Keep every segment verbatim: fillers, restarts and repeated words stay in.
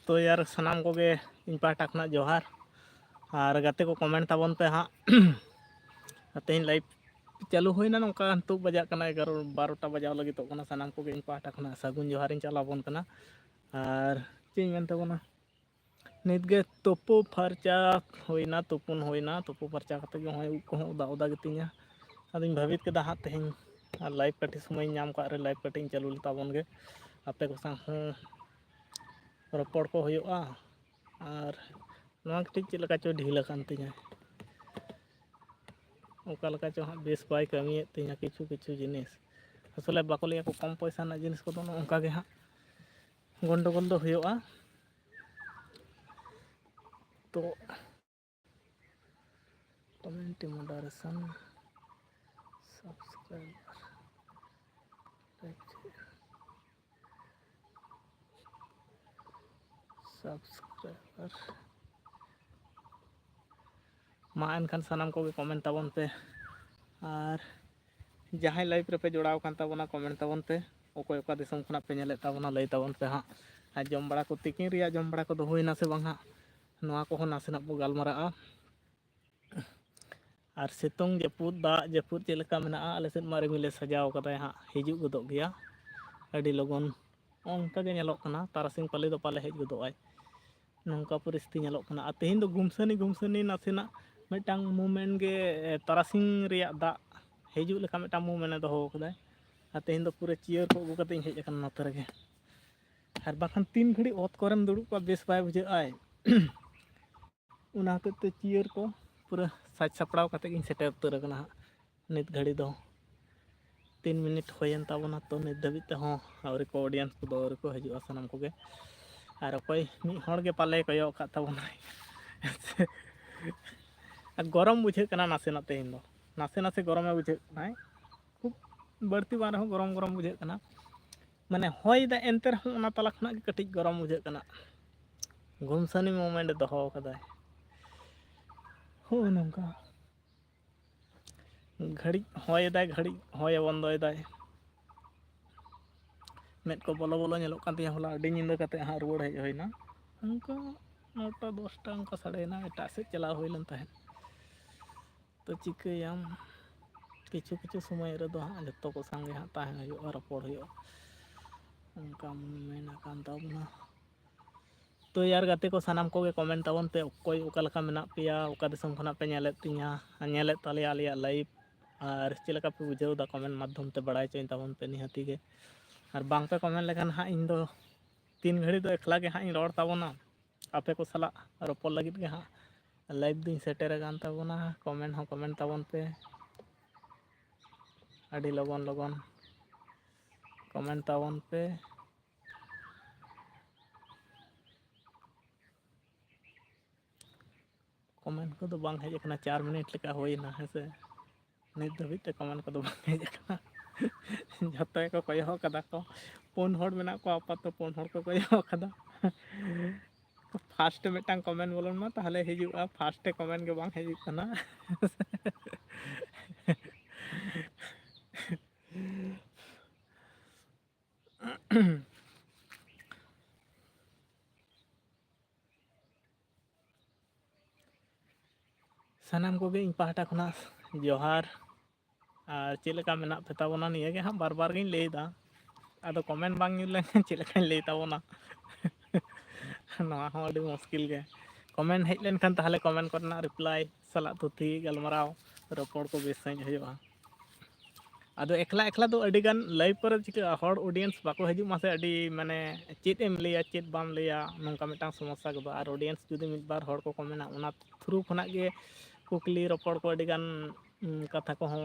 ᱛᱚ ᱭᱟᱨ, ᱥᱟᱱᱟᱢ ᱠᱚᱜᱮ ᱤᱧ ᱯᱟᱦᱴᱟ ᱠᱷᱚᱱᱟᱜ ᱡᱚᱦᱟᱨ᱾ ᱟᱨ ᱜᱟᱛᱮ ᱠᱚ, comment ᱛᱟᱵᱚᱱ ᱯᱮ ᱦᱟᱸᱜ᱾ ᱟᱨ ᱛᱮᱦᱮᱧ live ᱪᱟᱹᱞᱩ ᱦᱩᱭᱱᱟ, ᱱᱚᱝᱠᱟ ᱱᱤᱛᱚᱜ ᱵᱟᱡᱟᱜ ᱠᱟᱱᱟ ᱮᱜᱟᱨᱚ, ᱵᱟᱨᱚᱴᱟ ᱵᱟᱡᱟᱣ ᱞᱟᱹᱜᱤᱫᱚᱜ ᱠᱟᱱᱟ᱾ ᱥᱟᱱᱟᱢ ᱠᱚᱜᱮ ᱤᱧ ᱯᱟᱦᱴᱟ ᱠᱷᱚᱱᱟᱜ ᱥᱟᱹᱜᱩᱱ ᱡᱚᱦᱟᱨᱤᱧ ᱪᱟᱞ ᱟᱵᱚᱱ ᱠᱟᱱᱟ᱾ ᱟᱨ ᱪᱮᱫ ᱤᱧ ᱢᱮᱱ ᱛᱟᱵᱚᱱᱟ, ᱱᱤᱛᱜᱮ ᱛᱩᱯᱩ ᱯᱷᱟᱨᱪᱟ ᱦᱩᱭᱱᱟ, ᱛᱩᱯᱩᱱ ᱦᱩᱭᱱᱟ᱾ ᱛᱩᱯᱩ ᱯᱷᱟᱨᱪᱟ ᱠᱟᱛᱮ ᱜᱮ ᱱᱚᱜᱼᱚᱭ ᱩᱵ ᱠᱚᱦᱚᱸ ᱚᱫᱟ ᱚᱫᱟ ᱜᱮᱛᱤᱧᱟ᱾ ᱟᱫᱚᱧ ᱵᱷᱟᱹᱵᱤᱛ ᱠᱮᱫᱟ ᱦᱟᱸᱜ, ᱛᱮᱦᱮᱧ ᱟᱨ live ᱠᱟᱹᱴᱤᱡ ᱥᱚᱢᱚᱭᱤᱧ ᱧᱟᱢ ᱠᱟᱜ ᱨᱮ live ᱠᱟᱹᱴᱤᱡ ᱤᱧ ᱪᱟᱹᱞᱩ ᱞᱮᱛᱟ ᱵᱚᱱ ᱜᱮ, ᱟᱯᱮ ᱠᱚ ᱥᱟᱶ ᱦᱚᱸ ᱨᱚᱯᱚᱲ ᱠᱚ ᱦᱩᱭᱩᱜᱼᱟ᱾ ᱟᱨ ᱱᱚᱣᱟ ᱠᱟᱹᱴᱤᱡ ᱪᱮᱫ ᱞᱮᱠᱟ ᱪᱚ ᱰᱷᱤᱞ ᱟᱠᱟᱱ ᱛᱤᱧᱟᱹ, ᱚᱠᱟ ᱞᱮᱠᱟ ᱪᱚ ᱦᱟᱸᱜ ᱵᱮᱥ ᱵᱟᱭ ᱠᱟᱹᱢᱤᱭᱮᱫ ᱛᱤᱧᱟᱹ ᱠᱤᱪᱷᱩ ᱠᱤᱪᱷᱩ ᱡᱤᱱᱤᱥ᱾ ᱟᱥᱚᱞᱮ ᱵᱟᱠᱚ ᱞᱟᱹᱭᱟ ᱠᱚ, ᱠᱚᱢ ᱯᱚᱭᱥᱟ ᱨᱮᱱᱟᱜ ᱡᱤᱱᱤᱥ ᱠᱚᱫᱚ ᱱᱚᱜᱼᱚ ᱱᱚᱝᱠᱟ ᱜᱮ ᱦᱟᱸᱜ ᱜᱚᱱᱰᱚᱜᱳᱞ ᱫᱚ ᱦᱩᱭᱩᱜᱼᱟ᱾ ᱛᱚ community moderation, subscriber, like, subscriber, ᱢᱟ ᱮᱱᱠᱷᱟᱱ ᱥᱟᱱᱟᱢ ᱠᱚᱜᱮ comment ᱛᱟᱵᱚᱱ ᱯᱮ᱾ ᱟᱨ ᱡᱟᱦᱟᱸᱭ live ᱨᱮᱯᱮ ᱡᱚᱲᱟᱣ ᱟᱠᱟᱱ ᱛᱟᱵᱚᱱᱟ, comment ᱛᱟᱵᱚᱱ ᱯᱮ᱾ ᱚᱠᱚᱭ ᱚᱠᱟ ᱫᱤᱥᱚᱢ ᱠᱷᱚᱱᱟᱜ ᱯᱮ ᱧᱮᱞᱮᱫ ᱛᱟᱵᱚᱱᱟ, ᱞᱟᱹᱭ ᱛᱟᱵᱚᱱ ᱯᱮ ᱦᱟᱸᱜ᱾ ᱟᱨ ᱡᱚᱢ ᱵᱟᱲᱟ ᱠᱚ, ᱛᱤᱠᱤᱱ ᱨᱮᱭᱟᱜ ᱡᱚᱢ ᱵᱟᱲᱟ ᱠᱚᱫᱚ ᱦᱩᱭᱱᱟ ᱥᱮ ᱵᱟᱝ ᱦᱟᱸᱜ, ᱱᱚᱣᱟ ᱠᱚᱦᱚᱸ ᱱᱟᱥᱮᱱᱟᱜ ᱵᱚ ᱜᱟᱞᱢᱟᱨᱟᱜᱼᱟ᱾ ᱟᱨ ᱥᱤᱛᱩᱝ ᱡᱟᱹᱯᱩᱫ, ᱫᱟᱜ ᱡᱟᱹᱯᱩᱫ ᱪᱮᱫ ᱞᱮᱠᱟ ᱢᱮᱱᱟᱜᱼᱟ? ᱟᱞᱮ ᱥᱮᱫ ᱢᱟ ᱨᱤᱢᱤᱞᱮ ᱥᱟᱡᱟᱣ ᱠᱟᱫᱟᱭ ᱦᱟᱸᱜ, ᱦᱤᱡᱩᱜ ᱜᱚᱫᱚᱜ ᱜᱮᱭᱟ ᱟᱹᱰᱤ ᱞᱚᱜᱚᱱ᱾ ᱚᱱᱠᱟ ᱜᱮ ᱧᱮᱞᱚᱜ ᱠᱟᱱᱟ, ᱛᱟᱨᱟᱥᱤᱧ ᱯᱟᱞᱮ ᱫᱚ ᱯᱟᱞᱮ ᱦᱮᱡ ᱜᱚᱫᱚᱜᱼᱟᱭ, ᱱᱚᱝᱠᱟ ᱯᱚᱨᱤᱥᱛᱷᱤᱛᱤ ᱧᱮᱞᱚᱜ ᱠᱟᱱᱟ᱾ ᱟᱨ ᱛᱮᱦᱮᱧ ᱫᱚ ᱜᱩᱢᱥᱟᱹᱱᱤ ᱜᱩᱢᱥᱟᱹᱱᱤ ᱱᱟᱥᱮᱱᱟᱜ ᱢᱤᱫᱴᱟᱝ movement ᱜᱮ, ᱛᱟᱨᱟᱥᱤᱧ ᱨᱮᱭᱟᱜ ᱫᱟᱜ ᱦᱤᱡᱩᱜ ᱞᱮᱠᱟ ᱢᱤᱫᱴᱟᱝ movement ᱮ ᱫᱚᱦᱚ ᱠᱟᱫᱟᱭ᱾ ᱟᱨ ᱛᱮᱦᱮᱧ ᱫᱚ ᱯᱩᱨᱟᱹ chair ᱠᱚ ᱟᱹᱜᱩ ᱠᱟᱛᱮ ᱤᱧ ᱦᱮᱡ ᱟᱠᱟᱱᱟ ᱱᱚᱛᱮ ᱨᱮᱜᱮ᱾ ᱟᱨ ᱵᱟᱠᱷᱟᱱ ᱛᱤᱱ ᱜᱷᱟᱹᱲᱤᱡ ᱚᱛ ᱠᱚᱨᱮᱢ ᱫᱩᱲᱩᱵ ᱠᱚᱜᱼᱟ, ᱵᱮᱥ ᱵᱟᱭ ᱵᱩᱡᱷᱟᱹᱜ ᱟᱭ᱾ ᱚᱱᱟ ᱦᱚᱛᱮᱡ ᱛᱮ chair ᱠᱚ ᱯᱩᱨᱟᱹ ᱥᱟᱡᱽ ᱥᱟᱯᱲᱟᱣ ᱠᱟᱛᱮ ᱜᱤᱧ ᱥᱮᱴᱮᱨ ᱩᱛᱟᱹᱨ ᱟᱠᱟᱱᱟ ᱦᱟᱸᱜ᱾ ᱱᱤᱛ ᱜᱷᱟᱹᱲᱤ ᱫᱚ ᱛᱤᱱ minute ᱦᱩᱭᱮᱱ ᱛᱟᱵᱚᱱᱟ, ᱛᱚ ᱱᱤᱛ ᱫᱷᱟᱹᱵᱤᱡ ᱛᱮᱦᱚᱸ ᱟᱹᱣᱨᱤ ᱠᱚ, audience ᱠᱚᱫᱚ ᱟᱹᱣᱨᱤ ᱠᱚ ᱦᱤᱡᱩᱜᱼᱟ ᱥᱟᱱᱟᱢ ᱠᱚᱜᱮ᱾ ᱟᱨ ᱚᱠᱚᱭ ᱢᱤᱫ ᱦᱚᱲ ᱜᱮ ᱯᱟᱞᱮ ᱠᱚᱭᱚᱜ ᱟᱠᱟᱫ ᱛᱟᱵᱚᱱᱟᱭ᱾ ᱟᱨ ᱜᱚᱨᱚᱢ ᱵᱩᱡᱷᱟᱹᱜ ᱠᱟᱱᱟ ᱱᱟᱥᱮᱱᱟᱜ ᱛᱮᱦᱮᱧ ᱫᱚ, ᱱᱟᱥᱮ ᱱᱟᱥᱮ ᱜᱚᱨᱚᱢᱮ ᱵᱩᱡᱷᱟᱹᱜ ᱠᱟᱱᱟᱭ, ᱠᱷᱩᱵ ᱵᱟᱹᱲᱛᱤ ᱵᱟᱝ ᱨᱮᱦᱚᱸ ᱜᱚᱨᱚᱢ ᱜᱚᱨᱚᱢ ᱵᱩᱡᱷᱟᱹᱜ ᱠᱟᱱᱟ᱾ ᱢᱟᱱᱮ ᱦᱚᱭ ᱫᱟᱭ, ᱮᱱᱛᱮ ᱨᱮᱦᱚᱸ ᱚᱱᱟ ᱛᱟᱞᱟ ᱠᱷᱚᱱᱟᱜ ᱜᱮ ᱠᱟᱹᱴᱤᱡ ᱜᱚᱨᱚᱢ ᱵᱩᱡᱷᱟᱹᱜ ᱠᱟᱱᱟ᱾ ᱜᱩᱢᱥᱟᱱᱤ moment ᱮ ᱫᱚᱦᱚ ᱠᱟᱫᱟᱭ᱾ ᱦᱳᱭ ᱱᱚᱝᱠᱟ ᱜᱷᱟᱹᱲᱤᱡ ᱦᱚᱭ ᱮᱫᱟᱭ, ᱜᱷᱟᱹᱲᱤᱡ ᱦᱚᱭ ᱮ ᱵᱚᱱᱫᱚᱭᱮᱫᱟᱭ᱾ ᱢᱮᱫ ᱠᱚ ᱵᱚᱞᱚ ᱵᱚᱞᱚ ᱧᱮᱞᱚᱜ ᱠᱟᱱ ᱛᱤᱧᱟᱹ᱾ ᱦᱚᱞᱟ ᱟᱹᱰᱤ ᱧᱤᱫᱟᱹ ᱠᱟᱛᱮ ᱦᱟᱸᱜ ᱨᱩᱣᱟᱹᱲ ᱦᱮᱡ ᱦᱩᱭᱱᱟ᱾ ᱚᱱᱠᱟ ᱱᱚᱴᱟ ᱫᱚᱥᱴᱟ ᱚᱱᱠᱟ ᱥᱟᱰᱮᱭᱮᱱᱟ, ᱮᱴᱟᱜ ᱥᱮᱫ ᱪᱟᱞᱟᱣ ᱦᱩᱭ ᱞᱮᱱ ᱛᱟᱦᱮᱸᱫ᱾ ᱛᱚ ᱪᱤᱠᱟᱹᱭᱟᱢ, ᱠᱤᱪᱷᱩ ᱠᱤᱪᱷᱩ ᱥᱚᱢᱚᱭ ᱨᱮᱫᱚ ᱦᱟᱸᱜ ᱡᱚᱛᱚ ᱠᱚ ᱥᱟᱝᱜᱮ ᱦᱟᱸᱜ ᱛᱟᱦᱮᱸ ᱦᱩᱭᱩᱜᱼᱟ, ᱨᱚᱯᱚᱲ ᱦᱩᱭᱩᱜᱼᱟ, ᱚᱱᱠᱟ ᱢᱮᱱ ᱟᱠᱟᱱ ᱛᱟᱵᱚᱱᱟ᱾ ᱛᱚ ᱭᱟᱨ ᱜᱟᱛᱮ ᱠᱚ, ᱥᱟᱱᱟᱢ ᱠᱚᱜᱮ ᱠᱚᱢᱮᱱᱴ ᱛᱟᱵᱚᱱ ᱯᱮ, ᱚᱠᱚᱭ ᱚᱠᱟ ᱞᱮᱠᱟ ᱢᱮᱱᱟᱜ ᱯᱮᱭᱟ, ᱚᱠᱟ ᱫᱤᱥᱚᱢ ᱠᱷᱚᱱᱟᱜ ᱯᱮ ᱧᱮᱞᱮᱫ ᱛᱤᱧᱟ, ᱧᱮᱞᱮᱫ ᱛᱟᱞᱮᱭᱟ ᱟᱞᱮᱭᱟᱜ ᱞᱟᱭᱤᱵᱷ, ᱟᱨ ᱪᱮᱫ ᱞᱮᱠᱟ ᱯᱮ ᱵᱩᱡᱷᱟᱹᱣ ᱮᱫᱟ, ᱠᱚᱢᱮᱱᱴ ᱢᱟᱫᱽᱫᱷᱚᱢ ᱛᱮ ᱵᱟᱲᱟᱭ ᱦᱚᱪᱚᱧ ᱛᱟᱵᱚᱱ ᱯᱮ ᱱᱤᱦᱟᱹᱛᱤ ᱜᱮ᱾ ᱟᱨ ᱵᱟᱝ ᱯᱮ ᱠᱚᱢᱮᱱᱴ ᱞᱮᱠᱷᱟᱱ ᱦᱟᱸᱜ ᱤᱧ ᱫᱚ ᱛᱤᱱ ᱜᱷᱟᱹᱲᱤ ᱫᱚ ᱮᱠᱞᱟ ᱜᱮ ᱦᱟᱸᱜ ᱤᱧ ᱨᱚᱲ ᱛᱟᱵᱚᱱᱟ, ᱟᱯᱮ ᱠᱚ ᱥᱟᱞᱟᱜ ᱨᱚᱯᱚᱲ ᱞᱟᱹᱜᱤᱫ ᱜᱮ ᱦᱟᱸᱜ ᱞᱟᱭᱤᱵᱷ ᱫᱩᱧ ᱥᱮᱴᱮᱨ ᱟᱠᱟᱱ ᱛᱟᱵᱚᱱᱟ᱾ ᱠᱚᱢᱮᱱᱴ ᱦᱚᱸ ᱠᱚᱢᱮᱱᱴ ᱛᱟᱵᱚᱱ ᱯᱮ, ᱟᱹᱰᱤ ᱞᱚᱜᱚᱱ ᱞᱚᱜᱚᱱ ᱠᱚᱢᱮᱱᱴ ᱛᱟᱵᱚᱱ ᱯᱮ᱾ ᱠᱚᱢᱮᱱᱴ ᱠᱚᱫᱚ ᱵᱟᱝ ᱦᱮᱡ ᱟᱠᱟᱱᱟ, ᱪᱟᱨ ᱢᱤᱱᱤᱴ ᱞᱮᱠᱟ ᱦᱩᱭᱮᱱᱟ, ᱦᱮᱸ ᱥᱮ᱾ ᱱᱤᱛ ᱫᱷᱟᱹᱵᱤᱡ ᱛᱮ ᱠᱚᱢᱮᱱᱴ ᱠᱚᱫᱚ ᱵᱟᱝ ᱦᱮᱡ ᱟᱠᱟᱱᱟ᱾ ᱡᱷᱚᱛᱚ ᱜᱮᱠᱚ ᱠᱚᱭᱚᱜ ᱠᱟᱫᱟ ᱠᱚ, ᱯᱩᱱ ᱦᱚᱲ ᱢᱮᱱᱟᱜ ᱠᱚᱣᱟ ᱟᱯᱟᱛᱚᱛᱚ, ᱯᱩᱱ ᱦᱚᱲ ᱠᱚ ᱠᱚᱭᱚᱜ ᱠᱟᱫᱟ᱾ ᱯᱷᱟᱥᱴ ᱢᱤᱫᱴᱟᱝ ᱠᱚᱢᱮᱱᱴ ᱵᱚᱞᱚᱱ ᱢᱟ, ᱛᱟᱦᱚᱞᱮ ᱦᱤᱡᱩᱜᱼᱟ᱾ ᱯᱷᱟᱥᱴ ᱠᱚᱢᱮᱱᱴ ᱜᱮ ᱵᱟᱝ ᱦᱤᱡᱩᱜ ᱠᱟᱱᱟ᱾ ᱥᱟᱱᱟᱢ ᱠᱚᱜᱮ ᱤᱧ ᱯᱟᱦᱴᱟ ᱠᱷᱚᱱᱟᱜ ᱡᱚᱦᱟᱨ᱾ ᱟᱨ ᱪᱮᱫ ᱞᱮᱠᱟ ᱢᱮᱱᱟᱜ ᱯᱮ ᱛᱟᱵᱚᱱᱟ, ᱱᱤᱭᱟᱹ ᱜᱮ ᱦᱟᱸᱜ ᱵᱟᱨ ᱵᱟᱨ ᱜᱤᱧ ᱞᱟᱹᱭᱫᱟ᱾ ᱟᱫᱚ ᱠᱚᱢᱮᱱᱴ ᱵᱟᱝ ᱧᱮᱞ ᱞᱮᱱᱠᱷᱟᱱ ᱪᱮᱫ ᱞᱮᱠᱟᱧ ᱞᱟᱹᱭ ᱛᱟᱵᱚᱱᱟ? ᱱᱚᱣᱟ ᱦᱚᱸ ᱟᱹᱰᱤ ᱢᱩᱥᱠᱤᱞ ᱜᱮ᱾ ᱠᱚᱢᱮᱱᱴ ᱦᱮᱡ ᱞᱮᱱᱠᱷᱟᱱ ᱛᱟᱦᱚᱞᱮ ᱠᱚᱢᱮᱱᱴ ᱠᱚᱨᱮᱱᱟᱜ ᱨᱤᱯᱞᱟᱭ ᱥᱟᱞᱟᱜ ᱛᱷᱩᱛᱤ ᱜᱟᱞᱢᱟᱨᱟᱣ ᱨᱚᱯᱚᱲ ᱠᱚ ᱵᱮᱥ ᱥᱟᱺᱦᱤᱡ ᱦᱩᱭᱩᱜᱼᱟ᱾ ᱟᱫᱚ ᱮᱠᱞᱟ ᱮᱠᱞᱟ ᱫᱚ ᱟᱹᱰᱤ ᱜᱟᱱ ᱞᱟᱭᱤᱵᱷ ᱠᱚᱨᱮ ᱪᱤᱠᱟᱹᱜᱼᱟ, ᱦᱚᱲ ᱚᱰᱤᱭᱮᱱᱥ ᱵᱟᱠᱚ ᱦᱤᱡᱩᱜ ᱢᱟᱥᱮ, ᱟᱹᱰᱤ ᱢᱟᱱᱮ ᱪᱮᱫ ᱮᱢ ᱞᱟᱹᱭᱟ ᱪᱮᱫ ᱵᱟᱢ ᱞᱟᱹᱭᱟ, ᱱᱚᱝᱠᱟ ᱢᱤᱫᱴᱟᱝ ᱥᱚᱢᱚᱥᱥᱟ ᱜᱚᱫᱚᱜᱼᱟ᱾ ᱟᱨ ᱚᱰᱤᱭᱮᱱᱥ ᱡᱩᱫᱤ ᱢᱤᱫ ᱵᱟᱨ ᱦᱚᱲ ᱠᱚᱠᱚ ᱢᱮᱱᱟ, ᱚᱱᱟ ᱛᱷᱨᱩ ᱠᱷᱚᱱᱟᱜ ᱜᱮ ᱠᱩᱠᱞᱤ ᱨᱚᱯᱚᱲ ᱠᱚ ᱟᱹᱰᱤ ᱜᱟᱱ, ᱩᱸ, ᱠᱟᱛᱷᱟ ᱠᱚᱦᱚᱸ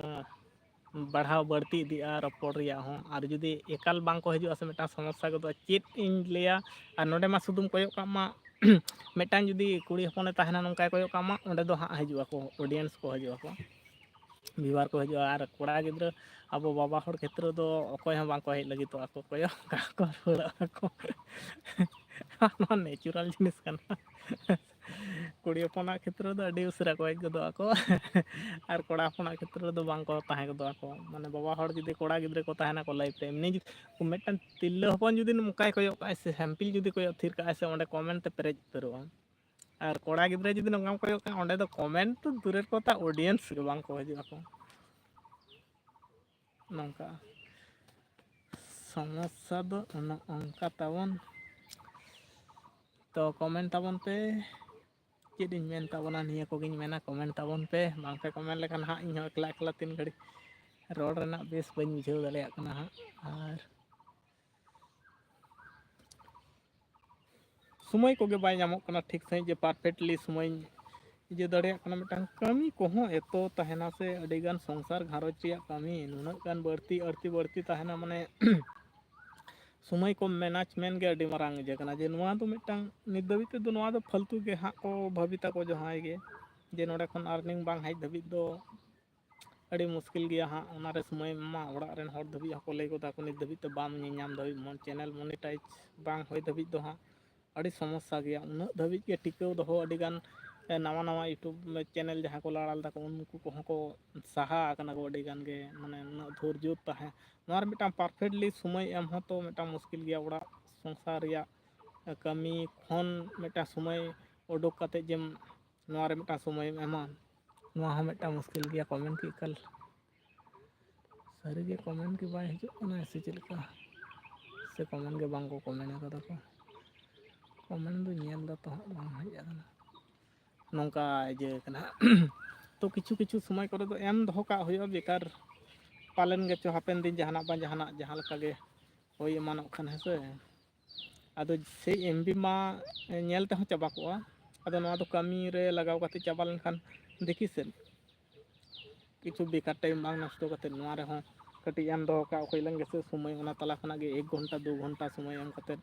ᱵᱟᱲᱦᱟᱣ ᱵᱟᱹᱲᱛᱤ ᱤᱫᱤᱜᱼᱟ ᱨᱚᱯᱚᱲ ᱨᱮᱭᱟᱜ ᱦᱚᱸ᱾ ᱟᱨ ᱡᱩᱫᱤ ᱮᱠᱟᱞ ᱵᱟᱝ ᱠᱚ ᱦᱤᱡᱩᱜᱼᱟ ᱥᱮ, ᱢᱤᱫᱴᱟᱝ ᱥᱚᱢᱚᱥᱥᱟ ᱜᱚᱫᱚᱜᱼᱟ, ᱪᱮᱫ ᱤᱧ ᱞᱟᱹᱭᱟ᱾ ᱟᱨ ᱱᱚᱰᱮ ᱢᱟ ᱥᱩᱫᱩᱢ ᱠᱚᱭᱚᱜ ᱠᱟᱜ ᱢᱟ, ᱢᱤᱫᱴᱟᱝ ᱡᱩᱫᱤ ᱠᱩᱲᱤ ᱦᱚᱯᱚᱱᱮ ᱛᱟᱦᱮᱱᱟ ᱱᱚᱝᱠᱟᱭ ᱠᱚᱭᱚᱜ ᱠᱟᱜ ᱢᱟ, ᱚᱸᱰᱮ ᱫᱚ ᱦᱟᱸᱜ ᱦᱤᱡᱩᱜ ᱟᱠᱚ, ᱚᱰᱤᱭᱮᱱᱥ ᱠᱚ ᱦᱤᱡᱩᱜ ᱟᱠᱚ, ᱵᱷᱤᱣᱟᱨ ᱠᱚ ᱦᱤᱡᱩᱜᱼᱟ᱾ ᱟᱨ ᱠᱚᱲᱟ ᱜᱤᱫᱽᱨᱟᱹ, ᱟᱵᱚ ᱵᱟᱵᱟ ᱦᱚᱲ ᱠᱷᱮᱛᱨᱮ ᱫᱚ ᱚᱠᱚᱭ ᱦᱚᱸ ᱵᱟᱝ ᱠᱚ ᱦᱮᱡ ᱞᱟᱹᱜᱤᱫᱚᱜᱼᱟ ᱠᱚ, ᱠᱚᱭᱚᱜ ᱠᱟᱜ ᱠᱚ ᱨᱩᱣᱟᱹᱲᱚᱜ ᱟᱠᱚ᱾ ᱱᱚᱣᱟ ᱱᱮᱪᱟᱨᱟᱞ ᱡᱤᱱᱤᱥ ᱠᱟᱱᱟ᱾ ᱠᱩᱲᱤ ᱦᱚᱯᱚᱱᱟᱜ ᱠᱷᱮᱛᱨᱚ ᱫᱚ ᱟᱹᱰᱤ ᱩᱥᱟᱹᱨᱟ ᱠᱚ ᱦᱮᱡ ᱜᱚᱫᱚᱜ ᱟᱠᱚ᱾ ᱟᱨ ᱠᱚᱲᱟ ᱦᱚᱯᱚᱱᱟᱜ ᱠᱷᱮᱛᱨᱚ ᱫᱚ ᱵᱟᱝ ᱠᱚ ᱛᱟᱦᱮᱸ ᱜᱚᱫᱚᱜ ᱟᱠᱚ᱾ ᱢᱟᱱᱮ ᱵᱟᱵᱟ ᱦᱚᱲ ᱡᱩᱫᱤ ᱠᱚᱲᱟ ᱜᱤᱫᱽᱨᱟᱹ ᱠᱚ ᱛᱟᱦᱮᱱᱟᱠᱚ life ᱨᱮ, ᱮᱢᱱᱤ ᱡᱩᱫᱤ ᱢᱤᱫᱴᱟᱝ ᱛᱤᱨᱞᱟᱹ ᱦᱚᱯᱚᱱ ᱡᱩᱫᱤ ᱱᱚᱝᱠᱟᱭ ᱠᱚᱭᱚᱜ ᱠᱟᱜᱼᱟᱭ ᱥᱮ, sample ᱡᱩᱫᱤ ᱠᱚᱭᱚᱜ ᱛᱷᱤᱨ ᱠᱟᱜᱼᱟᱭ ᱥᱮ, ᱚᱸᱰᱮ comment ᱛᱮ ᱯᱮᱨᱮᱡ ᱩᱛᱟᱹᱨᱚᱜᱼᱟ᱾ ᱟᱨ ᱠᱚᱲᱟ ᱜᱤᱫᱽᱨᱟᱹ ᱡᱩᱫᱤ ᱱᱚᱝᱠᱟᱢ ᱠᱚᱭᱚᱜ ᱠᱟᱜᱼᱟ, ᱚᱸᱰᱮ ᱫᱚ comment ᱫᱚ ᱫᱩᱨᱮᱨ ᱠᱚᱛᱷᱟ, audience ᱜᱮ ᱵᱟᱝ ᱠᱚ ᱦᱤᱡᱩᱜ ᱟᱠᱚ᱾ ᱱᱚᱝᱠᱟ ᱥᱚᱢᱚᱥᱥᱟ ᱫᱚ ᱚᱱᱮ ᱚᱱᱠᱟ ᱛᱟᱵᱚᱱ᱾ ᱛᱚ comment ᱛᱟᱵᱚᱱ ᱯᱮ, ᱪᱮᱫ ᱤᱧ ᱢᱮᱱ ᱛᱟᱵᱚᱱᱟ, ᱱᱤᱭᱟᱹ ᱠᱚᱜᱮᱧ ᱢᱮᱱᱟ, comment ᱛᱟᱵᱚᱱ ᱯᱮ᱾ ᱵᱟᱝ ᱯᱮ comment ᱞᱮᱠᱷᱟᱱ ᱦᱟᱸᱜ ᱤᱧ ᱦᱚᱸ ᱮᱠᱞᱟ ᱮᱠᱞᱟ ᱛᱤᱱ ᱜᱷᱟᱹᱲᱤᱡ ᱨᱚᱲ ᱨᱮᱱᱟᱜ ᱵᱮᱥ ᱵᱟᱹᱧ ᱵᱩᱡᱷᱟᱹᱣ ᱫᱟᱲᱮᱭᱟᱜ ᱠᱟᱱᱟ ᱦᱟᱸᱜ᱾ ᱟᱨ ᱥᱚᱢᱚᱭ ᱠᱚᱜᱮ ᱵᱟᱭ ᱧᱟᱢᱚᱜ ᱠᱟᱱᱟ ᱴᱷᱤᱠ ᱥᱟᱺᱦᱤᱡ ᱡᱮ perfectly ᱥᱚᱢᱚᱭᱤᱧ ᱤᱭᱟᱹ ᱫᱟᱲᱮᱭᱟᱜ ᱠᱟᱱᱟ᱾ ᱢᱤᱫᱴᱟᱝ ᱠᱟᱹᱢᱤ ᱠᱚᱦᱚᱸ ᱮᱛᱚ ᱛᱟᱦᱮᱱᱟ ᱥᱮ, ᱟᱹᱰᱤᱜᱟᱱ ᱥᱚᱝᱥᱟᱨ ᱜᱷᱟᱨᱚᱸᱡᱽ ᱨᱮᱭᱟᱜ ᱠᱟᱹᱢᱤ ᱱᱩᱱᱟᱹᱜ ᱜᱟᱱ ᱵᱟᱹᱲᱛᱤ ᱟᱹᱲᱛᱤ ᱵᱟᱹᱲᱛᱤ ᱛᱟᱦᱮᱱᱟ, ᱢᱟᱱᱮ ᱥᱚᱢᱚᱭ ᱠᱚ management ᱜᱮ ᱟᱹᱰᱤ ᱢᱟᱨᱟᱝ ᱤᱭᱟᱹ ᱠᱟᱱᱟ᱾ ᱡᱮ ᱱᱚᱣᱟ ᱫᱚ ᱢᱤᱫᱴᱟᱝ ᱱᱤᱛ ᱫᱷᱟᱹᱵᱤᱡ ᱛᱮᱫᱚ ᱱᱚᱣᱟ ᱫᱚ ᱯᱷᱟᱞᱛᱩ ᱜᱮ ᱦᱟᱸᱜ ᱠᱚ ᱵᱷᱟᱹᱵᱤ ᱛᱟᱠᱚ ᱡᱟᱦᱟᱸᱭ ᱜᱮ, ᱡᱮ ᱱᱚᱸᱰᱮ ᱠᱷᱚᱱ earning ᱵᱟᱝ ᱦᱮᱡ ᱫᱷᱟᱹᱵᱤᱡ ᱫᱚ ᱟᱹᱰᱤ ᱢᱩᱥᱠᱤᱞ ᱜᱮᱭᱟ ᱦᱟᱸᱜ᱾ ᱚᱱᱟᱨᱮ ᱥᱚᱢᱚᱭ ᱮᱢ ᱢᱟ, ᱚᱲᱟᱜ ᱨᱮᱱ ᱦᱚᱲ ᱫᱷᱟᱹᱵᱤᱡ ᱦᱚᱸᱠᱚ ᱞᱟᱹᱭ ᱜᱚᱫᱟ ᱠᱚ, ᱱᱤᱛ ᱫᱷᱟᱹᱵᱤᱡ ᱛᱮ ᱵᱟᱢ ᱧᱮᱧᱟᱢ ᱫᱷᱟᱹᱵᱤᱡ ᱢᱚᱱ channel monetize ᱵᱟᱝ ᱦᱩᱭ ᱫᱷᱟᱹᱵᱤᱡ ᱫᱚ ᱦᱟᱸᱜ ᱟᱹᱰᱤ ᱥᱚᱢᱚᱥᱥᱟ ᱜᱮᱭᱟ᱾ ᱩᱱᱟᱹᱜ ᱫᱷᱟᱹᱵᱤᱡ ᱜᱮ ᱴᱤᱠᱟᱹᱣ ᱫᱚᱦᱚ ᱟᱹᱰᱤᱜᱟᱱ, ᱮ, ᱱᱟᱣᱟ ᱱᱟᱣᱟ YouTube channel ᱡᱟᱦᱟᱸ ᱠᱚ ᱞᱟᱲᱟ ᱞᱮᱫᱟ ᱠᱚ, ᱩᱱᱠᱩ ᱠᱚᱦᱚᱸ ᱠᱚ ᱥᱟᱦᱟ ᱟᱠᱟᱱᱟ ᱠᱚ ᱟᱹᱰᱤᱜᱟᱱ ᱜᱮ, ᱢᱟᱱᱮ ᱩᱱᱟᱹᱜ ᱫᱷᱳᱨᱡᱚ ᱛᱟᱦᱮᱸ᱾ ᱱᱚᱣᱟ ᱨᱮ ᱢᱤᱫᱴᱟᱝ perfectly ᱥᱚᱢᱚᱭ ᱮᱢ ᱦᱚᱸᱛᱚ ᱢᱤᱫᱴᱟᱝ ᱢᱩᱥᱠᱤᱞ ᱜᱮᱭᱟ᱾ ᱚᱲᱟᱜ ᱥᱚᱝᱥᱟᱨ ᱨᱮᱭᱟᱜ, ᱮ, ᱠᱟᱹᱢᱤ ᱠᱷᱚᱱ ᱢᱤᱫᱴᱟᱝ ᱥᱚᱢᱚᱭ ᱩᱰᱩᱠ ᱠᱟᱛᱮ ᱡᱮᱢ ᱱᱚᱣᱟ ᱨᱮ ᱢᱤᱫᱴᱟᱝ ᱥᱚᱢᱚᱭᱮᱢ ᱮᱢᱟ, ᱱᱚᱣᱟ ᱦᱚᱸ ᱢᱤᱫᱴᱟᱝ ᱢᱩᱥᱠᱤᱞ ᱜᱮᱭᱟ᱾ Comment ᱜᱮ ᱮᱠᱟᱞ ᱥᱟᱹᱨᱤᱜᱮ comment ᱜᱮ ᱵᱟᱭ ᱦᱤᱡᱩᱜ ᱠᱟᱱᱟ ᱥᱮ ᱪᱮᱫ ᱞᱮᱠᱟ? ᱥᱮ comment ᱜᱮ ᱵᱟᱝ ᱠᱚ comment ᱟᱠᱟᱫᱟ ᱠᱚ? Comment ᱫᱚ ᱧᱮᱞ ᱫᱟ ᱛᱚ ᱦᱟᱸᱜ ᱵᱟᱝ ᱦᱮᱡ ᱟᱠᱟᱱᱟ᱾ ᱱᱚᱝᱠᱟ ᱤᱭᱟᱹ ᱠᱟᱱᱟ᱾ ᱛᱚ ᱠᱤᱪᱷᱩ ᱠᱤᱪᱷᱩ ᱥᱚᱢᱚᱭ ᱠᱚᱨᱮ ᱫᱚ ᱮᱢ ᱫᱚᱦᱚ ᱠᱟᱜ ᱦᱩᱭᱩᱜᱼᱟ, ᱵᱮᱠᱟᱨ ᱯᱟᱞᱮᱱ ᱜᱮᱪᱚ ᱦᱟᱯᱮᱱ ᱫᱤᱱ ᱡᱟᱦᱟᱱᱟᱜ ᱵᱟᱝ ᱡᱟᱦᱟᱱᱟᱜ ᱡᱟᱦᱟᱸ ᱞᱮᱠᱟ ᱜᱮ ᱦᱩᱭ ᱮᱢᱟᱱᱚᱜ ᱠᱷᱟᱱ, ᱦᱮᱸ ᱥᱮ᱾ ᱟᱫᱚ ᱥᱮᱭ MB ᱢᱟ ᱧᱮᱞ ᱛᱮᱦᱚᱸ ᱪᱟᱵᱟ ᱠᱚᱜᱼᱟ᱾ ᱟᱫᱚ ᱱᱚᱣᱟ ᱫᱚ ᱠᱟᱹᱢᱤ ᱨᱮ ᱞᱟᱜᱟᱣ ᱠᱟᱛᱮ ᱪᱟᱵᱟ ᱞᱮᱱᱠᱷᱟᱱ ᱫᱮᱠᱷᱤ ᱥᱮᱫ ᱠᱤᱪᱷᱩ ᱵᱮᱠᱟᱨ time ᱵᱟᱝ ᱱᱚᱥᱴᱚ ᱠᱟᱛᱮ ᱱᱚᱣᱟ ᱨᱮᱦᱚᱸ ᱠᱟᱹᱴᱤᱡ ᱮᱢ ᱫᱚᱦᱚ ᱠᱟᱜ ᱦᱩᱭ ᱞᱮᱱ ᱜᱮᱥᱮ ᱥᱚᱢᱚᱭ᱾ ᱚᱱᱟ ᱛᱟᱞᱟ ᱠᱷᱚᱱᱟᱜ ᱜᱮ ᱮᱠ ᱜᱷᱚᱱᱴᱟ ᱫᱩ ᱜᱷᱚᱱᱴᱟ ᱥᱚᱢᱚᱭ ᱮᱢ ᱠᱟᱛᱮ,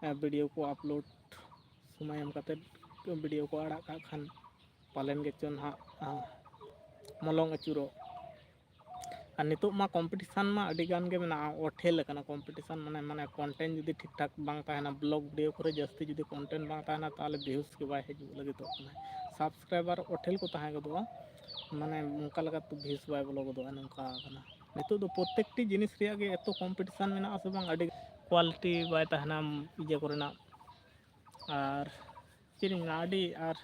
ᱮ, video ᱠᱚ upload ᱥᱚᱢᱚᱭ ᱮᱢ ᱠᱟᱛᱮ video ᱠᱚ ᱟᱲᱟᱜ ᱠᱟᱜ ᱠᱷᱟᱱ ᱯᱟᱞᱮᱱ ᱜᱮᱪᱚ ᱱᱟᱦᱟᱜ, ᱟ, ᱢᱚᱞᱚᱝ ᱟᱹᱪᱩᱨᱚᱜ᱾ ᱟᱨ ᱱᱤᱛᱚᱜ ᱢᱟ ᱠᱚᱢᱯᱤᱴᱤᱥᱟᱱ ᱢᱟ ᱟᱹᱰᱤ ᱜᱟᱱ ᱜᱮ ᱢᱮᱱᱟᱜᱼᱟ, ᱚᱴᱷᱮᱞ ᱟᱠᱟᱱᱟ ᱠᱚᱢᱯᱤᱴᱤᱥᱟᱱ, ᱢᱟᱱᱮ ᱢᱟᱱᱮ ᱠᱚᱱᱴᱮᱱᱴ ᱡᱩᱫᱤ ᱴᱷᱤᱠ ᱴᱷᱟᱠ ᱵᱟᱝ ᱛᱟᱦᱮᱱᱟ, ᱵᱞᱚᱜ ᱵᱷᱤᱰᱤᱭᱳ ᱠᱚᱨᱮ ᱡᱟᱹᱥᱛᱤ ᱡᱩᱫᱤ ᱠᱚᱱᱴᱮᱱᱴ ᱵᱟᱝ ᱛᱟᱦᱮᱱᱟ, ᱛᱟᱦᱚᱞᱮ ᱵᱷᱤᱭᱩᱥ ᱜᱮ ᱵᱟᱭ ᱦᱤᱡᱩᱜ ᱞᱟᱹᱜᱤᱫᱚᱜ ᱠᱟᱱᱟ᱾ ᱥᱟᱵᱥᱠᱨᱟᱭᱵᱟᱨ ᱚᱴᱷᱮᱞ ᱠᱚ ᱛᱟᱦᱮᱸ ᱜᱚᱫᱚᱜᱼᱟ, ᱢᱟᱱᱮ ᱚᱱᱠᱟ ᱞᱮᱠᱟᱛᱮ ᱵᱷᱤᱭᱩᱥ ᱵᱟᱭ ᱵᱚᱞᱚ ᱜᱚᱫᱚᱜᱼᱟ, ᱱᱚᱝᱠᱟ ᱠᱟᱱᱟ᱾ ᱱᱤᱛᱚᱜ ᱫᱚ ᱯᱨᱚᱛᱮᱠᱴᱤ ᱡᱤᱱᱤᱥ ᱨᱮᱭᱟᱜ ᱜᱮ ᱮᱛᱚ ᱠᱚᱢᱯᱤᱴᱤᱥᱟᱱ ᱢᱮᱱᱟᱜᱼᱟ ᱥᱮ ᱵᱟᱝ, ᱟᱹᱰᱤ ᱠᱳᱣᱟᱞᱤᱴᱤ ᱵᱟᱭ ᱛᱟᱦᱮᱱᱟ ᱤᱭᱟᱹ ᱠᱚᱨᱮᱱᱟᱜ᱾ ᱟᱨ ᱪᱮᱫ ᱤᱧ ᱢᱮᱱᱟ, ᱟᱹᱰᱤ ᱟᱨ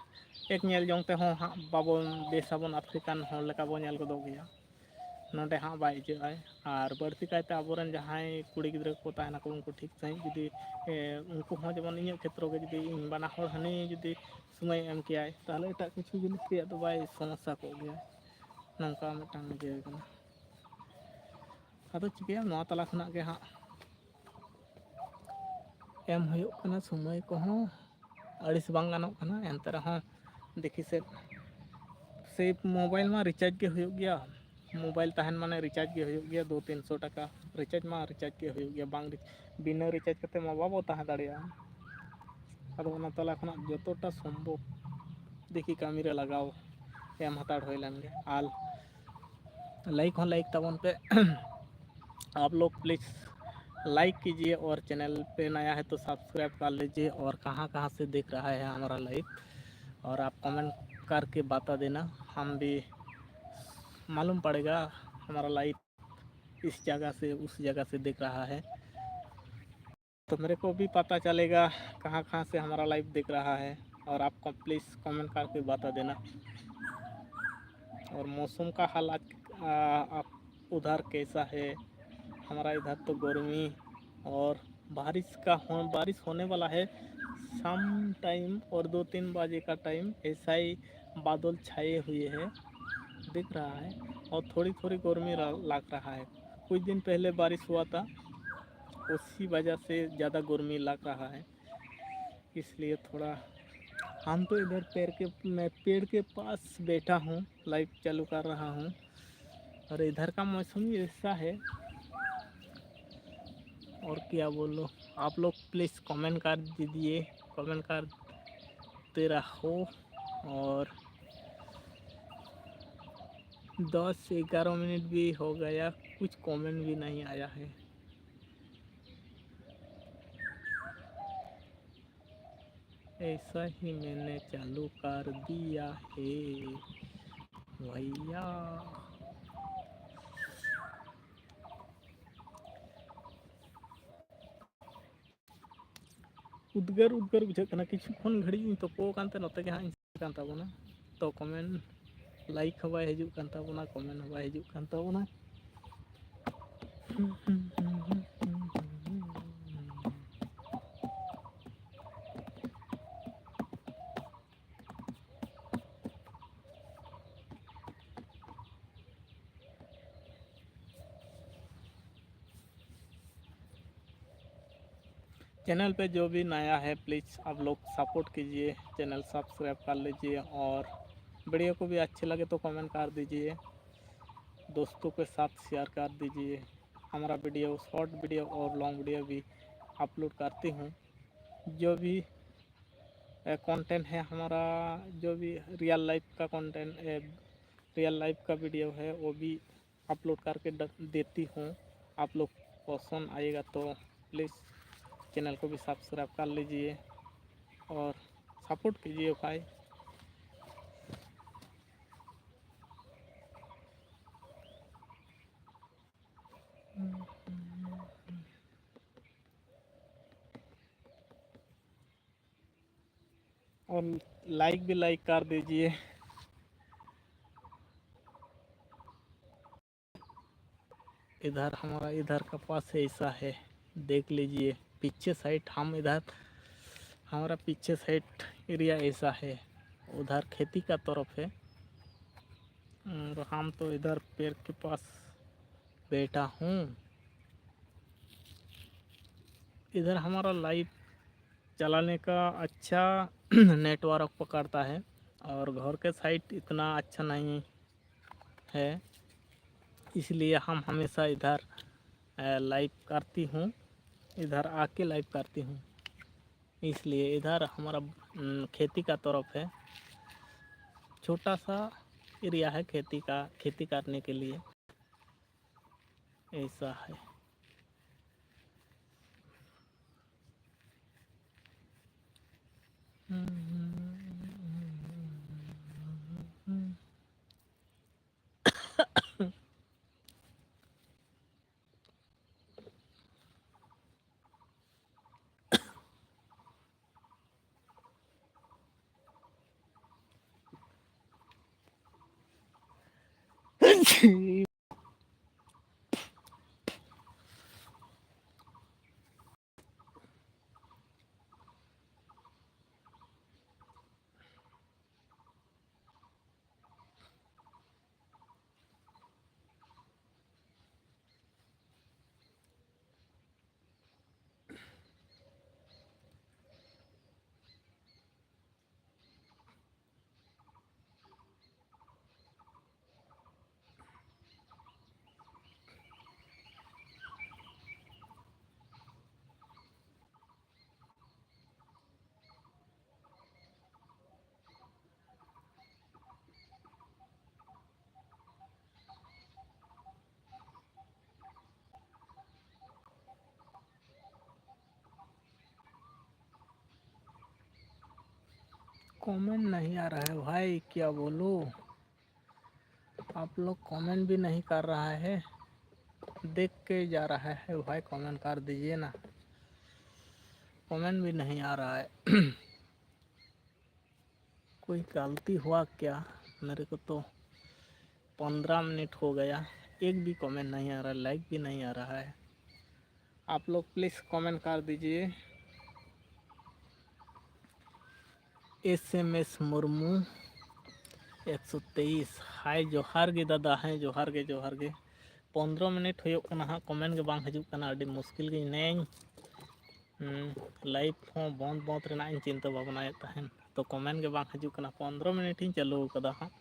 ᱮᱠ ᱧᱮᱞ ᱡᱚᱝ ᱛᱮᱦᱚᱸ ᱦᱟᱸᱜ ᱵᱟᱵᱚᱱ ᱵᱮᱥ ᱟᱵᱚᱱ, ᱟᱯᱷᱨᱤᱠᱟᱱ ᱦᱚᱲ ᱞᱮᱠᱟ ᱵᱚᱱ ᱧᱮᱞ ᱜᱚᱫᱚᱜ ᱜᱮᱭᱟ᱾ ᱱᱚᱰᱮ ᱦᱟᱸᱜ ᱵᱟᱭ ᱤᱭᱟᱹᱜᱼᱟᱭ᱾ ᱟᱨ ᱵᱟᱹᱲᱛᱤ ᱠᱟᱭᱛᱮ ᱟᱵᱚᱨᱮᱱ ᱡᱟᱦᱟᱸᱭ ᱠᱩᱲᱤ ᱜᱤᱫᱽᱨᱟᱹ ᱠᱚ ᱛᱟᱦᱮᱱᱟᱠᱚ, ᱩᱱᱠᱩ ᱴᱷᱤᱠ ᱥᱟᱺᱦᱤᱡ ᱡᱩᱫᱤ, ᱮ, ᱩᱱᱠᱩ ᱦᱚᱸ ᱡᱮᱢᱚᱱ ᱤᱧᱟᱹᱜ ᱠᱷᱮᱛᱨᱚ ᱜᱮ ᱡᱩᱫᱤ ᱤᱧ ᱵᱟᱱᱟ ᱦᱚᱲ ᱦᱟᱹᱱᱤ ᱡᱩᱫᱤ ᱥᱚᱢᱚᱭ ᱮᱢ ᱠᱮᱭᱟᱭ, ᱛᱟᱦᱚᱞᱮ ᱮᱴᱟᱜ ᱠᱤᱪᱷᱩ ᱡᱤᱱᱤᱥ ᱨᱮᱭᱟᱜ ᱫᱚ ᱵᱟᱭ ᱥᱚᱢᱚᱥᱥᱟ ᱠᱚᱜ ᱜᱮᱭᱟ᱾ ᱱᱚᱝᱠᱟ ᱢᱤᱫᱴᱟᱝ ᱤᱭᱟᱹ ᱠᱟᱱᱟ᱾ ᱟᱫᱚ ᱪᱤᱠᱟᱹᱭᱟᱢ, ᱱᱚᱣᱟ ᱛᱟᱞᱟ ᱠᱷᱚᱱᱟᱜ ᱜᱮ ᱦᱟᱸᱜ ᱮᱢ ᱦᱩᱭᱩᱜ ᱠᱟᱱᱟ, ᱥᱚᱢᱚᱭ ᱠᱚᱦᱚᱸ ᱟᱹᱲᱤᱥ ᱵᱟᱝ ᱜᱟᱱᱚᱜ ᱠᱟᱱᱟ᱾ ᱮᱱᱛᱮ ᱨᱮᱦᱚᱸ ᱫᱮᱠᱷᱤ ᱥᱮᱫ, ᱥᱮ ᱢᱳᱵᱟᱭᱤᱞ ᱢᱟ ᱨᱤᱪᱟᱨᱡᱽ ᱜᱮ ᱦᱩᱭᱩᱜ ᱜᱮᱭᱟ, ᱢᱳᱵᱟᱭᱤᱞ ᱛᱟᱦᱮᱱ ᱢᱟᱱᱮ ᱨᱤᱪᱟᱨᱡᱽ ᱜᱮ ᱦᱩᱭᱩᱜ ᱜᱮᱭᱟ, ᱫᱩ ᱛᱤᱱᱥᱚ ᱴᱟᱠᱟ ᱨᱤᱪᱟᱨᱡᱽ ᱢᱟ ᱨᱤᱪᱟᱨᱡᱽ ᱜᱮ ᱦᱩᱭᱩᱜ ᱜᱮᱭᱟ, ᱵᱟᱝ ᱨᱤᱪ-, ᱵᱤᱱᱟᱹ ᱨᱤᱪᱟᱨᱡᱽ ᱠᱟᱛᱮ ᱢᱟ ᱵᱟᱵᱚ ᱛᱟᱦᱮᱸ ᱫᱟᱲᱮᱭᱟᱜᱼᱟ᱾ ᱟᱫᱚ ᱚᱱᱟ ᱛᱟᱞᱟ ᱠᱷᱚᱱᱟᱜ ᱡᱚᱛᱚᱴᱟ ᱥᱚᱢᱵᱷᱚᱵ ᱫᱮᱠᱷᱤ ᱠᱟᱹᱢᱤ ᱨᱮ ᱞᱟᱜᱟᱣ ᱮᱢ ᱦᱟᱛᱟᱲ ᱦᱩᱭ ᱞᱮᱱ ᱜᱮ᱾ ᱟᱨ ᱞᱟᱭᱤᱠ ᱦᱚᱸ ᱞᱟᱭᱤᱠ ᱛᱟᱵᱚᱱ ᱯᱮ᱾ आप लोग प्लीज़ लाइक कीजिए और चैनल पे नया है तो सब्सक्राइब कर लीजिए, और कहाँ कहाँ से देख रहा है हमारा लाइव, और आप कमेंट करके बता देना, हम भी मालूम पड़ेगा हमारा लाइव इस जगह से उस जगह से देख रहा है। तो मेरे को भी पता चलेगा कहाँ कहाँ से हमारा लाइव दिख रहा है, और आपको प्लीज़ कमेंट करके बता देना। और मौसम का हाल आज, आ, आप उधर कैसा है? हमारा इधर तो गर्मी और बारिश का हो, बारिश होने वाला है शाम टाइम, और दो तीन बजे का टाइम ऐसा ही बादल छाए हुए हैं, दिख रहा है, और थोड़ी थोड़ी गर्मी ला-, लग रहा है। कुछ दिन पहले बारिश हुआ था, उसी वजह से ज़्यादा गर्मी लग रहा है, इसलिए थोड़ा हम तो इधर पेड़ के, मैं पेड़ के पास बैठा हूँ, लाइव चालू कर रहा हूँ। और इधर का मौसम ही ऐसा है, और क्या बोलो, आप लोग प्लीज़ कमेंट कर दीजिए, कमेंट करते रहो। और दस ग्यारह मिनट भी हो गया, कुछ कमेंट भी नहीं आया है। ऐसा ही मैंने चालू कर दिया है भैया। ᱩᱫᱽᱜᱟᱹᱨ ᱩᱫᱽᱜᱟᱹᱨ ᱵᱩᱡᱷᱟᱹᱜ ᱠᱟᱱᱟ᱾ ᱠᱤᱪᱷᱩ ᱠᱷᱚᱱ ᱜᱷᱟᱹᱲᱤᱡ ᱤᱧ ᱛᱚᱯᱚ ᱟᱠᱟᱱ ᱛᱮ ᱱᱚᱛᱮ ᱜᱮ ᱦᱟᱸᱜ ᱤᱧ ᱥᱮᱱ ᱠᱟᱱ ᱛᱟᱵᱚᱱᱟ᱾ ᱛᱚ ᱠᱚᱢᱮᱱᱴ, ᱞᱟᱭᱤᱠ ᱦᱚᱸ ᱵᱟᱭ ᱦᱤᱡᱩᱜ ᱠᱟᱱ ᱛᱟᱵᱚᱱᱟ, ᱠᱚᱢᱮᱱᱴ ᱦᱚᱸ ᱵᱟᱭ ᱦᱤᱡᱩᱜ ᱠᱟᱱ ᱛᱟᱵᱚᱱᱟ᱾ चैनल पे जो भी नया है, प्लीज़ आप लोग सपोर्ट कीजिए, चैनल सब्सक्राइब कर लीजिए और वीडियो को भी अच्छे लगे तो कमेंट कर दीजिए, दोस्तों के साथ शेयर कर दीजिए। हमारा वीडियो, शॉर्ट वीडियो और लॉन्ग वीडियो भी अपलोड करती हूँ। जो भी कंटेंट है हमारा, जो भी रियल लाइफ का कंटेंट, रियल लाइफ का वीडियो है, वो भी अपलोड करके ड- देती हूँ। आप लोग पसंद आएगा तो प्लीज़ चैनल को भी सब्सक्राइब कर लीजिए और सपोर्ट कीजिए भाई। और लाइक भी लाइक कर दीजिए। इधर हमारा इधर का पास ऐसा है, देख लीजिए पीछे साइड। हम इधर हमारा पीछे साइड एरिया ऐसा है, उधर खेती का तरफ है। और हम तो इधर पेड़ के पास बैठा हूँ। इधर हमारा लाइव चलाने का अच्छा नेटवर्क पकड़ता है और घर के साइड इतना अच्छा नहीं है, इसलिए हम हमेशा इधर लाइव करती हूँ, इधर आके लाइव करती हूँ। इसलिए इधर हमारा खेती का तरफ है, छोटा सा एरिया है खेती का, खेती करने के लिए, ऐसा है। कमेंट नहीं आ रहा है भाई, क्या बोलूं? आप लोग कमेंट भी नहीं कर रहा है, देख के जा रहा है भाई, कमेंट कर दीजिए ना, कमेंट भी नहीं आ रहा है। कोई गलती हुआ क्या? मेरे को तो पंद्रह मिनट हो गया, एक भी कमेंट नहीं आ रहा है, लाइक भी नहीं आ रहा है। आप लोग प्लीज कमेंट कर दीजिए। एस एम एस मुर्मू एक सौ तेईस, हाय, ᱡᱚᱦᱟᱨ ᱜᱮ ᱫᱟᱫᱟ᱾ ᱦᱮᱸ, ᱡᱚᱦᱟᱨ ᱜᱮ, ᱡᱚᱦᱟᱨ ᱜᱮ᱾ ᱯᱚᱱᱫᱽᱨᱚ ᱢᱤᱱᱤᱴ ᱦᱩᱭᱩᱜ ᱠᱟᱱᱟ ᱦᱟᱸᱜ, ᱠᱚᱢᱮᱱᱴ ᱜᱮ ᱵᱟᱝ ᱦᱤᱡᱩᱜ ᱠᱟᱱᱟ, ᱟᱹᱰᱤ ᱢᱩᱥᱠᱤᱞ ᱜᱮ ᱢᱤᱱᱟᱹᱧ᱾ ᱦᱩᱸ, ᱞᱟᱭᱤᱵᱷ ᱦᱚᱸ ᱵᱚᱱᱫ ᱵᱚᱱᱫ ᱨᱮᱱᱟᱜ ᱤᱧ ᱪᱤᱱᱛᱟᱹ ᱵᱷᱟᱵᱽᱱᱟᱭᱮᱫ ᱛᱟᱦᱮᱱ, ᱛᱚ ᱠᱚᱢᱮᱱᱴ ᱜᱮ ᱵᱟᱝ ᱦᱤᱡᱩᱜ ᱠᱟᱱᱟ᱾ ᱯᱚᱱᱫᱽᱨᱚ ᱢᱤᱱᱤᱴ ᱤᱧ ᱪᱟᱹᱞᱩ ᱟᱠᱟᱫᱟ ᱦᱟᱸᱜ,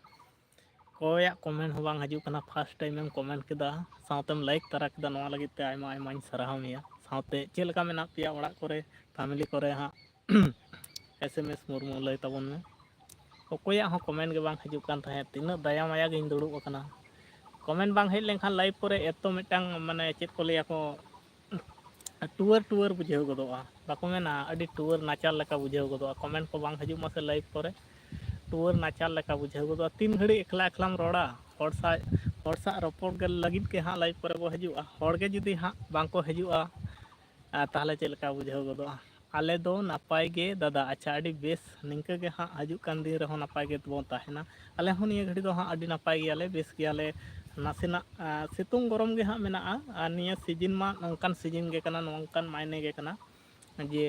ᱚᱠᱚᱭᱟᱜ ᱠᱚᱢᱮᱱᱴ ᱦᱚᱸ ᱵᱟᱝ ᱦᱤᱡᱩᱜ ᱠᱟᱱᱟ᱾ ᱯᱷᱟᱥᱴ ᱴᱟᱭᱤᱢ ᱮᱢ ᱠᱚᱢᱮᱱᱴ ᱠᱮᱫᱟ, ᱥᱟᱶᱛᱮᱢ ᱞᱟᱭᱤᱠ ᱛᱟᱨᱟ ᱠᱮᱫᱟ, ᱱᱚᱣᱟ ᱞᱟᱹᱜᱤᱫ ᱛᱮ ᱟᱭᱢᱟ ᱟᱭᱢᱟᱧ ᱥᱟᱨᱦᱟᱣ ᱢᱮᱭᱟ᱾ ᱥᱟᱶᱛᱮ ᱪᱮᱫ ᱞᱮᱠᱟ ᱢᱮᱱᱟᱜ ᱯᱮᱭᱟ ᱚᱲᱟᱜ ᱠᱚᱨᱮ, ᱯᱷᱮᱢᱤᱞᱤ ᱠᱚᱨᱮ ᱦᱟᱸᱜ? ᱮᱥ ᱮᱢ ᱮᱥ ᱢᱩᱨᱢᱩ ᱞᱟᱹᱭ ᱛᱟᱵᱚᱱ ᱢᱮ᱾ ᱚᱠᱚᱭᱟᱜ ᱦᱚᱸ ᱠᱚᱢᱮᱱᱴ ᱜᱮ ᱵᱟᱝ ᱦᱤᱡᱩᱜ ᱠᱟᱱ ᱛᱟᱦᱮᱸᱫ᱾ ᱛᱤᱱᱟᱹᱜ ᱫᱟᱭᱟ ᱢᱟᱭᱟ ᱜᱤᱧ ᱫᱩᱲᱩᱵ ᱟᱠᱟᱱᱟ, ᱠᱚᱢᱮᱱᱴ ᱵᱟᱝ ᱦᱮᱡ ᱞᱮᱱᱠᱷᱟᱱ ᱞᱟᱭᱤᱵᱷ ᱠᱚᱨᱮ ᱮᱛᱚ ᱢᱤᱫᱴᱟᱝ, ᱢᱟᱱᱮ, ᱪᱮᱫ ᱠᱚ ᱞᱟᱹᱭᱟ ᱠᱚ, ᱴᱩᱣᱟᱹᱨ ᱴᱩᱣᱟᱹᱨ ᱵᱩᱡᱷᱟᱹᱣ ᱜᱚᱫᱚᱜᱼᱟ, ᱵᱟᱠᱚ ᱢᱮᱱᱟ, ᱟᱹᱰᱤ ᱴᱩᱣᱟᱹᱨ ᱱᱟᱪᱟᱨ ᱞᱮᱠᱟ ᱵᱩᱡᱷᱟᱹᱣ ᱜᱚᱫᱚᱜᱼᱟ᱾ ᱠᱚᱢᱮᱱᱴ ᱠᱚ ᱵᱟᱝ ᱦᱤᱡᱩᱜ ᱢᱟᱥᱮ ᱞᱟᱭᱤᱵᱷ ᱠᱚᱨᱮ, ᱴᱩᱣᱟᱹᱨ ᱱᱟᱪᱟᱨ ᱞᱮᱠᱟ ᱵᱩᱡᱷᱟᱹᱣ ᱜᱚᱫᱚᱜᱼᱟ᱾ ᱛᱤᱱ ᱜᱷᱟᱹᱲᱤᱡ ᱮᱠᱞᱟ ᱮᱠᱞᱟᱢ ᱨᱚᱲᱟ? ᱦᱚᱲ ᱥᱟᱶ, ᱦᱚᱲ ᱥᱟᱶ ᱨᱚᱯᱚᱲ ᱜᱮ ᱞᱟᱹᱜᱤᱫ ᱜᱮ ᱦᱟᱸᱜ ᱞᱟᱭᱤᱵᱷ ᱠᱚᱨᱮ ᱵᱚ ᱦᱤᱡᱩᱜᱼᱟ, ᱦᱚᱲ ᱜᱮ ᱡᱩᱫᱤ ᱦᱟᱸᱜ ᱵᱟᱝ ᱠᱚ ᱦᱤᱡᱩᱜᱼᱟ, ᱟᱨ ᱛᱟᱦᱚᱞᱮ ᱪᱮᱫ ᱞᱮᱠᱟ ᱵᱩᱡᱷᱟᱹᱣ ᱜᱚᱫᱚᱜᱼᱟ? ᱟᱞᱮ ᱫᱚ ᱱᱟᱯᱟᱭ ᱜᱮ ᱫᱟᱫᱟ᱾ ᱟᱪᱪᱷᱟ, ᱟᱹᱰᱤ ᱵᱮᱥ, ᱱᱤᱝᱠᱟᱹ ᱜᱮ ᱦᱟᱸᱜ ᱦᱤᱡᱩᱜ ᱠᱟᱱ ᱫᱤᱱ ᱨᱮᱦᱚᱸ ᱱᱟᱯᱟᱭ ᱜᱮ ᱵᱚᱱ ᱛᱟᱦᱮᱱᱟ᱾ ᱟᱞᱮ ᱦᱚᱸ ᱱᱤᱭᱟᱹ ᱜᱷᱟᱹᱲᱤ ᱫᱚ ᱦᱟᱸᱜ ᱟᱹᱰᱤ ᱱᱟᱯᱟᱭ ᱜᱮᱭᱟᱞᱮ, ᱵᱮᱥ ᱜᱮᱭᱟᱞᱮ᱾ ᱱᱟᱥᱮᱱᱟᱜ, ᱟ, ᱥᱤᱛᱩᱝ ᱜᱚᱨᱚᱢ ᱜᱮ ᱦᱟᱸᱜ ᱢᱮᱱᱟᱜᱼᱟ, ᱟᱨ ᱱᱤᱭᱟᱹ ᱥᱤᱡᱤᱱ ᱢᱟ ᱱᱚᱝᱠᱟᱱ ᱥᱤᱡᱤᱱ ᱜᱮ ᱠᱟᱱᱟ, ᱱᱚᱝᱠᱟᱱ ᱢᱟᱭᱱᱮ ᱜᱮ ᱠᱟᱱᱟ ᱡᱮ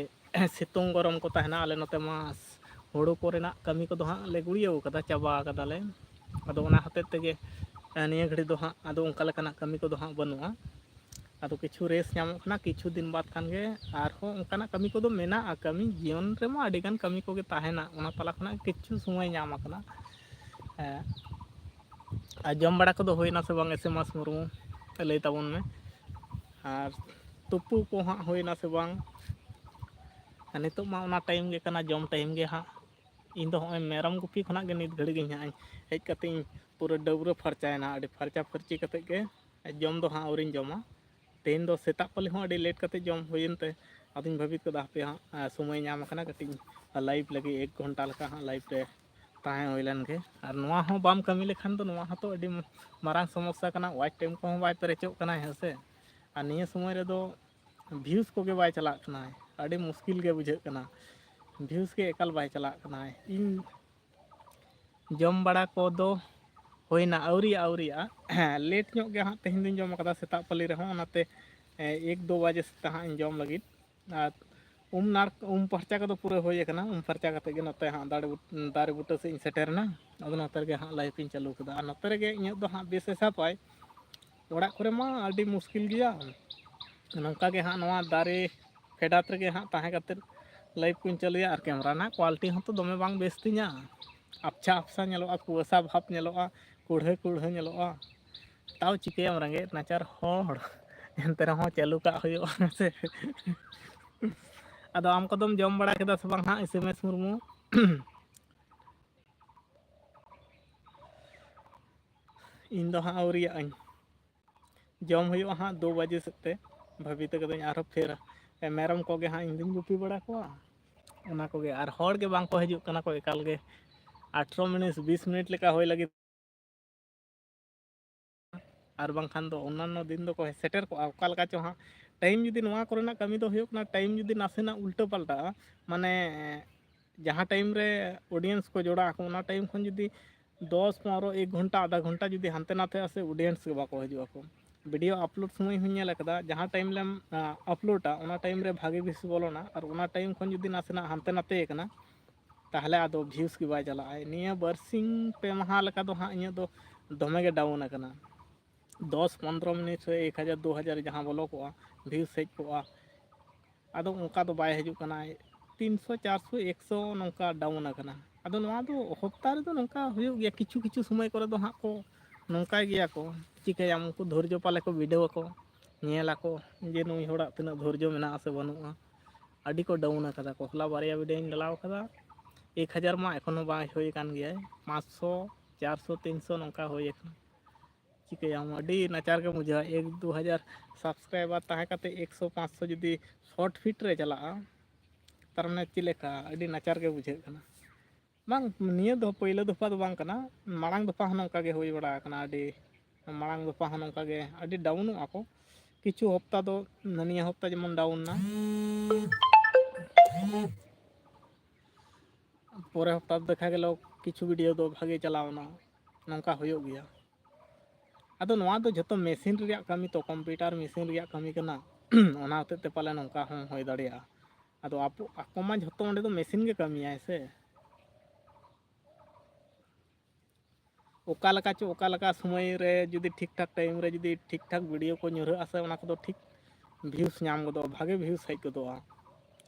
ᱥᱤᱛᱩᱝ ᱜᱚᱨᱚᱢ ᱠᱚ ᱛᱟᱦᱮᱱᱟ᱾ ᱟᱞᱮ ᱱᱚᱛᱮ ᱢᱟ ᱦᱩᱲᱩ ᱠᱚᱨᱮᱱᱟᱜ ᱠᱟᱹᱢᱤ ᱠᱚᱫᱚ ᱦᱟᱸᱜ ᱞᱮ ᱜᱩᱲᱭᱟᱹᱣ ᱠᱟᱫᱟ, ᱪᱟᱵᱟ ᱠᱟᱫᱟᱞᱮ᱾ ᱟᱫᱚ ᱚᱱᱟ ᱦᱚᱛᱮᱡ ᱛᱮᱜᱮ, ᱮ, ᱱᱤᱭᱟᱹ ᱜᱷᱟᱹᱲᱤ ᱫᱚ ᱦᱟᱸᱜ ᱟᱫᱚ ᱚᱱᱠᱟ ᱞᱮᱠᱟᱱᱟᱜ ᱠᱟᱹᱢᱤ ᱠᱚᱫᱚ ᱦᱟᱸᱜ ᱵᱟᱹᱱᱩᱜᱼᱟ᱾ ᱟᱫᱚ ᱠᱤᱪᱷᱩ ᱨᱮᱥ ᱧᱟᱢᱚᱜ ᱠᱟᱱᱟ, ᱠᱤᱪᱷᱩ ᱫᱤᱱ ᱵᱟᱫᱽ ᱠᱷᱟᱱ ᱜᱮ ᱟᱨᱦᱚᱸ ᱚᱱᱠᱟᱱᱟᱜ ᱠᱟᱹᱢᱤ ᱠᱚᱫᱚ ᱢᱮᱱᱟᱜᱼᱟ᱾ ᱠᱟᱹᱢᱤ ᱡᱤᱭᱚᱱ ᱨᱮᱢᱟ ᱟᱹᱰᱤ ᱜᱟᱱ ᱠᱟᱹᱢᱤ ᱠᱚᱜᱮ ᱛᱟᱦᱮᱱᱟ, ᱚᱱᱟ ᱛᱟᱞᱟ ᱠᱷᱚᱱᱟᱜ ᱠᱤᱪᱷᱩ ᱥᱚᱢᱚᱭ ᱧᱟᱢ ᱟᱠᱟᱱᱟ᱾ ᱦᱮᱸ, ᱟᱨ ᱡᱚᱢ ᱵᱟᱲᱟ ᱠᱚᱫᱚ ᱦᱩᱭᱱᱟ ᱥᱮ ᱵᱟᱝ, ᱮᱥᱮᱢᱟᱥ ᱢᱩᱨᱢᱩ? ᱞᱟᱹᱭ ᱛᱟᱵᱚᱱ ᱢᱮ᱾ ᱟᱨ ᱛᱩᱯᱩ ᱠᱚ ᱦᱟᱸᱜ ᱦᱩᱭᱱᱟ ᱥᱮ ᱵᱟᱝ? ᱟᱨ ᱱᱤᱛᱚᱜ ᱢᱟ ᱚᱱᱟ ᱴᱟᱭᱤᱢ ᱜᱮ ᱠᱟᱱᱟ, ᱡᱚᱢ ᱴᱟᱭᱤᱢ ᱜᱮ ᱦᱟᱸᱜ᱾ ᱤᱧ ᱫᱚ ᱦᱚᱸᱜᱼᱚᱭ ᱢᱮᱨᱚᱢ ᱜᱩᱯᱤ ᱠᱷᱚᱱᱟᱜ ᱜᱮ ᱱᱤᱛ ᱜᱷᱟᱹᱲᱤᱡ ᱜᱤᱧ ᱦᱟᱸᱜ ᱦᱮᱡ ᱠᱟᱛᱮ ᱤᱧ ᱯᱩᱨᱟᱹ ᱰᱟᱹᱵᱽᱨᱟᱹ ᱯᱷᱟᱨᱪᱟᱭᱮᱱᱟ᱾ ᱟᱹᱰᱤ ᱯᱷᱟᱨᱪᱟ ᱯᱷᱟᱹᱨᱪᱤ ᱠᱟᱛᱮ ᱜᱮ ᱡᱚᱢ ᱫᱚ ᱦᱟᱸᱜ ᱟᱹᱣᱨᱤᱧ ᱡᱚᱢᱟ᱾ ᱛᱮᱦᱮᱧ ᱫᱚ ᱥᱮᱛᱟᱜ ᱯᱟᱹᱞᱤ ᱦᱚᱸ ᱟᱹᱰᱤ ᱞᱮᱴ ᱠᱟᱛᱮ ᱡᱚᱢ ᱦᱩᱭᱮᱱ ᱛᱮ ᱟᱫᱚᱧ ᱵᱷᱟᱹᱵᱤᱛ ᱠᱟᱫᱟ, ᱦᱟᱯᱮ ᱦᱟᱸᱜ, ᱟ, ᱥᱚᱢᱚᱭ ᱧᱟᱢ ᱟᱠᱟᱱᱟ, ᱠᱟᱹᱴᱤᱡ ᱞᱟᱭᱤᱵᱷ ᱞᱟᱹᱜᱤᱫ ᱮᱠ ᱜᱷᱚᱱᱴᱟ ᱞᱮᱠᱟ ᱦᱟᱸᱜ ᱞᱟᱭᱤᱵᱷ ᱨᱮ ᱛᱟᱦᱮᱸ ᱦᱩᱭ ᱞᱮᱱ ᱜᱮ᱾ ᱟᱨ ᱱᱚᱣᱟ ᱦᱚᱸ ᱵᱟᱢ ᱠᱟᱹᱢᱤ ᱞᱮᱠᱷᱟᱱ ᱫᱚ ᱱᱚᱣᱟ ᱦᱚᱸᱛᱚ ᱟᱹᱰᱤ ᱢᱟᱨᱟᱝ ᱥᱚᱢᱚᱥᱥᱟ ᱠᱟᱱᱟ, ᱣᱟᱪ ᱴᱟᱭᱤᱢ ᱠᱚᱦᱚᱸ ᱵᱟᱭ ᱯᱮᱨᱮᱪᱚᱜ ᱠᱟᱱᱟ, ᱦᱮᱸ ᱥᱮ? ᱟᱨ ᱱᱤᱭᱟᱹ ᱥᱚᱢᱚᱭ ᱨᱮᱫᱚ ᱵᱷᱤᱭᱩᱡᱽ ᱠᱚᱜᱮ ᱵᱟᱭ ᱪᱟᱞᱟᱜ ᱠᱟᱱᱟᱭ, ᱟᱹᱰᱤ ᱢᱩᱥᱠᱤᱞ ᱜᱮ ᱵᱩᱡᱷᱟᱹᱜ ᱠᱟᱱᱟ, ᱵᱷᱤᱭᱩᱡᱽ ᱜᱮ ᱮᱠᱟᱞ ᱵᱟᱭ ᱪᱟᱞᱟᱜ ᱠᱟᱱᱟᱭ᱾ ᱤᱧ ᱡᱚᱢ ᱵᱟᱲᱟ ᱠᱚᱫᱚ ᱦᱩᱭᱱᱟ? ᱟᱹᱣᱨᱤᱭᱟᱜᱼᱟ, ᱟᱹᱣᱨᱤᱭᱟᱜᱼᱟ᱾ ᱦᱮᱸ, ᱞᱮᱴ ᱧᱚᱜ ᱜᱮ ᱦᱟᱸᱜ ᱛᱮᱦᱮᱧ ᱫᱚᱧ ᱡᱚᱢ ᱠᱟᱫᱟ ᱥᱮᱛᱟᱜ ᱯᱟᱹᱞᱤ ᱨᱮᱦᱚᱸ, ᱚᱱᱟᱛᱮ, ᱮ, ᱮᱠ ᱫᱩ ᱵᱟᱡᱮ ᱥᱮᱫ ᱛᱮ ᱦᱟᱸᱜ ᱤᱧ ᱡᱚᱢ ᱞᱟᱹᱜᱤᱫ᱾ ᱟᱨ ᱩᱢ ᱱᱟᱲ-, ᱩᱢ ᱯᱷᱟᱨᱪᱟ ᱠᱚᱫᱚ ᱯᱩᱨᱟᱹ ᱦᱩᱭ ᱟᱠᱟᱱᱟ᱾ ᱩᱢ ᱯᱷᱟᱨᱪᱟ ᱠᱟᱛᱮ ᱜᱮ ᱱᱚᱛᱮ ᱦᱟᱸᱜ ᱫᱟᱨᱮ ᱵᱩᱴ-, ᱫᱟᱨᱮ ᱵᱩᱴᱟᱹ ᱥᱮᱫ ᱤᱧ ᱥᱮᱴᱮᱨᱮᱱᱟ᱾ ᱟᱫᱚ ᱱᱚᱛᱮ ᱨᱮᱜᱮ ᱦᱟᱸᱜ ᱞᱟᱭᱤᱵᱷ ᱤᱧ ᱪᱟᱹᱞᱩ ᱠᱮᱫᱟ᱾ ᱟᱨ ᱱᱚᱛᱮ ᱨᱮᱜᱮ ᱤᱧᱟᱹᱜ ᱫᱚ ᱦᱟᱸᱜ ᱵᱮᱥ ᱮ ᱥᱟᱵᱟᱭ᱾ ᱚᱲᱟᱜ ᱠᱚᱨᱮ ᱢᱟ ᱟᱹᱰᱤ ᱢᱩᱥᱠᱤᱞ ᱜᱮᱭᱟ᱾ ᱱᱚᱝᱠᱟ ᱜᱮ ᱦᱟᱸᱜ ᱱᱚᱣᱟ ᱫᱟᱨᱮ ᱯᱷᱮᱰᱟᱛ ᱨᱮᱜᱮ ᱦᱟᱸᱜ ᱛᱟᱦᱮᱸ ᱠᱟᱛᱮᱫ ᱞᱟᱭᱤᱵᱷ ᱠᱚᱧ ᱪᱟᱹᱞᱩᱭᱟ᱾ ᱟᱨ ᱠᱮᱢᱨᱟ ᱨᱮᱱᱟᱜ ᱠᱳᱣᱟᱞᱤᱴᱤ ᱦᱚᱸᱛᱚ ᱫᱚᱢᱮ ᱵᱟᱝ ᱵᱮᱥ ᱛᱤᱧᱟ, ᱟᱯᱪᱷᱟ ᱟᱯᱥᱟ ᱧᱮᱞᱚᱜᱼᱟ, ᱠᱩᱣᱟᱹᱥᱟ ᱵᱷᱟᱵᱽ ᱧᱮᱞᱚᱜᱼᱟ, ᱠᱩᱲᱦᱟᱹ ᱠᱩᱲᱦᱟᱹ ᱧᱮᱞᱚᱜᱼᱟ᱾ ᱛᱟᱣ ᱪᱤᱠᱟᱹᱭᱟᱢ, ᱨᱮᱸᱜᱮᱡ ᱱᱟᱪᱟᱨ ᱦᱚᱲ, ᱮᱱᱛᱮ ᱨᱮᱦᱚᱸ ᱪᱟᱹᱞᱩ ᱠᱟᱜ ᱦᱩᱭᱩᱜᱼᱟ, ᱦᱮᱸ ᱥᱮ? ᱟᱫᱚ ᱟᱢ ᱠᱚᱫᱚᱢ ᱡᱚᱢ ᱵᱟᱲᱟ ᱠᱮᱫᱟ ᱥᱮ ᱵᱟᱝ ᱦᱟᱸᱜ, ᱮᱥ ᱮᱢ ᱮᱥ ᱢᱩᱨᱢᱩ? ᱤᱧ ᱫᱚ ᱦᱟᱸᱜ ᱟᱹᱣᱨᱤᱭᱟᱜ ᱟᱹᱧ, ᱡᱚᱢ ᱦᱩᱭᱩᱜᱼᱟ ᱦᱟᱸᱜ ᱫᱩ ᱵᱟᱡᱮ ᱥᱮᱫ ᱛᱮ᱾ ᱵᱷᱟᱹᱵᱤ ᱛᱟᱠᱚ ᱫᱚᱧ ᱟᱨᱦᱚᱸ ᱯᱷᱮᱨ ᱢᱮᱨᱚᱢ ᱠᱚᱜᱮ ᱦᱟᱸᱜ ᱤᱧ ᱫᱩᱧ ᱜᱩᱯᱤ ᱵᱟᱲᱟ ᱠᱚᱣᱟ, ᱚᱱᱟ ᱠᱚᱜᱮ᱾ ᱟᱨ ᱦᱚᱲ ᱜᱮ ᱵᱟᱝ ᱠᱚ ᱦᱤᱡᱩᱜ ᱠᱟᱱᱟ ᱠᱚ ᱮᱠᱟᱞ ᱜᱮ᱾ ᱟᱴᱷᱨᱚ ᱢᱤᱱᱤᱴ ᱵᱤᱥ ᱢᱤᱱᱤᱴ ᱞᱮᱠᱟ ᱦᱩᱭ ᱞᱟᱹᱜᱤᱫ, ᱟᱨ ᱵᱟᱝᱠᱷᱟᱱ ᱫᱚ ᱚᱱᱱᱟᱱᱚ ᱫᱤᱱ ᱫᱚᱠᱚ ᱥᱮᱴᱮᱨ ᱠᱚᱜᱼᱟ ᱚᱠᱟ ᱞᱮᱠᱟ ᱪᱚ ᱦᱟᱸᱜ᱾ ᱴᱟᱭᱤᱢ ᱡᱩᱫᱤ, ᱱᱚᱣᱟ ᱠᱚᱨᱮᱱᱟᱜ ᱠᱟᱹᱢᱤ ᱫᱚ ᱦᱩᱭᱩᱜ ᱠᱟᱱᱟ, ᱴᱟᱭᱤᱢ ᱡᱩᱫᱤ ᱱᱟᱥᱮᱱᱟᱜ ᱩᱞᱴᱟᱹ ᱯᱟᱞᱴᱟᱜᱼᱟ, ᱢᱟᱱᱮ ᱡᱟᱦᱟᱸ ᱴᱟᱭᱤᱢ ᱨᱮ ᱚᱰᱤᱭᱮᱱᱥ ᱠᱚ ᱡᱚᱲᱟᱜ ᱟᱠᱚ, ᱚᱱᱟ ᱴᱟᱭᱤᱢ ᱠᱷᱚᱱ ᱡᱩᱫᱤ ᱫᱚᱥ ᱯᱚᱱᱨᱚ, ᱮᱠ ᱜᱷᱚᱱᱴᱟ, ᱟᱫᱷᱟ ᱜᱷᱚᱱᱴᱟ ᱡᱩᱫᱤ ᱦᱟᱱᱛᱮ ᱱᱟᱛᱮᱜᱼᱟ ᱥᱮ, ᱚᱰᱤᱭᱮᱱᱥ ᱜᱮ ᱵᱟᱠᱚ ᱦᱤᱡᱩᱜ ᱟᱠᱚ᱾ ᱵᱷᱤᱰᱤᱭᱳ ᱟᱯᱞᱳᱰ ᱥᱚᱢᱚᱭ ᱦᱚᱸᱧ ᱧᱮᱞ ᱟᱠᱟᱫᱟ, ᱡᱟᱦᱟᱸ ᱴᱟᱭᱤᱢ ᱨᱮᱢ ᱟᱯᱞᱳᱰᱟ, ᱚᱱᱟ ᱴᱟᱭᱤᱢ ᱨᱮ ᱵᱷᱟᱜᱮ ᱵᱷᱤᱭᱩᱥ ᱵᱚᱞᱚᱱᱟ, ᱟᱨ ᱚᱱᱟ ᱴᱟᱭᱤᱢ ᱠᱷᱚᱱ ᱡᱩᱫᱤ ᱱᱟᱥᱮᱱᱟᱜ ᱦᱟᱱᱛᱮ ᱱᱟᱛᱮ ᱟᱠᱟᱱᱟ, ᱛᱟᱦᱚᱞᱮ ᱟᱫᱚ ᱵᱷᱤᱭᱩᱥ ᱜᱮ ᱵᱟᱭ ᱪᱟᱞᱟᱜᱼᱟ᱾ ᱱᱤᱭᱟᱹ ᱵᱟᱨᱥᱤᱧ ᱯᱮ ᱢᱟᱦᱟ ᱞᱮᱠᱟ ᱫᱚ ᱦᱟᱸᱜ ᱤᱧᱟᱹᱜ ᱫᱚ ᱫᱚᱢᱮ ᱜᱮ ᱰᱟᱣᱩᱱ ᱟᱠᱟᱱᱟ᱾ ᱫᱚᱥ ᱯᱚᱱᱨᱚ ᱢᱤᱱᱤᱴ ᱨᱮ ᱮᱠ ᱦᱟᱡᱟᱨ ᱫᱩ ᱦᱟᱡᱟᱨ ᱡᱟᱦᱟᱸ ᱵᱚᱞᱚ ᱠᱚᱜᱼᱟ, ᱵᱷᱤᱭᱩᱥ ᱦᱮᱡ ᱠᱚᱜᱼᱟ, ᱟᱫᱚ ᱚᱱᱠᱟ ᱫᱚ ᱵᱟᱭ ᱦᱤᱡᱩᱜ ᱠᱟᱱᱟ᱾ ᱛᱤᱱᱥᱚ, ᱪᱟᱨᱥᱚ, ᱮᱠᱥᱚ ᱱᱚᱝᱠᱟ ᱰᱟᱣᱩᱱ ᱟᱠᱟᱱᱟ᱾ ᱟᱫᱚ ᱱᱚᱣᱟ ᱫᱚ ᱦᱚᱯᱛᱟ ᱨᱮᱫᱚ ᱱᱚᱝᱠᱟ ᱦᱩᱭᱩᱜ ᱜᱮᱭᱟ, ᱠᱤᱪᱷᱩ ᱠᱤᱪᱷᱩ ᱥᱚᱢᱚᱭ ᱠᱚᱨᱮ ᱫᱚ ᱦᱟᱸᱜ ᱠᱚ ᱱᱚᱝᱠᱟᱭ ᱜᱮᱭᱟ ᱠᱚ᱾ ᱪᱤᱠᱟᱹᱭᱟᱢ, ᱩᱱᱠᱩ ᱫᱷᱳᱨᱡᱚ ᱯᱟᱞᱮ ᱠᱚ ᱵᱤᱰᱟᱹᱣ ᱟᱠᱚ, ᱧᱮᱞ ᱟᱠᱚ ᱡᱮ ᱱᱩᱭ ᱦᱚᱲᱟᱜ ᱛᱤᱱᱟᱹᱜ ᱫᱷᱳᱨᱡᱚ ᱢᱮᱱᱟᱜᱼᱟ ᱥᱮ ᱵᱟᱹᱱᱩᱜᱼᱟ᱾ ᱟᱹᱰᱤ ᱠᱚ ᱰᱟᱣᱩᱱ ᱟᱠᱟᱫᱟ ᱠᱚ᱾ ᱦᱚᱞᱟ ᱵᱟᱨᱭᱟ ᱵᱷᱤᱰᱤᱭᱳᱧ ᱰᱟᱞᱟᱣ ᱟᱠᱟᱫᱟ, ᱮᱠ ᱦᱟᱡᱟᱨ ᱢᱟ ᱮᱠᱷᱚᱱ ᱦᱚᱸ ᱵᱟᱭ ᱦᱩᱭ ᱟᱠᱟᱱ ᱜᱮᱭᱟᱭ, ᱯᱟᱸᱪᱥᱚ, ᱪᱟᱨᱥᱚ, ᱛᱤᱱᱥᱚ ᱱᱚᱝᱠᱟ ᱦᱩᱭ ᱟᱠᱟᱱᱟ᱾ ᱪᱤᱠᱟᱹᱭᱟᱢ, ᱟᱹᱰᱤ ᱱᱟᱪᱟᱨ ᱜᱮ ᱵᱩᱡᱷᱟᱹᱜᱼᱟ᱾ ᱮᱠ ᱫᱩ ᱦᱟᱡᱟᱨ ᱥᱟᱵᱥᱠᱨᱟᱭᱵᱟᱨ ᱛᱟᱦᱮᱸ ᱠᱟᱛᱮ ᱮᱠᱥᱚ, ᱯᱟᱸᱪᱥᱚ ᱡᱩᱫᱤ ᱥᱚᱨᱴ ᱯᱷᱤᱴ ᱨᱮ ᱪᱟᱞᱟᱜᱼᱟ, ᱛᱟᱨ ᱢᱟᱱᱮ ᱪᱮᱫ ᱞᱮᱠᱟ, ᱟᱹᱰᱤ ᱱᱟᱪᱟᱨ ᱜᱮ ᱵᱩᱡᱷᱟᱹᱜ ᱠᱟᱱᱟ᱾ ᱵᱟᱝ, ᱱᱤᱭᱟᱹ ᱫᱚ ᱯᱳᱭᱞᱳ ᱫᱚᱯᱷᱟ ᱫᱚ ᱵᱟᱝ ᱠᱟᱱᱟ, ᱢᱟᱲᱟᱝ ᱫᱚᱯᱷᱟ ᱦᱚᱸ ᱱᱚᱝᱠᱟ ᱜᱮ ᱦᱩᱭ ᱵᱟᱲᱟ ᱟᱠᱟᱱᱟ᱾ ᱟᱹᱰᱤ ᱢᱟᱲᱟᱝ ᱫᱚᱯᱷᱟ ᱦᱚᱸ ᱱᱚᱝᱠᱟ ᱜᱮ ᱟᱹᱰᱤ ᱰᱟᱣᱩᱱᱚᱜᱼᱟ ᱠᱚ᱾ ᱠᱤᱪᱷᱩ ᱦᱚᱯᱛᱟ ᱫᱚ, ᱱᱤᱭᱟᱹ ᱦᱚᱯᱛᱟ ᱡᱮᱢᱚᱱ ᱰᱟᱣᱩᱱ ᱱᱟ, ᱯᱚᱨᱮ ᱦᱚᱯᱛᱟ ᱫᱚ ᱫᱮᱠᱷᱟ ᱜᱮᱞᱚ ᱠᱤᱪᱷᱩ ᱵᱷᱤᱰᱤᱭᱳ ᱫᱚ ᱵᱷᱟᱜᱮ ᱪᱟᱞᱟᱣ ᱮᱱᱟ, ᱱᱚᱝᱠᱟ ᱦᱩᱭᱩᱜ ᱜᱮᱭᱟ᱾ ᱟᱫᱚ ᱱᱚᱣᱟ ᱫᱚ ᱡᱷᱚᱛᱚ ᱢᱮᱥᱤᱱ ᱨᱮᱭᱟᱜ ᱠᱟᱹᱢᱤ ᱛᱚ, ᱠᱚᱢᱯᱤᱭᱩᱴᱟᱨ ᱢᱮᱥᱤᱱ ᱨᱮᱭᱟᱜ ᱠᱟᱹᱢᱤ ᱠᱟᱱᱟ᱾ ᱚᱱᱟ ᱦᱚᱛᱮᱡ ᱛᱮ ᱯᱟᱞᱮ ᱱᱚᱝᱠᱟ ᱦᱚᱸ ᱦᱩᱭ ᱫᱟᱲᱮᱭᱟᱜᱼᱟ᱾ ᱟᱫᱚ ᱟᱯᱚ-, ᱟᱠᱚ ᱢᱟ ᱡᱷᱚᱛᱚ ᱚᱸᱰᱮ ᱫᱚ ᱢᱮᱥᱤᱱ ᱜᱮ ᱠᱟᱹᱢᱤᱭᱟᱭ ᱥᱮ᱾ ᱚᱠᱟ ᱞᱮᱠᱟ ᱪᱚ ᱚᱠᱟ ᱞᱮᱠᱟ ᱥᱚᱢᱚᱭ ᱨᱮ ᱡᱩᱫᱤ ᱴᱷᱤᱠ ᱴᱷᱟᱠ ᱴᱟᱭᱤᱢ ᱨᱮ ᱡᱩᱫᱤ ᱴᱷᱤᱠ ᱴᱷᱟᱠ ᱵᱷᱤᱰᱤᱭᱳ ᱠᱚ ᱧᱩᱨᱦᱟᱹᱜᱼᱟ ᱥᱮ, ᱚᱱᱟ ᱠᱚᱫᱚ ᱴᱷᱤᱠ ᱵᱷᱤᱭᱩᱥ ᱧᱟᱢ ᱜᱚᱫᱚᱜᱼᱟ, ᱵᱷᱟᱜᱮ ᱵᱷᱤᱭᱩᱥ ᱦᱮᱡ ᱜᱚᱫᱚᱜᱼᱟ,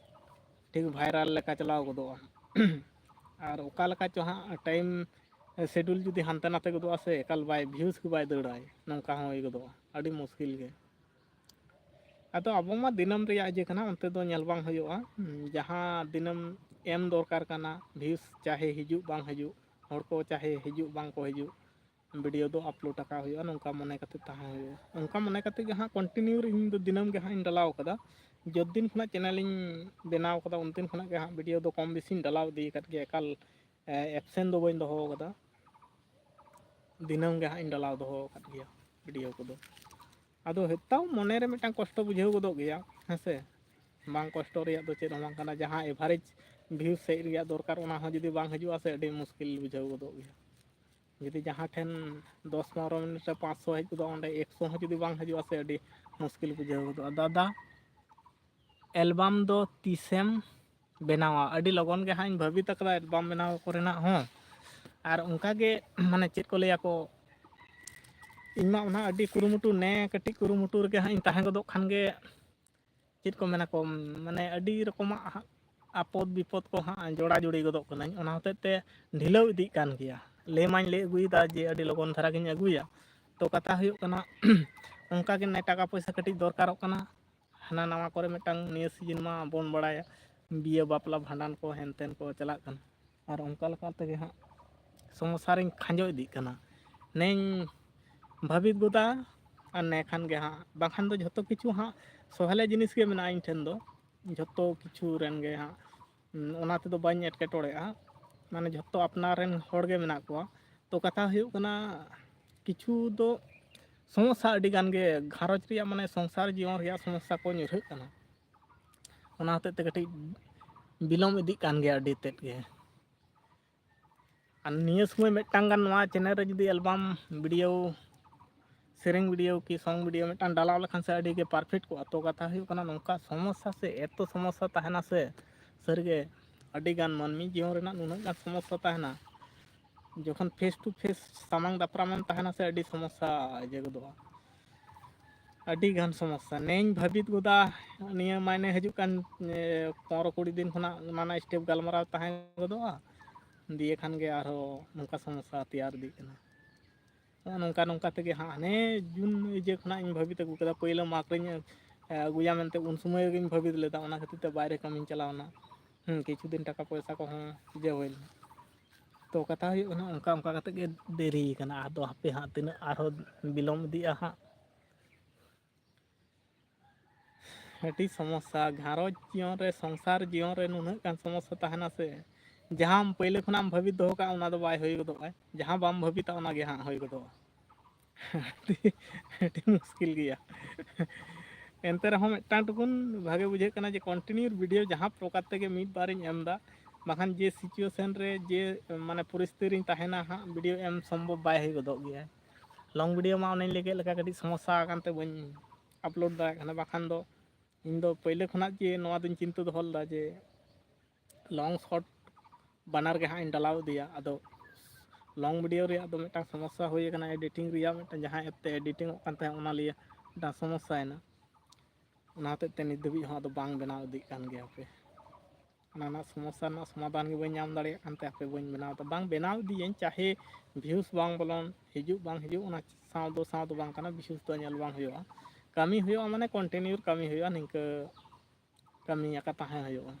ᱴᱷᱤᱠ ᱵᱷᱟᱭᱨᱟᱞ ᱞᱮᱠᱟ ᱪᱟᱞᱟᱣ ᱜᱚᱫᱚᱜᱼᱟ᱾ ᱟᱨ ᱚᱠᱟ ᱞᱮᱠᱟ ᱪᱚ ᱦᱟᱸᱜ ᱴᱟᱭᱤᱢ ᱥᱮᱰᱩᱞ ᱡᱩᱫᱤ ᱦᱟᱱᱛᱮ ᱱᱟᱛᱮ ᱜᱚᱫᱚᱜᱼᱟ ᱥᱮ, ᱮᱠᱟᱞ ᱵᱟᱭ, ᱵᱷᱤᱭᱩᱥ ᱜᱮ ᱵᱟᱭ ᱫᱟᱹᱲᱟᱭ, ᱱᱚᱝᱠᱟ ᱦᱚᱸ ᱦᱩᱭ ᱜᱚᱫᱚᱜᱼᱟ, ᱟᱹᱰᱤ ᱢᱩᱥᱠᱤᱞ ᱜᱮ᱾ ᱟᱫᱚ ᱟᱵᱚ ᱢᱟ ᱫᱤᱱᱟᱹᱢ ᱨᱮᱭᱟᱜ ᱤᱭᱟᱹ ᱠᱟᱱᱟ, ᱚᱱᱛᱮ ᱫᱚ ᱧᱮᱞ ᱵᱟᱝ ᱦᱩᱭᱩᱜᱼᱟ᱾ ᱡᱟᱦᱟᱸ ᱫᱤᱱᱟᱹᱢ ᱮᱢ ᱫᱚᱨᱠᱟᱨ ᱠᱟᱱᱟ, ᱵᱷᱤᱭᱩᱥ ᱪᱟᱦᱮ ᱦᱤᱡᱩᱜ ᱵᱟᱝ ᱦᱤᱡᱩᱜ, ᱦᱚᱲ ᱠᱚ ᱪᱟᱦᱮ ᱦᱤᱡᱩᱜ ᱵᱟᱝ ᱠᱚ ᱦᱤᱡᱩᱜ, ᱵᱷᱤᱰᱤᱭᱳ ᱫᱚ ᱟᱯᱞᱳᱰ ᱟᱠᱟᱫ ᱦᱩᱭᱩᱜᱼᱟ, ᱱᱚᱝᱠᱟ ᱢᱚᱱᱮ ᱠᱟᱛᱮ ᱛᱟᱦᱮᱸ ᱦᱩᱭᱩᱜᱼᱟ᱾ ᱚᱱᱠᱟ ᱢᱚᱱᱮ ᱠᱟᱛᱮ ᱜᱮ ᱦᱟᱸᱜ ᱠᱚᱱᱴᱤᱱᱤᱭᱩ ᱤᱧ ᱫᱚ ᱫᱤᱱᱟᱹᱢ ᱜᱮ ᱦᱟᱸᱜ ᱤᱧ ᱰᱟᱞᱟᱣ ᱠᱟᱫᱟ᱾ ᱡᱚᱛ ᱫᱤᱱ ᱠᱷᱚᱱᱟᱜ ᱪᱮᱱᱮᱞ ᱤᱧ ᱵᱮᱱᱟᱣ ᱠᱟᱫᱟ, ᱩᱱ ᱫᱤᱱ ᱠᱷᱚᱱᱟᱜ ᱜᱮ ᱦᱟᱸᱜ ᱵᱷᱤᱰᱤᱭᱳ ᱫᱚ ᱠᱚᱢ ᱵᱮᱥᱤᱧ ᱰᱟᱞᱟᱣ ᱤᱫᱤ ᱟᱠᱟᱫ ᱜᱮᱭᱟ, ᱮᱠᱟᱞ ᱮᱵᱥᱮᱱ ᱫᱚ ᱵᱟᱹᱧ ᱫᱚᱦᱚ ᱟᱠᱟᱫᱟ᱾ ᱫᱤᱱᱟᱹᱢ ᱜᱮ ᱦᱟᱸᱜ ᱤᱧ ᱰᱟᱞᱟᱣ ᱫᱚᱦᱚ ᱟᱠᱟᱫ ᱜᱮᱭᱟ ᱵᱷᱤᱰᱤᱭᱳ ᱠᱚᱫᱚ᱾ ᱟᱫᱚ ᱦᱮᱛᱟᱣ ᱢᱚᱱᱮ ᱨᱮ ᱢᱤᱫᱴᱟᱝ ᱠᱚᱥᱴᱚ ᱵᱩᱡᱷᱟᱹᱣ ᱜᱚᱫᱚᱜ ᱜᱮᱭᱟ, ᱦᱮᱸ ᱥᱮ? ᱵᱟᱝ ᱠᱚᱥᱴᱚ ᱨᱮᱭᱟᱜ ᱫᱚ ᱪᱮᱫ ᱦᱚᱸ ᱵᱟᱝ ᱠᱟᱱᱟ᱾ ᱡᱟᱦᱟᱸ ᱮᱵᱷᱟᱨᱮᱡᱽ ᱵᱷᱤᱭᱩ ᱥᱮᱫ ᱨᱮᱭᱟᱜ ᱫᱚᱨᱠᱟᱨ, ᱚᱱᱟ ᱦᱚᱸ ᱡᱩᱫᱤ ᱵᱟᱝ ᱦᱤᱡᱩᱜᱼᱟ ᱥᱮ, ᱟᱹᱰᱤ ᱢᱩᱥᱠᱤᱞ ᱵᱩᱡᱷᱟᱹᱣ ᱜᱚᱫᱚᱜ ᱜᱮᱭᱟ᱾ ᱡᱩᱫᱤ ᱡᱟᱦᱟᱸ ᱴᱷᱮᱱ ᱫᱚᱥ ᱯᱚᱱᱨᱚ ᱢᱤᱱᱤᱴ ᱨᱮ ᱯᱟᱸᱪᱥᱚ ᱦᱮᱡ ᱜᱚᱫᱚᱜᱼᱟ, ᱚᱸᱰᱮ ᱮᱠᱥᱚ ᱦᱚᱸ ᱡᱩᱫᱤ ᱵᱟᱝ ᱦᱤᱡᱩᱜᱼᱟ ᱥᱮ, ᱟᱹᱰᱤ ᱢᱩᱥᱠᱤᱞ ᱵᱩᱡᱷᱟᱹᱣ ᱜᱚᱫᱚᱜᱼᱟ᱾ ᱫᱟᱫᱟ, ᱮᱞᱵᱟᱢ ᱫᱚ ᱛᱤᱥᱮᱢ ᱵᱮᱱᱟᱣᱟ? ᱟᱹᱰᱤ ᱞᱚᱜᱚᱱ ᱜᱮ ᱦᱟᱸᱜ ᱤᱧ ᱵᱷᱟᱹᱵᱤᱛ ᱟᱠᱟᱫᱟ ᱮᱞᱵᱟᱢ ᱵᱮᱱᱟᱣ ᱠᱚᱨᱮᱱᱟᱜ ᱦᱚᱸ᱾ ᱟᱨ ᱚᱱᱠᱟ ᱜᱮ, ᱢᱟᱱᱮ, ᱪᱮᱫ ᱠᱚ ᱞᱟᱹᱭᱟ ᱠᱚ, ᱤᱧ ᱢᱟ ᱚᱱᱟ ᱟᱹᱰᱤ ᱠᱩᱨᱩᱢᱩᱴᱩ, ᱱᱮ ᱠᱟᱹᱴᱤᱡ ᱠᱩᱨᱩᱢᱩᱴᱩ ᱨᱮᱜᱮ ᱦᱟᱸᱜ ᱤᱧ ᱛᱟᱦᱮᱸ ᱜᱚᱫᱚᱜ ᱠᱷᱟᱱ ᱜᱮ, ᱪᱮᱫ ᱠᱚ ᱢᱮᱱᱟ ᱠᱚ, ᱢᱟᱱᱮ, ᱟᱹᱰᱤ ᱨᱚᱠᱚᱢᱟᱜ ᱦᱟᱸᱜ ᱟᱯᱚᱫ ᱵᱤᱯᱚᱫ ᱠᱚ ᱦᱟᱸᱜ ᱡᱚᱲᱟ ᱡᱩᱲᱤ ᱜᱚᱫᱚᱜ ᱠᱟᱹᱱᱟᱹᱧ᱾ ᱚᱱᱟ ᱦᱚᱛᱮᱡ ᱛᱮ ᱰᱷᱤᱞᱟᱹᱣ ᱤᱫᱤᱜ ᱠᱟᱱ ᱜᱮᱭᱟ᱾ ᱞᱟᱹᱭ ᱢᱟᱧ ᱞᱟᱹᱭ ᱟᱹᱜᱩᱭᱮᱫᱟ ᱡᱮ ᱟᱹᱰᱤ ᱞᱚᱜᱚᱱ ᱫᱷᱟᱨᱟ ᱜᱤᱧ ᱟᱹᱜᱩᱭᱟ᱾ ᱛᱚ, ᱠᱟᱛᱷᱟ ᱦᱩᱭᱩᱜ ᱠᱟᱱᱟ, ᱚᱱᱠᱟ ᱜᱮ ᱱᱮ ᱴᱟᱠᱟ ᱯᱚᱭᱥᱟ ᱠᱟᱹᱴᱤᱡ ᱫᱚᱨᱠᱟᱨᱚᱜ ᱠᱟᱱᱟ᱾ ᱦᱟᱱᱟ ᱱᱟᱣᱟ ᱠᱚᱨᱮ ᱢᱤᱫᱴᱟᱝ, ᱱᱤᱭᱟᱹ ᱥᱤᱡᱤᱱ ᱢᱟ ᱵᱚᱱ ᱵᱟᱲᱟᱭᱟ, ᱵᱤᱭᱟᱹ ᱵᱟᱯᱞᱟ ᱵᱷᱟᱸᱰᱟᱱ ᱠᱚ ᱦᱮᱱᱛᱮᱱ ᱠᱚ ᱪᱟᱞᱟᱜ ᱠᱟᱱᱟ᱾ ᱟᱨ ᱚᱱᱠᱟ ᱞᱮᱠᱟ ᱛᱮᱜᱮ ᱦᱟᱸᱜ ᱥᱚᱢᱚᱥᱥᱟ ᱨᱤᱧ ᱠᱷᱟᱸᱡᱚ ᱤᱫᱤᱜ ᱠᱟᱱᱟ᱾ ᱱᱮᱧ ᱵᱷᱟᱹᱵᱤᱛ ᱜᱚᱫᱟ, ᱟᱨ ᱱᱮ ᱠᱷᱟᱱ ᱜᱮ ᱦᱟᱸᱜ, ᱵᱟᱝᱠᱷᱟᱱ ᱫᱚ ᱡᱷᱚᱛᱚ ᱠᱤᱪᱷᱩ ᱦᱟᱸᱜ ᱥᱚᱦᱞᱮ ᱡᱤᱱᱤᱥ ᱜᱮ ᱢᱮᱱᱟᱜᱼᱟ ᱤᱧ ᱴᱷᱮᱱ ᱫᱚ, ᱡᱷᱚᱛᱚ ᱠᱤᱪᱷᱩ ᱨᱮᱱ ᱜᱮ ᱦᱟᱸᱜ, ᱚᱱᱟ ᱛᱮᱫᱚ ᱵᱟᱹᱧ ᱮᱴᱠᱮᱴᱚᱬᱮᱜᱼᱟ᱾ ᱢᱟᱱᱮ, ᱡᱷᱚᱛᱚ ᱟᱯᱱᱟᱨ ᱨᱮᱱ ᱦᱚᱲ ᱜᱮ ᱢᱮᱱᱟᱜ ᱠᱚᱣᱟ᱾ ᱛᱚ, ᱠᱟᱛᱷᱟ ᱦᱩᱭᱩᱜ ᱠᱟᱱᱟ, ᱠᱤᱪᱷᱩ ᱫᱚ ᱥᱚᱢᱚᱥᱥᱟ ᱟᱹᱰᱤ ᱜᱟᱱ ᱜᱮ, ᱜᱷᱟᱨᱚᱸᱡᱽ ᱨᱮᱭᱟᱜ, ᱢᱟᱱᱮ, ᱥᱚᱝᱥᱟᱨ ᱡᱤᱭᱚᱱ ᱨᱮᱭᱟᱜ ᱥᱚᱢᱚᱥᱥᱟ ᱠᱚ ᱧᱩᱨᱦᱟᱹᱜ ᱠᱟᱱᱟ᱾ ᱚᱱᱟ ᱦᱚᱛᱮᱡ ᱛᱮ ᱠᱟᱹᱴᱤᱡ ᱵᱤᱞᱚᱢ ᱤᱫᱤᱜ ᱠᱟᱱ ᱜᱮᱭᱟ ᱟᱹᱰᱤ ᱛᱮᱫ ᱜᱮ᱾ ᱟᱨ ᱱᱤᱭᱟᱹ ᱥᱚᱢᱚᱭ ᱢᱤᱫᱴᱟᱝ ᱜᱟᱱ ᱱᱚᱣᱟ ᱪᱮᱱᱮᱞ ᱨᱮ ᱡᱩᱫᱤ ᱮᱞᱵᱟᱢ ᱵᱷᱤᱰᱤᱭᱳ, ᱥᱮᱨᱮᱧ ᱵᱷᱤᱰᱤᱭᱳ ᱠᱤ ᱥᱚᱝ ᱵᱷᱤᱰᱤᱭᱳ ᱢᱤᱫᱴᱟᱝ ᱰᱟᱞᱟᱣ ᱞᱮᱠᱷᱟᱱ ᱥᱮ, ᱟᱹᱰᱤ ᱜᱮ ᱯᱟᱨᱯᱷᱮᱠᱴ ᱠᱚᱜᱼᱟ᱾ ᱛᱚ, ᱠᱟᱛᱷᱟ ᱦᱩᱭᱩᱜ ᱠᱟᱱᱟ, ᱱᱚᱝᱠᱟ ᱥᱚᱢᱚᱥᱥᱟ ᱥᱮ, ᱮᱛᱚ ᱥᱚᱢᱚᱥᱥᱟ ᱛᱟᱦᱮᱱᱟ ᱥᱮ, ᱥᱟᱹᱨᱤᱜᱮ ᱟᱹᱰᱤ ᱜᱟᱱ ᱢᱟᱹᱱᱢᱤ ᱡᱤᱭᱚᱱ ᱨᱮᱱᱟᱜ ᱱᱩᱱᱟᱹᱜ ᱜᱟᱱ ᱥᱚᱢᱚᱥᱥᱟ ᱛᱟᱦᱮᱱᱟ, ᱡᱚᱠᱷᱚᱱ ᱯᱷᱮᱥ ᱴᱩ ᱯᱷᱮᱥ ᱥᱟᱢᱟᱝ ᱫᱟᱯᱨᱟᱢᱮᱢ ᱛᱟᱦᱮᱱᱟ ᱥᱮ, ᱟᱹᱰᱤ ᱥᱚᱢᱚᱥᱥᱟ ᱤᱭᱟᱹ ᱜᱚᱫᱚᱜᱼᱟ, ᱟᱹᱰᱤ ᱜᱟᱱ ᱥᱚᱢᱚᱥᱥᱟ᱾ ᱱᱮᱧ ᱵᱷᱟᱹᱵᱤᱛ ᱜᱚᱫᱟ, ᱱᱤᱭᱟᱹ ᱢᱟᱭᱱᱮ ᱦᱤᱡᱩᱜ ᱠᱟᱱ, ᱮ, ᱯᱚᱱᱨᱚ ᱠᱩᱲᱤ ᱫᱤᱱ ᱠᱷᱚᱱᱟᱜ ᱱᱟᱱᱟ ᱥᱴᱮᱯ ᱜᱟᱞᱢᱟᱨᱟᱣ ᱛᱟᱦᱮᱸ ᱜᱚᱫᱚᱜᱼᱟ, ᱫᱤᱭᱮ ᱠᱷᱟᱱ ᱜᱮ ᱟᱨᱦᱚᱸ ᱱᱚᱝᱠᱟ ᱥᱚᱢᱚᱥᱥᱟ ᱛᱮᱭᱟᱨ ᱤᱫᱤᱜ ᱠᱟᱱᱟ᱾ ᱱᱚᱜᱼᱚ ᱱᱚᱝᱠᱟ ᱱᱚᱝᱠᱟ ᱛᱮᱜᱮ ᱦᱟᱸᱜ ᱦᱟᱱᱮ ᱡᱩᱱ ᱤᱭᱟᱹ ᱠᱷᱚᱱᱟᱜ ᱤᱧ ᱵᱷᱟᱹᱵᱤᱛ ᱟᱹᱜᱩ ᱠᱮᱫᱟ, ᱯᱳᱭᱞᱳ ᱢᱟᱜᱽ ᱨᱤᱧ, ᱮ, ᱟᱹᱜᱩᱭᱟ ᱢᱮᱱᱛᱮ, ᱩᱱ ᱥᱚᱢᱚᱭ ᱨᱮᱜᱮᱧ ᱵᱷᱟᱹᱵᱤᱛ ᱞᱮᱫᱟ, ᱚᱱᱟ ᱠᱷᱟᱹᱛᱤᱨ ᱛᱮ ᱵᱟᱭᱨᱮ ᱠᱟᱹᱢᱤᱧ ᱪᱟᱞᱟᱣᱱᱟ᱾ ᱦᱩᱸ, ᱠᱤᱪᱷᱩ ᱫᱤᱱ ᱴᱟᱠᱟ ᱯᱚᱭᱥᱟ ᱠᱚᱦᱚᱸ ᱤᱭᱟᱹ ᱦᱩᱭ ᱞᱮᱱᱟ᱾ ᱛᱚ ᱠᱟᱛᱷᱟ ᱦᱩᱭᱩᱜ ᱠᱟᱱᱟ, ᱚᱱᱠᱟ ᱚᱱᱠᱟ ᱠᱟᱛᱮ ᱜᱮ ᱫᱮᱨᱤ ᱠᱟᱱᱟ᱾ ᱟᱫᱚ ᱦᱟᱯᱮ ᱦᱟᱸᱜ ᱛᱤᱱᱟᱹᱜ ᱟᱨᱦᱚᱸ ᱵᱤᱞᱚᱢ ᱤᱫᱤᱜᱼᱟ ᱦᱟᱸᱜ᱾ ᱟᱹᱰᱤ ᱥᱚᱢᱚᱥᱥᱟ, ᱜᱷᱟᱨᱚᱸᱡᱽ ᱡᱤᱭᱚᱱ ᱨᱮ, ᱥᱚᱝᱥᱟᱨ ᱡᱤᱭᱚᱱ ᱨᱮ ᱱᱩᱱᱟᱹᱜ ᱜᱟᱱ ᱥᱚᱢᱚᱥᱥᱟ ᱛᱟᱦᱮᱱᱟ ᱥᱮ, ᱡᱟᱦᱟᱸ ᱯᱳᱭᱞᱳ ᱠᱷᱚᱱᱟᱜ ᱮᱢ ᱵᱷᱟᱹᱵᱤᱛ ᱫᱚᱦᱚ ᱠᱟᱜᱼᱟ, ᱚᱱᱟ ᱫᱚ ᱵᱟᱭ ᱦᱩᱭ ᱜᱚᱫᱚᱜᱼᱟ᱾ ᱡᱟᱦᱟᱸ ᱵᱟᱢ ᱵᱷᱟᱹᱵᱤᱛᱟ, ᱚᱱᱟ ᱜᱮ ᱦᱟᱸᱜ ᱦᱩᱭ ᱜᱚᱫᱚᱜᱼᱟ᱾ ᱟᱹᱰᱤ, ᱟᱹᱰᱤ ᱢᱩᱥᱠᱤᱞ ᱜᱮᱭᱟ᱾ ᱮᱱᱛᱮ ᱨᱮᱦᱚᱸ ᱢᱤᱫᱴᱟᱝ ᱴᱩᱠᱩᱱ ᱵᱷᱟᱜᱮ ᱵᱩᱡᱷᱟᱹᱜ ᱠᱟᱱᱟ ᱡᱮ continue video ᱡᱟᱦᱟᱸ ᱯᱨᱚᱠᱟᱨ ᱛᱮᱜᱮ ᱢᱤᱫ ᱵᱟᱨᱤᱧ ᱮᱢ ᱮᱫᱟ, ᱵᱟᱠᱷᱟᱱ ᱡᱮ situation ᱨᱮ, ᱡᱮ ᱢᱟᱱᱮ ᱯᱚᱨᱤᱥᱛᱷᱤᱛᱤ ᱨᱤᱧ ᱛᱟᱦᱮᱱᱟ ᱦᱟᱸᱜ, video ᱮᱢ ᱥᱚᱢᱵᱷᱚᱵ ᱵᱟᱭ ᱦᱩᱭ ᱜᱚᱫᱚᱜ ᱜᱮᱭᱟ᱾ Long video ᱢᱟ ᱚᱱᱮᱧ ᱞᱟᱹᱭ ᱠᱮᱫ ᱞᱮᱠᱟ ᱠᱟᱹᱴᱤᱡ ᱥᱚᱢᱚᱥᱥᱟ ᱟᱠᱟᱱ ᱛᱮ ᱵᱟᱹᱧ upload ᱫᱟᱲᱮᱭᱟᱜ ᱠᱟᱱᱟ, ᱵᱟᱠᱷᱟᱱ ᱫᱚ ᱤᱧ ᱫᱚ ᱯᱳᱭᱞᱳ ᱠᱷᱚᱱᱟᱜ ᱡᱮ ᱱᱚᱣᱟ ᱫᱚᱧ ᱪᱤᱱᱛᱟᱹ ᱫᱚᱦᱚ ᱞᱮᱫᱟ ᱡᱮ long short ᱵᱟᱱᱟᱨ ᱜᱮ ᱦᱟᱸᱜ ᱤᱧ ᱰᱟᱞᱟᱣ ᱤᱫᱤᱭᱟ᱾ ᱟᱫᱚ long video ᱨᱮᱭᱟᱜ ᱫᱚ ᱢᱤᱫᱴᱟᱝ ᱥᱚᱢᱚᱥᱥᱟ ᱦᱩᱭ ᱟᱠᱟᱱᱟ, editing ᱨᱮᱭᱟᱜ ᱢᱤᱫᱴᱟᱝ, ᱡᱟᱦᱟᱸ app ᱛᱮ editing ᱚᱜ ᱠᱟᱱ ᱛᱟᱦᱮᱸᱫ, ᱚᱱᱟ ᱞᱤᱭᱮ ᱢᱤᱫᱴᱟᱝ ᱥᱚᱢᱚᱥᱥᱟ ᱭᱮᱱᱟ᱾ ᱚᱱᱟ ᱦᱚᱛᱮᱡ ᱛᱮ ᱱᱤᱛ ᱫᱷᱟᱹᱵᱤᱡ ᱦᱚᱸ ᱟᱫᱚ ᱵᱟᱝ ᱵᱮᱱᱟᱣ ᱤᱫᱤᱜ ᱠᱟᱱ ᱜᱮᱭᱟ ᱦᱟᱯᱮ᱾ ᱚᱱᱟ ᱨᱮᱱᱟᱜ ᱥᱚᱢᱚᱥᱥᱟ ᱨᱮᱱᱟᱜ ᱥᱚᱢᱟᱫᱷᱟᱱ ᱜᱮ ᱵᱟᱹᱧ ᱧᱟᱢ ᱫᱟᱲᱮᱭᱟᱜ ᱠᱟᱱ ᱛᱮ ᱦᱟᱯᱮ ᱵᱟᱹᱧ ᱵᱮᱱᱟᱣ ᱮᱫᱟ᱾ ᱵᱟᱝ ᱵᱮᱱᱟᱣ ᱤᱫᱤᱭᱟᱹᱧ, ᱪᱟᱦᱮ views ᱵᱟᱝ ᱵᱚᱞᱚᱱ, ᱦᱤᱡᱩᱜ ᱵᱟᱝ ᱦᱤᱡᱩᱜ, ᱚᱱᱟ ᱥᱟᱶ ᱫᱚ, ᱥᱟᱶ ᱫᱚ ᱵᱟᱝ ᱠᱟᱱᱟ, views ᱫᱚ ᱧᱮᱞ ᱵᱟᱝ ᱦᱩᱭᱩᱜᱼᱟ᱾ ᱠᱟᱹᱢᱤ ᱦᱩᱭᱩᱜᱼᱟ, ᱢᱟᱱᱮ continue ᱠᱟᱹᱢᱤ ᱦᱩᱭᱩᱜᱼᱟ, ᱱᱤᱝᱠᱟᱹ ᱠᱟᱹᱢᱤ ᱟᱠᱟ ᱛᱟᱦᱮᱸ ᱦᱩᱭᱩᱜᱼᱟ᱾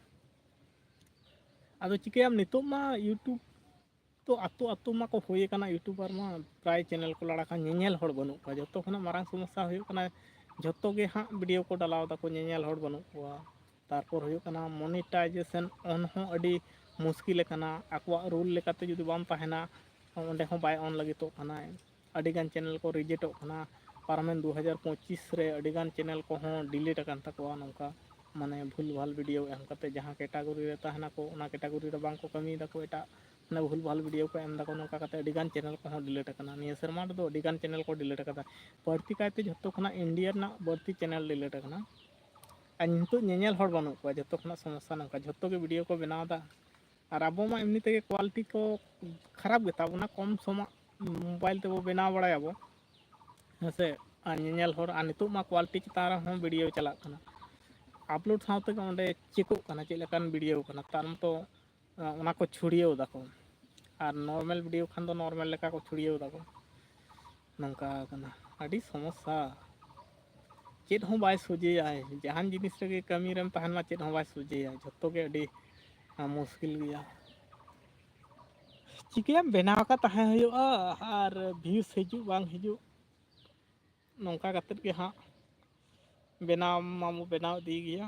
ᱟᱫᱚ ᱪᱤᱠᱟᱹᱭᱟᱢ, ᱱᱤᱛᱚᱜ ᱢᱟ YouTube ᱛᱚ ᱟᱛᱳ ᱟᱛᱳ ᱢᱟᱠᱚ ᱦᱩᱭ ᱟᱠᱟᱱᱟ, YouTuber ᱢᱟ ᱯᱨᱟᱭ channel ᱠᱚ ᱞᱟᱲᱟ ᱠᱟᱱ, ᱧᱮᱧᱮᱞ ᱦᱚᱲ ᱵᱟᱹᱱᱩᱜ ᱠᱚᱣᱟ᱾ ᱡᱚᱛᱚ ᱠᱷᱚᱱᱟᱜ ᱢᱟᱨᱟᱝ ᱥᱚᱢᱚᱥᱥᱟ ᱦᱩᱭᱩᱜ ᱠᱟᱱᱟ, ᱡᱚᱛᱚ ᱜᱮ ᱦᱟᱸᱜ video ᱠᱚ ᱰᱟᱞᱟᱣ ᱫᱟᱠᱚ, ᱧᱮᱧᱮᱞ ᱦᱚᱲ ᱵᱟᱹᱱᱩᱜ ᱠᱚᱣᱟ᱾ ᱛᱟᱨᱯᱚᱨ ᱦᱩᱭᱩᱜ ᱠᱟᱱᱟ monetization on ᱦᱚᱸ ᱟᱹᱰᱤ ᱢᱩᱥᱠᱤᱞ ᱟᱠᱟᱱᱟ᱾ ᱟᱠᱚᱣᱟᱜ rule ᱞᱮᱠᱟᱛᱮ ᱡᱩᱫᱤ ᱵᱟᱢ ᱛᱟᱦᱮᱱᱟ, ᱚᱸᱰᱮ ᱦᱚᱸ ᱵᱟᱭ on ᱞᱟᱹᱜᱤᱫᱚᱜ ᱠᱟᱱᱟᱭ᱾ ᱟᱹᱰᱤᱜᱟᱱ channel ᱠᱚ reject ᱚᱜ ᱠᱟᱱᱟ᱾ ᱯᱟᱨᱚᱢᱮᱱ ᱫᱩ ᱦᱟᱡᱟᱨ ᱯᱚᱸᱪᱤᱥ ᱨᱮ ᱟᱹᱰᱤᱜᱟᱱ channel ᱠᱚᱦᱚᱸ delete ᱟᱠᱟᱱ ᱛᱟᱠᱚᱣᱟ, ᱱᱚᱝᱠᱟ ᱢᱟᱱᱮ ᱵᱷᱩᱞ ᱵᱷᱟᱞ video ᱮᱢ ᱠᱟᱛᱮ, ᱡᱟᱦᱟᱸ category ᱨᱮ ᱛᱟᱦᱮᱱᱟᱠᱚ, ᱚᱱᱟ category ᱨᱮ ᱵᱟᱝ ᱠᱚ ᱠᱟᱹᱢᱤᱭ ᱫᱟᱠᱚ, ᱮᱴᱟᱜ ᱢᱟᱱᱮ ᱵᱷᱩᱞ ᱵᱷᱟᱞ video ᱠᱚ ᱮᱢ ᱫᱟᱠᱚ, ᱱᱚᱝᱠᱟ ᱠᱟᱛᱮ ᱟᱹᱰᱤᱜᱟᱱ channel ᱠᱚᱦᱚᱸ delete ᱟᱠᱟᱱᱟ᱾ ᱱᱤᱭᱟᱹ ᱥᱮᱨᱢᱟ ᱨᱮᱫᱚ ᱟᱹᱰᱤᱜᱟᱱ channel ᱠᱚ delete ᱟᱠᱟᱫᱟ᱾ ᱵᱟᱹᱲᱛᱤ ᱠᱟᱭᱛᱮ ᱡᱷᱚᱛᱚ ᱠᱷᱚᱱᱟᱜ India ᱨᱮᱱᱟᱜ ᱵᱟᱹᱲᱛᱤ channel delete ᱟᱠᱟᱱᱟ᱾ ᱟᱨ ᱱᱤᱛᱚᱜ ᱧᱮᱧᱮᱞ ᱦᱚᱲ ᱵᱟᱹᱱᱩᱜ ᱠᱚᱣᱟ, ᱡᱷᱚᱛᱚ ᱠᱷᱚᱱᱟᱜ ᱥᱚᱢᱚᱥᱥᱟ ᱱᱚᱝᱠᱟ, ᱡᱷᱚᱛᱚ ᱜᱮ video ᱠᱚ ᱵᱮᱱᱟᱣ ᱮᱫᱟ᱾ ᱟᱨ ᱟᱵᱚ ᱢᱟ ᱮᱢᱱᱤ ᱛᱮᱜᱮ quality ᱠᱚ ᱠᱷᱟᱨᱟᱯ ᱜᱮᱛᱟ ᱵᱚᱱᱟ, ᱠᱚᱢ ᱥᱚᱢ mobile ᱛᱮᱵᱚ ᱵᱮᱱᱟᱣ ᱵᱟᱲᱟᱭᱟᱵᱚ, ᱦᱮᱸ ᱥᱮ᱾ ᱟᱨ ᱧᱮᱧᱮᱞ ᱦᱚᱲ, ᱟᱨ ᱱᱤᱛᱚᱜ ᱢᱟ quality ᱪᱮᱛᱟᱱ ᱨᱮᱦᱚᱸ video ᱪᱟᱞᱟᱜ ᱠᱟᱱᱟ, upload ᱥᱟᱶ ᱛᱮᱜᱮ ᱚᱸᱰᱮ check ᱚᱜ ᱠᱟᱱᱟ ᱪᱮᱫ ᱞᱮᱠᱟᱱ video ᱠᱟᱱᱟ, ᱛᱟᱨ ᱢᱚᱛᱚ ᱚᱱᱟ ᱠᱚ ᱪᱷᱩᱲᱭᱟᱹᱣ ᱫᱟᱠᱚ᱾ ᱟᱨ normal video ᱠᱷᱟᱱ ᱫᱚ normal ᱞᱮᱠᱟ ᱠᱚ ᱪᱷᱩᱲᱭᱟᱹᱣ ᱫᱟᱠᱚ᱾ ᱱᱚᱝᱠᱟ ᱠᱟᱱᱟ, ᱟᱹᱰᱤ ᱥᱚᱢᱚᱥᱥᱟ᱾ ᱪᱮᱫ ᱦᱚᱸ ᱵᱟᱭ ᱥᱚᱡᱷᱮᱭᱟᱭ, ᱡᱟᱦᱟᱱ ᱡᱤᱱᱤᱥ ᱨᱮᱜᱮ ᱠᱟᱹᱢᱤ ᱨᱮᱢ ᱛᱟᱦᱮᱱ ᱢᱟ, ᱪᱮᱫ ᱦᱚᱸ ᱵᱟᱭ ᱥᱚᱡᱷᱮᱭᱟ, ᱡᱷᱚᱛᱚ ᱜᱮ ᱟᱹᱰᱤ, ᱟᱸ, ᱢᱩᱥᱠᱤᱞ ᱜᱮᱭᱟ᱾ ᱪᱤᱠᱟᱹᱭᱟᱢ, ᱵᱮᱱᱟᱣ ᱟᱠᱟᱫ ᱛᱟᱦᱮᱸ ᱦᱩᱭᱩᱜᱼᱟ, ᱟᱨ views ᱦᱤᱡᱩᱜ ᱵᱟᱝ ᱦᱤᱡᱩᱜ, ᱱᱚᱝᱠᱟ ᱠᱟᱛᱮᱫ ᱜᱮ ᱦᱟᱸᱜ ᱵᱮᱱᱟᱣ ᱢᱟᱵᱚ ᱵᱮᱱᱟᱣ ᱤᱫᱤᱭ ᱜᱮᱭᱟ᱾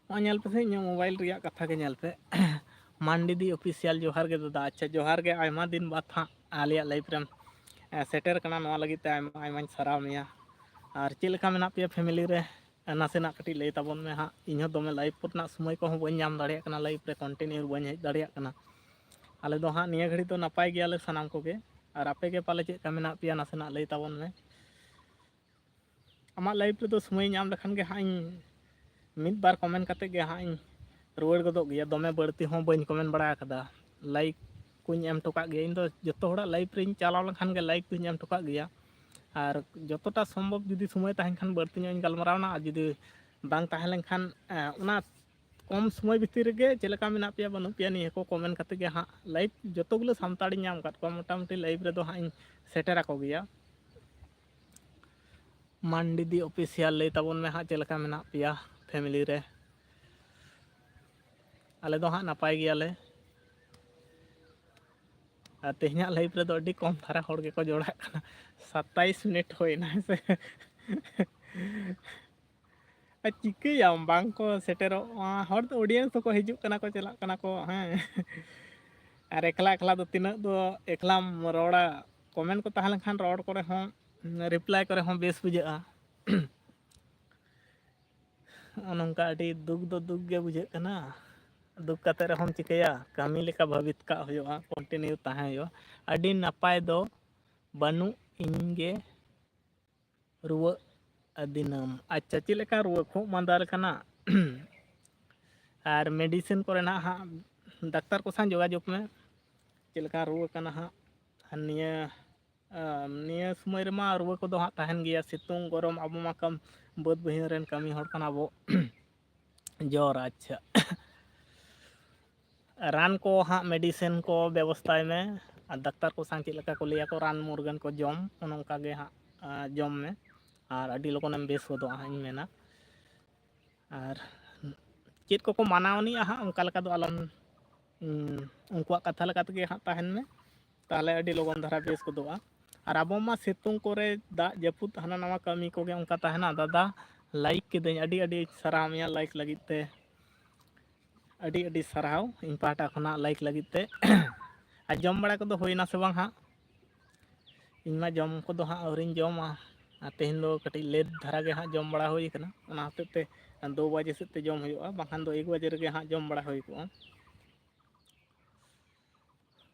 ᱱᱚᱜᱼᱚᱭ ᱧᱮᱞ ᱯᱮᱥᱮ, ᱤᱧᱟᱹᱜ mobile ᱨᱮᱭᱟᱜ ᱠᱟᱛᱷᱟ ᱜᱮ ᱧᱮᱞ ᱯᱮ᱾ ᱢᱟᱱᱰᱤ ᱫᱤ official, ᱡᱚᱦᱟᱨ ᱜᱮ ᱫᱟᱫᱟ᱾ ᱟᱪᱪᱷᱟ, ᱡᱚᱦᱟᱨ ᱜᱮ, ᱟᱭᱢᱟ ᱫᱤᱱ ᱵᱟᱫᱽ ᱦᱟᱸᱜ ᱟᱞᱮᱭᱟᱜ live ᱨᱮᱢ, ᱮ, ᱥᱮᱴᱮᱨ ᱠᱟᱱᱟ, ᱱᱚᱣᱟ ᱞᱟᱹᱜᱤᱫ ᱛᱮ ᱟᱭᱢᱟ ᱟᱭᱢᱟᱧ ᱥᱟᱨᱦᱟᱣ ᱢᱮᱭᱟ᱾ ᱟᱨ ᱪᱮᱫ ᱞᱮᱠᱟ ᱢᱮᱱᱟᱜ ᱯᱮᱭᱟ family ᱨᱮ? ᱱᱟᱥᱮᱱᱟᱜ ᱠᱟᱹᱴᱤᱡ ᱞᱟᱹᱭ ᱛᱟᱵᱚᱱ ᱢᱮ ᱦᱟᱸᱜ᱾ ᱤᱧ ᱦᱚᱸ ᱫᱚᱢᱮ live ᱠᱚᱨᱮᱱᱟᱜ ᱥᱚᱢᱚᱭ ᱠᱚᱦᱚᱸ ᱵᱟᱹᱧ ᱧᱟᱢ ᱫᱟᱲᱮᱭᱟᱜ ᱠᱟᱱᱟ, live ᱨᱮ continue ᱵᱟᱹᱧ ᱦᱮᱡ ᱫᱟᱲᱮᱭᱟᱜ ᱠᱟᱱᱟ᱾ ᱟᱞᱮ ᱫᱚ ᱦᱟᱸᱜ ᱱᱤᱭᱟᱹ ᱜᱷᱟᱹᱲᱤᱡ ᱫᱚ ᱱᱟᱯᱟᱭ ᱜᱮᱭᱟᱞᱮ ᱥᱟᱱᱟᱢ ᱠᱚᱜᱮ᱾ ᱟᱨ ᱟᱯᱮ ᱜᱮ ᱯᱟᱞᱮ ᱪᱮᱫ ᱞᱮᱠᱟ ᱢᱮᱱᱟᱜ ᱯᱮᱭᱟ, ᱱᱟᱥᱮᱱᱟᱜ ᱞᱟᱹᱭ ᱛᱟᱵᱚᱱ ᱢᱮ᱾ ᱟᱢᱟᱜ live ᱨᱮᱫᱚ ᱥᱚᱢᱚᱭ ᱧᱟᱢ ᱞᱮᱠᱷᱟᱱ ᱜᱮ ᱦᱟᱸᱜ ᱤᱧ ᱢᱤᱫ ᱵᱟᱨ comment ᱠᱟᱛᱮ ᱜᱮ ᱦᱟᱸᱜ ᱤᱧ ᱨᱩᱣᱟᱹᱲ ᱜᱚᱫᱚᱜ ᱜᱮᱭᱟ᱾ ᱫᱚᱢᱮ ᱵᱟᱹᱲᱛᱤ ᱦᱚᱸ ᱵᱟᱹᱧ comment ᱵᱟᱲᱟ ᱟᱠᱟᱫᱟ᱾ Like ᱠᱚᱧ ᱮᱢ ᱦᱚᱴᱚ ᱠᱟᱜ ᱜᱮᱭᱟ᱾ ᱤᱧ ᱫᱚ ᱡᱚᱛᱚ ᱦᱚᱲᱟᱜ live ᱨᱤᱧ ᱪᱟᱞᱟᱣ ᱞᱮᱱᱠᱷᱟᱱ ᱜᱮ like ᱫᱚᱧ ᱮᱢ ᱦᱚᱴᱚ ᱠᱟᱜ ᱜᱮᱭᱟ᱾ ᱟᱨ ᱡᱚᱛᱚᱴᱟ ᱥᱚᱢᱵᱷᱚᱵ ᱡᱩᱫᱤ ᱥᱚᱢᱚᱭ ᱛᱟᱦᱮᱱ ᱠᱷᱟᱱ ᱵᱟᱹᱲᱛᱤ ᱧᱚᱜ ᱤᱧ ᱜᱟᱞᱢᱟᱨᱟᱣᱱᱟ, ᱟᱨ ᱡᱩᱫᱤ ᱵᱟᱝ ᱛᱟᱦᱮᱸ ᱞᱮᱱᱠᱷᱟᱱ, ᱮᱸ, ᱚᱱᱟ ᱠᱚᱢ ᱥᱚᱢᱚᱭ ᱵᱷᱤᱛᱤᱨ ᱨᱮᱜᱮ ᱪᱮᱫ ᱞᱮᱠᱟ ᱢᱮᱱᱟᱜ ᱯᱮᱭᱟ ᱵᱟᱹᱱᱩᱜ ᱯᱮᱭᱟ ᱱᱤᱭᱟᱹ ᱠᱚ comment ᱠᱟᱛᱮ ᱜᱮ ᱦᱟᱸᱜ live ᱡᱚᱛᱚ ᱜᱩᱞᱟᱹ ᱥᱟᱱᱛᱟᱲᱤᱧ ᱧᱟᱢ ᱟᱠᱟᱫ ᱠᱚᱣᱟ, ᱢᱚᱴᱟᱢᱩᱴᱤ live ᱨᱮᱫᱚ ᱦᱟᱸᱜ ᱤᱧ ᱥᱮᱴᱮᱨ ᱟᱠᱚ ᱜᱮᱭᱟ᱾ ᱢᱟᱱᱰᱤ ᱫᱤ official ᱞᱟᱹᱭ ᱛᱟᱵᱚᱱ ᱢᱮ ᱦᱟᱸᱜ, ᱪᱮᱫ ᱞᱮᱠᱟ ᱢᱮᱱᱟᱜ ᱯᱮᱭᱟ family ᱨᱮ? ᱟᱞᱮ ᱫᱚ ᱦᱟᱸᱜ ᱱᱟᱯᱟᱭ ᱜᱮᱭᱟᱞᱮ᱾ ᱟᱨ ᱛᱮᱦᱮᱧᱟᱜ live ᱨᱮᱫᱚ ᱟᱹᱰᱤ ᱠᱚᱢ ᱫᱷᱟᱨᱟ ᱦᱚᱲ ᱜᱮᱠᱚ ᱡᱚᱲᱟᱜ ᱠᱟᱱᱟ᱾ ᱥᱟᱛᱟᱭᱤᱥ ᱢᱤᱱᱤᱴ ᱦᱩᱭᱱᱟ, ᱦᱮᱸ ᱥᱮ? ᱟᱨ ᱪᱤᱠᱟᱹᱭᱟᱢ, ᱵᱟᱝ ᱠᱚ ᱥᱮᱴᱮᱨᱚᱜᱼᱟ᱾ ᱦᱚᱲ ᱫᱚ audience ᱫᱚᱠᱚ ᱦᱤᱡᱩᱜ ᱠᱟᱱᱟ ᱠᱚ, ᱪᱟᱞᱟᱜ ᱠᱟᱱᱟ ᱠᱚ, ᱦᱮᱸ᱾ ᱟᱨ ᱮᱠᱞᱟ ᱮᱠᱞᱟ ᱫᱚ ᱛᱤᱱᱟᱹᱜ ᱫᱚ ᱮᱠᱞᱟᱢ ᱨᱚᱲᱟ? Comment ᱠᱚ ᱛᱟᱦᱮᱸ ᱞᱮᱱᱠᱷᱟᱱ ᱨᱚᱲ ᱠᱚᱨᱮ ᱦᱚᱸ, reply ᱠᱚᱨᱮ ᱦᱚᱸ ᱵᱮᱥ ᱵᱩᱡᱷᱟᱹᱜᱼᱟ᱾ ᱱᱚᱜᱼᱚ ᱱᱚᱝᱠᱟ ᱟᱹᱰᱤ ᱫᱩᱠ ᱫᱚ ᱫᱩᱠ ᱜᱮ ᱵᱩᱡᱷᱟᱹᱜ ᱠᱟᱱᱟ᱾ ᱫᱩᱠ ᱠᱟᱛᱮ ᱨᱮᱦᱚᱸᱢ ᱪᱤᱠᱟᱹᱭᱟ? ᱠᱟᱹᱢᱤ ᱞᱮᱠᱟ ᱵᱷᱟᱹᱵᱤᱛ ᱠᱟᱜ ᱦᱩᱭᱩᱜᱼᱟ, continue ᱛᱟᱦᱮᱸ ᱦᱩᱭᱩᱜᱼᱟ᱾ ᱟᱹᱰᱤ ᱱᱟᱯᱟᱭ ᱫᱚ ᱵᱟᱹᱱᱩᱜ ᱤᱧ ᱜᱮ ᱨᱩᱣᱟᱹᱜ ᱟᱹᱫᱤᱱᱟᱹᱢ᱾ ᱟᱪᱪᱷᱟ, ᱪᱮᱫ ᱞᱮᱠᱟ ᱨᱩᱣᱟᱹ? ᱠᱷᱩᱜ ᱢᱟᱸᱫᱟ ᱞᱮᱠᱟᱱᱟᱜ? ᱟᱨ medicine ᱠᱚᱨᱮᱱᱟᱜ ᱦᱟᱸᱜ ᱰᱟᱠᱛᱟᱨ ᱠᱚ ᱥᱟᱶ ᱡᱳᱜᱟᱡᱳᱜᱽ ᱢᱮ, ᱪᱮᱫ ᱞᱮᱠᱟ ᱨᱩᱣᱟᱹ ᱠᱟᱱᱟ ᱦᱟᱸᱜ᱾ ᱟᱨ ᱱᱤᱭᱟᱹ, ᱟᱢ, ᱱᱤᱭᱟᱹ ᱥᱚᱢᱚᱭ ᱨᱮᱢᱟ ᱨᱩᱣᱟᱹ ᱠᱚᱫᱚ ᱦᱟᱸᱜ ᱛᱟᱦᱮᱱ ᱜᱮᱭᱟ, ᱥᱤᱛᱩᱝ ᱜᱚᱨᱚᱢ, ᱟᱵᱚ ᱢᱟ ᱠᱟᱢ ᱵᱟᱹᱫᱽ ᱵᱟᱹᱭᱦᱟᱹᱲ ᱨᱮᱱ ᱠᱟᱹᱢᱤ ᱦᱚᱲ ᱠᱟᱱᱟ ᱵᱚ᱾ ᱡᱚᱨ, ᱟᱪᱪᱷᱟ᱾ ᱨᱟᱱ ᱠᱚ ᱦᱟᱸᱜ, medicine ᱠᱚ ᱵᱮᱵᱚᱥᱛᱷᱟᱭ ᱢᱮ᱾ ᱟᱨ ᱰᱟᱠᱛᱟᱨ ᱠᱚ ᱥᱟᱶ ᱪᱮᱫ ᱞᱮᱠᱟ ᱠᱚ ᱞᱟᱹᱭᱟᱠᱚ, ᱨᱟᱱ ᱢᱩᱨᱜᱟᱹᱱ ᱠᱚ ᱡᱚᱢ, ᱚᱱᱮ ᱚᱱᱠᱟ ᱜᱮ ᱦᱟᱸᱜ, ᱟᱸ, ᱡᱚᱢ ᱢᱮ᱾ ᱟᱨ ᱟᱹᱰᱤ ᱞᱚᱜᱚᱱᱮᱢ ᱵᱮᱥ ᱜᱚᱫᱚᱜᱼᱟ ᱦᱟᱸᱜ, ᱤᱧ ᱢᱮᱱᱟ᱾ ᱟᱨ ᱪᱮᱫ ᱠᱚᱠᱚ ᱢᱟᱱᱟᱣ ᱟᱹᱱᱤᱡᱼᱟ ᱦᱟᱸᱜ, ᱚᱱᱠᱟ ᱞᱮᱠᱟ ᱫᱚ ᱟᱞᱚᱢ ᱩᱱᱠᱩᱣᱟᱜ ᱠᱟᱛᱷᱟ ᱞᱮᱠᱟ ᱛᱮᱜᱮ ᱦᱟᱸᱜ ᱛᱟᱦᱮᱱ ᱢᱮ, ᱛᱟᱦᱚᱞᱮ ᱟᱹᱰᱤ ᱞᱚᱜᱚᱱ ᱫᱷᱟᱨᱟ ᱵᱮᱥ ᱜᱚᱫᱚᱜᱼᱟ᱾ ᱟᱨ ᱟᱵᱚ ᱢᱟ ᱥᱤᱛᱩᱝ ᱠᱚᱨᱮ ᱫᱟᱜ ᱡᱟᱹᱯᱩᱫ ᱦᱟᱱᱟ ᱱᱟᱣᱟ ᱠᱟᱹᱢᱤ ᱠᱚᱜᱮ ᱚᱱᱠᱟ ᱛᱟᱦᱮᱱᱟ᱾ ᱫᱟᱫᱟ, ᱞᱟᱭᱤᱠ ᱠᱤᱫᱟᱹᱧ, ᱟᱹᱰᱤ ᱟᱹᱰᱤ ᱥᱟᱨᱦᱟᱣ ᱢᱮᱭᱟ ᱞᱟᱭᱤᱠ ᱞᱟᱹᱜᱤᱫ ᱛᱮ, ᱟᱹᱰᱤ ᱟᱹᱰᱤ ᱥᱟᱨᱦᱟᱣ ᱤᱧ ᱯᱟᱦᱴᱟ ᱠᱷᱚᱱᱟᱜ ᱞᱟᱭᱤᱠ ᱞᱟᱹᱜᱤᱫ ᱛᱮ᱾ ᱟᱨ ᱡᱚᱢ ᱵᱟᱲᱟ ᱠᱚᱫᱚ ᱦᱩᱭᱱᱟ ᱥᱮ ᱵᱟᱝ ᱦᱟᱸᱜ? ᱤᱧ ᱢᱟ ᱡᱚᱢ ᱠᱚᱫᱚ ᱦᱟᱸᱜ ᱟᱹᱣᱨᱤᱧ ᱡᱚᱢᱟ, ᱟᱨ ᱛᱮᱦᱮᱧ ᱫᱚ ᱠᱟᱹᱴᱤᱡ ᱞᱮᱴ ᱫᱷᱟᱨᱟ ᱜᱮ ᱦᱟᱸᱜ ᱡᱚᱢ ᱵᱟᱲᱟ ᱦᱩᱭ ᱠᱟᱱᱟ, ᱚᱱᱟ ᱦᱚᱛᱮᱡ ᱛᱮ ᱫᱩ ᱵᱟᱡᱮ ᱥᱮᱫ ᱛᱮ ᱡᱚᱢ ᱦᱩᱭᱩᱜᱼᱟ, ᱵᱟᱝᱠᱷᱟᱱ ᱫᱚ ᱮᱠ ᱵᱟᱡᱮ ᱨᱮᱜᱮ ᱦᱟᱸᱜ ᱡᱚᱢ ᱵᱟᱲᱟ ᱦᱩᱭ ᱠᱚᱜᱼᱟ᱾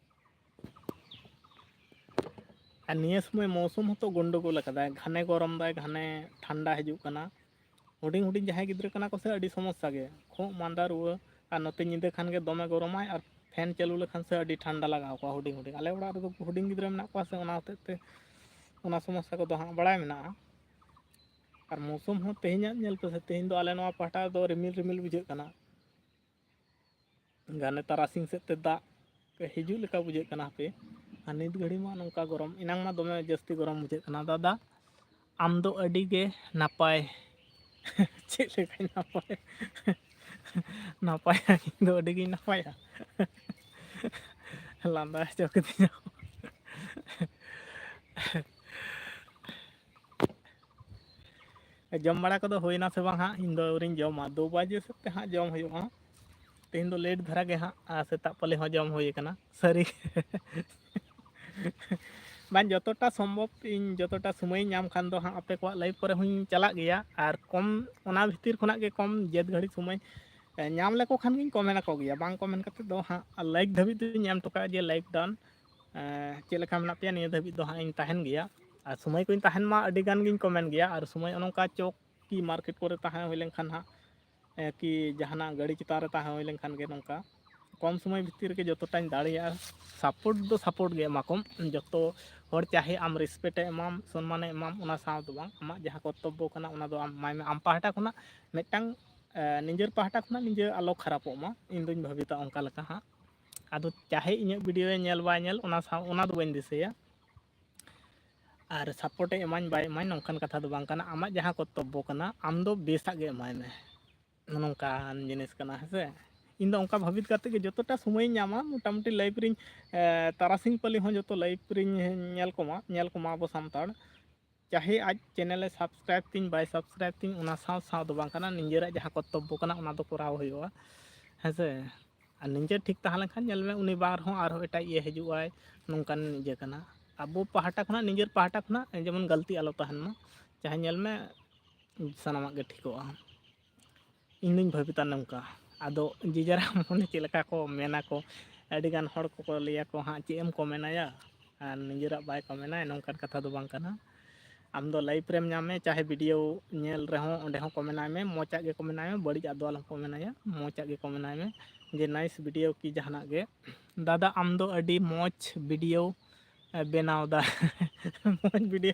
ᱟᱨ ᱱᱤᱭᱟᱹ ᱥᱚᱢᱚᱭ ᱢᱳᱣᱥᱩᱢ ᱦᱚᱸᱛᱚ ᱜᱚᱱᱰᱳᱜᱳᱞ ᱟᱠᱟᱫᱟᱭ, ᱜᱷᱟᱱᱮ ᱜᱚᱨᱚᱢ ᱫᱟᱭ, ᱜᱷᱟᱱᱮ ᱴᱷᱟᱱᱰᱟ ᱦᱤᱡᱩᱜ ᱠᱟᱱᱟ᱾ ᱦᱩᱰᱤᱧ ᱦᱩᱰᱤᱧ ᱡᱟᱦᱟᱸᱭ ᱜᱤᱫᱽᱨᱟᱹ ᱠᱟᱱᱟ ᱠᱚ ᱥᱮ, ᱟᱹᱰᱤ ᱥᱚᱢᱚᱥᱥᱟ ᱜᱮ, ᱠᱷᱩᱜ ᱢᱟᱸᱫᱟ ᱨᱩᱣᱟᱹ᱾ ᱟᱨ ᱱᱚᱛᱮ ᱧᱤᱫᱟᱹ ᱠᱷᱟᱱ ᱜᱮ ᱫᱚᱢᱮ ᱜᱚᱨᱚᱢᱟᱭ, ᱟᱨ ᱯᱷᱮᱱ ᱪᱟᱹᱞᱩ ᱞᱮᱠᱷᱟᱱ ᱥᱮ ᱟᱹᱰᱤ ᱴᱷᱟᱱᱰᱟ ᱞᱟᱜᱟᱣ ᱠᱚᱣᱟ ᱦᱩᱰᱤᱧ ᱦᱩᱰᱤᱧ᱾ ᱟᱞᱮ ᱚᱲᱟᱜ ᱨᱮᱫᱚ ᱦᱩᱰᱤᱧ ᱜᱤᱫᱽᱨᱟᱹ ᱢᱮᱱᱟᱜ ᱠᱚᱣᱟ ᱥᱮ, ᱚᱱᱟ ᱦᱚᱛᱮᱡ ᱛᱮ ᱚᱱᱟ ᱥᱚᱢᱚᱥᱥᱟ ᱠᱚᱫᱚ ᱦᱟᱸᱜ ᱵᱟᱲᱟᱭ ᱢᱮᱱᱟᱜᱼᱟ᱾ ᱟᱨ ᱢᱳᱣᱥᱩᱢ ᱦᱚᱸ ᱛᱮᱦᱮᱧᱟᱜ ᱧᱮᱞ ᱯᱮᱥᱮ, ᱛᱮᱦᱮᱧ ᱫᱚ ᱟᱞᱮ ᱱᱚᱣᱟ ᱯᱟᱦᱴᱟ ᱫᱚ ᱨᱤᱢᱤᱞ ᱨᱤᱢᱤᱞ ᱵᱩᱡᱷᱟᱹᱜ ᱠᱟᱱᱟ᱾ ᱜᱷᱟᱱᱮ ᱛᱟᱨᱟᱥᱤᱧ ᱥᱮᱫ ᱛᱮ ᱫᱟᱜ ᱦᱤᱡᱩᱜ ᱞᱮᱠᱟ ᱵᱩᱡᱷᱟᱹᱜ ᱠᱟᱱᱟ ᱦᱟᱯᱮ᱾ ᱟᱨ ᱱᱤᱛ ᱜᱷᱟᱹᱲᱤ ᱢᱟ ᱱᱚᱝᱠᱟ ᱜᱚᱨᱚᱢ, ᱮᱱᱟᱝ ᱢᱟ ᱫᱚᱢᱮ ᱡᱟᱹᱥᱛᱤ ᱜᱚᱨᱚᱢ ᱵᱩᱡᱷᱟᱹᱜ ᱠᱟᱱᱟ᱾ ᱫᱟᱫᱟ, ᱟᱢ ᱫᱚ ᱟᱹᱰᱤ ᱜᱮ ᱱᱟᱯᱟᱭ᱾ ᱪᱮᱫ ᱞᱮᱠᱟᱧ ᱱᱟᱯᱟᱭ? ᱱᱟᱯᱟᱭᱟ, ᱤᱧ ᱫᱚ ᱟᱹᱰᱤ ᱜᱤᱧ ᱱᱟᱯᱟᱭᱟ᱾ ᱞᱟᱸᱫᱟ ᱦᱚᱪᱚ ᱠᱤᱫᱤᱧᱟ᱾ ᱡᱚᱢ ᱵᱟᱲᱟ ᱠᱚᱫᱚ ᱦᱩᱭᱱᱟ ᱥᱮ ᱵᱟᱝ ᱦᱟᱸᱜ? ᱤᱧ ᱫᱚ ᱟᱹᱣᱨᱤᱧ ᱡᱚᱢᱟ, ᱫᱩ ᱵᱟᱡᱮ ᱥᱮᱫ ᱛᱮ ᱦᱟᱸᱜ ᱡᱚᱢ ᱦᱩᱭᱩᱜᱼᱟ᱾ ᱛᱮᱦᱮᱧ ᱫᱚ ᱞᱮᱴ ᱫᱷᱟᱨᱟ ᱜᱮ ᱦᱟᱸᱜ, ᱟᱨ ᱥᱮᱛᱟᱜ ᱯᱟᱞᱮ ᱦᱚᱸ ᱡᱚᱢ ᱦᱩᱭ ᱟᱠᱟᱱᱟ᱾ ᱥᱟᱹᱨᱤ᱾ ᱵᱟᱝ, ᱡᱚᱛᱚᱴᱟ ᱥᱚᱢᱵᱷᱚᱵ ᱤᱧ ᱡᱚᱛᱚᱴᱟ ᱥᱚᱢᱚᱭᱤᱧ ᱧᱟᱢ ᱠᱷᱟᱱ ᱫᱚ ᱦᱟᱸᱜ ᱟᱯᱮ ᱠᱚᱣᱟᱜ ᱞᱟᱭᱤᱵᱷ ᱠᱚᱨᱮ ᱦᱚᱸᱧ ᱪᱟᱞᱟᱜ ᱜᱮᱭᱟ, ᱟᱨ ᱠᱚᱢ, ᱚᱱᱟ ᱵᱷᱤᱛᱤᱨ ᱠᱷᱚᱱᱟᱜ ᱜᱮ ᱠᱚᱢ ᱡᱮᱫ ᱜᱷᱟᱹᱲᱤᱡ ᱥᱚᱢᱚᱭ ᱧᱟᱢ ᱞᱮᱠᱚ ᱠᱷᱟᱱ ᱜᱤᱧ ᱠᱚᱢᱮᱱᱴ ᱟᱠᱚ ᱜᱮᱭᱟ, ᱵᱟᱝ ᱠᱚᱢᱮᱱᱴ ᱠᱟᱛᱮᱫ ᱫᱚ ᱦᱟᱸᱜ ᱞᱟᱭᱤᱠ ᱫᱷᱟᱹᱵᱤᱡ ᱫᱚᱧ ᱮᱢ ᱦᱚᱴᱚ ᱠᱟᱜᱼᱟ ᱡᱮ ᱞᱟᱭᱤᱠ ᱰᱟᱱ᱾ ᱪᱮᱫ ᱞᱮᱠᱟ ᱢᱮᱱᱟᱜ ᱯᱮᱭᱟ ᱱᱤᱭᱟᱹ ᱫᱷᱟᱹᱵᱤᱡ ᱫᱚ ᱦᱟᱸᱜ ᱤᱧ ᱛᱟᱦᱮᱱ ᱜᱮᱭᱟ᱾ ᱟᱨ ᱥᱚᱢᱚᱭ ᱠᱚᱧ ᱛᱟᱦᱮᱱ ᱢᱟ ᱟᱹᱰᱤ ᱜᱟᱱ ᱜᱤᱧ ᱠᱚᱢᱮᱱᱴ ᱜᱮᱭᱟ, ᱟᱨ ᱥᱚᱢᱚᱭ ᱚᱱᱮ ᱚᱱᱠᱟ ᱪᱚᱠ ᱠᱤ ᱢᱟᱨᱠᱮᱴ ᱠᱚᱨᱮ ᱛᱟᱦᱮᱸ ᱦᱩᱭ ᱞᱮᱱᱠᱷᱟᱱ ᱦᱟᱸᱜ, ᱮ, ᱠᱤ ᱡᱟᱦᱟᱱᱟᱜ ᱜᱟᱹᱰᱤ ᱪᱮᱛᱟᱱ ᱨᱮ ᱛᱟᱦᱮᱸ ᱦᱩᱭ ᱞᱮᱱᱠᱷᱟᱱ ᱜᱮ ᱱᱚᱝᱠᱟ ᱠᱚᱢ ᱥᱚᱢᱚᱭ ᱵᱷᱤᱛᱤᱨ ᱨᱮᱜᱮ ᱡᱚᱛᱚᱴᱟᱧ ᱫᱟᱲᱮᱭᱟᱜᱼᱟ᱾ ᱥᱟᱯᱳᱨᱴ ᱫᱚ ᱥᱟᱯᱳᱨᱴ ᱜᱮ ᱮᱢᱟ ᱠᱚᱢ ᱡᱚᱛᱚ ᱦᱚᱲ, ᱪᱟᱦᱮ ᱟᱢ ᱨᱮᱥᱯᱮᱠᱴ ᱮ ᱮᱢᱟᱢ, ᱥᱚᱱᱢᱟᱱᱮ ᱮᱢᱟᱢ, ᱚᱱᱟ ᱥᱟᱶ ᱫᱚ ᱵᱟᱝ, ᱟᱢᱟᱜ ᱡᱟᱦᱟᱸ ᱠᱚᱨᱛᱚᱵᱵᱚ ᱠᱟᱱᱟ ᱚᱱᱟ ᱫᱚ ᱟᱢ ᱮᱢᱟᱭ ᱢᱮ᱾ ᱟᱢ ᱯᱟᱦᱴᱟ ᱠᱷᱚᱱᱟᱜ ᱢᱤᱫᱴᱟᱝ, ᱮ, ᱱᱤᱡᱮᱨ ᱯᱟᱦᱴᱟ ᱠᱷᱚᱱᱟᱜ ᱱᱤᱡᱮ ᱟᱞᱚ ᱠᱷᱟᱨᱟᱯᱚᱜ ᱢᱟ, ᱤᱧ ᱫᱩᱧ ᱵᱷᱟᱹᱵᱤᱛᱟ ᱚᱱᱠᱟ ᱞᱮᱠᱟ ᱦᱟᱸᱜ᱾ ᱟᱫᱚ ᱪᱟᱦᱮ ᱤᱧᱟᱹᱜ ᱵᱷᱤᱰᱤᱭᱳᱭ ᱧᱮᱞ ᱵᱟᱭ ᱧᱮᱞ, ᱚᱱᱟ ᱥᱟᱶ ᱚᱱᱟ ᱫᱚ ᱵᱟᱹᱧ ᱫᱤᱥᱟᱹᱭᱟ᱾ ᱟᱨ ᱥᱟᱯᱳᱨᱴ ᱮ ᱮᱢᱟᱹᱧ ᱵᱟᱭ ᱮᱢᱟᱹᱧ ᱱᱚᱝᱠᱟᱱ ᱠᱟᱛᱷᱟ ᱫᱚ ᱵᱟᱝ ᱠᱟᱱᱟ᱾ ᱟᱢᱟᱜ ᱡᱟᱦᱟᱸ ᱠᱚᱨᱛᱚᱵᱵᱚ ᱠᱟᱱᱟ, ᱟᱢ ᱫᱚ ᱵᱮᱥᱟᱜ ᱜᱮ ᱮᱢᱟᱭ ᱢᱮ, ᱱᱚᱝᱠᱟᱱ ᱡᱤᱱᱤᱥ ᱠᱟᱱᱟ, ᱦᱮᱸ ᱥᱮ᱾ ᱤᱧ ᱫᱚ ᱚᱱᱠᱟ ᱵᱷᱟᱵᱤᱛ ᱠᱟᱛᱮ ᱜᱮ ᱡᱚᱛᱚᱴᱟ ᱥᱚᱢᱚᱭᱤᱧ ᱧᱟᱢᱟ, ᱢᱚᱴᱟᱢᱩᱴᱤ live ᱨᱤᱧ, ᱮ, ᱛᱟᱨᱟᱥᱤᱧ ᱯᱟᱹᱞᱤ ᱦᱚᱸ ᱡᱚᱛᱚ live ᱨᱤᱧ ᱧᱮᱞ ᱠᱚᱢᱟ, ᱧᱮᱞ ᱠᱚᱢᱟ ᱟᱵᱚ ᱥᱟᱱᱛᱟᱲ᱾ ᱪᱟᱦᱮ ᱟᱡ channel ᱮ subscribe ᱛᱤᱧ ᱵᱟᱭ subscribe ᱛᱤᱧ, ᱚᱱᱟ ᱥᱟᱶ ᱥᱟᱶ ᱫᱚ ᱵᱟᱝ ᱠᱟᱱᱟ, ᱱᱤᱡᱮᱨᱟᱜ ᱡᱟᱦᱟᱸ ᱠᱚᱨᱛᱚᱵᱵᱚ ᱠᱟᱱᱟ ᱚᱱᱟ ᱫᱚ ᱠᱚᱨᱟᱣ ᱦᱩᱭᱩᱜᱼᱟ, ᱦᱮᱸ ᱥᱮ᱾ ᱟᱨ ᱱᱤᱡᱮ ᱴᱷᱤᱠ ᱛᱟᱦᱮᱸ ᱞᱮᱱᱠᱷᱟᱱ ᱧᱮᱞ ᱢᱮ, ᱩᱱᱤ ᱵᱟᱨ ᱦᱚᱸ ᱟᱨᱦᱚᱸ ᱮᱴᱟᱜ ᱤᱭᱟᱹ ᱦᱤᱡᱩᱜᱼᱟᱭ, ᱱᱚᱝᱠᱟᱱ ᱤᱭᱟᱹ ᱠᱟᱱᱟ᱾ ᱟᱵᱚ ᱯᱟᱦᱴᱟ ᱠᱷᱚᱱᱟᱜ, ᱱᱤᱡᱮᱨ ᱯᱟᱦᱴᱟ ᱠᱷᱚᱱᱟᱜ ᱡᱮᱢᱚᱱ ᱜᱟᱹᱞᱛᱤ ᱟᱞᱚ ᱛᱟᱦᱮᱱ ᱢᱟ, ᱪᱟᱦᱮ ᱧᱮᱞ ᱢᱮ ᱥᱟᱱᱟᱢᱟᱜ ᱜᱮ ᱴᱷᱤᱠᱚᱜᱼᱟ᱾ ᱤᱧ ᱫᱩᱧ ᱵᱷᱟᱹᱵᱤᱛᱟ ᱱᱚᱝᱠᱟ᱾ ᱟᱫᱚ ᱡᱮ ᱡᱟᱨᱟᱜ ᱢᱚᱱᱮ ᱪᱮᱫ ᱞᱮᱠᱟ ᱠᱚ ᱢᱮᱱᱟ ᱠᱚ, ᱟᱹᱰᱤᱜᱟᱱ ᱦᱚᱲ ᱠᱚᱠᱚ ᱞᱟᱹᱭᱟ ᱠᱚ ᱦᱟᱸᱜ, "ᱪᱮᱫ ᱮᱢ ᱠᱚᱢᱮᱱᱟᱭᱟ ᱟᱨ ᱱᱤᱡᱮᱨᱟᱜ ᱵᱟᱭ ᱠᱚᱢᱮᱱᱟᱭ?" ᱱᱚᱝᱠᱟᱱ ᱠᱟᱛᱷᱟ ᱫᱚ ᱵᱟᱝ ᱠᱟᱱᱟ᱾ ᱟᱢ ᱫᱚ live ᱨᱮᱢ ᱧᱟᱢᱮ, ᱪᱟᱦᱮ video ᱧᱮᱞ ᱨᱮᱦᱚᱸ ᱚᱸᱰᱮ ᱦᱚᱸ ᱠᱚᱢᱮᱱᱟᱭ ᱢᱮ, ᱢᱚᱡᱽ ᱟᱜ ᱜᱮ ᱠᱚᱢᱮᱱᱟᱭ ᱢᱮ, ᱵᱟᱹᱲᱤᱡ ᱟᱜ ᱫᱚ ᱟᱞᱚᱢ ᱠᱚᱢᱮᱱᱟᱭᱟ, ᱢᱚᱡᱽ ᱟᱜ ᱜᱮ ᱠᱚᱢᱮᱱᱟᱭ ᱢᱮ ᱡᱮ nice video ᱠᱤ ᱡᱟᱦᱟᱱᱟᱜ ᱜᱮ᱾ ᱫᱟᱫᱟ, ᱟᱢ ᱫᱚ ᱟᱹᱰᱤ ᱢᱚᱡᱽ video ᱵᱮᱱᱟᱣ ᱫᱟ᱾ ᱢᱚᱡᱽ video᱾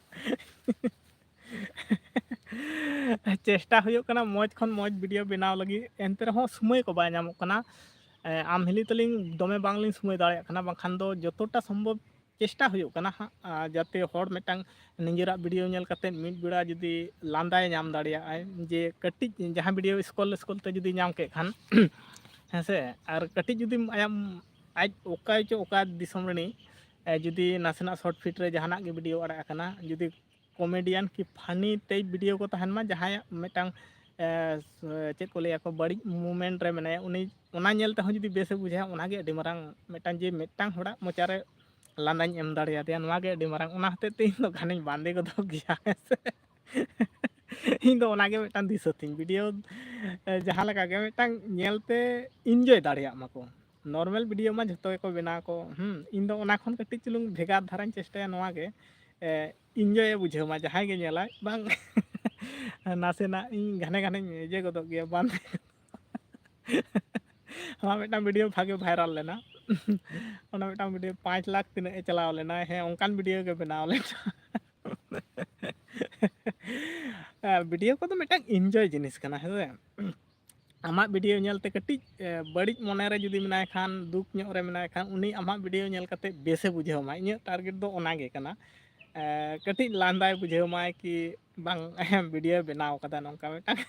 ᱪᱮᱥᱴᱟ ᱦᱩᱭᱩᱜ ᱠᱟᱱᱟ ᱢᱚᱡᱽ ᱠᱷᱚᱱ ᱢᱚᱡᱽ video ᱵᱮᱱᱟᱣ ᱞᱟᱹᱜᱤᱫ, ᱮᱱᱛᱮ ᱨᱮᱦᱚᱸ ᱥᱚᱢᱚᱭ ᱠᱚ ᱵᱟᱭ ᱧᱟᱢᱚᱜ ᱠᱟᱱᱟ᱾ ᱮ, ᱟᱢ ᱦᱤᱞᱤ ᱛᱟᱹᱞᱤᱧ ᱫᱚᱢᱮ ᱵᱟᱝᱞᱤᱧ ᱥᱚᱢᱚᱭ ᱫᱟᱲᱮᱭᱟᱜ ᱠᱟᱱᱟ, ᱵᱟᱝᱠᱷᱟᱱ ᱫᱚ ᱡᱚᱛᱚᱴᱟ ᱥᱚᱢᱵᱷᱚᱵ ᱪᱮᱥᱴᱟ ᱦᱩᱭᱩᱜ ᱠᱟᱱᱟ ᱦᱟᱸᱜ, ᱟ, ᱡᱟᱛᱮ ᱦᱚᱲ ᱢᱤᱫᱴᱟᱝ ᱱᱤᱡᱮᱨᱟᱜ video ᱧᱮᱞ ᱠᱟᱛᱮᱫ ᱢᱤᱫ ᱵᱮᱲᱟ ᱡᱩᱫᱤ ᱞᱟᱸᱫᱟᱭ ᱧᱟᱢ ᱫᱟᱲᱮᱭᱟᱜᱼᱟᱭ, ᱡᱮ ᱠᱟᱹᱴᱤᱡ ᱡᱟᱦᱟᱸ video scroll scroll ᱛᱮ ᱡᱩᱫᱤ ᱧᱟᱢ ᱠᱮᱫ ᱠᱷᱟᱱ, ᱦᱮᱸ ᱥᱮ, ᱟᱨ ᱠᱟᱹᱴᱤᱡ ᱡᱩᱫᱤ ᱟᱭᱟᱜ, ᱟᱡ ᱚᱠᱟ ᱪᱚ ᱚᱠᱟ ᱫᱤᱥᱚᱢ ᱨᱤᱱᱤᱡ, ᱮ, ᱡᱩᱫᱤ ᱱᱟᱥᱮᱱᱟᱜ short feet ᱨᱮ ᱡᱟᱦᱟᱱᱟᱜ ᱜᱮ video ᱟᱲᱟᱜ ᱟᱠᱟᱱᱟ, ᱡᱩᱫᱤ comedian ᱠᱤ funny type video ᱠᱚ ᱛᱟᱦᱮᱱ ᱢᱟ, ᱡᱟᱦᱟᱸᱭᱟᱜ ᱢᱤᱫᱴᱟᱝ, ᱮ, ᱪᱮᱫ ᱠᱚ ᱞᱟᱹᱭᱟ ᱠᱚ, ᱵᱟᱹᱲᱤᱡ moment ᱨᱮ ᱢᱮᱱᱟᱭᱟ, ᱩᱱᱤ ᱚᱱᱟ ᱧᱮᱞ ᱛᱮᱦᱚᱸ ᱡᱩᱫᱤ ᱵᱮᱥᱮ ᱵᱩᱡᱷᱟᱹᱣᱟ, ᱚᱱᱟᱜᱮ ᱟᱹᱰᱤ ᱢᱟᱨᱟᱝ ᱢᱤᱫᱴᱟᱝ, ᱡᱮ ᱢᱤᱫᱴᱟᱝ ᱦᱚᱲᱟᱜ ᱢᱚᱪᱟᱨᱮ ᱞᱟᱸᱫᱟᱧ ᱮᱢ ᱫᱟᱲᱮᱭᱟᱫᱮᱭᱟ, ᱱᱚᱣᱟ ᱜᱮ ᱟᱹᱰᱤ ᱢᱟᱨᱟᱝ᱾ ᱚᱱᱟ ᱦᱚᱛᱮᱡ ᱛᱮ ᱤᱧ ᱫᱚ ᱜᱷᱟᱱᱮᱧ ᱵᱟᱸᱫᱮ ᱜᱚᱫᱚᱜ ᱜᱮᱭᱟ, ᱦᱮᱸ ᱥᱮ᱾ ᱤᱧ ᱫᱚ ᱚᱱᱟᱜᱮ ᱢᱤᱫᱴᱟᱝ ᱫᱤᱥᱟᱹ ᱛᱤᱧ, video, ᱮ, ᱡᱟᱦᱟᱸ ᱞᱮᱠᱟ ᱜᱮ ᱢᱤᱫᱴᱟᱝ ᱧᱮᱞᱛᱮ enjoy ᱫᱟᱲᱮᱭᱟᱜ ᱢᱟᱠᱚ᱾ Normal video ᱢᱟ ᱡᱷᱚᱛᱚ ᱜᱮᱠᱚ ᱵᱮᱱᱟᱣ ᱠᱚ, ᱦᱩᱸ, ᱤᱧ ᱫᱚ ᱚᱱᱟ ᱠᱷᱚᱱ ᱠᱟᱹᱴᱤᱡ ᱪᱩᱞᱩᱝ ᱵᱷᱮᱜᱟᱨ ᱫᱷᱟᱨᱟᱧ ᱪᱮᱥᱴᱟᱭᱟ ᱱᱚᱣᱟ ᱜᱮ, ᱮ, enjoy ᱮ ᱵᱩᱡᱷᱟᱹᱣ ᱢᱟ ᱡᱟᱦᱟᱸᱭ ᱜᱮ ᱧᱮᱞᱟᱭ, ᱵᱟᱝ ᱱᱟᱥᱮᱱᱟᱜ ᱤᱧ ᱜᱷᱟᱱᱮ ᱜᱷᱟᱱᱮᱧ ᱤᱭᱟᱹ ᱜᱚᱫᱚᱜ ᱜᱮᱭᱟ, ᱵᱟᱝ᱾ ᱚᱱᱟ ᱢᱤᱫᱴᱟᱝ video ᱵᱷᱟᱜᱮ viral ᱞᱮᱱᱟ᱾ ᱚᱱᱟ ᱢᱤᱫᱴᱟᱝ video ᱯᱟᱸᱪ ᱞᱟᱠᱷ ᱛᱤᱱᱟᱹᱜ ᱮ ᱪᱟᱞᱟᱣ ᱞᱮᱱᱟ, ᱦᱮᱸ, ᱚᱱᱠᱟᱱ video ᱜᱮ ᱵᱮᱱᱟᱣ ᱞᱮᱱᱟ᱾ ᱟᱨ video ᱠᱚᱫᱚ ᱢᱤᱫᱴᱟᱝ enjoy ᱡᱤᱱᱤᱥ ᱠᱟᱱᱟ, ᱦᱮᱸ ᱥᱮ? ᱟᱢᱟᱜ video ᱧᱮᱞᱛᱮ ᱠᱟᱹᱴᱤᱡ, ᱮ, ᱵᱟᱹᱲᱤᱡ ᱢᱚᱱᱮᱨᱮ ᱡᱩᱫᱤ ᱢᱮᱱᱟᱭ ᱠᱷᱟᱱ, ᱫᱩᱠ ᱧᱚᱜ ᱨᱮ ᱢᱮᱱᱟᱭ ᱠᱷᱟᱱ, ᱩᱱᱤ ᱟᱢᱟᱜ video ᱧᱮᱞ ᱠᱟᱛᱮ ᱵᱮᱥᱮ ᱵᱩᱡᱷᱟᱹᱣ ᱢᱟ᱾ ᱤᱧᱟᱹᱜ target ᱫᱚ ᱚᱱᱟ ᱜᱮ ᱠᱟᱱᱟ᱾ ᱮ, ᱠᱟᱹᱴᱤᱡ ᱞᱟᱸᱫᱟᱭ ᱵᱩᱡᱷᱟᱹᱣ ᱢᱟᱭ ᱠᱤ, ᱵᱟᱝ ᱵᱷᱤᱰᱤᱭᱳ ᱵᱮᱱᱟᱣ ᱠᱟᱫᱟ ᱱᱚᱝᱠᱟ ᱢᱤᱫᱴᱟᱝ᱾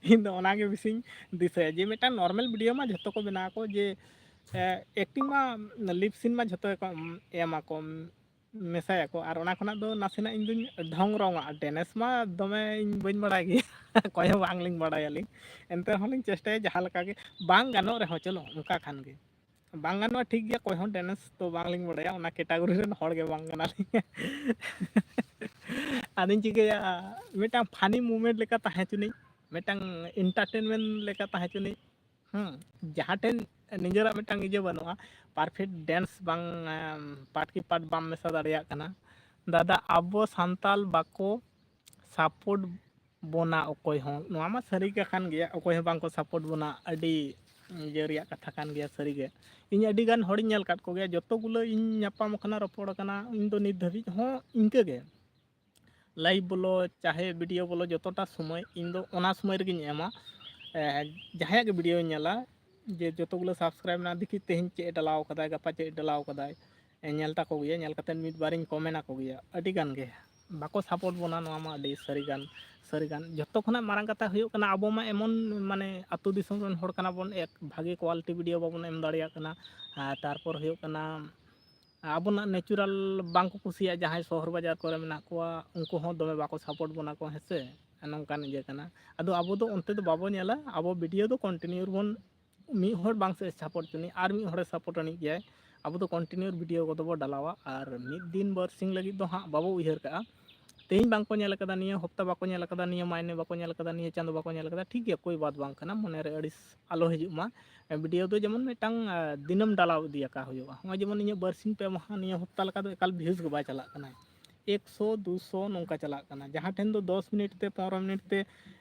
ᱤᱧ ᱫᱚ ᱚᱱᱟᱜᱮ ᱵᱮᱥᱤᱧ ᱫᱤᱥᱟᱹᱭᱟ ᱡᱮ ᱢᱤᱫᱴᱟᱝ ᱱᱚᱨᱢᱟᱞ ᱵᱷᱤᱰᱤᱭᱳ ᱢᱟ ᱡᱷᱚᱛᱚ ᱠᱚ ᱵᱮᱱᱟᱣ ᱟᱠᱚ ᱡᱮ ᱮᱠᱴᱤᱝ ᱢᱟ ᱞᱤᱯ ᱥᱤᱱ ᱢᱟ ᱡᱷᱚᱛᱚ ᱜᱮᱠᱚ ᱮᱢ ᱟᱠᱚ ᱢᱮᱥᱟᱭᱟᱠᱚ᱾ ᱟᱨ ᱚᱱᱟ ᱠᱷᱚᱱᱟᱜ ᱫᱚ ᱱᱟᱥᱮᱱᱟᱜ ᱤᱧ ᱫᱚᱧ ᱰᱷᱚᱝ ᱨᱚᱝᱟ᱾ ᱰᱮᱱᱮᱥ ᱢᱟ ᱫᱚᱢᱮ ᱤᱧ ᱵᱟᱹᱧ ᱵᱟᱲᱟᱭ ᱜᱮᱭᱟ᱾ ᱚᱠᱚᱭ ᱦᱚᱸ ᱵᱟᱝᱞᱤᱧ ᱵᱟᱲᱟᱭᱟᱞᱤᱧ᱾ ᱮᱱᱛᱮ ᱨᱮᱦᱚᱸ ᱞᱤᱧ ᱪᱮᱥᱴᱟᱭᱟ ᱡᱟᱦᱟᱸ ᱞᱮᱠᱟ ᱜᱮ᱾ ᱵᱟᱝ ᱜᱟᱱᱚᱜ ᱨᱮᱦᱚᱸ ᱪᱚᱞᱚ ᱚᱱᱠᱟ ᱠᱷᱟᱱ ᱜᱮ᱾ ᱵᱟᱝ ᱜᱟᱱᱚᱜᱼᱟ ᱴᱷᱤᱠ ᱜᱮᱭᱟ, ᱚᱠᱚᱭ ᱦᱚᱸ ᱰᱮᱱᱮᱥ ᱫᱚ ᱵᱟᱝᱞᱤᱧ ᱵᱟᱲᱟᱭᱟ, ᱚᱱᱟ ᱠᱮᱴᱟᱜᱚᱨᱤ ᱨᱮᱱ ᱦᱚᱲ ᱜᱮ ᱵᱟᱝ ᱠᱟᱱᱟᱞᱤᱧ᱾ ᱟᱫᱚᱧ ᱪᱤᱠᱟᱹᱭᱟ, ᱢᱤᱫᱴᱟᱝ ᱯᱷᱟᱱᱤ ᱢᱩᱢᱮᱱᱴ ᱞᱮᱠᱟ ᱛᱟᱦᱮᱸ ᱦᱚᱪᱚᱱᱤᱡ, ᱢᱤᱫᱴᱟᱝ ᱮᱱᱴᱟᱨᱴᱮᱱᱢᱮᱱᱴ ᱞᱮᱠᱟ ᱛᱟᱦᱮᱸ ᱦᱚᱪᱚᱱᱤᱡ᱾ ᱦᱮᱸ, ᱡᱟᱦᱟᱸ ᱴᱷᱮᱱ ᱱᱤᱡᱮᱨᱟᱜ ᱢᱤᱫᱴᱟᱝ ᱤᱭᱟᱹ ᱵᱟᱹᱱᱩᱜᱼᱟ, ᱯᱟᱨᱯᱷᱮᱠᱴ ᱰᱮᱱᱥ ᱵᱟᱝ, ᱯᱟᱴ ᱠᱤ ᱯᱟᱴ ᱵᱟᱢ ᱢᱮᱥᱟ ᱫᱟᱲᱮᱭᱟᱜ ᱠᱟᱱᱟ᱾ ᱫᱟᱫᱟ, ᱟᱵᱚ ᱥᱟᱱᱛᱟᱞ ᱵᱟᱠᱚ ᱥᱟᱯᱳᱨᱴ ᱵᱚᱱᱟ ᱚᱠᱚᱭ ᱦᱚᱸ, ᱱᱚᱣᱟ ᱢᱟ ᱥᱟᱹᱨᱤ ᱠᱟᱛᱷᱟ ᱠᱟᱱ ᱜᱮᱭᱟ, ᱚᱠᱚᱭ ᱦᱚᱸ ᱵᱟᱝᱠᱚ ᱥᱟᱯᱳᱨᱴ ᱵᱚᱱᱟ᱾ ᱟᱹᱰᱤ ᱤᱭᱟᱹ ᱨᱮᱭᱟᱜ ᱠᱟᱛᱷᱟ ᱠᱟᱱ ᱜᱮᱭᱟ ᱥᱟᱹᱨᱤᱜᱮ᱾ ᱤᱧ ᱟᱹᱰᱤ ᱜᱟᱱ ᱦᱚᱲᱤᱧ ᱧᱮᱞ ᱟᱠᱟᱫ ᱠᱚᱜᱮᱭᱟ, ᱡᱚᱛᱚ ᱜᱩᱞᱟᱹ ᱤᱧ ᱧᱟᱯᱟᱢ ᱟᱠᱟᱱᱟ, ᱨᱚᱯᱚᱲ ᱟᱠᱟᱱᱟ, ᱤᱧ ᱫᱚ ᱱᱤᱛ ᱫᱷᱟᱹᱵᱤᱡ ᱦᱚᱸ ᱤᱱᱠᱟᱹ ᱜᱮ᱾ ᱞᱟᱭᱤᱵᱷ ᱵᱚᱞᱚ ᱪᱟᱦᱮ ᱵᱷᱤᱰᱤᱭᱳ ᱵᱚᱞᱚ, ᱡᱚᱛᱚᱴᱟ ᱥᱚᱢᱚᱭ ᱤᱧ ᱫᱚ ᱚᱱᱟ ᱥᱚᱢᱚᱭ ᱨᱮᱜᱮᱧ ᱮᱢᱟ᱾ ᱮ, ᱡᱟᱦᱟᱸᱭᱟᱜ ᱜᱮ ᱵᱷᱤᱰᱤᱭᱳᱧ ᱧᱮᱞᱟ, ᱡᱮ ᱡᱚᱛᱚ ᱜᱩᱞᱟᱹ ᱥᱟᱵᱥᱠᱨᱟᱭᱤᱵᱽ ᱢᱮᱱᱟᱜᱼᱟ, ᱫᱮᱠᱷᱤ ᱛᱮᱦᱮᱧ ᱪᱮᱫ ᱮ ᱰᱟᱞᱟᱣ ᱠᱟᱫᱟᱭ, ᱜᱟᱯᱟ ᱪᱮᱫ ᱮ ᱰᱟᱞᱟᱣ ᱠᱟᱫᱟᱭ, ᱮ, ᱧᱮᱞ ᱛᱟᱠᱚ ᱜᱮᱭᱟ᱾ ᱧᱮᱞ ᱠᱟᱛᱮᱫ ᱢᱤᱫ ᱵᱟᱨᱤᱧ ᱠᱚᱢᱮᱱ ᱟᱠᱚ ᱜᱮᱭᱟ᱾ ᱟᱹᱰᱤ ᱜᱟᱱ ᱜᱮ ᱵᱟᱠᱚ ᱥᱟᱯᱳᱨᱴ ᱵᱚᱱᱟ, ᱱᱚᱣᱟ ᱢᱟ ᱟᱹᱰᱤ ᱥᱟᱹᱨᱤ ᱜᱟᱱ, ᱥᱟᱹᱨᱤ ᱜᱟᱱ᱾ ᱡᱚᱛᱚ ᱠᱷᱚᱱᱟᱜ ᱢᱟᱨᱟᱝ ᱠᱟᱛᱷᱟ ᱦᱩᱭᱩᱜ ᱠᱟᱱᱟ, ᱟᱵᱚ ᱢᱟ ᱮᱢᱚᱱ ᱢᱟᱱᱮ ᱟᱹᱛᱩ ᱫᱤᱥᱚᱢ ᱨᱮᱱ ᱦᱚᱲ ᱠᱟᱱᱟ ᱵᱚᱱ, ᱮᱠ ᱵᱷᱟᱜᱮ ᱠᱣᱟᱞᱤᱴᱤ ᱵᱷᱤᱰᱤᱭᱳ ᱵᱟᱵᱚᱱ ᱮᱢ ᱫᱟᱲᱮᱭᱟᱜ ᱠᱟᱱᱟ᱾ ᱟᱨ ᱛᱟᱨᱯᱚᱨ ᱦᱩᱭᱩᱜ ᱠᱟᱱᱟ, ᱟᱵᱚᱱᱟᱜ ᱱᱮᱪᱩᱨᱟᱞ ᱵᱟᱝ ᱠᱚ ᱠᱩᱥᱤᱭᱟᱜᱼᱟ, ᱡᱟᱦᱟᱸᱭ ᱥᱚᱦᱚᱨ ᱵᱟᱡᱟᱨ ᱠᱚᱨᱮ ᱢᱮᱱᱟᱜ ᱠᱚᱣᱟ, ᱩᱱᱠᱩ ᱦᱚᱸ ᱫᱚᱢᱮ ᱵᱟᱠᱚ ᱥᱟᱯᱳᱨᱴ ᱵᱚᱱᱟ ᱠᱚ, ᱦᱮᱸ ᱥᱮ? ᱱᱚᱝᱠᱟᱱ ᱤᱭᱟᱹ ᱠᱟᱱᱟ᱾ ᱟᱫᱚ ᱟᱵᱚ ᱫᱚ ᱚᱱᱛᱮ ᱫᱚ ᱵᱟᱵᱚ ᱧᱮᱞᱟ, ᱟᱵᱚ ᱵᱷᱤᱰᱤᱭᱳ ᱫᱚ ᱠᱚᱱᱴᱤᱱᱤᱭᱩ ᱵᱚᱱ, ᱢᱤᱫ ᱦᱚᱲ ᱵᱟᱝ ᱥᱮ ᱥᱟᱯᱳᱨᱴ ᱪᱚᱱᱤᱡ, ᱟᱨ ᱢᱤᱫ ᱦᱚᱲᱮ ᱥᱟᱯᱳᱨᱴ ᱟᱹᱱᱤᱡ ᱜᱮᱭᱟᱭ᱾ ᱟᱵᱚ ᱫᱚ ᱠᱚᱱᱴᱤᱱᱤᱭᱩ ᱵᱷᱤᱰᱤᱭᱳ ᱠᱚᱫᱚ ᱵᱚ ᱰᱟᱞᱟᱣᱟ, ᱟᱨ ᱢᱤᱫ ᱫᱤᱱ ᱵᱟᱨᱥᱤᱧ ᱞᱟᱹᱜᱤᱫ ᱫᱚ ᱦᱟᱸᱜ ᱵᱟᱵᱚ ᱩᱭᱦᱟᱹᱨ ᱠᱟᱜᱼᱟ᱾ ᱛᱮᱦᱮᱧ ᱵᱟᱝ ᱠᱚ ᱧᱮᱞ ᱠᱟᱫᱟ, ᱱᱤᱭᱟᱹ ᱦᱚᱯᱛᱟ ᱵᱟᱠᱚ ᱧᱮᱞ ᱠᱟᱫᱟ, ᱱᱤᱭᱟᱹ ᱢᱟᱭᱱᱮ ᱵᱟᱠᱚ ᱧᱮᱞ ᱠᱟᱫᱟ, ᱱᱤᱭᱟᱹ ᱪᱟᱸᱫᱳ ᱵᱟᱠᱚ ᱧᱮᱞ ᱠᱟᱫᱟ, ᱴᱷᱤᱠ ᱜᱮᱭᱟ, ᱠᱳᱭ ᱵᱟᱛ ᱵᱟᱝ ᱠᱟᱱᱟ, ᱢᱚᱱᱮ ᱨᱮ ᱟᱹᱲᱤᱥ ᱟᱞᱚ ᱦᱤᱡᱩᱜ ᱢᱟ᱾ ᱵᱷᱤᱰᱤᱭᱳ ᱫᱚ ᱡᱮᱢᱚᱱ ᱢᱤᱫᱴᱟᱝ, ᱟ, ᱫᱤᱱᱟᱹᱢ ᱰᱟᱞᱟᱣ ᱤᱫᱤ ᱟᱠᱟ ᱦᱩᱭᱩᱜᱼᱟ᱾ ᱱᱚᱜᱼᱚᱭ ᱡᱮᱢᱚᱱ ᱤᱧᱟᱹᱜ ᱵᱟᱨᱥᱤᱧ ᱯᱮ ᱢᱟᱦᱟ ᱱᱤᱭᱟᱹ ᱦᱚᱯᱛᱟ ᱞᱮᱠᱟ ᱫᱚ ᱮᱠᱟᱞ ᱵᱷᱤᱭᱩᱡᱽ ᱜᱮ ᱵᱟᱭ ᱪᱟᱞᱟᱜ ᱠᱟᱱᱟ᱾ ᱮᱠᱥᱚ, ᱫᱩᱥᱚ ᱱᱚᱝᱠᱟ ᱪᱟᱞᱟᱜ ᱠᱟᱱᱟ᱾ ᱡᱟᱦᱟᱸ ᱴᱷᱮᱱ ᱫᱚ ᱫᱚᱥ ᱢᱤᱱᱤᱴ ᱛᱮ, ᱯᱚᱱᱨᱚ ᱢᱤᱱᱤᱴ ᱛᱮ,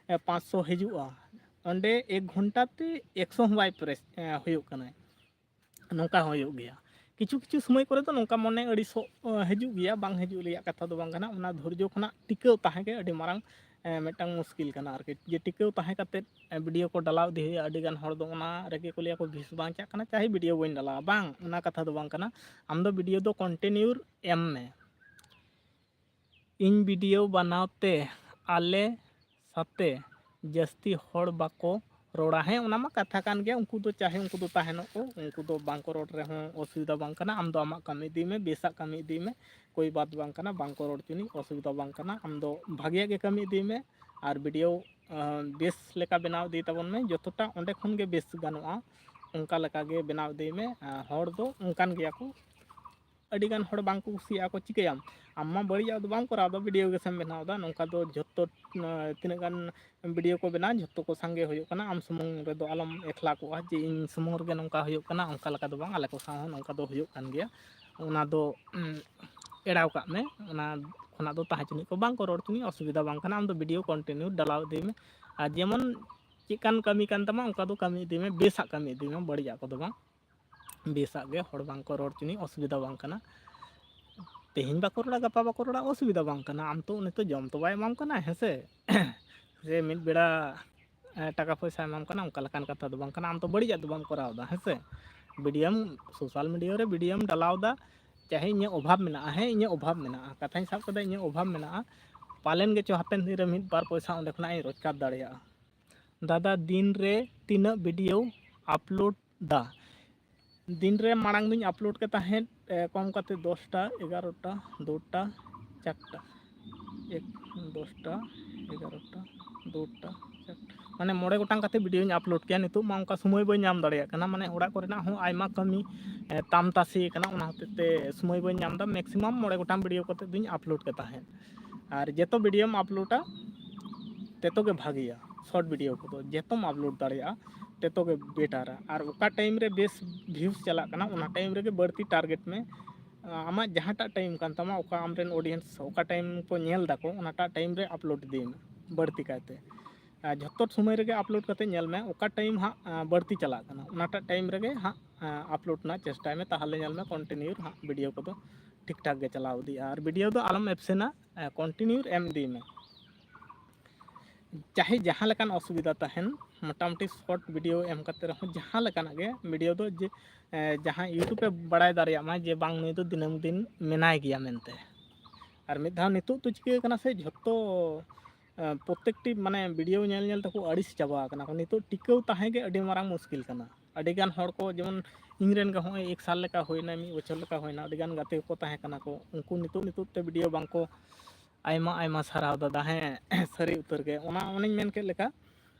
ᱮ, ᱯᱟᱸᱪᱥᱚ ᱦᱤᱡᱩᱜᱼᱟ, ᱚᱸᱰᱮ ᱮᱠ ᱜᱷᱚᱱᱴᱟ ᱛᱮ ᱮᱠᱥᱚ ᱦᱚᱸ ᱵᱟᱭ ᱯᱨᱮᱥ, ᱮ, ᱦᱩᱭᱩᱜ ᱠᱟᱱᱟ᱾ ᱱᱚᱝᱠᱟ ᱦᱚᱸ ᱦᱩᱭᱩᱜ ᱜᱮᱭᱟ᱾ ᱠᱤᱪᱷᱩ ᱠᱤᱪᱷᱩ ᱥᱚᱢᱚᱭ ᱠᱚᱨᱮ ᱫᱚ ᱱᱚᱝᱠᱟ ᱢᱚᱱᱮ ᱟᱹᱲᱤᱥᱚᱜ, ᱮ, ᱦᱤᱡᱩᱜ ᱜᱮᱭᱟ, ᱵᱟᱝ ᱦᱤᱡᱩᱜ ᱨᱮᱭᱟᱜ ᱠᱟᱛᱷᱟ ᱫᱚ ᱵᱟᱝ ᱠᱟᱱᱟ᱾ ᱚᱱᱟ ᱫᱷᱳᱨᱡᱚ ᱠᱷᱚᱱᱟᱜ ᱴᱤᱠᱟᱹᱣ ᱛᱟᱦᱮᱸ ᱜᱮ ᱟᱹᱰᱤ ᱢᱟᱨᱟᱝ, ᱮ, ᱢᱤᱫᱴᱟᱝ ᱢᱩᱥᱠᱤᱞ ᱠᱟᱱᱟ ᱟᱨᱠᱤ, ᱡᱮ ᱴᱤᱠᱟᱹᱣ ᱛᱟᱦᱮᱸ ᱠᱟᱛᱮᱫ, ᱮ, ᱵᱷᱤᱰᱤᱭᱳ ᱠᱚ ᱰᱟᱞᱟᱣ ᱤᱫᱤ ᱦᱩᱭᱩᱜᱼᱟ᱾ ᱟᱹᱰᱤ ᱜᱟᱱ ᱦᱚᱲ ᱫᱚ ᱚᱱᱟ ᱨᱮᱜᱮ ᱠᱚ ᱞᱟᱹᱭᱟ ᱠᱚ, "ᱵᱷᱤᱭᱩᱡᱽ ᱵᱟᱝ ᱪᱟᱜ ᱠᱟᱱᱟ, ᱪᱟᱦᱮ ᱵᱷᱤᱰᱤᱭᱳ ᱵᱟᱹᱧ ᱰᱟᱞᱟᱣᱟ", ᱵᱟᱝ, ᱚᱱᱟ ᱠᱟᱛᱷᱟ ᱫᱚ ᱵᱟᱝ ᱠᱟᱱᱟ᱾ ᱟᱢ ᱫᱚ ᱵᱷᱤᱰᱤᱭᱳ ᱫᱚ ᱠᱚᱱᱴᱤᱱᱤᱭᱩ ᱮᱢ ᱢᱮ᱾ ᱤᱧ ᱵᱷᱤᱰᱤᱭᱳ ᱵᱮᱱᱟᱣ ᱛᱮ ᱟᱞᱮ ᱥᱟᱛᱮ ᱡᱟᱹᱥᱛᱤ ᱦᱚᱲ ᱵᱟᱠᱚ ᱨᱚᱲᱟ᱾ ᱦᱮᱸ, ᱚᱱᱟ ᱢᱟ ᱠᱟᱛᱷᱟ ᱠᱟᱱ ᱜᱮᱭᱟ, ᱩᱱᱠᱩ ᱫᱚ ᱪᱟᱦᱮ ᱩᱱᱠᱩ ᱫᱚ ᱛᱟᱦᱮᱱᱚᱜ ᱠᱚ, ᱩᱱᱠᱩ ᱫᱚ ᱵᱟᱝ ᱠᱚ ᱨᱚᱲ ᱨᱮᱦᱚᱸ ᱚᱥᱩᱵᱤᱫᱷᱟ ᱵᱟᱝ ᱠᱟᱱᱟ᱾ ᱟᱢ ᱫᱚ ᱟᱢᱟᱜ ᱠᱟᱹᱢᱤ ᱤᱫᱤ ᱢᱮ, ᱵᱮᱥᱟᱜ ᱠᱟᱹᱢᱤ ᱤᱫᱤ ᱢᱮ, ᱠᱳᱭ ᱵᱟᱛ ᱵᱟᱝ ᱠᱟᱱᱟ, ᱵᱟᱝ ᱠᱚ ᱨᱚᱲ ᱦᱚᱪᱚᱱᱤᱡ, ᱚᱥᱩᱵᱤᱫᱷᱟ ᱵᱟᱝ ᱠᱟᱱᱟ᱾ ᱟᱢ ᱫᱚ ᱵᱷᱟᱜᱮᱭᱟᱜ ᱜᱮ ᱠᱟᱹᱢᱤ ᱤᱫᱤ ᱢᱮ ᱟᱨ ᱵᱷᱤᱰᱤᱭᱳ ᱵᱮᱥ ᱞᱮᱠᱟ ᱵᱮᱱᱟᱣ ᱤᱫᱤ ᱛᱟᱵᱚᱱ ᱢᱮ, ᱡᱚᱛᱚᱴᱟ ᱚᱸᱰᱮ ᱠᱷᱚᱱ ᱜᱮ ᱵᱮᱥ ᱜᱟᱱᱚᱜᱼᱟ ᱚᱱᱠᱟ ᱞᱮᱠᱟ ᱜᱮ ᱵᱮᱱᱟᱣ ᱤᱫᱤ ᱢᱮ᱾ ᱟᱨ ᱦᱚᱲ ᱫᱚ ᱚᱱᱠᱟᱱ ᱜᱮᱭᱟ ᱠᱚ, ᱟᱹᱰᱤ ᱜᱟᱱ ᱦᱚᱲ ᱵᱟᱝ ᱠᱚ ᱠᱩᱥᱤᱭᱟᱜᱼᱟ ᱠᱚ, ᱪᱤᱠᱟᱹᱭᱟᱢ? ᱟᱢ ᱢᱟ ᱵᱟᱹᱲᱤᱡᱟᱜ ᱫᱚ ᱵᱟᱢ ᱠᱚᱨᱟᱣ ᱮᱫᱟ, ᱵᱷᱤᱰᱤᱭᱳ ᱜᱮᱥᱮᱢ ᱵᱮᱱᱟᱣ ᱮᱫᱟ᱾ ᱱᱚᱝᱠᱟ ᱫᱚ ᱡᱷᱚᱛᱚ, ᱟᱸ, ᱛᱤᱱᱟᱹᱜ ᱜᱟᱱ ᱵᱷᱤᱰᱤᱭᱳ ᱠᱚ ᱵᱮᱱᱟᱣ, ᱡᱷᱚᱛᱚ ᱠᱚ ᱥᱟᱸᱜᱮ ᱦᱩᱭᱩᱜ ᱠᱟᱱᱟ, ᱟᱢ ᱥᱩᱢᱩᱝ ᱨᱮᱫᱚ ᱟᱞᱚᱢ ᱮᱠᱞᱟ ᱠᱚᱜᱼᱟ ᱡᱮ ᱤᱧ ᱥᱩᱢᱩᱝ ᱨᱮᱜᱮ ᱱᱚᱝᱠᱟ ᱦᱩᱭᱩᱜ ᱠᱟᱱᱟ, ᱚᱱᱠᱟ ᱞᱮᱠᱟ ᱫᱚ ᱵᱟᱝ, ᱟᱞᱮ ᱠᱚ ᱥᱟᱶ ᱦᱚᱸ ᱱᱚᱝᱠᱟ ᱫᱚ ᱦᱩᱭᱩᱜ ᱠᱟᱱ ᱜᱮᱭᱟ᱾ ᱚᱱᱟ ᱫᱚ, ᱩᱸ, ᱮᱲᱟᱣ ᱠᱟᱜ ᱢᱮ, ᱚᱱᱟ ᱠᱷᱚᱱᱟᱜ ᱫᱚ ᱛᱟᱦᱮᱸ ᱦᱚᱪᱚᱱᱤᱡ ᱠᱚ, ᱵᱟᱝ ᱠᱚ ᱨᱚᱲ ᱦᱚᱪᱚᱱᱤᱡ, ᱚᱥᱩᱵᱤᱫᱷᱟ ᱵᱟᱝ ᱠᱟᱱᱟ᱾ ᱟᱢ ᱫᱚ ᱵᱷᱤᱰᱤᱭᱳ ᱠᱚᱱᱴᱤᱱᱤᱭᱩ ᱰᱟᱞᱟᱣ ᱤᱫᱤ ᱢᱮ᱾ ᱟᱨ ᱡᱮᱢᱚᱱ ᱪᱮᱫ ᱠᱟᱱ ᱠᱟᱹᱢᱤ ᱠᱟᱱ ᱛᱟᱢᱟ, ᱚᱱᱠᱟ ᱫᱚ ᱠᱟᱹᱢᱤ ᱤᱫᱤ ᱢᱮ, ᱵᱮᱥᱟᱜ ᱠᱟᱹᱢᱤ ᱤᱫᱤ ᱢᱮ, ᱵᱟᱹᱲᱤᱡᱟᱜ ᱠᱚᱫᱚ ᱵᱟᱝ᱾ ᱵᱮᱥᱟᱜ ᱜᱮ, ᱦᱚᱲ ᱵᱟᱝ ᱠᱚ ᱨᱚᱲ ᱦᱚᱪᱚᱱᱤᱡ, ᱚᱥᱩᱵᱤᱫᱷᱟ ᱵᱟᱝ ᱠᱟᱱᱟ᱾ ᱛᱮᱦᱮᱧ ᱵᱟᱠᱚ ᱨᱚᱲᱟ, ᱜᱟᱯᱟ ᱵᱟᱠᱚ ᱨᱚᱲᱟ, ᱚᱥᱩᱵᱤᱫᱷᱟ ᱵᱟᱝ ᱠᱟᱱᱟ᱾ ᱟᱢ ᱛᱚ ᱩᱱᱤ ᱛᱚ ᱡᱚᱢ ᱛᱚ ᱵᱟᱭ ᱮᱢᱟᱢ ᱠᱟᱱᱟ, ᱦᱮᱸ ᱥᱮ? ᱥᱮ ᱢᱤᱫ ᱵᱮᱲᱟ, ᱮ, ᱴᱟᱠᱟ ᱯᱚᱭᱥᱟ ᱮᱢᱟᱢ ᱠᱟᱱᱟ, ᱚᱱᱠᱟ ᱞᱮᱠᱟᱱ ᱠᱟᱛᱷᱟ ᱫᱚ ᱵᱟᱝ ᱠᱟᱱᱟ᱾ ᱟᱢ ᱛᱚ ᱵᱟᱹᱲᱤᱡᱟᱜ ᱫᱚ ᱵᱟᱢ ᱠᱚᱨᱟᱣ ᱮᱫᱟ, ᱦᱮᱸ ᱥᱮ? ᱵᱷᱤᱰᱤᱭᱳᱢ, ᱥᱳᱥᱟᱞ ᱢᱤᱰᱤᱭᱟ ᱨᱮ ᱵᱷᱤᱰᱤᱭᱳᱢ ᱰᱟᱞᱟᱣ ᱮᱫᱟ, ᱪᱟᱦᱮ ᱤᱧᱟᱹᱜ ᱚᱵᱷᱟᱵᱽ ᱢᱮᱱᱟᱜᱼᱟ, ᱦᱮᱸ, ᱤᱧᱟᱹᱜ ᱚᱵᱷᱟᱵᱽ ᱢᱮᱱᱟᱜᱼᱟ, ᱠᱟᱛᱷᱟᱧ ᱥᱟᱵ ᱠᱮᱫᱟ, ᱤᱧᱟᱹᱜ ᱚᱵᱷᱟᱵᱽ ᱢᱮᱱᱟᱜᱼᱟ, ᱯᱟᱞᱮᱱ ᱜᱮᱪᱚ ᱦᱟᱯᱮᱱ ᱫᱤᱱ ᱨᱮ ᱢᱤᱫ ᱵᱟᱨ ᱯᱚᱭᱥᱟ ᱚᱸᱰᱮ ᱠᱷᱚᱱᱟᱜ ᱤᱧ ᱨᱳᱡᱽᱜᱟᱨ ᱫᱟᱲᱮᱭᱟᱜᱼᱟ᱾ ᱫᱟᱫᱟ, ᱫᱤᱱ ᱨᱮ ᱛᱤᱱᱟᱹᱜ ᱵᱷᱤᱰᱤᱭᱳ ᱟᱯᱞᱳᱰ ᱫᱟ? ᱫᱤᱱ ᱨᱮ ᱢᱟᱲᱟᱝ ᱫᱩᱧ ᱟᱯᱞᱳᱰ ᱠᱮᱫ ᱛᱟᱦᱮᱸᱫ, ᱮ, ᱠᱚᱢ ᱠᱟᱛᱮ ᱫᱚᱥᱴᱟ, ᱮᱜᱟᱨᱚᱴᱟ, ᱫᱩᱴᱟ, ᱪᱟᱨᱴᱟ, ᱮᱠ, ᱫᱚᱥᱴᱟ, ᱮᱜᱟᱨᱚᱴᱟ, ᱫᱩᱴᱟ, ᱪᱟᱨᱴᱟ, ᱢᱟᱱᱮ ᱢᱚᱬᱮ ᱜᱚᱴᱟᱝ ᱠᱟᱛᱮ ᱵᱷᱤᱰᱤᱭᱳᱧ ᱟᱯᱞᱳᱰ ᱠᱮᱭᱟ᱾ ᱱᱤᱛᱚᱜ ᱢᱟ ᱚᱱᱠᱟ ᱥᱚᱢᱚᱭ ᱵᱟᱹᱧ ᱧᱟᱢ ᱫᱟᱲᱮᱭᱟᱜ ᱠᱟᱱᱟ, ᱢᱟᱱᱮ ᱚᱲᱟᱜ ᱠᱚᱨᱮᱱᱟᱜ ᱦᱚᱸ ᱟᱭᱢᱟ ᱠᱟᱹᱢᱤ, ᱮ, ᱛᱟᱢ ᱛᱟᱥᱮ ᱠᱟᱱᱟ, ᱚᱱᱟ ᱦᱚᱛᱮᱡ ᱛᱮ ᱥᱚᱢᱚᱭ ᱵᱟᱹᱧ ᱧᱟᱢ ᱮᱫᱟ᱾ ᱢᱮᱠᱥᱤᱢᱟᱢ ᱢᱚᱬᱮ ᱜᱚᱴᱟᱝ ᱵᱷᱤᱰᱤᱭᱳ ᱠᱟᱛᱮ ᱫᱩᱧ ᱟᱯᱞᱳᱰ ᱠᱮᱫ ᱛᱟᱦᱮᱸᱫ᱾ ᱟᱨ ᱡᱚᱛᱚ ᱵᱷᱤᱰᱤᱭᱳᱢ ᱟᱯᱞᱳᱰᱟ, ᱛᱮᱛᱚ ᱜᱮ ᱵᱷᱟᱜᱮᱭᱟ᱾ ᱥᱚᱨᱴ ᱵᱷᱤᱰᱤᱭᱳ ᱠᱚᱫᱚ ᱡᱚᱛᱚᱢ ᱟᱯᱞᱳᱰ ᱫᱟᱲᱮᱭᱟᱜᱼᱟ, ᱛᱮᱛᱚ ᱜᱮ ᱵᱮᱴᱟᱨᱟ᱾ ᱟᱨ ᱚᱠᱟ ᱴᱟᱭᱤᱢ ᱨᱮ ᱵᱮᱥ ᱵᱷᱤᱭᱩᱥ ᱪᱟᱞᱟᱜ ᱠᱟᱱᱟ, ᱚᱱᱟ ᱴᱟᱭᱤᱢ ᱨᱮᱜᱮ ᱵᱟᱹᱲᱛᱤ ᱴᱟᱨᱜᱮᱴ ᱢᱮ᱾ ᱟᱢᱟᱜ ᱡᱟᱦᱟᱸᱴᱟᱜ ᱴᱟᱭᱤᱢ ᱠᱟᱱ ᱛᱟᱢᱟ, ᱚᱠᱟ ᱟᱢᱨᱮᱱ ᱚᱰᱤᱭᱮᱱᱥ ᱚᱠᱟ ᱴᱟᱭᱤᱢ ᱠᱚ ᱧᱮᱞ ᱫᱟᱠᱚ, ᱚᱱᱟᱴᱟᱜ ᱴᱟᱭᱤᱢ ᱨᱮ ᱟᱯᱞᱳᱰ ᱤᱫᱤᱭ ᱢᱮ ᱵᱟᱹᱲᱛᱤ ᱠᱟᱭᱛᱮ᱾ ᱟᱨ ᱡᱷᱚᱛᱚ ᱥᱚᱢᱚᱭ ᱨᱮᱜᱮ ᱟᱯᱞᱳᱰ ᱠᱟᱛᱮ ᱧᱮᱞ ᱢᱮ, ᱚᱠᱟ ᱴᱟᱭᱤᱢ ᱦᱟᱸᱜ, ᱟᱸ, ᱵᱟᱹᱲᱛᱤ ᱪᱟᱞᱟᱜ ᱠᱟᱱᱟ, ᱚᱱᱟᱴᱟᱜ ᱴᱟᱭᱤᱢ ᱨᱮᱜᱮ ᱦᱟᱸᱜ, ᱟᱸ, ᱟᱯᱞᱳᱰ ᱨᱮᱱᱟᱜ ᱪᱮᱥᱴᱟᱭ ᱢᱮ᱾ ᱛᱟᱦᱚᱞᱮ ᱧᱮᱞ ᱢᱮ, ᱠᱚᱱᱴᱤᱱᱤᱭᱩ ᱦᱟᱸᱜ ᱵᱷᱤᱰᱤᱭᱳ ᱠᱚᱫᱚ ᱴᱷᱤᱠ ᱴᱷᱟᱠ ᱜᱮ ᱪᱟᱞᱟᱣ ᱤᱫᱤᱜᱼᱟ᱾ ᱟᱨ ᱵᱷᱤᱰᱤᱭᱳ ᱫᱚ ᱟᱞᱚᱢ ᱮᱵᱥᱮᱱᱟ, ᱟᱸ, ᱠᱚᱱᱴᱤᱱᱤᱭᱩ ᱮᱢ ᱤᱫᱤᱭ ᱢᱮ᱾ ᱪᱟᱦᱮ ᱡᱟᱦᱟᱸ ᱞᱮᱠᱟᱱ ᱚᱥᱩᱵᱤᱫᱷᱟ ᱛᱟᱦᱮᱱ, ᱢᱚᱴᱟᱢᱩᱴᱤ ᱥᱚᱨᱴ ᱵᱷᱤᱰᱤᱭᱳ ᱮᱢ ᱠᱟᱛᱮ ᱨᱮᱦᱚᱸ ᱡᱟᱦᱟᱸ ᱞᱮᱠᱟᱱᱟᱜ ᱜᱮ ᱵᱷᱤᱰᱤᱭᱳ ᱫᱚ ᱡᱮ, ᱮᱸ, ᱡᱟᱦᱟᱸ ᱭᱩᱴᱩᱵᱽ ᱮ ᱵᱟᱲᱟᱭ ᱫᱟᱲᱮᱭᱟᱜ ᱢᱟ ᱡᱮ ᱵᱟᱝ, ᱱᱩᱭ ᱫᱚ ᱫᱤᱱᱟᱹᱢ ᱫᱤᱱ ᱢᱮᱱᱟᱭ ᱜᱮᱭᱟ ᱢᱮᱱᱛᱮ᱾ ᱟᱨ ᱢᱤᱫ ᱫᱷᱟᱣ ᱱᱤᱛᱚᱜ ᱫᱚ ᱪᱤᱠᱟᱹ ᱠᱟᱱᱟ ᱥᱮ, ᱡᱷᱚᱛᱚ ᱯᱨᱚᱛᱮᱠᱴᱤ ᱢᱟᱱᱮ ᱵᱷᱤᱰᱤᱭᱳ ᱧᱮᱞ ᱧᱮᱞ ᱛᱮᱠᱚ ᱟᱹᱲᱤᱥ ᱪᱟᱵᱟ ᱟᱠᱟᱱᱟ ᱠᱚ᱾ ᱱᱤᱛᱚᱜ ᱴᱤᱠᱟᱹᱣ ᱛᱟᱦᱮᱸ ᱜᱮ ᱟᱹᱰᱤ ᱢᱟᱨᱟᱝ ᱢᱩᱥᱠᱤᱞ ᱠᱟᱱᱟ᱾ ᱟᱹᱰᱤ ᱜᱟᱱ ᱦᱚᱲ ᱠᱚ, ᱡᱮᱢᱚᱱ ᱤᱧ ᱨᱮᱱ ᱜᱮ ᱦᱚᱸᱜᱼᱚᱭ ᱮᱠ ᱥᱟᱞ ᱞᱮᱠᱟ ᱦᱩᱭᱱᱟ, ᱢᱤᱫ ᱵᱚᱪᱷᱚᱨ ᱞᱮᱠᱟ ᱦᱩᱭᱱᱟ, ᱟᱹᱰᱤ ᱜᱟᱱ ᱜᱟᱛᱮ ᱠᱚᱠᱚ ᱛᱟᱦᱮᱸ ᱠᱟᱱᱟ ᱠᱚ, ᱩᱱᱠᱩ ᱱᱤᱛᱚᱜ ᱱᱤᱛᱚᱜ ᱛᱮ ᱵᱷᱤᱰᱤᱭᱳ ᱵᱟᱝ ᱠᱚ ᱟᱭᱢᱟ ᱟᱭᱢᱟ ᱥᱟᱨᱦᱟᱣ ᱫᱟᱫᱟ᱾ ᱦᱮᱸ, ᱥᱟᱹᱨᱤ ᱩᱛᱟᱹᱨ ᱜᱮ᱾ ᱚᱱᱟ, ᱚᱱᱮᱧ ᱢᱮᱱ ᱠᱮᱫ ᱞᱮᱠᱟ,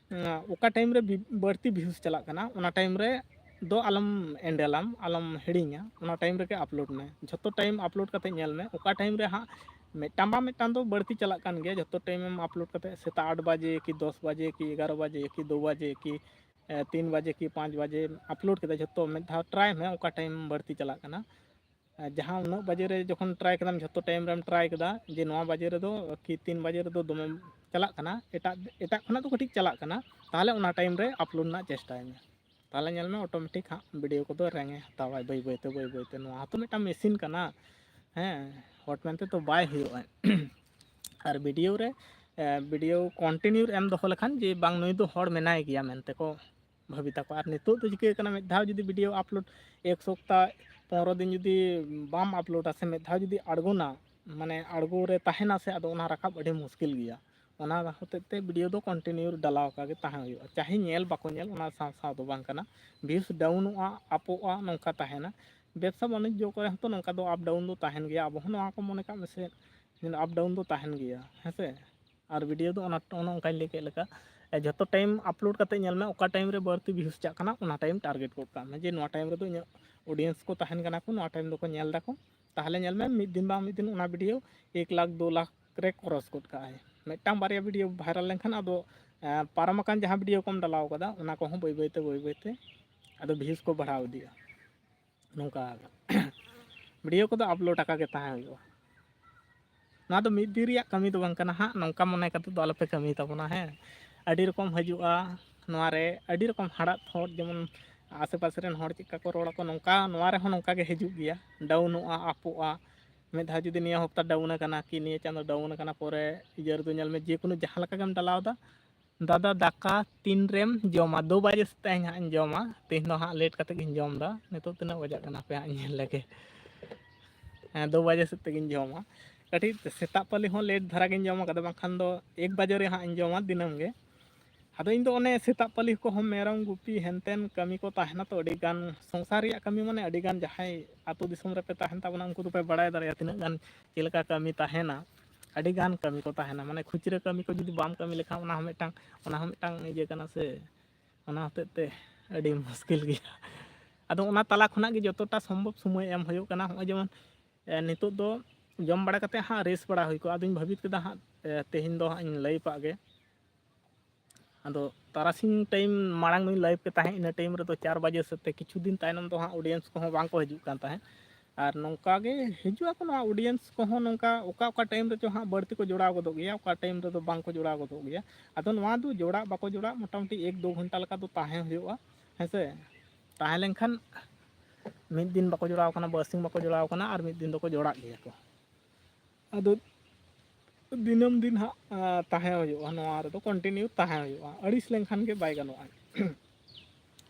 ᱚᱠᱟ ᱴᱟᱭᱤᱢ ᱨᱮ ᱵᱟᱹᱲᱛᱤ ᱵᱷᱤᱭᱩᱡᱽ ᱪᱟᱞᱟᱜ ᱠᱟᱱᱟ, ᱚᱱᱟ ᱴᱟᱭᱤᱢ ᱨᱮ ᱫᱚ ᱟᱞᱚᱢ ᱮᱸᱰᱮᱞᱟᱢ, ᱟᱞᱚᱢ ᱦᱤᱲᱤᱧᱟ᱾ ᱚᱱᱟ ᱴᱟᱭᱤᱢ ᱨᱮᱜᱮ ᱟᱯᱞᱳᱰ ᱢᱮ, ᱡᱷᱚᱛᱚ ᱴᱟᱭᱤᱢ ᱟᱯᱞᱳᱰ ᱠᱟᱛᱮ ᱧᱮᱞ ᱢᱮ᱾ ᱚᱠᱟ ᱴᱟᱭᱤᱢ ᱨᱮ ᱦᱟᱸᱜ ᱢᱤᱫᱴᱟᱝ ᱵᱟ ᱢᱤᱫᱴᱟᱝ ᱫᱚ ᱵᱟᱹᱲᱛᱤ ᱪᱟᱞᱟᱜ ᱠᱟᱱ ᱜᱮᱭᱟ, ᱡᱷᱚᱛᱚ ᱴᱟᱭᱤᱢ ᱮᱢ ᱟᱯᱞᱳᱰ ᱠᱟᱛᱮ, ᱥᱮᱛᱟᱜ ᱟᱴ ᱵᱟᱡᱮ ᱠᱤ ᱫᱚᱥ ᱵᱟᱡᱮ ᱠᱤ ᱮᱜᱟᱨᱚ ᱵᱟᱡᱮ ᱠᱤ ᱫᱩ ᱵᱟᱡᱮ ᱠᱤ ᱛᱤᱱ ᱵᱟᱡᱮ ᱠᱤ ᱯᱟᱸᱪ ᱵᱟᱡᱮ ᱟᱯᱞᱳᱰ ᱠᱮᱫᱟ, ᱡᱷᱚᱛᱚ ᱢᱤᱫ ᱫᱷᱟᱣ ᱴᱨᱟᱭ ᱢᱮ, ᱚᱠᱟ ᱴᱟᱭᱤᱢ ᱵᱟᱹᱲᱛᱤ ᱪᱟᱞᱟᱜ ᱠᱟᱱᱟ᱾ ᱡᱟᱦᱟᱸ ᱩᱱᱟᱹᱜ ᱵᱟᱡᱮ ᱨᱮ ᱡᱚᱠᱷᱚᱱ ᱴᱨᱟᱭ ᱠᱮᱫᱟᱢ, ᱡᱷᱚᱛᱚ ᱴᱟᱭᱤᱢ ᱨᱮᱢ ᱴᱨᱟᱭ ᱠᱮᱫᱟ ᱡᱮ ᱱᱚᱣᱟ ᱵᱟᱡᱮ ᱨᱮᱫᱚ ᱠᱤ ᱛᱤᱱ ᱵᱟᱡᱮ ᱨᱮᱫᱚ ᱫᱚᱢᱮ ᱪᱟᱞᱟᱜ ᱠᱟᱱᱟ, ᱮᱴᱟᱜ, ᱮᱴᱟᱜ ᱠᱷᱚᱱᱟᱜ ᱫᱚ ᱠᱟᱹᱴᱤᱡ ᱪᱟᱞᱟᱜ ᱠᱟᱱᱟ, ᱛᱟᱦᱚᱞᱮ ᱚᱱᱟ ᱴᱟᱭᱤᱢ ᱨᱮ ᱟᱯᱞᱳᱰ ᱨᱮᱱᱟᱜ ᱪᱮᱥᱴᱟᱭ ᱢᱮ᱾ ᱛᱟᱦᱚᱞᱮ ᱧᱮᱞ ᱢᱮ, ᱚᱴᱳᱢᱮᱴᱤᱠ ᱦᱟᱸᱜ ᱵᱷᱤᱰᱤᱭᱳ ᱠᱚᱫᱚ ᱨᱮᱝ ᱮ ᱦᱟᱛᱟᱣᱟᱭ ᱵᱟᱹᱭ ᱵᱟᱹᱭᱛᱮ, ᱵᱟᱹᱭ ᱵᱟᱹᱭᱛᱮ᱾ ᱱᱚᱣᱟ ᱦᱚᱸᱛᱚ ᱢᱤᱫᱴᱟᱝ ᱢᱮᱥᱤᱱ ᱠᱟᱱᱟ, ᱦᱮᱸ, ᱦᱚᱴ ᱢᱮᱱᱛᱮ ᱛᱚ ᱵᱟᱭ ᱦᱩᱭᱩᱜᱼᱟ᱾ ᱟᱨ ᱵᱷᱤᱰᱤᱭᱳ ᱨᱮ, ᱵᱷᱤᱰᱤᱭᱳ ᱠᱚᱱᱴᱤᱱᱤᱭᱩ ᱮᱢ ᱫᱚᱦᱚ ᱞᱮᱠᱷᱟᱱ ᱡᱮ ᱵᱟᱝ, ᱱᱩᱭ ᱫᱚ ᱦᱚᱲ ᱢᱮᱱᱟᱭ ᱜᱮᱭᱟ ᱢᱮᱱᱛᱮ ᱠᱚ ᱵᱷᱟᱹᱵᱤ ᱛᱟᱠᱚ᱾ ᱟᱨ ᱱᱤᱛᱚᱜ ᱫᱚ ᱪᱤᱠᱟᱹ ᱠᱟᱱᱟ, ᱢᱤᱫ ᱫᱷᱟᱣ ᱡᱩᱫᱤ ᱵᱷᱤᱰᱤᱭᱳ ᱟᱯᱞᱳᱰ, ᱮᱠ ᱥᱚᱯᱛᱟ ᱯᱚᱱᱨᱚ ᱫᱤᱱ ᱡᱩᱫᱤ ᱵᱟᱢ ᱟᱯᱞᱳᱰᱟ ᱥᱮ, ᱢᱤᱫ ᱫᱷᱟᱣ ᱡᱩᱫᱤ ᱟᱬᱜᱚᱱᱟ, ᱢᱟᱱᱮ ᱟᱬᱜᱚ ᱨᱮ ᱛᱟᱦᱮᱱᱟ ᱥᱮ, ᱟᱫᱚ ᱚᱱᱟ ᱨᱟᱠᱟᱵ ᱟᱹᱰᱤ ᱢᱩᱥᱠᱤᱞ ᱜᱮᱭᱟ᱾ ᱚᱱᱟ ᱦᱚᱛᱮᱡ ᱛᱮ ᱵᱷᱤᱰᱤᱭᱳ ᱫᱚ ᱠᱚᱱᱴᱤᱱᱤᱭᱩ ᱰᱟᱞᱟᱣ ᱟᱠᱟ ᱜᱮ ᱛᱟᱦᱮᱸ ᱦᱩᱭᱩᱜᱼᱟ, ᱪᱟᱦᱮ ᱧᱮᱞ ᱵᱟᱠᱚ ᱧᱮᱞ, ᱚᱱᱟ ᱥᱟᱶ ᱥᱟᱶ ᱫᱚ ᱵᱟᱝ ᱠᱟᱱᱟ᱾ ᱵᱷᱤᱭᱩᱥ ᱰᱟᱣᱩᱱᱚᱜᱼᱟ, ᱟᱯᱚᱜᱼᱟ, ᱱᱚᱝᱠᱟ ᱛᱟᱦᱮᱱᱟ᱾ ᱵᱮᱵᱽᱥᱟ ᱵᱟᱱᱤᱡᱽᱡᱚ ᱠᱚᱨᱮ ᱦᱚᱸᱛᱚ ᱱᱚᱝᱠᱟ ᱫᱚ ᱟᱯ ᱰᱟᱣᱩᱱ ᱫᱚ ᱛᱟᱦᱮᱱ ᱜᱮᱭᱟ᱾ ᱟᱵᱚ ᱦᱚᱸ ᱱᱚᱣᱟ ᱠᱚ ᱢᱚᱱᱮ ᱠᱟᱜ ᱢᱮᱥᱮ, ᱟᱯ ᱰᱟᱣᱩᱱ ᱫᱚ ᱛᱟᱦᱮᱱ ᱜᱮᱭᱟ, ᱦᱮᱸ ᱥᱮ᱾ ᱟᱨ ᱵᱷᱤᱰᱤᱭᱳ ᱫᱚ ᱚᱱᱟ, ᱚᱱᱮ ᱚᱱᱠᱟᱧ ᱞᱟᱹᱭ ᱠᱮᱫ ᱞᱮᱠᱟ, ᱮ, ᱡᱷᱚᱛᱚ ᱴᱟᱭᱤᱢ ᱟᱯᱞᱳᱰ ᱠᱟᱛᱮ ᱧᱮᱞ ᱢᱮ, ᱚᱠᱟ ᱴᱟᱭᱤᱢ ᱨᱮ ᱵᱟᱹᱲᱛᱤ ᱵᱷᱤᱭᱩᱥ ᱪᱟᱜ ᱠᱟᱱᱟ, ᱚᱱᱟ ᱴᱟᱭᱤᱢ ᱴᱟᱨᱜᱮᱴ ᱜᱚᱫ ᱠᱟᱜ ᱢᱮ ᱡᱮ ᱱᱚᱣᱟ ᱴᱟᱭᱤᱢ ᱨᱮᱫᱚ ᱤᱧᱟᱹᱜ ᱚᱰᱤᱭᱮᱱᱥ ᱠᱚ ᱛᱟᱦᱮᱱ ᱠᱟᱱᱟ ᱠᱚ, ᱱᱚᱣᱟ ᱴᱟᱭᱤᱢ ᱫᱚᱠᱚ ᱧᱮᱞ ᱫᱟᱠᱚ᱾ ᱛᱟᱦᱚᱞᱮ ᱧᱮᱞ ᱢᱮ, ᱢᱤᱫ ᱫᱤᱱ ᱵᱟᱝ ᱢᱤᱫ ᱫᱤᱱ ᱚᱱᱟ ᱵᱷᱤᱰᱤᱭᱳ ᱮᱠ ᱞᱟᱠᱷ ᱫᱩ ᱞᱟᱠᱷ ᱨᱮ ᱠᱨᱚᱥ ᱜᱚᱫ ᱠᱟᱜᱼᱟᱭ᱾ ᱢᱤᱫᱴᱟᱝ ᱵᱟᱨᱭᱟ ᱵᱷᱤᱰᱤᱭᱳ ᱵᱷᱟᱭᱨᱟᱞ ᱞᱮᱱᱠᱷᱟᱱ ᱟᱫᱚ, ᱮ, ᱯᱟᱨᱚᱢ ᱟᱠᱟᱱ ᱡᱟᱦᱟᱸ ᱵᱷᱤᱰᱤᱭᱳ ᱠᱚᱢ ᱰᱟᱞᱟᱣ ᱠᱟᱫᱟ, ᱚᱱᱟ ᱠᱚᱦᱚᱸ ᱵᱟᱹᱭ ᱵᱟᱹᱭᱛᱮ, ᱵᱟᱹᱭ ᱵᱟᱹᱭᱛᱮ ᱟᱫᱚ ᱵᱷᱤᱭᱩᱥ ᱠᱚ ᱵᱟᱲᱦᱟᱣ ᱤᱫᱤᱜᱼᱟ᱾ ᱱᱚᱝᱠᱟ ᱵᱷᱤᱰᱤᱭᱳ ᱠᱚᱫᱚ ᱟᱯᱞᱳᱰ ᱟᱠᱟ ᱜᱮ ᱛᱟᱦᱮᱸ ᱦᱩᱭᱩᱜᱼᱟ᱾ ᱱᱚᱣᱟ ᱫᱚ ᱢᱤᱫ ᱫᱤᱱ ᱨᱮᱭᱟᱜ ᱠᱟᱹᱢᱤ ᱫᱚ ᱵᱟᱝ ᱠᱟᱱᱟ ᱦᱟᱸᱜ, ᱱᱚᱝᱠᱟ ᱢᱚᱱᱮ ᱠᱟᱛᱮ ᱫᱚ ᱟᱞᱚᱯᱮ ᱠᱟᱹᱢᱤ ᱛᱟᱵᱚᱱᱟ, ᱦᱮᱸ᱾ ᱟᱹᱰᱤ ᱨᱚᱠᱚᱢ ᱦᱤᱡᱩᱜᱼᱟ ᱱᱚᱣᱟ ᱨᱮ, ᱟᱹᱰᱤ ᱨᱚᱠᱚᱢ ᱦᱟᱲᱟᱜ ᱛᱷᱚᱴ, ᱡᱮᱢᱚᱱ ᱟᱥᱮ ᱯᱟᱥᱮ ᱨᱮᱱ ᱦᱚᱲ ᱪᱮᱫ ᱠᱟ ᱠᱚ ᱨᱚᱲ ᱟᱠᱚ, ᱱᱚᱝᱠᱟ ᱱᱚᱣᱟ ᱨᱮᱦᱚᱸ ᱱᱚᱝᱠᱟ ᱜᱮ ᱦᱤᱡᱩᱜ ᱜᱮᱭᱟ, ᱰᱟᱣᱩᱱᱚᱜᱼᱟ, ᱟᱯᱚᱜᱼᱟ᱾ ᱢᱤᱫ ᱫᱷᱟᱣ ᱡᱩᱫᱤ ᱱᱤᱭᱟᱹ ᱦᱚᱯᱛᱟ ᱰᱟᱣᱩᱱ ᱟᱠᱟᱱᱟ ᱠᱤ ᱱᱤᱭᱟᱹ ᱪᱟᱸᱫᱚ ᱰᱟᱣᱩᱱ ᱟᱠᱟᱱᱟ, ᱯᱚᱨᱮ ᱤᱭᱟᱹ ᱨᱮᱫᱚ ᱧᱮᱞ ᱢᱮ, ᱡᱮ ᱠᱳᱱᱳ ᱡᱟᱦᱟᱸ ᱞᱮᱠᱟ ᱜᱮᱢ ᱰᱟᱞᱟᱣ ᱮᱫᱟ, "ᱫᱟᱫᱟ, ᱫᱟᱠᱟ ᱛᱤᱱ ᱨᱮᱢ ᱡᱚᱢᱟ?" ᱫᱩ ᱵᱟᱡᱮ ᱥᱮᱫ ᱛᱮ ᱦᱟᱸᱜ ᱤᱧ ᱡᱚᱢᱟ᱾ ᱛᱮᱦᱮᱧ ᱫᱚ ᱦᱟᱸᱜ ᱞᱮᱴ ᱠᱟᱛᱮ ᱜᱤᱧ ᱡᱚᱢ ᱮᱫᱟ᱾ ᱱᱤᱛᱚᱜ ᱛᱤᱱᱟᱹᱜ ᱵᱟᱡᱟᱜ ᱠᱟᱱᱟ, ᱦᱟᱯᱮ ᱦᱟᱸᱜ ᱤᱧ ᱧᱮᱞ ᱞᱮᱜᱮ᱾ ᱦᱮᱸ, ᱫᱩ ᱵᱟᱡᱮ ᱥᱮᱫ ᱛᱮᱜᱤᱧ ᱡᱚᱢᱟ᱾ ᱠᱟᱹᱴᱤᱡ ᱥᱮᱛᱟᱜ ᱯᱟᱹᱞᱤ ᱦᱚᱸ ᱞᱮᱴ ᱫᱷᱟᱨᱟ ᱜᱤᱧ ᱡᱚᱢ ᱠᱟᱫᱟ, ᱵᱟᱝᱠᱷᱟᱱ ᱫᱚ ᱮᱠ ᱵᱟᱡᱮ ᱨᱮ ᱦᱟᱸᱜ ᱤᱧ ᱡᱚᱢᱟ ᱫᱤᱱᱟᱹᱢ ᱜᱮ᱾ ᱟᱫᱚ ᱤᱧ ᱫᱚ ᱚᱱᱮ ᱥᱮᱛᱟᱜ ᱯᱟᱹᱞᱤ ᱠᱚᱦᱚᱸ ᱢᱮᱨᱚᱢ ᱜᱩᱯᱤ ᱦᱮᱱᱛᱮᱱ ᱠᱟᱹᱢᱤ ᱠᱚ ᱛᱟᱦᱮᱱᱟ ᱛᱚ, ᱟᱹᱰᱤ ᱜᱟᱱ ᱥᱚᱝᱥᱟᱨ ᱨᱮᱭᱟᱜ ᱠᱟᱹᱢᱤ, ᱢᱟᱱᱮ ᱟᱹᱰᱤ ᱜᱟᱱ ᱡᱟᱦᱟᱸᱭ ᱟᱹᱛᱩ ᱫᱤᱥᱚᱢ ᱨᱮᱯᱮ ᱛᱟᱦᱮᱱ ᱛᱟᱵᱚᱱᱟ ᱩᱱᱠᱩ ᱫᱚᱯᱮ ᱵᱟᱲᱟᱭ ᱫᱟᱲᱮᱭᱟᱜᱼᱟ ᱛᱤᱱᱟᱹᱜ ᱜᱟᱱ ᱪᱮᱫ ᱞᱮᱠᱟ ᱠᱟᱹᱢᱤ ᱛᱟᱦᱮᱱᱟ᱾ ᱟᱹᱰᱤ ᱜᱟᱱ ᱠᱟᱹᱢᱤ ᱠᱚ ᱛᱟᱦᱮᱱᱟ, ᱢᱟᱱᱮ ᱠᱷᱩᱪᱨᱟᱹ ᱠᱟᱹᱢᱤ ᱠᱚ ᱡᱩᱫᱤ ᱵᱟᱢ ᱠᱟᱹᱢᱤ ᱞᱮᱠᱷᱟᱱ ᱚᱱᱟ ᱦᱚᱸ ᱢᱤᱫᱴᱟᱝ, ᱚᱱᱟ ᱦᱚᱸ ᱢᱤᱫᱴᱟᱝ ᱤᱭᱟᱹ ᱠᱟᱱᱟ ᱥᱮ, ᱚᱱᱟ ᱦᱚᱛᱮᱡ ᱛᱮ ᱟᱹᱰᱤ ᱢᱩᱥᱠᱤᱞ ᱜᱮᱭᱟ᱾ ᱟᱫᱚ ᱚᱱᱟ ᱛᱟᱞᱟ ᱠᱷᱚᱱᱟᱜ ᱜᱮ ᱡᱚᱛᱚᱴᱟ ᱥᱚᱢᱵᱷᱚᱵ ᱥᱚᱢᱚᱭ ᱮᱢ ᱦᱩᱭᱩᱜ ᱠᱟᱱᱟ᱾ ᱱᱚᱜᱼᱚᱭ ᱡᱮᱢᱚᱱ ᱮ, ᱱᱤᱛᱚᱜ ᱫᱚ ᱡᱚᱢ ᱵᱟᱲᱟ ᱠᱟᱛᱮ ᱦᱟᱸᱜ ᱨᱮᱥᱴ ᱵᱟᱲᱟ ᱦᱩᱭ ᱠᱚᱜᱼᱟ᱾ ᱟᱫᱚᱧ ᱵᱷᱟᱹᱵᱤᱛ ᱠᱮᱫᱟ ᱦᱟᱸᱜ, ᱮ, ᱛᱮᱦᱮᱧ ᱫᱚ ᱦᱟᱸᱜ ᱤᱧ ᱞᱟᱭᱤᱵᱷ ᱟᱜ ᱜᱮ᱾ ᱟᱫᱚ ᱛᱟᱨᱟᱥᱤᱧ ᱴᱟᱭᱤᱢ ᱢᱟᱲᱟᱝ ᱫᱚᱧ ᱞᱟᱭᱤᱵᱷ ᱜᱮ ᱛᱟᱦᱮᱸᱫ, ᱤᱱᱟᱹ ᱴᱟᱭᱤᱢ ᱨᱮᱫᱚ ᱪᱟᱨ ᱵᱟᱡᱮ ᱥᱮᱫ ᱛᱮ, ᱠᱤᱪᱷᱩ ᱫᱤᱱ ᱛᱟᱭᱱᱚᱢ ᱫᱚ ᱦᱟᱸᱜ ᱚᱰᱤᱭᱮᱱᱥ ᱠᱚᱦᱚᱸ ᱵᱟᱝ ᱠᱚ ᱦᱤᱡᱩᱜ ᱠᱟᱱ ᱛᱟᱦᱮᱸᱫ᱾ ᱟᱨ ᱱᱚᱝᱠᱟ ᱜᱮ ᱦᱤᱡᱩᱜ ᱟᱠᱚ ᱱᱚᱣᱟ ᱚᱰᱤᱭᱮᱱᱥ ᱠᱚᱦᱚᱸ, ᱱᱚᱝᱠᱟ ᱚᱠᱟ ᱚᱠᱟ ᱴᱟᱭᱤᱢ ᱨᱮᱪᱚ ᱦᱟᱸᱜ ᱵᱟᱹᱲᱛᱤ ᱠᱚ ᱡᱚᱲᱟᱣ ᱜᱚᱫᱚᱜ ᱜᱮᱭᱟ, ᱚᱠᱟ ᱴᱟᱭᱤᱢ ᱨᱮᱫᱚ ᱵᱟᱝ ᱠᱚ ᱡᱚᱲᱟᱣ ᱜᱚᱫᱚᱜ ᱜᱮᱭᱟ᱾ ᱟᱫᱚ ᱱᱚᱣᱟ ᱫᱚ ᱡᱚᱲᱟᱜ ᱵᱟᱠᱚ ᱡᱚᱲᱟᱜ ᱢᱚᱴᱟᱢᱩᱴᱤ ᱮᱠ ᱫᱩ ᱜᱷᱚᱱᱴᱟ ᱞᱮᱠᱟ ᱫᱚ ᱛᱟᱦᱮᱸ ᱦᱩᱭᱩᱜᱼᱟ, ᱦᱮᱸ ᱥᱮ᱾ ᱛᱟᱦᱮᱸ ᱞᱮᱱᱠᱷᱟᱱ ᱢᱤᱫ ᱫᱤᱱ ᱵᱟᱠᱚ ᱡᱚᱲᱟᱣ ᱠᱟᱱᱟ, ᱵᱟᱨᱥᱤᱧ ᱵᱟᱠᱚ ᱡᱚᱲᱟᱣ ᱠᱟᱱᱟ, ᱟᱨ ᱢᱤᱫ ᱫᱤᱱ ᱫᱚᱠᱚ ᱡᱚᱲᱟᱜ ᱜᱮᱭᱟ ᱠᱚ᱾ ᱟᱫᱚ ᱫᱤᱱᱟᱹᱢ ᱫᱤᱱ ᱦᱟᱸᱜ, ᱟ, ᱛᱟᱦᱮᱸ ᱦᱩᱭᱩᱜᱼᱟ, ᱱᱚᱣᱟ ᱨᱮᱫᱚ ᱠᱚᱱᱴᱤᱱᱤᱭᱩ ᱛᱟᱦᱮᱸ ᱦᱩᱭᱩᱜᱼᱟ, ᱟᱹᱲᱤᱥ ᱞᱮᱱᱠᱷᱟᱱ ᱜᱮ ᱵᱟᱭ ᱜᱟᱱᱚᱜᱼᱟ᱾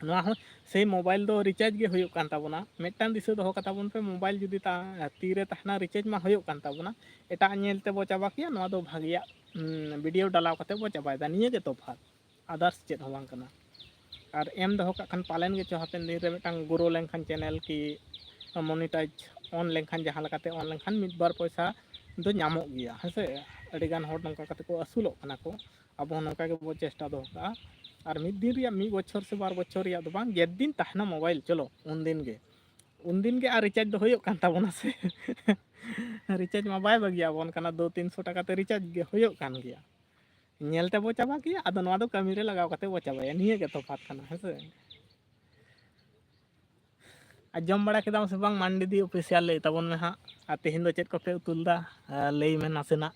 ᱱᱚᱣᱟ ᱦᱚᱸ ᱥᱮᱭ ᱢᱳᱵᱟᱭᱤᱞ ᱫᱚ ᱨᱤᱪᱟᱨᱡᱽ ᱜᱮ ᱦᱩᱭᱩᱜ ᱠᱟᱱ ᱛᱟᱵᱚᱱᱟ᱾ ᱢᱤᱫᱴᱟᱝ ᱫᱤᱥᱟᱹ ᱫᱚᱦᱚ ᱠᱟᱛᱟ ᱵᱚᱱ ᱯᱮ, ᱢᱳᱵᱟᱭᱤᱞ ᱡᱩᱫᱤ ᱛᱟ-, ᱛᱤᱨᱮ ᱛᱟᱦᱮᱱᱟ, ᱨᱤᱪᱟᱨᱡᱽ ᱢᱟ ᱦᱩᱭᱩᱜ ᱠᱟᱱ ᱛᱟᱵᱚᱱᱟ, ᱮᱴᱟᱜ ᱧᱮᱞ ᱛᱮᱵᱚ ᱪᱟᱵᱟ ᱠᱮᱭᱟ, ᱱᱚᱣᱟ ᱫᱚ ᱵᱷᱟᱜᱮᱭᱟᱜ, ᱩᱢ, ᱵᱷᱤᱰᱤᱭᱳ ᱰᱟᱞᱟᱣ ᱠᱟᱛᱮ ᱵᱚ ᱪᱟᱵᱟᱭᱮᱫᱟ, ᱱᱤᱭᱟᱹ ᱜᱮ ᱛᱚᱯᱷᱟᱛ, ᱟᱫᱟᱨᱥ ᱪᱮᱫ ᱦᱚᱸ ᱵᱟᱝ ᱠᱟᱱᱟ᱾ ᱟᱨ ᱮᱢ ᱫᱚᱦᱚ ᱠᱟᱜ ᱠᱷᱟᱱ ᱯᱟᱞᱮᱱ ᱜᱮᱪᱚ ᱦᱟᱯᱮᱱ ᱫᱤᱱ ᱨᱮ ᱢᱤᱫᱴᱟᱝ ᱜᱨᱳ ᱞᱮᱱᱠᱷᱟᱱ ᱪᱮᱱᱮᱞ ᱠᱤ ᱢᱚᱱᱤᱴᱟᱭᱤᱡᱽ ᱚᱱ ᱞᱮᱱᱠᱷᱟᱱ, ᱡᱟᱦᱟᱸ ᱞᱮᱠᱟᱛᱮ ᱚᱱ ᱞᱮᱱᱠᱷᱟᱱ ᱢᱤᱫ ᱵᱟᱨ ᱯᱚᱭᱥᱟ ᱫᱚ ᱧᱟᱢᱚᱜ ᱜᱮᱭᱟ, ᱦᱮᱸ ᱥᱮ᱾ ᱟᱹᱰᱤᱜᱟᱱ ᱦᱚᱲ ᱱᱚᱝᱠᱟ ᱠᱟᱛᱮ ᱠᱚ ᱟᱹᱥᱩᱞᱚᱜ ᱠᱟᱱᱟ ᱠᱚ, ᱟᱵᱚ ᱦᱚᱸ ᱱᱚᱝᱠᱟ ᱜᱮᱵᱚ ᱪᱮᱥᱴᱟ ᱫᱚᱦᱚ ᱠᱟᱜᱼᱟ᱾ ᱟᱨ ᱢᱤᱫ ᱫᱤᱱ ᱨᱮᱭᱟᱜ, ᱢᱤᱫ ᱵᱚᱪᱷᱚᱨ ᱥᱮ ᱵᱟᱨ ᱵᱚᱪᱷᱚᱨ ᱨᱮᱭᱟᱜ ᱫᱚ ᱵᱟᱝ, ᱡᱮᱫᱤᱱ ᱛᱟᱦᱮᱱᱟ ᱢᱳᱵᱟᱭᱤᱞ, ᱪᱚᱞᱚ ᱩᱱᱫᱤᱱ ᱜᱮ, ᱩᱱᱫᱤᱱ ᱜᱮ ᱟᱨ ᱨᱤᱪᱟᱨᱡᱽ ᱫᱚ ᱦᱩᱭᱩᱜ ᱠᱟᱱ ᱛᱟᱵᱚᱱᱟ ᱥᱮ᱾ ᱨᱤᱪᱟᱨᱡᱽ ᱢᱟ ᱵᱟᱭ ᱵᱟᱹᱜᱤᱭᱟᱵᱚᱱ ᱠᱟᱱᱟ, ᱫᱩ ᱛᱤᱱᱥᱚ ᱴᱟᱠᱟ ᱛᱮ ᱨᱤᱪᱟᱨᱡᱽ ᱜᱮ ᱦᱩᱭᱩᱜ ᱠᱟᱱ ᱜᱮᱭᱟ᱾ ᱧᱮᱞ ᱛᱮᱵᱚ ᱪᱟᱵᱟ ᱠᱮᱭᱟ, ᱟᱫᱚ ᱱᱚᱣᱟ ᱫᱚ ᱠᱟᱹᱢᱤ ᱨᱮ ᱞᱟᱜᱟᱣ ᱠᱟᱛᱮ ᱵᱚ ᱪᱟᱵᱟᱭᱟ, ᱱᱤᱭᱟᱹ ᱜᱮ ᱛᱚᱯᱷᱟᱛ ᱠᱟᱱᱟ, ᱦᱮᱸ ᱥᱮ᱾ ᱟᱨ ᱡᱚᱢ ᱵᱟᱲᱟ ᱠᱮᱫᱟᱢ ᱥᱮ ᱵᱟᱝ ᱢᱟᱱᱰᱤ ᱫᱤ ᱚᱯᱷᱤᱥᱤᱭᱟᱞ? ᱞᱟᱹᱭ ᱛᱟᱵᱚᱱ ᱢᱮ ᱦᱟᱸᱜ, ᱟᱨ ᱛᱮᱦᱮᱧ ᱫᱚ ᱪᱮᱫ ᱠᱚᱯᱮ ᱩᱛᱩ ᱞᱮᱫᱟ? ᱟᱨ ᱞᱟᱹᱭ ᱢᱮ ᱱᱟᱥᱮᱱᱟᱜ᱾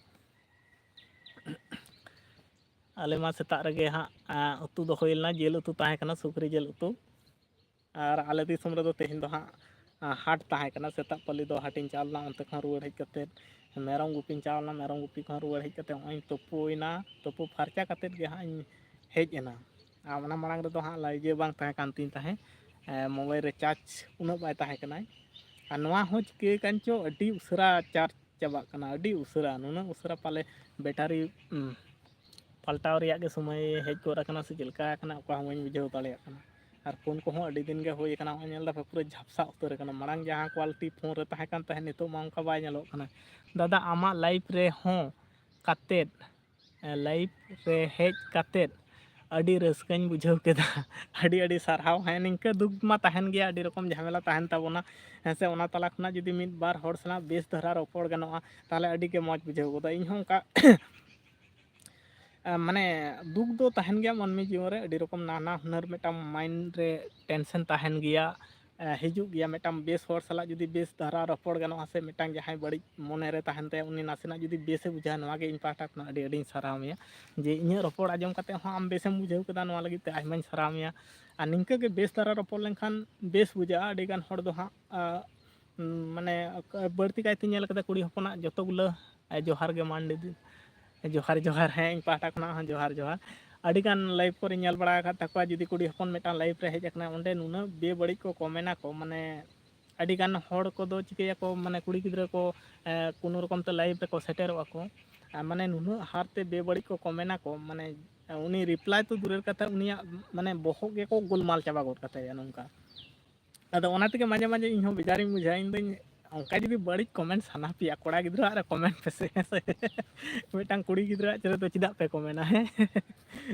ᱟᱞᱮ ᱢᱟ ᱥᱮᱛᱟᱜ ᱨᱮᱜᱮ ᱦᱟᱸᱜ, ᱟᱸ, ᱩᱛᱩ ᱫᱚ ᱦᱩᱭ ᱞᱮᱱᱟ, ᱡᱤᱞ ᱩᱛᱩ ᱛᱟᱦᱮᱸ ᱠᱟᱱᱟ, ᱥᱩᱠᱨᱤ ᱡᱤᱞ ᱩᱛᱩ᱾ ᱟᱨ ᱟᱞᱮ ᱫᱤᱥᱚᱢ ᱨᱮᱫᱚ ᱛᱮᱦᱮᱧ ᱫᱚ ᱦᱟᱸᱜ, ᱟᱸ, ᱦᱟᱴ ᱛᱟᱦᱮᱸ ᱠᱟᱱᱟ᱾ ᱥᱮᱛᱟᱜ ᱯᱟᱹᱞᱤ ᱫᱚ ᱦᱟᱴᱤᱧ ᱪᱟᱞᱟᱣ ᱞᱮᱱᱟ, ᱚᱱᱛᱮ ᱠᱷᱚᱱ ᱨᱩᱣᱟᱹᱲ ᱦᱮᱡ ᱠᱟᱛᱮᱫ ᱢᱮᱨᱚᱢ ᱜᱩᱯᱤᱧ ᱪᱟᱞᱟᱣ ᱞᱮᱱᱟ, ᱢᱮᱨᱚᱢ ᱜᱩᱯᱤ ᱠᱷᱚᱱ ᱨᱩᱣᱟᱹᱲ ᱦᱮᱡ ᱠᱟᱛᱮᱫ ᱱᱚᱜᱼᱚᱭ ᱤᱧ ᱛᱩᱯᱩᱭᱮᱱᱟ, ᱛᱩᱯᱩ ᱯᱷᱟᱨᱪᱟ ᱠᱟᱛᱮᱫ ᱜᱮ ᱦᱟᱸᱜ ᱤᱧ ᱦᱮᱡ ᱮᱱᱟ᱾ ᱟᱨ ᱚᱱᱟ ᱢᱟᱲᱟᱝ ᱨᱮᱫᱚ ᱦᱟᱸᱜ ᱞᱟᱭᱤᱡᱮ ᱵᱟᱝ ᱛᱟᱦᱮᱸ ᱠᱟᱱ ᱛᱤᱧ ᱛᱟᱦᱮᱸᱫ, ᱮᱸ, ᱢᱳᱵᱟᱭᱤᱞ ᱨᱮ ᱪᱟᱨᱡᱽ ᱩᱱᱟᱹᱜ ᱵᱟᱭ ᱛᱟᱦᱮᱸ ᱠᱟᱱᱟᱭ᱾ ᱟᱨ ᱱᱚᱣᱟ ᱦᱚᱸ ᱪᱤᱠᱟᱹ ᱠᱟᱱ ᱪᱚ, ᱟᱹᱰᱤ ᱩᱥᱟᱹᱨᱟ ᱪᱟᱨᱡᱽ ᱪᱟᱵᱟᱜ ᱠᱟᱱᱟ ᱟᱹᱰᱤ ᱩᱥᱟᱹᱨᱟ᱾ ᱱᱩᱱᱟᱹᱜ ᱩᱥᱟᱹᱨᱟ ᱯᱟᱞᱮ ᱵᱮᱴᱟᱨᱤ ᱯᱟᱞᱴᱟᱣ ᱨᱮᱭᱟᱜ ᱜᱮ ᱥᱚᱢᱚᱭ ᱦᱮᱡ ᱜᱚᱫ ᱟᱠᱟᱱᱟ ᱥᱮ ᱪᱮᱫ ᱞᱮᱠᱟ ᱟᱠᱟᱱᱟ, ᱚᱠᱟ ᱦᱚᱸ ᱵᱟᱹᱧ ᱵᱩᱡᱷᱟᱹᱣ ᱫᱟᱲᱮᱭᱟᱜ ᱠᱟᱱᱟ᱾ ᱟᱨ ᱯᱷᱳᱱ ᱠᱚᱦᱚᱸ ᱟᱹᱰᱤ ᱫᱤᱱ ᱜᱮ ᱦᱩᱭ ᱟᱠᱟᱱᱟ, ᱱᱚᱜᱼᱚᱭ ᱧᱮᱞ ᱫᱟᱯᱮ ᱯᱩᱨᱟᱹ ᱡᱷᱟᱯᱥᱟ ᱩᱛᱟᱹᱨ ᱟᱠᱟᱱᱟ᱾ ᱢᱟᱲᱟᱝ ᱡᱟᱦᱟᱸ ᱠᱳᱣᱟᱞᱤᱴᱤ ᱯᱷᱳᱱ ᱨᱮ ᱛᱟᱦᱮᱸ ᱠᱟᱱ ᱛᱟᱦᱮᱸᱫ, ᱱᱤᱛᱚᱜ ᱢᱟ ᱚᱱᱠᱟ ᱵᱟᱭ ᱧᱮᱞᱚᱜ ᱠᱟᱱᱟ᱾ ᱫᱟᱫᱟ, ᱟᱢᱟᱜ ᱞᱟᱭᱤᱯᱷ ᱨᱮ ᱦᱚᱸ ᱠᱟᱛᱮᱫ, ᱞᱟᱭᱤᱯᱷ ᱨᱮ ᱦᱮᱡ ᱠᱟᱛᱮᱫ ᱟᱹᱰᱤ ᱨᱟᱹᱥᱠᱟᱹᱧ ᱵᱩᱡᱷᱟᱹᱣ ᱠᱮᱫᱟ᱾ ᱟᱹᱰᱤ ᱟᱹᱰᱤ ᱥᱟᱨᱦᱟᱣ᱾ ᱦᱮᱸ, ᱱᱤᱝᱠᱟᱹ ᱫᱩᱠ ᱢᱟ ᱛᱟᱦᱮᱱ ᱜᱮᱭᱟ, ᱟᱹᱰᱤ ᱨᱚᱠᱚᱢ ᱡᱷᱟᱢᱮᱞᱟ ᱛᱟᱦᱮᱱ ᱛᱟᱵᱚᱱᱟ, ᱦᱮᱸ ᱥᱮ? ᱚᱱᱟ ᱛᱟᱞᱟ ᱠᱷᱚᱱᱟᱜ ᱡᱩᱫᱤ ᱢᱤᱫ ᱵᱟᱨ ᱦᱚᱲ ᱥᱟᱞᱟᱜ ᱵᱮᱥ ᱫᱷᱟᱨᱟ ᱨᱚᱯᱚᱲ ᱜᱟᱱᱚᱜᱼᱟ, ᱛᱟᱦᱚᱞᱮ ᱟᱹᱰᱤ ᱜᱮ ᱢᱚᱡᱽ ᱵᱩᱡᱷᱟᱹᱣ ᱜᱚᱫᱚᱜᱼᱟ᱾ ᱤᱧ ᱦᱚᱸ ᱚᱱᱠᱟ ᱢᱟᱱᱮ ᱫᱩᱠ ᱫᱚ ᱛᱟᱦᱮᱱ ᱜᱮᱭᱟ ᱢᱟᱹᱱᱢᱤ ᱡᱤᱭᱚᱱ ᱨᱮ, ᱟᱹᱰᱤ ᱨᱚᱠᱚᱢ ᱱᱟᱱᱟ ᱦᱩᱱᱟᱹᱨ ᱢᱤᱫᱴᱟᱝ ᱢᱟᱭᱤᱱᱰ ᱨᱮ ᱴᱮᱱᱥᱮᱱ ᱛᱟᱦᱮᱱ ᱜᱮᱭᱟ, ᱦᱤᱡᱩᱜ ᱜᱮᱭᱟ᱾ ᱢᱤᱫᱴᱟᱝ ᱵᱮᱥ ᱦᱚᱲ ᱥᱟᱞᱟᱜ ᱡᱩᱫᱤ ᱵᱮᱥ ᱫᱷᱟᱨᱟ ᱨᱚᱯᱚᱲ ᱜᱟᱱᱚᱜᱼᱟ ᱥᱮ ᱢᱤᱫᱴᱟᱝ ᱡᱟᱦᱟᱸᱭ ᱵᱟᱹᱲᱤᱡ ᱢᱚᱱᱮ ᱨᱮ ᱛᱟᱦᱮᱱ ᱛᱟᱭᱟ, ᱩᱱᱤ ᱱᱟᱥᱮᱱᱟᱜ ᱡᱩᱫᱤ ᱵᱮᱥᱮ ᱵᱩᱡᱷᱟᱹᱣᱟ, ᱱᱚᱣᱟ ᱜᱮ ᱤᱧ ᱯᱟᱦᱴᱟ ᱠᱷᱚᱱᱟᱜ ᱟᱹᱰᱤ ᱟᱹᱰᱤᱧ ᱥᱟᱨᱦᱟᱣ ᱢᱮᱭᱟ ᱡᱮ ᱤᱧᱟᱹᱜ ᱨᱚᱯᱚᱲ ᱟᱸᱡᱚᱢ ᱠᱟᱛᱮ ᱦᱚᱸ ᱟᱢ ᱵᱮᱥᱮᱢ ᱵᱩᱡᱷᱟᱹᱣ ᱠᱮᱫᱟ, ᱱᱚᱣᱟ ᱞᱟᱹᱜᱤᱫ ᱛᱮ ᱟᱭᱢᱟᱧ ᱥᱟᱨᱦᱟᱣ ᱢᱮᱭᱟ᱾ ᱟᱨ ᱱᱤᱝᱠᱟᱹ ᱜᱮ ᱵᱮᱥ ᱫᱷᱟᱨᱟ ᱨᱚᱯᱚᱲ ᱞᱮᱱᱠᱷᱟᱱ ᱵᱮᱥ ᱵᱩᱡᱷᱟᱹᱜᱼᱟ᱾ ᱟᱹᱰᱤ ᱜᱟᱱ ᱦᱚᱲ ᱫᱚ ᱦᱟᱸᱜ ᱢᱟᱱᱮ ᱵᱟᱹᱲᱛᱤ ᱠᱟᱭᱛᱮ ᱧᱮᱞ ᱠᱟᱫᱟ ᱠᱩᱲᱤ ᱦᱚᱯᱚᱱᱟᱜ ᱡᱚᱛᱚ ᱜᱩᱞᱟᱹ ᱡᱚᱦᱟᱨ ᱜᱮ ᱢᱟᱱᱰᱤ ᱫᱤ, ᱡᱚᱦᱟᱨ ᱡᱚᱦᱟᱨ᱾ ᱦᱮᱸ, ᱤᱧ ᱯᱟᱦᱴᱟ ᱠᱷᱚᱱᱟᱜ ᱦᱚᱸ ᱡᱚᱦᱟᱨ ᱡᱚᱦᱟᱨ᱾ ᱟᱹᱰᱤ ᱜᱟᱱ ᱞᱟᱭᱤᱯᱷ ᱠᱚᱨᱮᱧ ᱧᱮᱞ ᱵᱟᱲᱟ ᱟᱠᱟᱫ ᱛᱟᱠᱚᱣᱟ, ᱡᱩᱫᱤ ᱠᱩᱲᱤ ᱦᱚᱯᱚᱱ ᱢᱤᱫᱴᱟᱝ ᱞᱟᱭᱤᱯᱷ ᱨᱮ ᱦᱮᱡ ᱟᱠᱟᱱᱟ, ᱚᱸᱰᱮ ᱱᱩᱱᱟᱹᱜ ᱵᱮᱵᱟᱹᱲᱤᱡ ᱠᱚ ᱠᱚᱢᱮᱱᱟ ᱠᱚ, ᱢᱟᱱᱮ ᱟᱹᱰᱤ ᱜᱟᱱ ᱦᱚᱲ ᱠᱚᱫᱚ ᱪᱤᱠᱟᱹᱭᱟᱠᱚ, ᱢᱟᱱᱮ ᱠᱩᱲᱤ ᱜᱤᱫᱽᱨᱟᱹ ᱠᱚ ᱠᱳᱱᱳ ᱨᱚᱠᱚᱢ ᱛᱮ ᱞᱟᱭᱤᱯᱷ ᱨᱮᱠᱚ ᱥᱮᱴᱮᱨᱚᱜᱼᱟ ᱠᱚ, ᱟᱨ ᱢᱟᱱᱮ ᱱᱩᱱᱟᱹᱜ ᱦᱟᱨᱛᱮ ᱵᱮᱵᱟᱹᱲᱤᱡ ᱠᱚ ᱠᱚᱢᱮᱱᱟ ᱠᱚ, ᱢᱟᱱᱮ ᱩᱱᱤ ᱨᱤᱯᱞᱟᱭ ᱛᱚ ᱫᱩᱨᱮᱨ ᱠᱟᱛᱷᱟ, ᱩᱱᱤᱭᱟᱜ ᱢᱟᱱᱮ ᱵᱚᱦᱚᱜ ᱜᱮᱠᱚ ᱜᱳᱞᱢᱟᱞ ᱪᱟᱵᱟ ᱜᱚᱫ ᱠᱟᱛᱟᱭᱟ ᱱᱚᱝᱠᱟ᱾ ᱟᱫᱚ ᱚᱱᱟ ᱛᱮᱜᱮ ᱢᱟᱡᱷᱮ ᱢᱟᱡᱷᱮ ᱤᱧ ᱦᱚᱸ ᱵᱮᱡᱟᱨᱤᱧ ᱵᱩᱡᱷᱟᱹᱣᱟ᱾ ᱤᱧ ᱫᱚᱧ ᱚᱱᱠᱟ ᱡᱩᱫᱤ ᱵᱟᱹᱲᱤᱡ ᱠᱚᱢᱮᱱᱴ ᱥᱟᱱᱟ ᱯᱮᱭᱟ, ᱠᱚᱲᱟ ᱜᱤᱫᱽᱨᱟᱹᱣᱟᱜ ᱨᱮ ᱠᱚᱢᱮᱱᱴ ᱯᱮᱥᱮ, ᱦᱮᱸ ᱥᱮ? ᱢᱤᱫᱴᱟᱝ ᱠᱩᱲᱤ ᱜᱤᱫᱽᱨᱟᱹᱣᱟᱜ ᱪᱮᱛᱟᱱ ᱫᱚ ᱪᱮᱫᱟᱜ ᱯᱮ ᱠᱚᱢᱮᱱᱟ, ᱦᱮᱸ?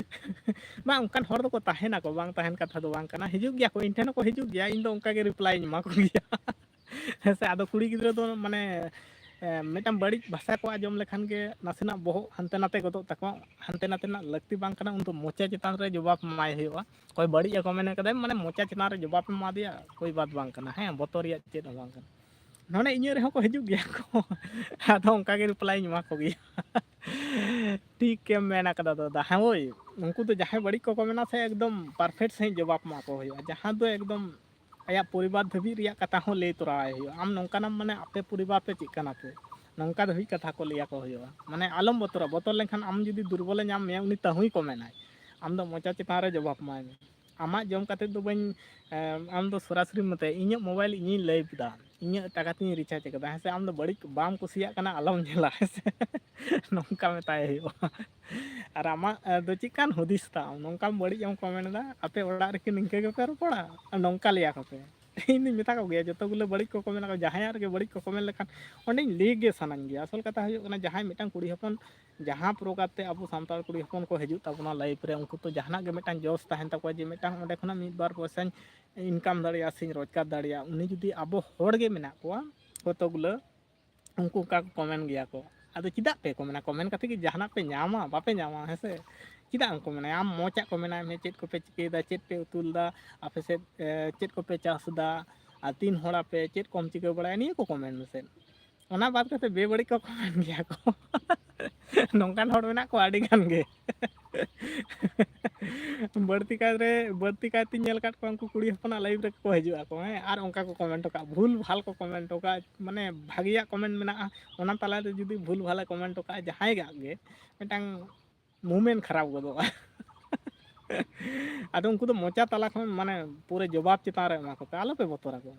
ᱵᱟᱝ, ᱚᱱᱠᱟᱱ ᱦᱚᱲ ᱫᱚᱠᱚ ᱛᱟᱦᱮᱱᱟᱠᱚ, ᱵᱟᱝ ᱛᱟᱦᱮᱱ ᱠᱟᱛᱷᱟ ᱫᱚ ᱵᱟᱝ ᱠᱟᱱᱟ, ᱦᱤᱡᱩᱜ ᱜᱮᱭᱟ ᱠᱚ, ᱤᱧ ᱴᱷᱮᱱ ᱦᱚᱸᱠᱚ ᱦᱤᱡᱩᱜ ᱜᱮᱭᱟ, ᱤᱧ ᱫᱚ ᱚᱱᱠᱟ ᱜᱮ ᱨᱤᱯᱞᱟᱭᱤᱧ ᱮᱢᱟ ᱠᱚ ᱜᱮᱭᱟ᱾ ᱦᱮᱸ ᱥᱮ? ᱟᱫᱚ ᱠᱩᱲᱤ ᱜᱤᱫᱽᱨᱟᱹ ᱫᱚ ᱢᱟᱱᱮ ᱮ, ᱢᱤᱫᱴᱟᱝ ᱵᱟᱹᱲᱤᱡ ᱵᱷᱟᱥᱟ ᱠᱚ ᱟᱸᱡᱚᱢ ᱞᱮᱠᱷᱟᱱ ᱜᱮ ᱱᱟᱥᱮᱱᱟᱜ ᱵᱚᱦᱚᱜ ᱦᱟᱱᱛᱮ ᱱᱟᱛᱮ ᱜᱚᱫᱚᱜ ᱛᱟᱠᱚᱣᱟ᱾ ᱦᱟᱱᱛᱮ ᱱᱟᱛᱮ ᱨᱮᱱᱟᱜ ᱞᱟᱹᱠᱛᱤ ᱵᱟᱝ ᱠᱟᱱᱟ, ᱩᱱ ᱫᱚ ᱢᱚᱪᱟ ᱪᱮᱛᱟᱱ ᱨᱮ ᱡᱚᱵᱟᱵ ᱮᱢᱟᱭ ᱦᱩᱭᱩᱜᱼᱟ᱾ ᱚᱠᱚᱭ ᱵᱟᱹᱲᱤᱡ ᱮ ᱠᱚᱢᱮᱱ ᱠᱟᱫᱟᱭ, ᱢᱟᱱᱮ ᱢᱚᱪᱟ ᱪᱮᱛᱟᱱ ᱨᱮ ᱡᱚᱵᱟᱵ ᱮᱢᱟ ᱫᱮᱭᱟ, ᱠᱳᱭ ᱵᱟᱛ ᱵᱟᱝ ᱠᱟᱱᱟ, ᱦᱮᱸ, ᱵᱚᱛᱚᱨ ᱨᱮᱭᱟᱜ ᱪᱮᱫ ᱦᱚᱸ ᱵᱟᱝ ᱠᱟᱱᱟ᱾ ᱱᱚᱰᱮ ᱤᱧᱟᱹᱜ ᱨᱮᱦᱚᱸ ᱠᱚ ᱦᱤᱡᱩᱜ ᱜᱮᱭᱟ ᱠᱚ, ᱟᱫᱚ ᱚᱱᱠᱟ ᱜᱮ ᱨᱤᱯᱞᱟᱭᱤᱧ ᱮᱢᱟ ᱠᱚ ᱜᱮᱭᱟ᱾ ᱴᱷᱤᱠ ᱜᱮᱢ ᱢᱮᱱ ᱠᱟᱫᱟ ᱫᱟᱫᱟ, ᱦᱮᱸ ᱳᱭ, ᱩᱱᱠᱩ ᱫᱚ ᱡᱟᱦᱟᱸᱭ ᱵᱟᱹᱲᱤᱡ ᱠᱚ ᱠᱚᱢᱮᱱᱟ ᱥᱮ, ᱮᱠᱫᱚᱢ ᱯᱟᱨᱯᱷᱮᱠᱴ ᱥᱟᱺᱦᱤᱡ ᱡᱚᱵᱟᱵ ᱮᱢᱟ ᱠᱚ ᱦᱩᱭᱩᱜᱼᱟ, ᱡᱟᱦᱟᱸ ᱫᱚ ᱮᱠᱫᱚᱢ ᱟᱭᱟᱜ ᱯᱚᱨᱤᱵᱟᱨ ᱫᱷᱟᱹᱵᱤᱡ ᱨᱮᱭᱟᱜ ᱠᱟᱛᱷᱟ ᱦᱚᱸ ᱞᱟᱹᱭ ᱛᱚᱨᱟᱣᱟᱭ ᱦᱩᱭᱩᱜᱼᱟ᱾ ᱟᱢ ᱱᱚᱝᱠᱟᱱᱟᱢ, ᱢᱟᱱᱮ ᱟᱯᱮ ᱯᱚᱨᱤᱵᱟᱨ ᱯᱮ ᱪᱮᱫ ᱠᱟᱱᱟ ᱯᱮ, ᱱᱚᱝᱠᱟ ᱫᱷᱟᱹᱵᱤᱡ ᱠᱟᱛᱷᱟ ᱠᱚ ᱞᱟᱹᱭ ᱟᱠᱚ ᱦᱩᱭᱩᱜᱼᱟ᱾ ᱢᱟᱱᱮ ᱟᱞᱚᱢ ᱵᱚᱛᱚᱨᱟ, ᱵᱚᱛᱚᱨ ᱞᱮᱱᱠᱷᱟᱱ ᱟᱢ ᱡᱩᱫᱤ ᱫᱩᱨᱵᱚᱞᱮ ᱧᱟᱢ ᱢᱮᱭᱟ, ᱩᱱᱤ ᱛᱟᱹᱦᱩᱭ ᱠᱚᱢᱮᱱᱟᱭ, ᱟᱢ ᱫᱚ ᱢᱚᱪᱟ ᱪᱮᱛᱟᱱ ᱨᱮ ᱡᱚᱵᱟᱵ ᱮᱢᱟᱭ ᱢᱮ᱾ ᱟᱢᱟᱜ ᱡᱚᱢ ᱠᱟᱛᱮ ᱫᱚ ᱵᱟᱹᱧ, ᱮᱸ, ᱟᱢ ᱫᱚ ᱥᱚᱨᱟᱥᱚᱨᱤ ᱢᱮᱛᱟᱭᱟ, ᱤᱧᱟᱹᱜ ᱢᱳᱵᱟᱭᱤᱞ ᱤᱧᱤᱧ ᱞᱟᱹᱭᱤᱵᱷ ᱮᱫᱟ, ᱤᱧᱟᱹᱜ ᱴᱟᱠᱟ ᱛᱤᱧ ᱨᱤᱪᱟᱨᱡᱽ ᱟᱠᱟᱫᱟ, ᱦᱮᱸ ᱥᱮ, ᱟᱢ ᱫᱚ ᱵᱟᱹᱲᱤᱡ ᱵᱟᱢ ᱠᱩᱥᱤᱭᱟᱜ ᱠᱟᱱᱟ, ᱟᱞᱚᱢ ᱧᱮᱞᱟ, ᱦᱮᱸ ᱥᱮ᱾ ᱱᱚᱝᱠᱟ ᱢᱮᱛᱟᱭ ᱦᱩᱭᱩᱜᱼᱟ᱾ ᱟᱨ ᱟᱢᱟᱜ, ᱮ, ᱫᱚ ᱪᱮᱫ ᱠᱟᱱ ᱦᱩᱫᱤᱥ ᱛᱟᱢ? ᱱᱚᱝᱠᱟᱢ ᱵᱟᱹᱲᱤᱡ ᱮᱢ ᱠᱚᱢᱮᱱᱴ ᱮᱫᱟ, ᱟᱯᱮ ᱚᱲᱟᱜ ᱨᱮᱠᱤ ᱱᱤᱝᱠᱟᱹ ᱜᱮᱯᱮ ᱨᱚᱯᱚᱲᱟ? ᱱᱚᱝᱠᱟ ᱞᱟᱹᱭᱟ ᱠᱚᱯᱮ᱾ ᱤᱧ ᱫᱩᱧ ᱢᱮᱛᱟ ᱠᱚᱜᱮᱭᱟ, ᱡᱚᱛᱚ ᱜᱩᱞᱟᱹ ᱵᱟᱹᱲᱤᱡ ᱠᱚ ᱠᱚᱢᱮᱱᱴ ᱟᱠᱚ, ᱡᱟᱦᱟᱸᱭᱟᱜ ᱨᱮᱜᱮ ᱵᱟᱹᱲᱤᱡ ᱠᱚ ᱠᱚᱢᱮᱱᱴ ᱞᱮᱠᱷᱟᱱ ᱚᱸᱰᱮᱧ ᱞᱟᱹᱭ ᱜᱮ ᱥᱟᱱᱟᱧ ᱜᱮᱭᱟ᱾ ᱟᱥᱚᱞ ᱠᱟᱛᱷᱟ ᱦᱩᱭᱩᱜ ᱠᱟᱱᱟ, ᱡᱟᱦᱟᱸᱭ ᱢᱤᱫᱴᱟᱝ ᱠᱩᱲᱤ ᱦᱚᱯᱚᱱ ᱡᱟᱦᱟᱸ ᱯᱨᱚᱠᱟᱨ ᱛᱮ ᱟᱵᱚ ᱥᱟᱱᱛᱟᱲ ᱠᱩᱲᱤ ᱦᱚᱯᱚᱱ ᱠᱚ ᱦᱤᱡᱩᱜ ᱛᱟᱵᱚᱱᱟ ᱞᱟᱭᱤᱯᱷ ᱨᱮ, ᱩᱱᱠᱩ ᱛᱚ ᱡᱟᱦᱟᱱᱟᱜ ᱜᱮ ᱢᱤᱫᱴᱟᱝ ᱡᱚᱥ ᱛᱟᱦᱮᱱ ᱛᱟᱠᱚᱣᱟ ᱡᱮ ᱢᱤᱫᱴᱟᱝ ᱚᱸᱰᱮ ᱠᱷᱚᱱᱟᱜ ᱢᱤᱫ ᱵᱟᱨ ᱯᱚᱭᱥᱟᱧ ᱤᱱᱠᱟᱢ ᱫᱟᱲᱮᱭᱟᱜᱼᱟ ᱥᱮᱧ ᱨᱳᱡᱽᱜᱟᱨ ᱫᱟᱲᱮᱭᱟᱜᱼᱟ᱾ ᱩᱱᱤ ᱡᱩᱫᱤ ᱟᱵᱚ ᱦᱚᱲ ᱜᱮ ᱢᱮᱱᱟᱜ ᱠᱚᱣᱟ ᱠᱚᱛᱚ ᱜᱩᱞᱟᱹ, ᱩᱱᱠᱩ ᱚᱱᱠᱟ ᱠᱚ ᱠᱚᱢᱮᱱᱴ ᱜᱮᱭᱟ ᱠᱚ᱾ ᱟᱫᱚ ᱪᱮᱫᱟᱜ ᱯᱮ ᱠᱚᱢᱮᱱᱟ? ᱠᱚᱢᱮᱱᱴ ᱠᱟᱛᱮ ᱜᱮ ᱡᱟᱦᱟᱱᱟᱜ ᱯᱮ ᱧᱟᱢᱟ, ᱵᱟᱯᱮ ᱧᱟᱢᱟ, ᱦᱮᱸ ᱥᱮ? ᱪᱮᱫᱟᱜ ᱮᱢ ᱠᱚᱢᱮᱱᱟ? ᱟᱢ ᱢᱚᱡᱟᱜ ᱠᱚ ᱢᱮᱱᱟ, ᱪᱮᱫ ᱠᱚᱯᱮ ᱪᱤᱠᱟᱹᱭᱮᱫᱟ, ᱪᱮᱫ ᱯᱮ ᱩᱛᱩ ᱞᱮᱫᱟ, ᱟᱯᱮ ᱥᱮᱫ, ᱮ, ᱪᱮᱫ ᱠᱚᱯᱮ ᱪᱟᱥ ᱮᱫᱟ, ᱟᱨ ᱛᱤᱱ ᱦᱚᱲ ᱟᱯᱮ, ᱪᱮᱫ ᱠᱚᱢ ᱪᱤᱠᱟᱹ ᱵᱟᱲᱟᱭᱟ, ᱱᱤᱭᱟᱹ ᱠᱚ ᱠᱚᱢᱮᱱᱴ ᱢᱮᱥᱮ᱾ ᱚᱱᱟ ᱵᱟᱫ ᱠᱟᱛᱮ ᱵᱮᱵᱟᱹᱲᱤᱡ ᱠᱚ ᱠᱚᱢᱮᱱᱴ ᱜᱮᱭᱟ ᱠᱚ᱾ ᱱᱚᱝᱠᱟᱱ ᱦᱚᱲ ᱢᱮᱱᱟᱜ ᱠᱚᱣᱟ ᱟᱹᱰᱤ ᱜᱟᱱ ᱜᱮ᱾ ᱵᱟᱹᱲᱛᱤ ᱠᱟᱭ ᱨᱮ, ᱵᱟᱹᱲᱛᱤ ᱠᱟᱭᱛᱮᱧ ᱧᱮᱞ ᱟᱠᱟᱫ ᱠᱚᱣᱟ, ᱩᱱᱠᱩ ᱠᱩᱲᱤ ᱦᱚᱯᱚᱱᱟᱜ ᱞᱟᱭᱤᱯᱷ ᱨᱮᱠᱚ ᱦᱤᱡᱩᱜ ᱟᱠᱚ, ᱦᱮᱸ, ᱟᱨ ᱚᱱᱠᱟ ᱠᱚ ᱠᱚᱢᱮᱱᱴ ᱦᱚᱴᱚ ᱠᱟᱜᱼᱟ, ᱵᱷᱩᱞ ᱵᱷᱟᱞ ᱠᱚ ᱠᱚᱢᱮᱱᱴ ᱦᱚᱴᱚ ᱠᱟᱜᱼᱟ᱾ ᱢᱟᱱᱮ, ᱵᱷᱟᱜᱮᱭᱟᱜ ᱠᱚᱢᱮᱱᱴ ᱢᱮᱱᱟᱜᱼᱟ, ᱚᱱᱟ ᱛᱟᱞᱟᱨᱮ ᱡᱩᱫᱤ ᱵᱷᱩᱞ ᱵᱷᱟᱞᱮ ᱠᱚᱢᱮᱱᱴ ᱦᱚᱴᱚ ᱠᱟᱜᱼᱟ ᱡᱟᱦᱟᱸᱭ ᱜᱟᱜ ᱜᱮ, ᱢᱤᱫᱴᱟᱝ ᱢᱩᱢᱮᱱᱴ ᱠᱷᱟᱨᱟᱯ ᱜᱚᱫᱚᱜᱼᱟ᱾ ᱟᱫᱚ ᱩᱱᱠᱩ ᱫᱚ ᱢᱚᱪᱟ ᱛᱟᱞᱟ ᱠᱷᱚᱱ, ᱢᱟᱱᱮ, ᱯᱩᱨᱟᱹ ᱡᱚᱵᱟᱵ ᱪᱮᱛᱟᱱ ᱨᱮ ᱮᱢᱟ ᱠᱚᱯᱮ, ᱟᱞᱚᱯᱮ ᱵᱚᱛᱚᱨ ᱟᱠᱚᱣᱟ᱾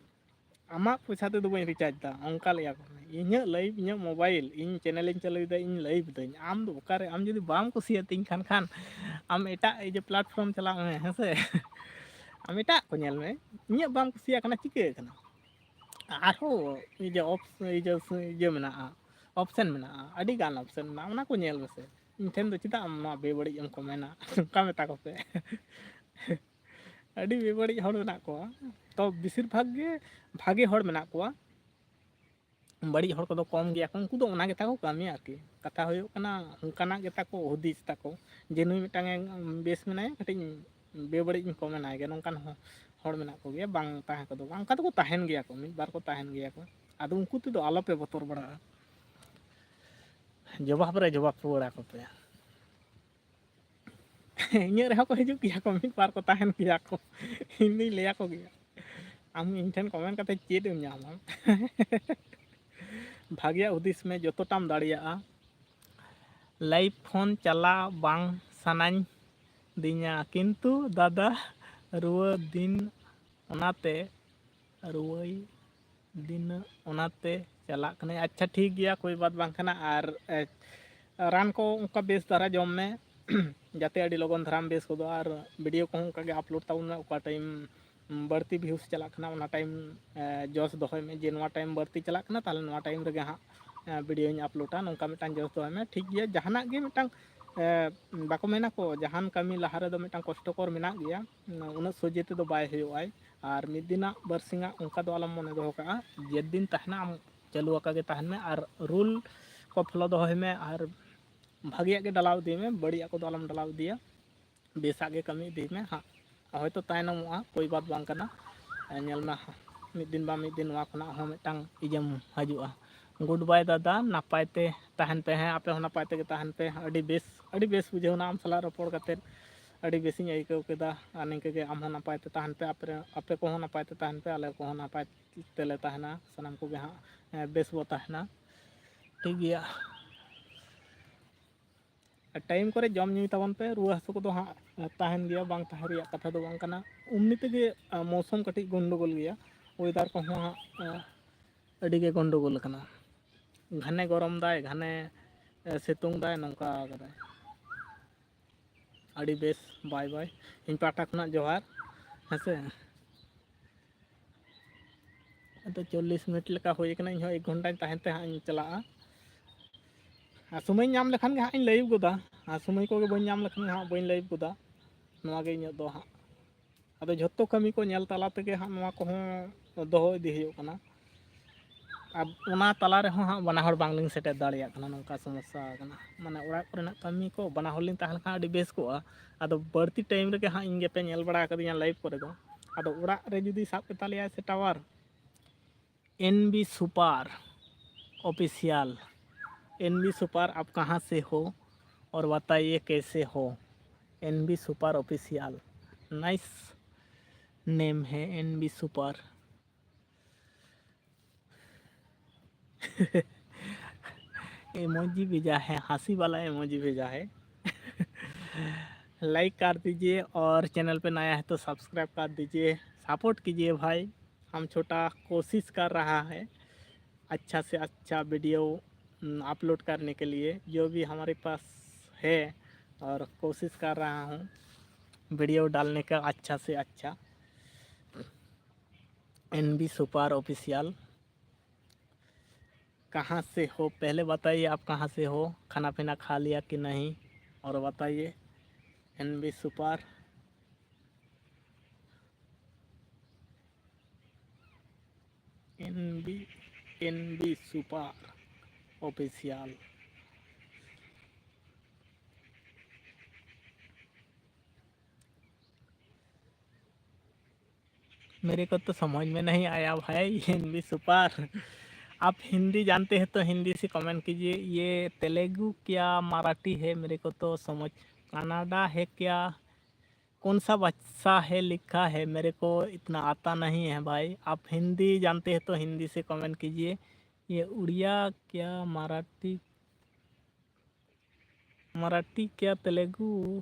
ᱟᱢᱟᱜ ᱯᱚᱭᱥᱟ ᱛᱮᱫᱚ ᱵᱟᱹᱧ ᱨᱤᱪᱟᱨᱡᱽ ᱮᱫᱟ, ᱚᱱᱠᱟ ᱞᱟᱹᱭᱟ ᱠᱚ ᱢᱮ᱾ ᱤᱧᱟᱹᱜ ᱞᱟᱭᱤᱯᱷ, ᱤᱧᱟᱹᱜ ᱢᱳᱵᱟᱭᱤᱞ, ᱤᱧ ᱪᱮᱱᱮᱞᱤᱧ ᱪᱟᱹᱞᱩᱭᱮᱫᱟ, ᱤᱧ ᱞᱟᱭᱤᱯᱷ ᱫᱟᱹᱧ᱾ ᱟᱢ ᱫᱚ ᱚᱠᱟᱨᱮ, ᱟᱢ ᱡᱩᱫᱤ ᱵᱟᱢ ᱠᱩᱥᱤᱭᱟᱛᱤᱧ ᱠᱷᱟᱱ, ᱠᱷᱟᱱ ᱟᱢ ᱮᱴᱟᱜ ᱤᱭᱟᱹ ᱯᱞᱟᱴᱯᱷᱚᱨᱢ ᱪᱟᱞᱟᱜ ᱢᱮ, ᱦᱮᱸ ᱥᱮ? ᱟᱢ ᱮᱴᱟᱜ ᱠᱚ ᱧᱮᱞ ᱢᱮ, ᱤᱧᱟᱹᱜ ᱵᱟᱢ ᱠᱩᱥᱤᱭᱟᱜ ᱠᱟᱱᱟ, ᱪᱤᱠᱟᱹ ᱠᱟᱱᱟ? ᱟᱨᱦᱚᱸ ᱤᱭᱟᱹ ᱚᱯ-, ᱤᱭᱟᱹ, ᱤᱭᱟᱹ ᱢᱮᱱᱟᱜᱼᱟ, ᱚᱯᱥᱮᱱ ᱢᱮᱱᱟᱜᱼᱟ, ᱟᱹᱰᱤ ᱜᱟᱱ ᱚᱯᱥᱮᱱ ᱢᱮᱱᱟᱜᱼᱟ, ᱚᱱᱟ ᱠᱚ ᱧᱮᱞ ᱢᱮᱥᱮ᱾ ᱤᱧ ᱴᱷᱮᱱ ᱫᱚ ᱪᱮᱫᱟᱜ ᱟᱢ ᱱᱚᱣᱟ ᱵᱮᱵᱟᱹᱲᱤᱡ ᱮᱢ ᱠᱚᱢᱮᱱᱟ? ᱚᱱᱠᱟ ᱢᱮᱛᱟ ᱠᱚᱯᱮ᱾ ᱟᱹᱰᱤ ᱵᱮᱵᱟᱹᱲᱤᱡ ᱦᱚᱲ ᱢᱮᱱᱟᱜ ᱠᱚᱣᱟ, ᱛᱚ ᱵᱮᱥᱤᱨ ᱵᱷᱟᱜᱽ ᱜᱮ ᱵᱷᱟᱜᱮ ᱦᱚᱲ ᱢᱮᱱᱟᱜ ᱠᱚᱣᱟ᱾ ᱵᱟᱹᱲᱤᱡ ᱦᱚᱲ ᱠᱚᱫᱚ ᱠᱚᱢ ᱜᱮᱭᱟ ᱠᱚ, ᱩᱱᱠᱩ ᱫᱚ ᱚᱱᱟ ᱜᱮᱛᱟ ᱠᱚ ᱠᱟᱹᱢᱤ ᱟᱨᱠᱤ᱾ ᱠᱟᱛᱷᱟ ᱦᱩᱭᱩᱜ ᱠᱟᱱᱟ, ᱚᱱᱠᱟᱱᱟᱜ ᱜᱮᱛᱟ ᱠᱚ ᱦᱩᱫᱤᱥ ᱛᱟᱠᱚ, ᱡᱮ ᱱᱩᱭ ᱢᱤᱫᱴᱟᱝ ᱮ ᱵᱮᱥ ᱢᱮᱱᱟᱭᱟ, ᱠᱟᱹᱴᱤᱡ ᱵᱮᱵᱟᱹᱲᱤᱡ ᱤᱧ ᱠᱚᱢᱮᱱᱟᱭ ᱜᱮ, ᱱᱚᱝᱠᱟᱱ ᱦᱚᱸ ᱦᱚᱲ ᱢᱮᱱᱟᱜ ᱠᱚᱜᱮᱭᱟ, ᱵᱟᱝ ᱛᱟᱦᱮᱸ ᱠᱚᱫᱚ ᱵᱟᱝ, ᱚᱱᱠᱟ ᱫᱚᱠᱚ ᱛᱟᱦᱮᱱ ᱜᱮᱭᱟ ᱠᱚ, ᱢᱤᱫ ᱵᱟᱨ ᱠᱚ ᱛᱟᱦᱮᱱ ᱜᱮᱭᱟ ᱠᱚ᱾ ᱟᱫᱚ ᱩᱱᱠᱩ ᱛᱮᱫᱚ ᱟᱞᱚᱯᱮ ᱵᱚᱛᱚᱨ ᱵᱟᱲᱟᱜᱼᱟ, ᱡᱚᱵᱟᱵ ᱨᱮ ᱡᱚᱵᱟᱵ ᱨᱩᱣᱟᱹᱲ ᱟᱠᱚ ᱯᱮ᱾ ᱤᱧᱟᱹᱜ ᱨᱮᱦᱚᱸ ᱠᱚ ᱦᱤᱡᱩᱜ ᱜᱮᱭᱟ ᱠᱚ, ᱢᱤᱫ ᱵᱟᱨ ᱠᱚ ᱛᱟᱦᱮᱱ ᱜᱮᱭᱟ ᱠᱚ, ᱤᱧ ᱫᱩᱧ ᱞᱟᱹᱭ ᱟᱠᱚ ᱜᱮᱭᱟ, ᱟᱢ ᱤᱧ ᱴᱷᱮᱱ ᱠᱚᱢᱮᱱᱴ ᱠᱟᱛᱮ ᱪᱮᱫ ᱮᱢ ᱧᱟᱢᱟ? ᱵᱷᱟᱜᱮᱭᱟᱜ ᱦᱩᱫᱤᱥ ᱢᱮ ᱡᱚᱛᱚᱴᱟᱢ ᱫᱟᱲᱮᱭᱟᱜᱼᱟ᱾ ᱞᱟᱭᱤᱵᱷ ᱯᱷᱳᱱ ᱪᱟᱞᱟᱣ ᱵᱟᱝ ᱥᱟᱱᱟᱧ ᱫᱤᱧᱟ, ᱠᱤᱱᱛᱩ ᱫᱟᱫᱟ ᱨᱩᱣᱟᱹ ᱫᱤᱱ ᱚᱱᱟᱛᱮ, ᱨᱩᱣᱟᱹᱭ ᱫᱤᱱ ᱚᱱᱟᱛᱮ ᱪᱟᱞᱟᱜ ᱠᱟᱹᱱᱟᱹᱧ᱾ ᱟᱪᱪᱷᱟ, ᱴᱷᱤᱠ ᱜᱮᱭᱟ, ᱠᱳᱭ ᱵᱟᱛ ᱵᱟᱝ ᱠᱟᱱᱟ᱾ ᱟᱨ ᱮ, ᱨᱟᱱ ᱠᱚ ᱚᱱᱠᱟ ᱵᱮᱥ ᱫᱷᱟᱨᱟ ᱡᱚᱢ ᱢᱮ, ᱡᱟᱛᱮ ᱟᱹᱰᱤ ᱞᱚᱜᱚᱱ ᱫᱷᱟᱨᱟᱢ ᱵᱮᱥ ᱜᱚᱫᱚᱜᱼᱟ᱾ ᱟᱨ ᱵᱷᱤᱰᱤᱭᱳ ᱠᱚᱦᱚᱸ ᱚᱱᱠᱟ ᱜᱮ ᱟᱯᱞᱳᱰ ᱛᱟᱵᱚᱱ ᱢᱮ, ᱚᱠᱟ ᱴᱟᱭᱤᱢ ᱵᱟᱹᱲᱛᱤ ᱵᱷᱤᱭᱩᱥ ᱪᱟᱞᱟᱜ ᱠᱟᱱᱟ, ᱚᱱᱟ ᱴᱟᱭᱤᱢ ᱡᱚᱥ ᱫᱚᱦᱚᱭ ᱢᱮ, ᱡᱮ ᱱᱚᱣᱟ ᱴᱟᱭᱤᱢ ᱵᱟᱹᱲᱛᱤ ᱪᱟᱞᱟᱜ ᱠᱟᱱᱟ, ᱛᱟᱦᱚᱞᱮ ᱱᱚᱣᱟ ᱴᱟᱭᱤᱢ ᱨᱮᱜᱮ ᱦᱟᱸᱜ ᱵᱷᱤᱰᱤᱭᱳᱧ ᱟᱯᱞᱳᱰᱟ, ᱱᱚᱝᱠᱟ ᱢᱤᱫᱴᱟᱝ ᱡᱚᱥ ᱫᱚᱦᱚᱭ ᱢᱮ, ᱴᱷᱤᱠ ᱜᱮᱭᱟ᱾ ᱡᱟᱦᱟᱱᱟᱜ ᱜᱮ ᱢᱤᱫᱴᱟᱝ, ᱮ, ᱵᱟᱠᱚ ᱢᱮᱱᱟ ᱠᱚ, ᱡᱟᱦᱟᱱ ᱠᱟᱹᱢᱤ ᱞᱟᱦᱟ ᱨᱮᱫᱚ ᱢᱤᱫᱴᱟᱝ ᱠᱚᱥᱴᱚᱠᱚᱨ ᱢᱮᱱᱟᱜ ᱜᱮᱭᱟ, ᱩᱱᱟᱹᱜ ᱥᱚᱡᱷᱮ ᱛᱮᱫᱚ ᱵᱟᱭ ᱦᱩᱭᱩᱜᱼᱟᱭ᱾ ᱟᱨ ᱢᱤᱫ ᱫᱤᱱᱟᱜ ᱵᱟᱨᱥᱤᱧᱟᱜ ᱚᱱᱠᱟ ᱫᱚ ᱟᱞᱚᱢ ᱢᱚᱱᱮ ᱫᱚᱦᱚ ᱠᱟᱜᱼᱟ, ᱡᱮᱫᱤᱱ ᱛᱟᱦᱮᱱᱟ ᱟᱢ ᱪᱟᱹᱞᱩ ᱟᱠᱟ ᱜᱮ ᱛᱟᱦᱮᱱ ᱢᱮ, ᱟᱨ ᱨᱩᱞ ᱠᱚ ᱯᱷᱚᱞᱳ ᱫᱚᱦᱚᱭ ᱢᱮ, ᱟᱨ ᱵᱷᱟᱜᱮᱭᱟᱜ ᱜᱮ ᱰᱟᱞᱟᱣ ᱤᱫᱤ ᱢᱮ, ᱵᱟᱹᱲᱤᱡᱟᱜ ᱠᱚᱫᱚ ᱟᱞᱚᱢ ᱰᱟᱞᱟᱣ ᱤᱫᱤᱭᱟ, ᱵᱮᱥᱟᱜ ᱜᱮ ᱠᱟᱹᱢᱤ ᱤᱫᱤ ᱢᱮ ᱦᱟᱸᱜ᱾ ᱦᱚᱭᱛᱳ ᱛᱟᱭᱱᱚᱢᱚᱜᱼᱟ, ᱠᱳᱭ ᱵᱟᱛ ᱵᱟᱝ ᱠᱟᱱᱟ᱾ ᱮ, ᱧᱮᱞ ᱢᱮ, ᱢᱤᱫ ᱫᱤᱱ ᱵᱟ ᱢᱤᱫ ᱫᱤᱱ ᱱᱚᱣᱟ ᱠᱷᱚᱱᱟᱜ ᱦᱚᱸ ᱢᱤᱫᱴᱟᱝ ᱤᱭᱟᱹᱢ ᱦᱤᱡᱩᱜᱼᱟ᱾ ᱜᱩᱰ ᱵᱟᱭ ᱫᱟᱫᱟ, ᱱᱟᱯᱟᱭ ᱛᱮ ᱛᱟᱦᱮᱱ ᱯᱮ ᱦᱮᱸ, ᱟᱯᱮ ᱦᱚᱸ ᱱᱟᱯᱟᱭ ᱛᱮᱜᱮ ᱛᱟᱦᱮᱱ ᱯᱮ᱾ ᱟᱹᱰᱤ ᱵᱮᱥ, ᱟᱹᱰᱤ ᱵᱮᱥ ᱵᱩᱡᱷᱟᱹᱣ ᱮᱱᱟ ᱟᱢ ᱥᱟᱞᱟᱜ ᱨᱚᱯᱚᱲ ᱠᱟᱛᱮᱫ, ᱟᱹᱰᱤ ᱵᱮᱥᱤᱧ ᱟᱹᱭᱠᱟᱹᱣ ᱠᱮᱫᱟ᱾ ᱟᱨ ᱱᱤᱝᱠᱟᱹ ᱜᱮ ᱟᱢ ᱦᱚᱸ ᱱᱟᱯᱟᱭ ᱛᱮ ᱛᱟᱦᱮᱱ ᱯᱮ, ᱟᱯᱮ, ᱟᱯᱮ ᱠᱚᱦᱚᱸ ᱱᱟᱯᱟᱭ ᱛᱮ ᱛᱟᱦᱮᱱ ᱯᱮ, ᱟᱞᱮ ᱠᱚᱦᱚᱸ ᱱᱟᱯᱟᱭ ᱛᱮᱞᱮ ᱛᱟᱦᱮᱱᱟ, ᱥᱟᱱᱟᱢ ᱠᱚᱜᱮ ᱦᱟᱸᱜ, ᱮ, ᱵᱮᱥ ᱵᱚ ᱛᱟᱦᱮᱱᱟ᱾ ᱴᱷᱤᱠ ᱜᱮᱭᱟ᱾ ᱴᱟᱭᱤᱢ ᱠᱚᱨᱮ ᱡᱚᱢ ᱧᱩᱭ ᱛᱟᱵᱚᱱ ᱯᱮ᱾ ᱨᱩᱣᱟᱹ ᱦᱟᱹᱥᱩ ᱠᱚᱫᱚ ᱦᱟᱸᱜ ᱛᱟᱦᱮᱱ ᱜᱮᱭᱟ, ᱵᱟᱝ ᱛᱟᱦᱮᱸ ᱨᱮᱭᱟᱜ ᱠᱟᱛᱷᱟ ᱫᱚ ᱵᱟᱝ ᱠᱟᱱᱟ᱾ ᱮᱢᱱᱤ ᱛᱮᱜᱮ, ᱟ, ᱢᱳᱥᱚᱢ ᱠᱟᱹᱴᱤᱡ ᱜᱚᱱᱰᱚᱜᱳᱞ ᱜᱮᱭᱟ, ᱚᱭᱮᱫᱟᱨ ᱠᱚᱦᱚᱸ ᱦᱟᱸᱜ, ᱟ, ᱟᱹᱰᱤ ᱜᱮ ᱜᱚᱱᱰᱚᱜᱳᱞ ᱟᱠᱟᱱᱟ᱾ ᱜᱷᱟᱱᱮ ᱜᱚᱨᱚᱢ ᱫᱟᱭ, ᱜᱷᱟᱱᱮ, ᱮ, ᱥᱤᱛᱩᱝ ᱫᱟᱭ, ᱱᱚᱝᱠᱟ ᱠᱟᱫᱟᱭ᱾ ᱟᱹᱰᱤ ᱵᱮᱥ, ᱵᱟᱭ ᱵᱟᱭ᱾ ᱤᱧ ᱯᱟᱦᱴᱟ ᱠᱷᱚᱱᱟᱜ ᱡᱚᱦᱟᱨ, ᱦᱮᱸ ᱥᱮ᱾ ᱟᱫᱚ ᱪᱚᱞᱞᱤᱥ ᱢᱤᱱᱤᱴ ᱞᱮᱠᱟ ᱦᱩᱭ ᱟᱠᱟᱱᱟ, ᱤᱧ ᱦᱚᱸ ᱮᱠ ᱜᱷᱚᱱᱴᱟᱧ ᱛᱟᱦᱮᱱ ᱛᱮ ᱦᱟᱸᱜ ᱤᱧ ᱪᱟᱞᱟᱜᱼᱟ᱾ ᱟᱨ ᱥᱚᱢᱚᱭᱤᱧ ᱧᱟᱢ ᱞᱮᱠᱷᱟᱱ ᱜᱮ ᱦᱟᱸᱜ ᱤᱧ ᱞᱟᱭᱤᱵᱷ ᱜᱚᱫᱟ, ᱟᱨ ᱥᱚᱢᱚᱭ ᱠᱚᱜᱮ ᱵᱟᱹᱧ ᱧᱟᱢ ᱞᱮᱠᱷᱟᱱ ᱜᱮ ᱦᱟᱸᱜ ᱵᱟᱹᱧ ᱞᱟᱭᱤᱵᱷ ᱜᱚᱫᱟ᱾ ᱱᱚᱣᱟ ᱜᱮ ᱤᱧᱟᱹᱜ ᱫᱚ ᱦᱟᱸᱜ᱾ ᱟᱫᱚ ᱡᱷᱚᱛᱚ ᱠᱟᱹᱢᱤ ᱠᱚ ᱧᱮᱞ ᱛᱟᱞᱟ ᱛᱮᱜᱮ ᱦᱟᱸᱜ ᱱᱚᱣᱟ ᱠᱚᱦᱚᱸ ᱫᱚᱦᱚ ᱤᱫᱤ ᱦᱩᱭᱩᱜ ᱠᱟᱱᱟ᱾ ᱟᱨ ᱚᱱᱟ ᱛᱟᱞᱟ ᱨᱮᱦᱚᱸ ᱦᱟᱸᱜ ᱵᱟᱱᱟ ᱦᱚᱲ ᱵᱟᱝᱞᱤᱧ ᱥᱮᱴᱮᱨ ᱫᱟᱲᱮᱭᱟᱜ ᱠᱟᱱᱟ, ᱱᱚᱝᱠᱟ ᱥᱚᱢᱚᱥᱥᱟ ᱠᱟᱱᱟ᱾ ᱢᱟᱱᱮ ᱚᱲᱟᱜ ᱠᱚᱨᱮᱱᱟᱜ ᱠᱟᱹᱢᱤ ᱠᱚ, ᱵᱟᱱᱟ ᱦᱚᱲ ᱞᱤᱧ ᱛᱟᱦᱮᱸ ᱞᱮᱱᱠᱷᱟᱱ ᱟᱹᱰᱤ ᱵᱮᱥ ᱠᱚᱜᱼᱟ᱾ ᱟᱫᱚ ᱵᱟᱹᱲᱛᱤ ᱴᱟᱭᱤᱢ ᱨᱮᱜᱮ ᱦᱟᱸᱜ ᱤᱧ ᱜᱮᱯᱮ ᱧᱮᱞ ᱵᱟᱲᱟ ᱟᱠᱟᱫᱤᱧᱟ ᱞᱟᱭᱤᱵᱷ ᱠᱚᱨᱮ ᱫᱚ᱾ ᱟᱫᱚ ᱚᱲᱟᱜ ᱨᱮ ᱡᱩᱫᱤ ᱥᱟᱵ ᱠᱮᱫ ᱛᱟᱞᱮᱭᱟᱭ ᱥᱮ ᱴᱟᱣᱟᱨ, ᱮᱱ ᱵᱤ ᱥᱩᱯᱟᱨ ᱚᱯᱷᱤᱥᱤᱭᱟᱞ, ᱮᱱ ᱵᱤ ᱥᱩᱯᱟᱨ, ᱟᱯ ᱠᱟᱦᱟᱸ ᱥᱮ ᱦᱳ ᱚᱨ ᱵᱟᱛᱟᱭᱤᱭᱮ ᱠᱮᱥᱮ ᱦᱳ, ᱮᱱ ᱵᱤ ᱥᱩᱯᱟᱨ ᱚᱯᱷᱤᱥᱤᱭᱟᱞ, ᱱᱟᱭᱤᱥ ᱱᱮᱢ ᱦᱮ ᱮᱱ ᱵᱤ ᱥᱩᱯᱟᱨ᱾ ᱮᱢᱳᱡᱤ ᱵᱷᱮᱡᱟ ᱦᱮ, ᱦᱟᱸᱥᱤ ᱣᱟᱞᱟ ᱮᱢᱳᱡᱤ ᱵᱷᱮᱡᱟ ᱦᱮ᱾ लाइक कर दीजिए और चैनल पे नया है तो सब्सक्राइब कर दीजिए। सपोर्ट कीजिए भाई, हम छोटा कोशिश कर रहा है अच्छा से अच्छा वीडियो अपलोड करने के लिए, जो भी हमारे पास है, और कोशिश कर रहा हूँ वीडियो डालने का अच्छा से अच्छा। N B super official. कहाँ से हो, पहले बताइए आप कहाँ से हो, खाना पीना खा लिया कि नहीं, और बताइए। N B super, N B, N B super official. मेरे को तो समझ में नहीं आया भाई, एन बी सुपर। आप हिंदी जानते हैं तो हिंदी से कमेंट कीजिए। ये तेलुगु क्या मराठी है, मेरे को तो समझ, कनाडा है क्या, कौन सा भाषा है लिखा है, मेरे को इतना आता नहीं है भाई। आप हिंदी जानते हैं तो हिंदी से कमेंट कीजिए। ये उड़िया क्या मराठी, मराठी क्या तेलुगु,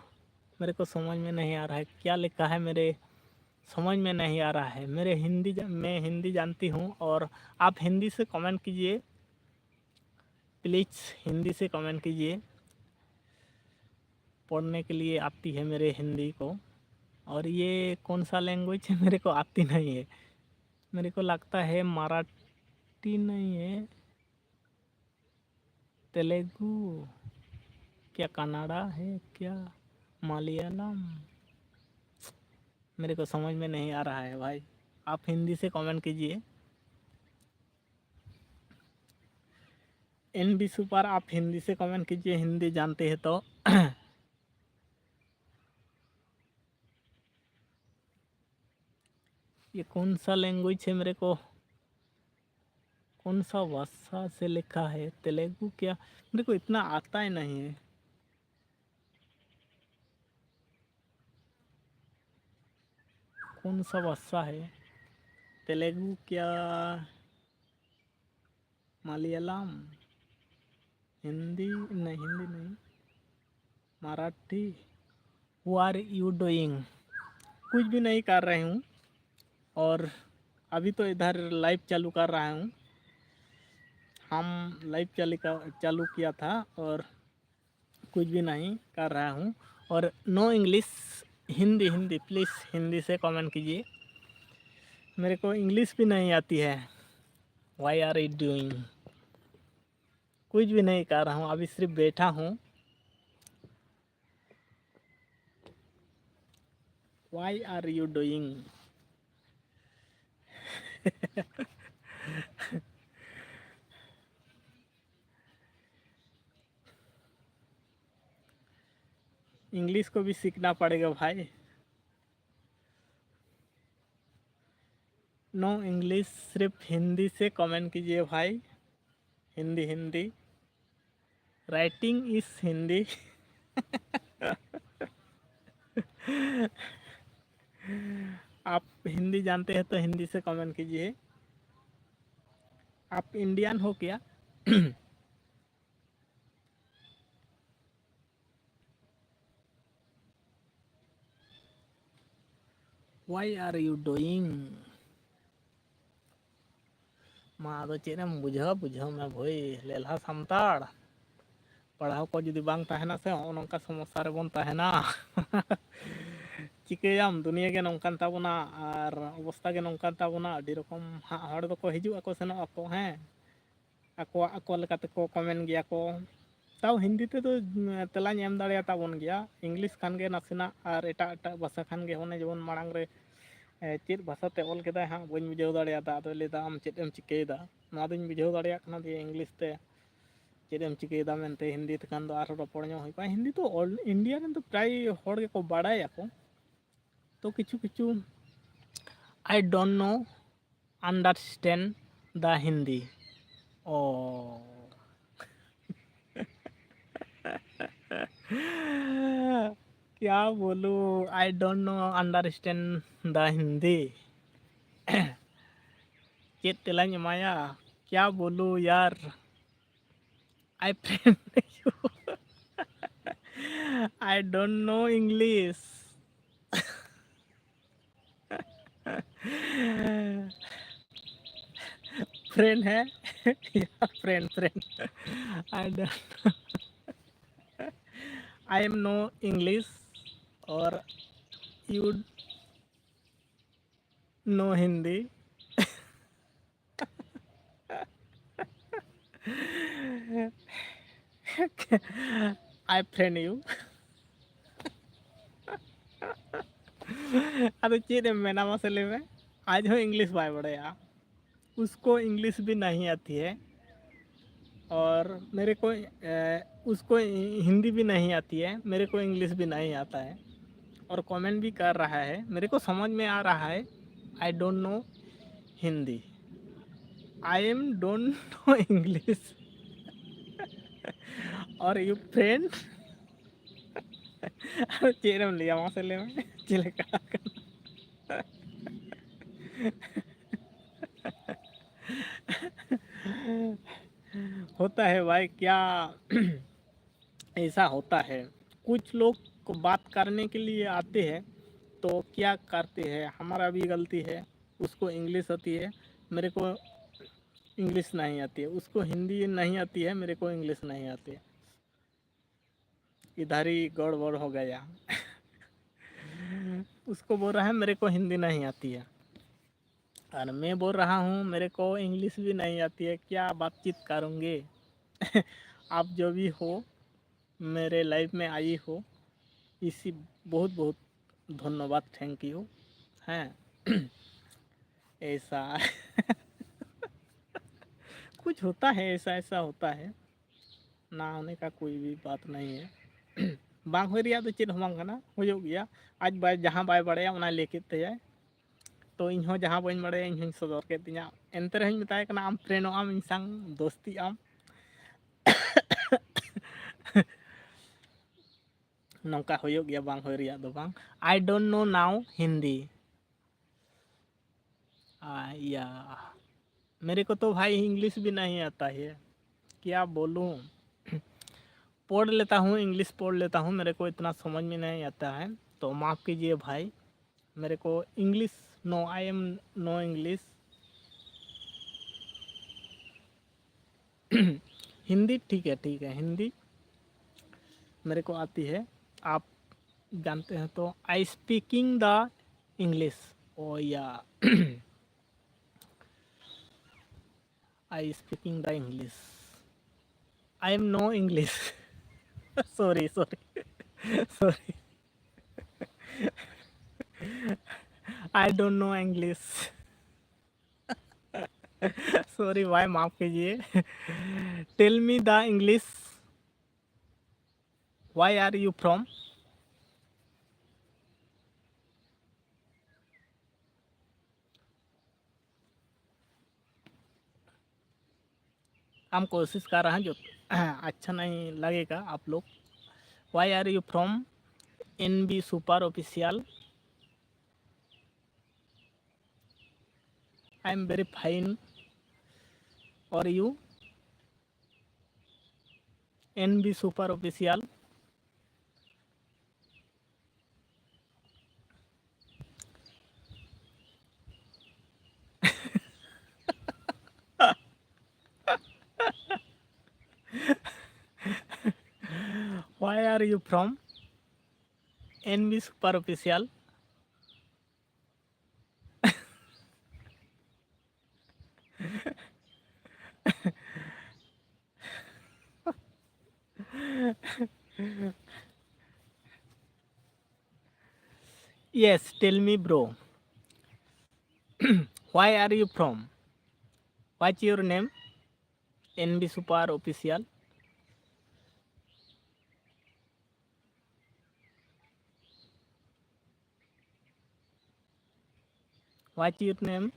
मेरे को समझ में नहीं आ रहा है क्या लिखा है, मेरे समझ में नहीं आ रहा है। मेरे हिंदी जा-, मैं हिंदी जानती हूँ और आप हिंदी से कमेंट कीजिए प्लीज़, हिंदी से कमेंट कीजिए, पढ़ने के लिए आती है मेरे हिंदी को। और ये कौन सा लैंग्वेज है, मेरे को आती नहीं है। मेरे को लगता है मराठी नहीं है, तेलुगु क्या, कनाडा है क्या, मलयालम, मेरे को समझ में नहीं आ रहा है भाई। आप हिंदी से कमेंट कीजिए। एन बी सुपर, आप हिंदी से कमेंट कीजिए, हिंदी जानते हैं तो। ये कौन सा लैंग्वेज है, मेरे को कौन सा भाषा से लिखा है, तेलुगु क्या, मेरे को इतना आता ही नहीं है। कौन सा भाषा है, तेलुगु क्या, मलयालम, हिंदी नहीं, हिंदी नहीं, Marathi, What are you doing? कुछ भी नहीं कर रहे हूँ। और अभी तो इधर लाइव चालू कर रहा हूँ। हम लाइव चालू का चालू किया था और कुछ भी नहीं कर रहा हूँ। और no English, Hindi Hindi, please Hindi से कमेंट कीजिए। मेरे को इंग्लिश भी नहीं आती है। Why are you doing? कुछ भी नहीं कर रहा हूँ, अभी सिर्फ बैठा हूँ। Why are you doing? English को भी सीखना पड़ेगा भाई। नो इंग्लिश, सिर्फ हिंदी से कमेंट कीजिए भाई। Hindi Hindi, writing is Hindi. आप हिंदी जानते हैं तो हिंदी से कमेंट कीजिए। आप इंडियन हो क्या? Why are you doing? ᱢᱟ ᱟᱫᱚ ᱪᱮᱫ ᱮᱢ ᱵᱩᱡᱷᱟᱹᱣᱟ, ᱵᱩᱡᱷᱟᱹᱣ ᱢᱮ ᱵᱷᱟᱹᱭ, ᱞᱮᱞᱦᱟ ᱥᱟᱱᱛᱟᱲ᱾ ᱯᱟᱲᱦᱟᱣ ᱠᱚ ᱡᱩᱫᱤ ᱵᱟᱝ ᱛᱟᱦᱮᱱᱟ ᱥᱮ, ᱦᱚᱸᱜᱼᱚ ᱱᱚᱝᱠᱟ ᱥᱚᱢᱚᱥᱥᱟ ᱨᱮᱵᱚᱱ ᱛᱟᱦᱮᱱᱟ᱾ ᱪᱤᱠᱟᱹᱭᱟᱢ, ᱫᱩᱱᱤᱭᱟᱹ ᱜᱮ ᱱᱚᱝᱠᱟᱱ ᱛᱟᱵᱚᱱᱟ ᱟᱨ ᱚᱵᱚᱥᱛᱟ ᱜᱮ ᱱᱚᱝᱠᱟᱱ ᱛᱟᱵᱚᱱᱟ᱾ ᱟᱹᱰᱤ ᱨᱚᱠᱚᱢ ᱦᱟᱸᱜ ᱦᱚᱲ ᱫᱚᱠᱚ ᱦᱤᱡᱩᱜ ᱟᱠᱚ, ᱥᱮᱱᱚᱜ ᱟᱠᱚ, ᱦᱮᱸ, ᱟᱠᱚᱣᱟᱜ ᱟᱠᱚ ᱞᱮᱠᱟ ᱛᱮᱠᱚ ᱠᱚᱢᱮᱱ ᱜᱮᱭᱟ ᱠᱚ᱾ ᱛᱟᱣ ᱦᱤᱱᱫᱤ ᱛᱮᱫᱚ ᱛᱮᱞᱟᱧ ᱮᱢ ᱫᱟᱲᱮᱭᱟᱛᱟ ᱵᱚᱱ ᱜᱮᱭᱟ, ᱤᱝᱞᱤᱥ ᱠᱷᱟᱱ ᱜᱮ ᱱᱟᱥᱮᱱᱟᱜ, ᱟᱨ ᱮᱴᱟᱜ ᱮᱴᱟᱜ ᱵᱷᱟᱥᱟ ᱠᱷᱟᱱ ᱜᱮ, ᱚᱱᱮ ᱡᱮᱢᱚᱱ ᱢᱟᱲᱟᱝ ᱨᱮ ᱮ, ᱪᱮᱫ ᱵᱷᱟᱥᱟᱛᱮ ᱚᱞ ᱠᱮᱫᱟᱭ ᱦᱟᱸᱜ ᱵᱟᱹᱧ ᱵᱩᱡᱷᱟᱹᱣ ᱫᱟᱲᱮᱭᱟᱫᱟ᱾ ᱟᱫᱚᱭ ᱞᱟᱹᱭᱫᱟ, "ᱟᱢ ᱪᱮᱫ ᱮᱢ ᱪᱤᱠᱟᱹᱭᱮᱫᱟ?" ᱱᱚᱣᱟ ᱫᱚᱧ ᱵᱩᱡᱷᱟᱹᱣ ᱫᱟᱲᱮᱭᱟᱜ ᱠᱟᱱᱟ ᱡᱮ ᱤᱝᱞᱤᱥ ᱛᱮ ᱪᱮᱫ ᱮᱢ ᱪᱤᱠᱟᱹᱭᱮᱫᱟ ᱢᱮᱱᱛᱮ, ᱦᱤᱱᱫᱤ ᱛᱮᱠᱷᱟᱱ ᱫᱚ ᱟᱨᱦᱚᱸ ᱨᱚᱯᱚᱲ ᱧᱚᱜ ᱦᱩᱭ ᱠᱚᱜᱼᱟ᱾ ᱦᱤᱱᱫᱤ ᱫᱚ ᱚᱞ ᱤᱱᱰᱤᱭᱟ ᱨᱮᱱ ᱫᱚ ᱯᱨᱟᱭ ᱦᱚᱲ ᱜᱮᱠᱚ ᱵᱟᱲᱟᱭᱟᱠᱚ, ᱛᱚ ᱠᱤᱪᱷᱩ ᱠᱤᱪᱷᱩ I don't know understand the Hindi. Oh. क्या बोलूँ, I don't know understand the Hindi. ᱪᱮᱫ ᱛᱮᱞᱟᱧ ᱮᱢᱟᱭᱟ? क्या बोलूँ यार, I friend you. I don't know English. Friend है या friend friend? I don't, I am no English और you no Hindi. I friend you. ᱟᱫᱚ ᱪᱮᱫ ᱮᱢ ᱢᱮᱱᱟ ᱢᱟᱥᱮ ᱞᱟᱹᱭ ᱢᱮ? ᱟᱡ ᱦᱚᱸ ᱤᱝᱞᱤᱥ ᱵᱟᱭ ᱵᱟᱲᱟᱭᱟ, उसको इंग्लिश भी नहीं आती है और मेरे को अ, उसको हिंदी भी नहीं आती है, मेरे को इंग्लिश भी नहीं आता है और कमेंट भी कर रहा है, मेरे को समझ में आ रहा है। I don't know Hindi, I am don't know English और you friend. ᱟᱫᱚ ᱪᱮᱫ ᱮᱢ ᱞᱟᱹᱭᱟ ᱢᱟᱥᱮ ᱞᱟᱹᱭ ᱢᱮ ᱪᱮᱫ ᱞᱮᱠᱟ ᱠᱟᱱᱟ? होता है भाई, क्या ऐसा होता है। कुछ लोग को बात करने के लिए आते हैं तो क्या करते हैं, हमारा भी गलती है। उसको इंग्लिश आती है, मेरे को इंग्लिश नहीं आती है। उसको हिंदी नहीं आती है, मेरे को इंग्लिश नहीं आती है। इधर ही गड़बड़ हो गया। उसको बोल रहा है मेरे को हिंदी नहीं आती है और मैं बोल रहा हूँ मेरे को इंग्लिश भी नहीं आती है, क्या बातचीत करूँगे? आप जो भी हो मेरे लाइफ में आई हो, इसी बहुत बहुत धन्यवाद, थैंक यू। हैं? ऐसा कुछ होता है, ऐसा ऐसा होता है, ना होने का कोई भी बात नहीं है। ᱵᱟᱝ ᱦᱩᱭ ᱨᱮᱭᱟᱜ ᱫᱚ ᱪᱮᱫ ᱦᱚᱸ ᱵᱟᱝ ᱠᱟᱱᱟ, ᱦᱩᱭᱩᱜ ᱜᱮᱭᱟ᱾ ᱟᱡ ᱵᱟᱭ, ᱡᱟᱦᱟᱸ ᱵᱟᱭ ᱵᱟᱲᱟᱭᱟ ᱚᱱᱟᱭ ᱞᱟᱹᱭ ᱠᱮᱫ ᱛᱟᱭᱟᱭ, ᱛᱚ ᱤᱧ ᱦᱚᱸ ᱡᱟᱦᱟᱸ ᱵᱟᱹᱧ ᱵᱟᱲᱟᱭᱟ ᱤᱧ ᱦᱚᱸᱧ ᱥᱚᱫᱚᱨ ᱠᱮᱫ ᱛᱤᱧᱟ᱾ ᱮᱱᱛᱮ ᱨᱮᱦᱚᱸᱧ ᱢᱮᱛᱟᱭ ᱠᱟᱱᱟ ᱟᱢ ᱯᱷᱨᱮᱱᱰᱚᱜ ᱟᱢ, ᱤᱧ ᱥᱟᱝ ᱫᱳᱥᱛᱤᱜ ᱟᱢ᱾ ᱱᱚᱝᱠᱟ ᱦᱩᱭᱩᱜ ᱜᱮᱭᱟ, ᱵᱟᱝ ᱦᱩᱭ ᱨᱮᱭᱟᱜ ᱫᱚ ᱵᱟᱝ᱾ I don't know now Hindi. आ, या मेरे को तो भाई इंग्लिश भी नहीं आता है, क्या बोलूँ? पढ़ लेता हूँ, इंग्लिश पढ़ लेता हूँ, मेरे को इतना समझ में नहीं आता है, तो माफ़ कीजिए भाई। मेरे को English, no, I am no English। Hindi ठीक है, ठीक है, हिंदी मेरे को आती है। आप जानते हैं तो, I speaking the English। Oh yeah, I speaking the English। I am no English। Sorry, sorry, sorry। I don't know English। Sorry भाई, माफ़ कीजिए। Tell me the English। Why are you from? हम कोशिश कर रहे हैं, जो अच्छा नहीं लगेगा आप लोग। Why are you from? N B Super Official। I am very fine। Or you? N B Super Official। Why are you from? N B Super Official। Yes, tell me, bro. Why are you from? What's your name? N B Super Official। What's your name?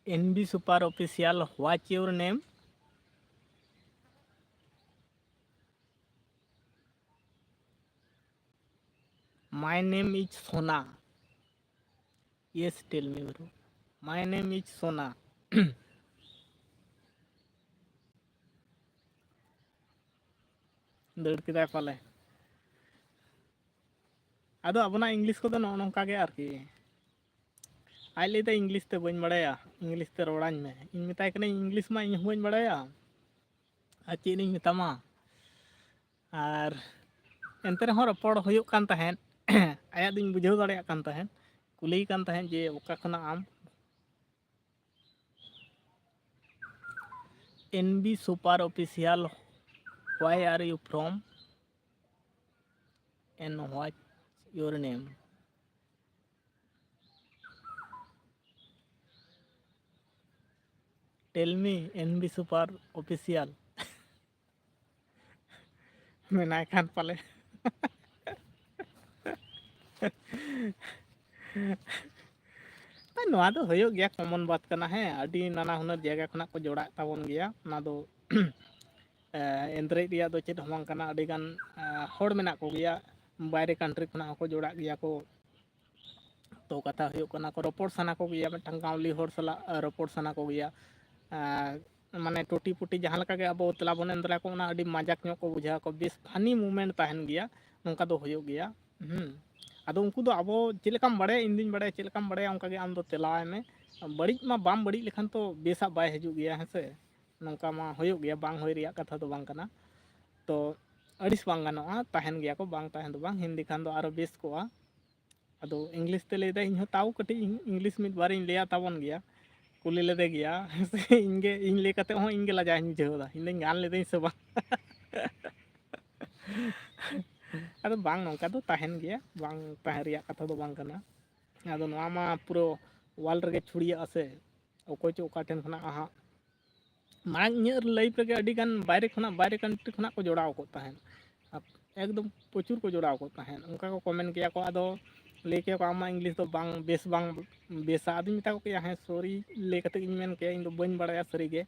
N B Super Official, what's your name? My name is Sona. Yes, tell me, bro. My name is Sona. ᱫᱟᱹᱲ ᱠᱮᱫᱟᱭ ᱯᱟᱞᱮ᱾ ᱟᱫᱚ ᱟᱵᱚᱱᱟᱜ English ᱠᱚᱫᱚ ᱱᱚᱜᱼᱚ ᱱᱚᱝᱠᱟ ᱜᱮ ᱟᱨᱠᱤ᱾ ᱟᱡ ᱞᱟᱹᱭᱫᱟ, "ᱤᱝᱞᱤᱥ ᱛᱮ ᱵᱟᱹᱧ ᱵᱟᱲᱟᱭᱟ, ᱤᱝᱞᱤᱥ ᱛᱮ ᱨᱚᱲᱟᱹᱧ ᱢᱮ᱾" ᱤᱧ ᱢᱮᱛᱟᱭ ᱠᱟᱹᱱᱟᱹᱧ, "ᱤᱝᱞᱤᱥ ᱢᱟ ᱤᱧ ᱦᱚᱸ ᱵᱟᱹᱧ ᱵᱟᱲᱟᱭᱟ, ᱟᱨ ᱪᱮᱫ ᱤᱧ ᱢᱮᱛᱟᱢᱟ?" ᱟᱨ ᱮᱱᱛᱮ ᱨᱮᱦᱚᱸ ᱨᱚᱯᱚᱲ ᱦᱩᱭᱩᱜ ᱠᱟᱱ ᱛᱟᱦᱮᱸᱫ᱾ ᱟᱭᱟᱜ ᱫᱚᱧ ᱵᱩᱡᱷᱟᱹᱣ ᱫᱟᱲᱮᱭᱟᱜ ᱠᱟᱱ ᱛᱟᱦᱮᱸᱫ, ᱠᱩᱞᱤᱭᱮ ᱠᱟᱱ ᱛᱟᱦᱮᱸᱫ ᱡᱮ, "ᱚᱠᱟ ᱠᱷᱚᱱᱟᱜ ᱟᱢ?" N B Super Official, where are you from and what's your name? Tell me, N B Super Official. ᱢᱮᱱᱟᱭ ᱠᱷᱟᱱ ᱯᱟᱞᱮ᱾ ᱱᱚᱣᱟ ᱫᱚ ᱦᱩᱭᱩᱜ ᱜᱮᱭᱟ, ᱠᱚᱢᱚᱱ ᱵᱟᱛ ᱠᱟᱱᱟ᱾ ᱦᱮᱸ, ᱟᱹᱰᱤ ᱱᱟᱱᱟ ᱦᱩᱱᱟᱹᱨ ᱡᱟᱭᱜᱟ ᱠᱷᱚᱱᱟᱜ ᱠᱚ ᱡᱚᱲᱟᱜ ᱛᱟᱵᱚᱱ ᱜᱮᱭᱟ᱾ ᱚᱱᱟ ᱫᱚ ᱮᱸ, ᱮᱱᱫᱨᱮᱡ ᱨᱮᱭᱟᱜ ᱫᱚ ᱪᱮᱫ ᱦᱚᱸ ᱵᱟᱝ ᱠᱟᱱᱟ᱾ ᱟᱹᱰᱤᱜᱟᱱ, ᱮᱸ, ᱦᱚᱲ ᱢᱮᱱᱟᱜ ᱠᱚᱜᱮᱭᱟ, ᱵᱟᱭᱨᱮ ᱠᱟᱱᱴᱨᱤ ᱠᱷᱚᱱᱟᱜ ᱦᱚᱸᱠᱚ ᱡᱚᱲᱟᱜ ᱜᱮᱭᱟ ᱠᱚ᱾ ᱛᱚ ᱠᱟᱛᱷᱟ ᱦᱩᱭᱩᱜ ᱠᱟᱱᱟ, ᱠᱚ ᱨᱚᱯᱚᱲ ᱥᱟᱱᱟ ᱠᱚᱜᱮᱭᱟ, ᱢᱤᱫᱴᱟᱝ ᱜᱟᱶᱞᱤ ᱦᱚᱲ ᱥᱟᱞᱟᱜ, ᱮᱸ, ᱨᱚᱯᱚᱲ ᱥᱟᱱᱟ ᱠᱚᱜᱮᱭᱟ᱾ ᱮᱸ, ᱢᱟᱱᱮ ᱴᱩᱴᱤ ᱯᱩᱴᱤ ᱡᱟᱦᱟᱸ ᱞᱮᱠᱟ ᱜᱮ ᱟᱵᱚ ᱛᱮᱞᱟ ᱵᱚᱱ ᱮᱢ ᱫᱟᱲᱮᱭᱟᱠᱚ, ᱚᱱᱟ ᱟᱹᱰᱤ ᱢᱟᱡᱟᱠ ᱧᱚᱜ ᱠᱚ ᱵᱩᱡᱷᱟᱹᱣᱟ ᱠᱚ, ᱵᱮᱥ ᱯᱷᱟᱱᱤ ᱢᱩᱢᱮᱱᱴ ᱛᱟᱦᱮᱱ ᱜᱮᱭᱟ, ᱱᱚᱝᱠᱟ ᱫᱚ ᱦᱩᱭᱩᱜ ᱜᱮᱭᱟ᱾ ᱦᱩᱸ, ᱟᱫᱚ ᱩᱱᱠᱩ ᱫᱚ ᱟᱵᱚ ᱪᱮᱫ ᱞᱮᱠᱟᱢ ᱵᱟᱲᱟᱭᱟ, ᱤᱧ ᱫᱩᱧ ᱵᱟᱲᱟᱭᱟ ᱪᱮᱫ ᱞᱮᱠᱟᱢ ᱵᱟᱲᱟᱭᱟ, ᱚᱱᱠᱟ ᱜᱮ ᱟᱢ ᱫᱚ ᱛᱮᱞᱟᱣᱟᱭ ᱢᱮ᱾ ᱵᱟᱹᱲᱤᱡ ᱢᱟ ᱵᱟᱢ ᱵᱟᱹᱲᱤᱡ ᱞᱮᱠᱷᱟᱱ ᱛᱚ ᱵᱮᱥᱟᱜ ᱵᱟᱭ ᱦᱤᱡᱩᱜ ᱜᱮᱭᱟ, ᱦᱮᱸ ᱥᱮ? ᱱᱚᱝᱠᱟ ᱢᱟ ᱦᱩᱭᱩᱜ ᱜᱮᱭᱟ, ᱵᱟᱝ ᱦᱩᱭ ᱨᱮᱭᱟᱜ ᱠᱟᱛᱷᱟ ᱫᱚ ᱵᱟᱝ ᱠᱟᱱᱟ᱾ ᱛᱚ ᱟᱹᱲᱤᱥ ᱵᱟᱝ ᱜᱟᱱᱚᱜᱼᱟ, ᱛᱟᱦᱮᱱ ᱜᱮᱭᱟ ᱠᱚ, ᱵᱟᱝ ᱛᱟᱦᱮᱸ ᱫᱚ ᱵᱟᱝ, ᱦᱤᱱᱫᱤ ᱠᱷᱟᱱ ᱫᱚ ᱟᱨᱚ ᱵᱮᱥ ᱠᱚᱜᱼᱟ᱾ ᱟᱫᱚ ᱤᱝᱞᱤᱥ ᱛᱮ ᱞᱟᱹᱭᱫᱟ, ᱤᱧ ᱦᱚᱸ ᱛᱟᱣ ᱠᱟᱹᱴᱤᱡ ᱤᱝ-, ᱤᱝᱞᱤᱥ ᱢᱤᱫ ᱵᱟᱨᱤᱧ ᱞᱟᱹᱭᱟ ᱛᱟᱵᱚᱱ ᱜᱮᱭᱟ, ᱠᱩᱞᱤ ᱞᱮᱫᱮ ᱜᱮᱭᱟ᱾ ᱤᱧ ᱜᱮ, ᱤᱧ ᱞᱟᱹᱭ ᱠᱟᱛᱮ ᱦᱚᱸ ᱤᱧ ᱜᱮ ᱞᱟᱡᱟᱣ ᱤᱧ ᱵᱩᱡᱷᱟᱹᱣ ᱮᱫᱟ, ᱤᱧ ᱫᱚᱧ ᱜᱟᱱ ᱞᱮᱫᱟᱹᱧ ᱥᱮ ᱵᱟᱝ᱾ ᱟᱫᱚ ᱵᱟᱝ, ᱱᱚᱝᱠᱟ ᱫᱚ ᱛᱟᱦᱮᱱ ᱜᱮᱭᱟ, ᱵᱟᱝ ᱛᱟᱦᱮᱸ ᱨᱮᱭᱟᱜ ᱠᱟᱛᱷᱟ ᱫᱚ ᱵᱟᱝ ᱠᱟᱱᱟ᱾ ᱟᱫᱚ ᱱᱚᱣᱟ ᱢᱟ ᱯᱩᱨᱟᱹ ᱣᱟᱨᱞᱰ ᱨᱮᱜᱮ ᱪᱷᱩᱲᱭᱟᱹᱜᱼᱟ ᱥᱮ, ᱚᱠᱚᱭ ᱪᱚ ᱚᱠᱟ ᱴᱷᱮᱱ ᱠᱷᱚᱱᱟᱜ ᱦᱟᱸᱜ᱾ ᱢᱟᱲᱟᱝ ᱤᱧᱟᱹᱜ ᱞᱟᱭᱤᱯᱷ ᱨᱮᱜᱮ ᱟᱹᱰᱤ ᱜᱟᱱ ᱵᱟᱭᱨᱮ ᱠᱷᱚᱱᱟᱜ, ᱵᱟᱭᱨᱮ ᱠᱟᱱᱴᱨᱤ ᱠᱷᱚᱱᱟᱜ ᱠᱚ ᱡᱚᱲᱟᱣ ᱠᱚᱜ ᱛᱟᱦᱮᱸᱫ, ᱮᱠᱫᱚᱢ ᱯᱨᱚᱪᱩᱨ ᱠᱚ ᱡᱚᱲᱟᱣ ᱠᱚᱜ ᱛᱟᱦᱮᱸᱫ, ᱚᱱᱠᱟ ᱠᱚ ᱠᱚᱢᱮᱱᱴ ᱜᱮᱭᱟ ᱠᱚ᱾ ᱟᱫᱚ ᱞᱟᱹᱭ ᱠᱮᱭᱟ ᱠᱚ, "ᱟᱢᱟᱜ ᱤᱝᱞᱤᱥ ᱫᱚ ᱵᱟᱝ ᱵᱮᱥ, ᱵᱟᱝ ᱵᱮᱥᱟ", ᱟᱫᱚᱧ ᱢᱮᱛᱟ ᱠᱚ ᱠᱮᱭᱟ, "ᱦᱮᱸ, ᱥᱚᱨᱤ" ᱞᱟᱹᱭ ᱠᱟᱛᱮ ᱜᱤᱧ ᱢᱮᱱ ᱠᱮᱭᱟ, "ᱤᱧ ᱫᱚ ᱵᱟᱹᱧ ᱵᱟᱲᱟᱭᱟ ᱥᱟᱹᱨᱤ ᱜᱮ,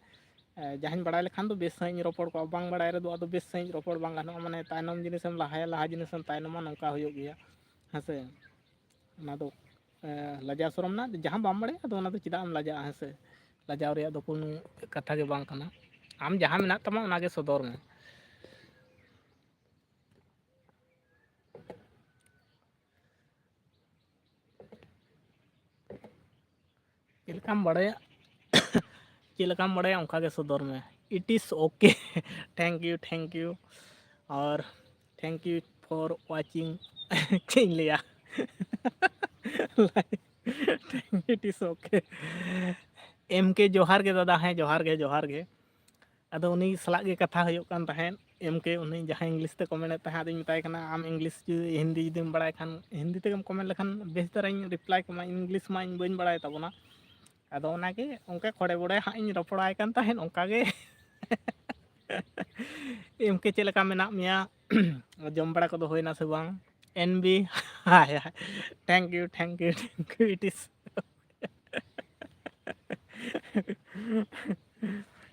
ᱮ, ᱡᱟᱦᱟᱸᱧ ᱵᱟᱲᱟᱭ ᱞᱮᱠᱷᱟᱱ ᱫᱚ ᱵᱮᱥ ᱥᱟᱺᱦᱤᱡ ᱤᱧ ᱨᱚᱯᱚᱲ ᱠᱚᱜᱼᱟ, ᱵᱟᱝ ᱵᱟᱲᱟᱭ ᱨᱮᱫᱚ ᱟᱫᱚ ᱵᱮᱥ ᱥᱟᱺᱦᱤᱡ ᱨᱚᱯᱚᱲ ᱵᱟᱝ ᱜᱟᱱᱚᱜᱼᱟ, ᱢᱟᱱᱮ ᱛᱟᱭᱱᱚᱢ ᱡᱤᱱᱤᱥᱮᱢ ᱞᱟᱦᱟᱭᱟ, ᱞᱟᱦᱟ ᱡᱤᱱᱤᱥᱮᱢ ᱛᱟᱭᱱᱚᱢᱟ, ᱱᱚᱝᱠᱟ ᱦᱩᱭᱩᱜ ᱜᱮᱭᱟ, ᱦᱮᱸ ᱥᱮ?" ᱚᱱᱟ ᱫᱚ, ᱮ, ᱞᱟᱡᱟᱣ ᱥᱚᱨᱚᱢ ᱨᱮᱱᱟᱜ ᱡᱟᱦᱟᱸ ᱵᱟᱢ ᱵᱟᱲᱟᱭᱟ, ᱟᱫᱚ ᱚᱱᱟ ᱫᱚ ᱪᱮᱫᱟᱜ ᱮᱢ ᱞᱟᱡᱟᱜᱼᱟ, ᱦᱮᱸ ᱥᱮ? ᱞᱟᱡᱟᱣ ᱨᱮᱭᱟᱜ ᱫᱚ ᱠᱳᱱᱳ ᱠᱟᱛᱷᱟ ᱜᱮ ᱵᱟᱝ ᱠᱟᱱᱟ᱾ ᱟᱢ ᱡᱟᱦᱟᱸ ᱢᱮᱱᱟᱜ ᱛᱟᱢᱟ, ᱚᱱᱟ ᱜᱮ ᱥᱚᱫᱚᱨ ᱢᱮ᱾ ᱪᱮᱫ ᱞᱮᱠᱟᱢ ᱵᱟᱲᱟᱭᱟ, ᱪᱮᱫ ᱞᱮᱠᱟᱢ ᱵᱟᱲᱟᱭᱟ, ᱚᱱᱠᱟ ᱜᱮ ᱥᱚᱫᱚᱨ ᱢᱮ᱾ It is okay. Thank you, thank you. R thank you for watching. ᱪᱮᱫ ᱤᱧ ᱞᱟᱹᱭᱟ? It is okay. M K, ᱡᱚᱦᱟᱨ ᱜᱮ ᱫᱟᱫᱟ᱾ ᱦᱮᱸ, ᱡᱚᱦᱟᱨ ᱜᱮ, ᱡᱚᱦᱟᱨ ᱜᱮ᱾ ᱟᱫᱚ ᱩᱱᱤ ᱥᱟᱞᱟᱜ ᱜᱮ ᱠᱟᱛᱷᱟ ᱦᱩᱭᱩᱜ ᱠᱟᱱ ᱛᱟᱦᱮᱸᱫ, M K, ᱩᱱᱤ ᱡᱟᱦᱟᱸᱭ ᱤᱝᱞᱤᱥ ᱛᱮ ᱠᱚᱢᱮᱱᱴ ᱮᱫ ᱛᱟᱦᱮᱸᱫ, ᱟᱫᱚᱧ ᱢᱮᱛᱟᱭ ᱠᱟᱱᱟ, "ᱟᱢ ᱤᱝᱞᱤᱥ ᱡᱩᱫᱤ, ᱦᱤᱱᱫᱤ ᱡᱩᱫᱤᱢ ᱵᱟᱲᱟᱭ ᱠᱷᱟᱱ, ᱦᱤᱱᱫᱤ ᱛᱮᱜᱮᱢ ᱠᱚᱢᱮᱱᱴ ᱞᱮᱠᱷᱟᱱ ᱵᱮᱥ ᱫᱷᱟᱨᱟᱧ ᱨᱤᱯᱞᱟᱭ ᱠᱮᱢᱟ, ᱤᱝᱞᱤᱥ ᱢᱟ ᱤᱧ ᱵᱟᱹᱧ ᱵᱟᱲᱟᱭ ᱛᱟᱵᱚᱱᱟ᱾" ᱟᱫᱚ ᱚᱱᱟᱜᱮ ᱚᱱᱠᱟ ᱠᱷᱚᱲᱮ ᱵᱚᱲᱮ ᱦᱟᱸᱜ ᱤᱧ ᱨᱚᱯᱚᱲᱟᱭ ᱠᱟᱱ ᱛᱟᱦᱮᱸᱫ, ᱚᱱᱠᱟᱜᱮ᱾ M K, ᱪᱮᱫ ᱞᱮᱠᱟ ᱢᱮᱱᱟᱜ ᱢᱮᱭᱟ? ᱡᱚᱢ ᱵᱟᱲᱟ ᱠᱚᱫᱚ ᱦᱩᱭᱱᱟ ᱥᱮ ᱵᱟᱝ? N B, hi, hi. Thank you, thank you, thank you. It is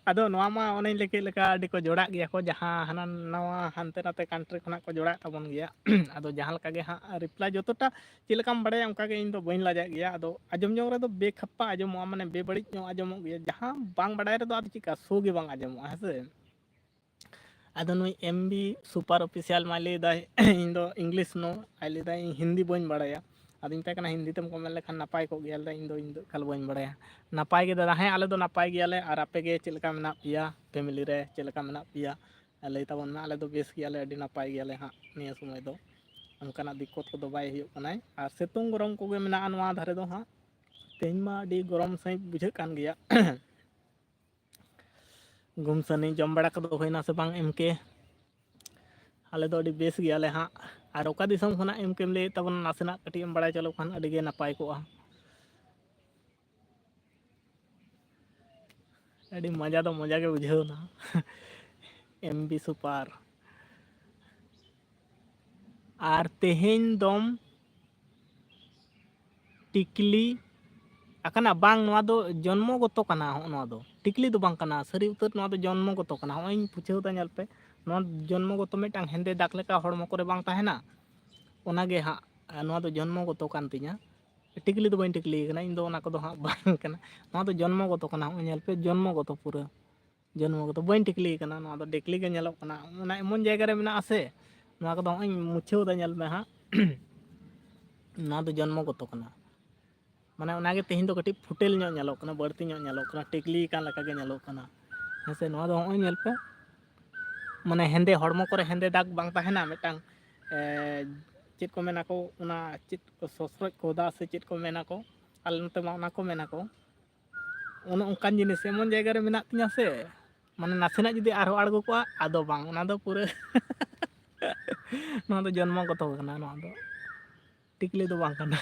ᱟᱫᱚ ᱱᱚᱣᱟ ᱢᱟ ᱚᱱᱮᱧ ᱞᱟᱹᱭ ᱠᱮᱫ ᱞᱮᱠᱟ, ᱟᱹᱰᱤ ᱠᱚ ᱡᱚᱲᱟᱜ ᱜᱮᱭᱟ ᱠᱚ, ᱡᱟᱦᱟᱸ ᱦᱟᱱᱟ ᱱᱟᱣᱟ ᱦᱟᱱᱛᱮ ᱱᱟᱛᱮ ᱠᱟᱱᱴᱨᱤ ᱠᱷᱚᱱᱟᱜ ᱠᱚ ᱡᱚᱲᱟᱜ ᱛᱟᱵᱚᱱ ᱜᱮᱭᱟ᱾ ᱟᱫᱚ ᱡᱟᱦᱟᱸ ᱞᱮᱠᱟ ᱜᱮ ᱦᱟᱸᱜ ᱨᱤᱯᱞᱟᱭ, ᱡᱚᱛᱚᱴᱟ ᱪᱮᱫ ᱞᱮᱠᱟᱢ ᱵᱟᱲᱟᱭᱟ, ᱚᱱᱠᱟ ᱜᱮ ᱤᱧ ᱫᱚ ᱵᱟᱹᱧ ᱞᱟᱡᱟᱜ ᱜᱮᱭᱟ᱾ ᱟᱫᱚ ᱟᱸᱡᱚᱢ ᱡᱚᱝ ᱨᱮᱫᱚ ᱵᱮᱠᱷᱟᱯᱯᱟ ᱟᱸᱡᱚᱢᱚᱜᱼᱟ, ᱢᱟᱱᱮ ᱵᱮᱵᱟᱹᱲᱤᱡ ᱧᱚᱜ ᱟᱸᱡᱚᱢᱚᱜ ᱜᱮᱭᱟ᱾ ᱡᱟᱦᱟᱸ ᱵᱟᱝ ᱵᱟᱲᱟᱭ ᱨᱮᱫᱚ ᱟᱫᱚ ᱪᱮᱫᱠᱟ ᱥᱳ ᱜᱮ ᱵᱟᱝ ᱟᱸᱡᱚᱢᱚᱜᱼᱟ, ᱦᱮᱸ ᱥᱮ? ᱟᱫᱚ ᱱᱩᱭ M B Super Official ᱢᱟᱭ ᱞᱟᱹᱭ ᱫᱟᱭ, "ᱤᱧ ᱫᱚ ᱤᱝᱞᱤᱥ ᱱᱚ", ᱟᱡ ᱞᱟᱹᱭ ᱫᱟᱭ, "ᱤᱧ ᱦᱤᱱᱫᱤ ᱵᱟᱹᱧ ᱵᱟᱲᱟᱭᱟ᱾" ᱟᱫᱚᱧ ᱢᱮᱛᱟᱭ ᱠᱟᱱᱟ, "ᱦᱤᱱᱫᱤ ᱛᱮᱢ ᱠᱚᱢᱮᱱᱴ ᱞᱮᱠᱷᱟᱱ ᱱᱟᱯᱟᱭ ᱠᱚᱜ ᱜᱮᱭᱟ?" ᱞᱟᱹᱭ ᱫᱟᱭ, "ᱤᱧ ᱫᱚ, ᱤᱧ ᱫᱚ ᱮᱠᱟᱞ ᱵᱟᱹᱧ ᱵᱟᱲᱟᱭᱟ᱾" ᱱᱟᱯᱟᱭ ᱜᱮ ᱫᱟᱫᱟ, ᱦᱮᱸ, ᱟᱞᱮ ᱫᱚ ᱱᱟᱯᱟᱭ ᱜᱮᱭᱟᱞᱮ᱾ ᱟᱨ ᱟᱯᱮ ᱜᱮ ᱪᱮᱫ ᱞᱮᱠᱟ ᱢᱮᱱᱟᱜ ᱯᱮᱭᱟ? ᱯᱷᱮᱢᱤᱞᱤ ᱨᱮ ᱪᱮᱫ ᱞᱮᱠᱟ ᱢᱮᱱᱟᱜ ᱯᱮᱭᱟ? ᱞᱟᱹᱭ ᱛᱟᱵᱚᱱ ᱢᱮ᱾ ᱟᱞᱮ ᱫᱚ ᱵᱮᱥ ᱜᱮᱭᱟᱞᱮ, ᱟᱹᱰᱤ ᱱᱟᱯᱟᱭ ᱜᱮᱭᱟᱞᱮ ᱦᱟᱸᱜ ᱱᱤᱭᱟᱹ ᱥᱚᱢᱚᱭ ᱫᱚ᱾ ᱚᱱᱠᱟᱱᱟᱜ ᱫᱤᱠᱠᱚᱛ ᱠᱚᱫᱚ ᱵᱟᱭ ᱦᱩᱭᱩᱜ ᱠᱟᱱᱟᱭ᱾ ᱟᱨ ᱥᱤᱛᱩᱝ ᱜᱚᱨᱚᱢ ᱠᱚᱜᱮ ᱢᱮᱱᱟᱜᱼᱟ ᱱᱚᱣᱟ ᱫᱷᱟᱨᱮ ᱫᱚ ᱦᱟᱸᱜ᱾ ᱛᱮᱦᱮᱧ ᱢᱟ ᱟᱹᱰᱤ ᱜᱚᱨᱚᱢ ᱥᱟᱺᱦᱤᱡ ᱵᱩᱡᱷᱟᱹᱜ ᱠᱟᱱ ᱜᱮᱭᱟ᱾ ᱜᱩᱢᱥᱟᱹᱱᱤ, ᱡᱚᱢ ᱵᱟᱲᱟ ᱠᱚᱫᱚ ᱦᱩᱭᱱᱟ ᱥᱮ ᱵᱟᱝ, M K? ᱟᱞᱮ ᱫᱚ ᱟᱹᱰᱤ ᱵᱮᱥ ᱜᱮᱭᱟᱞᱮ ᱦᱟᱸᱜ᱾ ᱟᱨ ᱚᱠᱟ ᱫᱤᱥᱚᱢ ᱠᱷᱚᱱᱟᱜ M K ᱮᱢ ᱞᱟᱹᱭᱮᱫ ᱛᱟᱵᱚᱱᱟ, ᱱᱟᱥᱮᱱᱟᱜ ᱠᱟᱹᱴᱤᱡ ᱮᱢ ᱵᱟᱲᱟᱭ ᱦᱚᱪᱚ ᱞᱮᱠᱚ ᱠᱷᱟᱱ ᱟᱹᱰᱤ ᱜᱮ ᱱᱟᱯᱟᱭ ᱠᱚᱜᱼᱟ᱾ ᱟᱹᱰᱤ ᱢᱚᱡᱟ ᱫᱚ ᱢᱚᱡᱟ ᱜᱮ ᱵᱩᱡᱷᱟᱹᱣ ᱮᱱᱟ᱾ M B Super᱾ ᱟᱨ ᱛᱮᱦᱮᱧ ᱫᱚᱢ ᱴᱤᱠᱞᱤ ᱟᱠᱟᱱᱟ? ᱵᱟᱝ, ᱱᱚᱣᱟ ᱫᱚ ᱡᱚᱱᱢᱚᱜᱚᱛᱚ ᱠᱟᱱᱟ᱾ ᱦᱚᱸᱜᱼᱚ ᱱᱚᱣᱟ ᱫᱚ ᱴᱤᱠᱞᱤ ᱫᱚ ᱵᱟᱝ ᱠᱟᱱᱟ, ᱥᱟᱹᱨᱤ ᱩᱛᱟᱹᱨ ᱱᱚᱣᱟ ᱫᱚ ᱡᱚᱱᱢᱚᱜᱚᱛᱚ ᱠᱟᱱᱟ᱾ ᱦᱚᱸᱜᱼᱚᱭ ᱤᱧ ᱯᱩᱪᱷᱟᱹᱣ ᱫᱟ, ᱧᱮᱞ ᱯᱮ, ᱱᱚᱣᱟ ᱡᱚᱱᱢᱚᱜᱚᱛᱚ ᱢᱤᱫᱴᱟᱝ ᱦᱮᱸᱫᱮ ᱫᱟᱜᱽ ᱞᱮᱠᱟ ᱦᱚᱲᱢᱚ ᱠᱚᱨᱮ ᱵᱟᱝ ᱛᱟᱦᱮᱱᱟ, ᱚᱱᱟᱜᱮ ᱦᱟᱸᱜ ᱱᱚᱣᱟ ᱫᱚ ᱡᱚᱱᱢᱚᱜᱚᱛᱚ ᱠᱟᱱ ᱛᱤᱧᱟ᱾ ᱴᱤᱠᱞᱤ ᱫᱚ ᱵᱟᱹᱧ ᱴᱤᱠᱞᱤ ᱠᱟᱱᱟ, ᱤᱧ ᱫᱚ ᱚᱱᱟ ᱠᱚᱫᱚ ᱦᱟᱸᱜ ᱵᱟᱝ ᱠᱟᱱᱟ᱾ ᱱᱚᱣᱟ ᱫᱚ ᱡᱚᱱᱢᱚᱜᱚᱛᱚ ᱠᱟᱱᱟ, ᱦᱚᱸᱜᱼᱚᱭ ᱧᱮᱞ ᱯᱮ, ᱡᱚᱱᱢᱚᱜᱚᱛᱚ ᱯᱩᱨᱟᱹ᱾ ᱡᱚᱱᱢᱚᱜᱚᱛᱚ ᱵᱟᱹᱧ ᱴᱤᱠᱞᱤ ᱠᱟᱱᱟ, ᱱᱚᱣᱟ ᱫᱚ ᱴᱤᱠᱞᱤ ᱜᱮ ᱧᱮᱞᱚᱜ ᱠᱟᱱᱟ᱾ ᱚᱱᱟ ᱮᱢᱚᱱ ᱡᱟᱭᱜᱟ ᱨᱮ ᱢᱮᱱᱟᱜᱼᱟ ᱥᱮ, ᱱᱚᱣᱟ ᱠᱚᱫᱚ ᱦᱚᱸᱜᱼᱚᱭ ᱤᱧ ᱢᱩᱪᱷᱟᱹᱣ ᱫᱟ, ᱧᱮᱞ ᱢᱮ ᱦᱟᱸᱜ᱾ ᱱᱚᱣᱟ ᱫᱚ ᱡᱚᱱᱢᱚᱜᱚᱛᱚ ᱠᱟᱱᱟ᱾ ᱢᱟᱱᱮ ᱚᱱᱟᱜᱮ ᱛᱮᱦᱮᱧ ᱫᱚ ᱠᱟᱹᱴᱤᱡ ᱯᱷᱩᱴᱮᱞ ᱧᱚᱜ ᱧᱮᱞᱚᱜ ᱠᱟᱱᱟ, ᱵᱟᱹᱲᱛᱤ ᱧᱚᱜ ᱧᱮᱞᱚᱜ ᱠᱟᱱᱟ, ᱴᱤᱠᱞᱤ ᱠᱟᱱ ᱞᱮᱠᱟ ᱜᱮ ᱧᱮᱞᱚᱜ ᱠᱟᱱᱟ᱾ ᱦᱮᱸ ᱥᱮ, ᱱᱚᱣᱟ ᱫᱚ ᱦᱚᱸᱜᱼᱚᱭ ᱧᱮᱞ ᱯᱮ, ᱢᱟᱱᱮ ᱦᱮᱸᱫᱮ ᱦᱚᱲᱢᱚ ᱠᱚᱨᱮ ᱦᱮᱸᱫᱮ ᱫᱟᱜᱽ ᱵᱟᱝ ᱛᱟᱦᱮᱱᱟ ᱢᱤᱫᱴᱟᱝ, ᱮ, ᱪᱮᱫ ᱠᱚ ᱢᱮᱱᱟ ᱠᱚ, ᱚᱱᱟ ᱪᱮᱫ ᱠᱚ, ᱥᱚᱥᱨᱚᱡ ᱠᱚᱫᱟ ᱥᱮ ᱪᱮᱫ ᱠᱚ ᱢᱮᱱᱟ ᱠᱚ, ᱟᱞᱮ ᱱᱚᱛᱮ ᱢᱟ ᱚᱱᱟ ᱠᱚ ᱢᱮᱱᱟ ᱠᱚ᱾ ᱚᱱᱮ ᱚᱱᱠᱟᱱ ᱡᱤᱱᱤᱥ ᱮᱢᱚᱱ ᱡᱟᱭᱜᱟ ᱨᱮ ᱢᱮᱱᱟᱜ ᱛᱤᱧᱟ ᱥᱮ, ᱢᱟᱱᱮ ᱱᱟᱥᱮᱱᱟᱜ ᱡᱩᱫᱤ ᱟᱨᱦᱚᱸ ᱟᱬᱜᱚ ᱠᱚᱜᱼᱟ, ᱟᱫᱚ ᱵᱟᱝ, ᱚᱱᱟ ᱫᱚ ᱯᱩᱨᱟᱹ ᱱᱚᱣᱟ ᱫᱚ ᱡᱚᱱᱢᱚᱜᱚᱛᱚ ᱠᱟᱱᱟ, ᱱᱚᱣᱟ ᱫᱚ ᱴᱤᱠᱞᱤ ᱫᱚ ᱵᱟᱝ ᱠᱟᱱᱟ᱾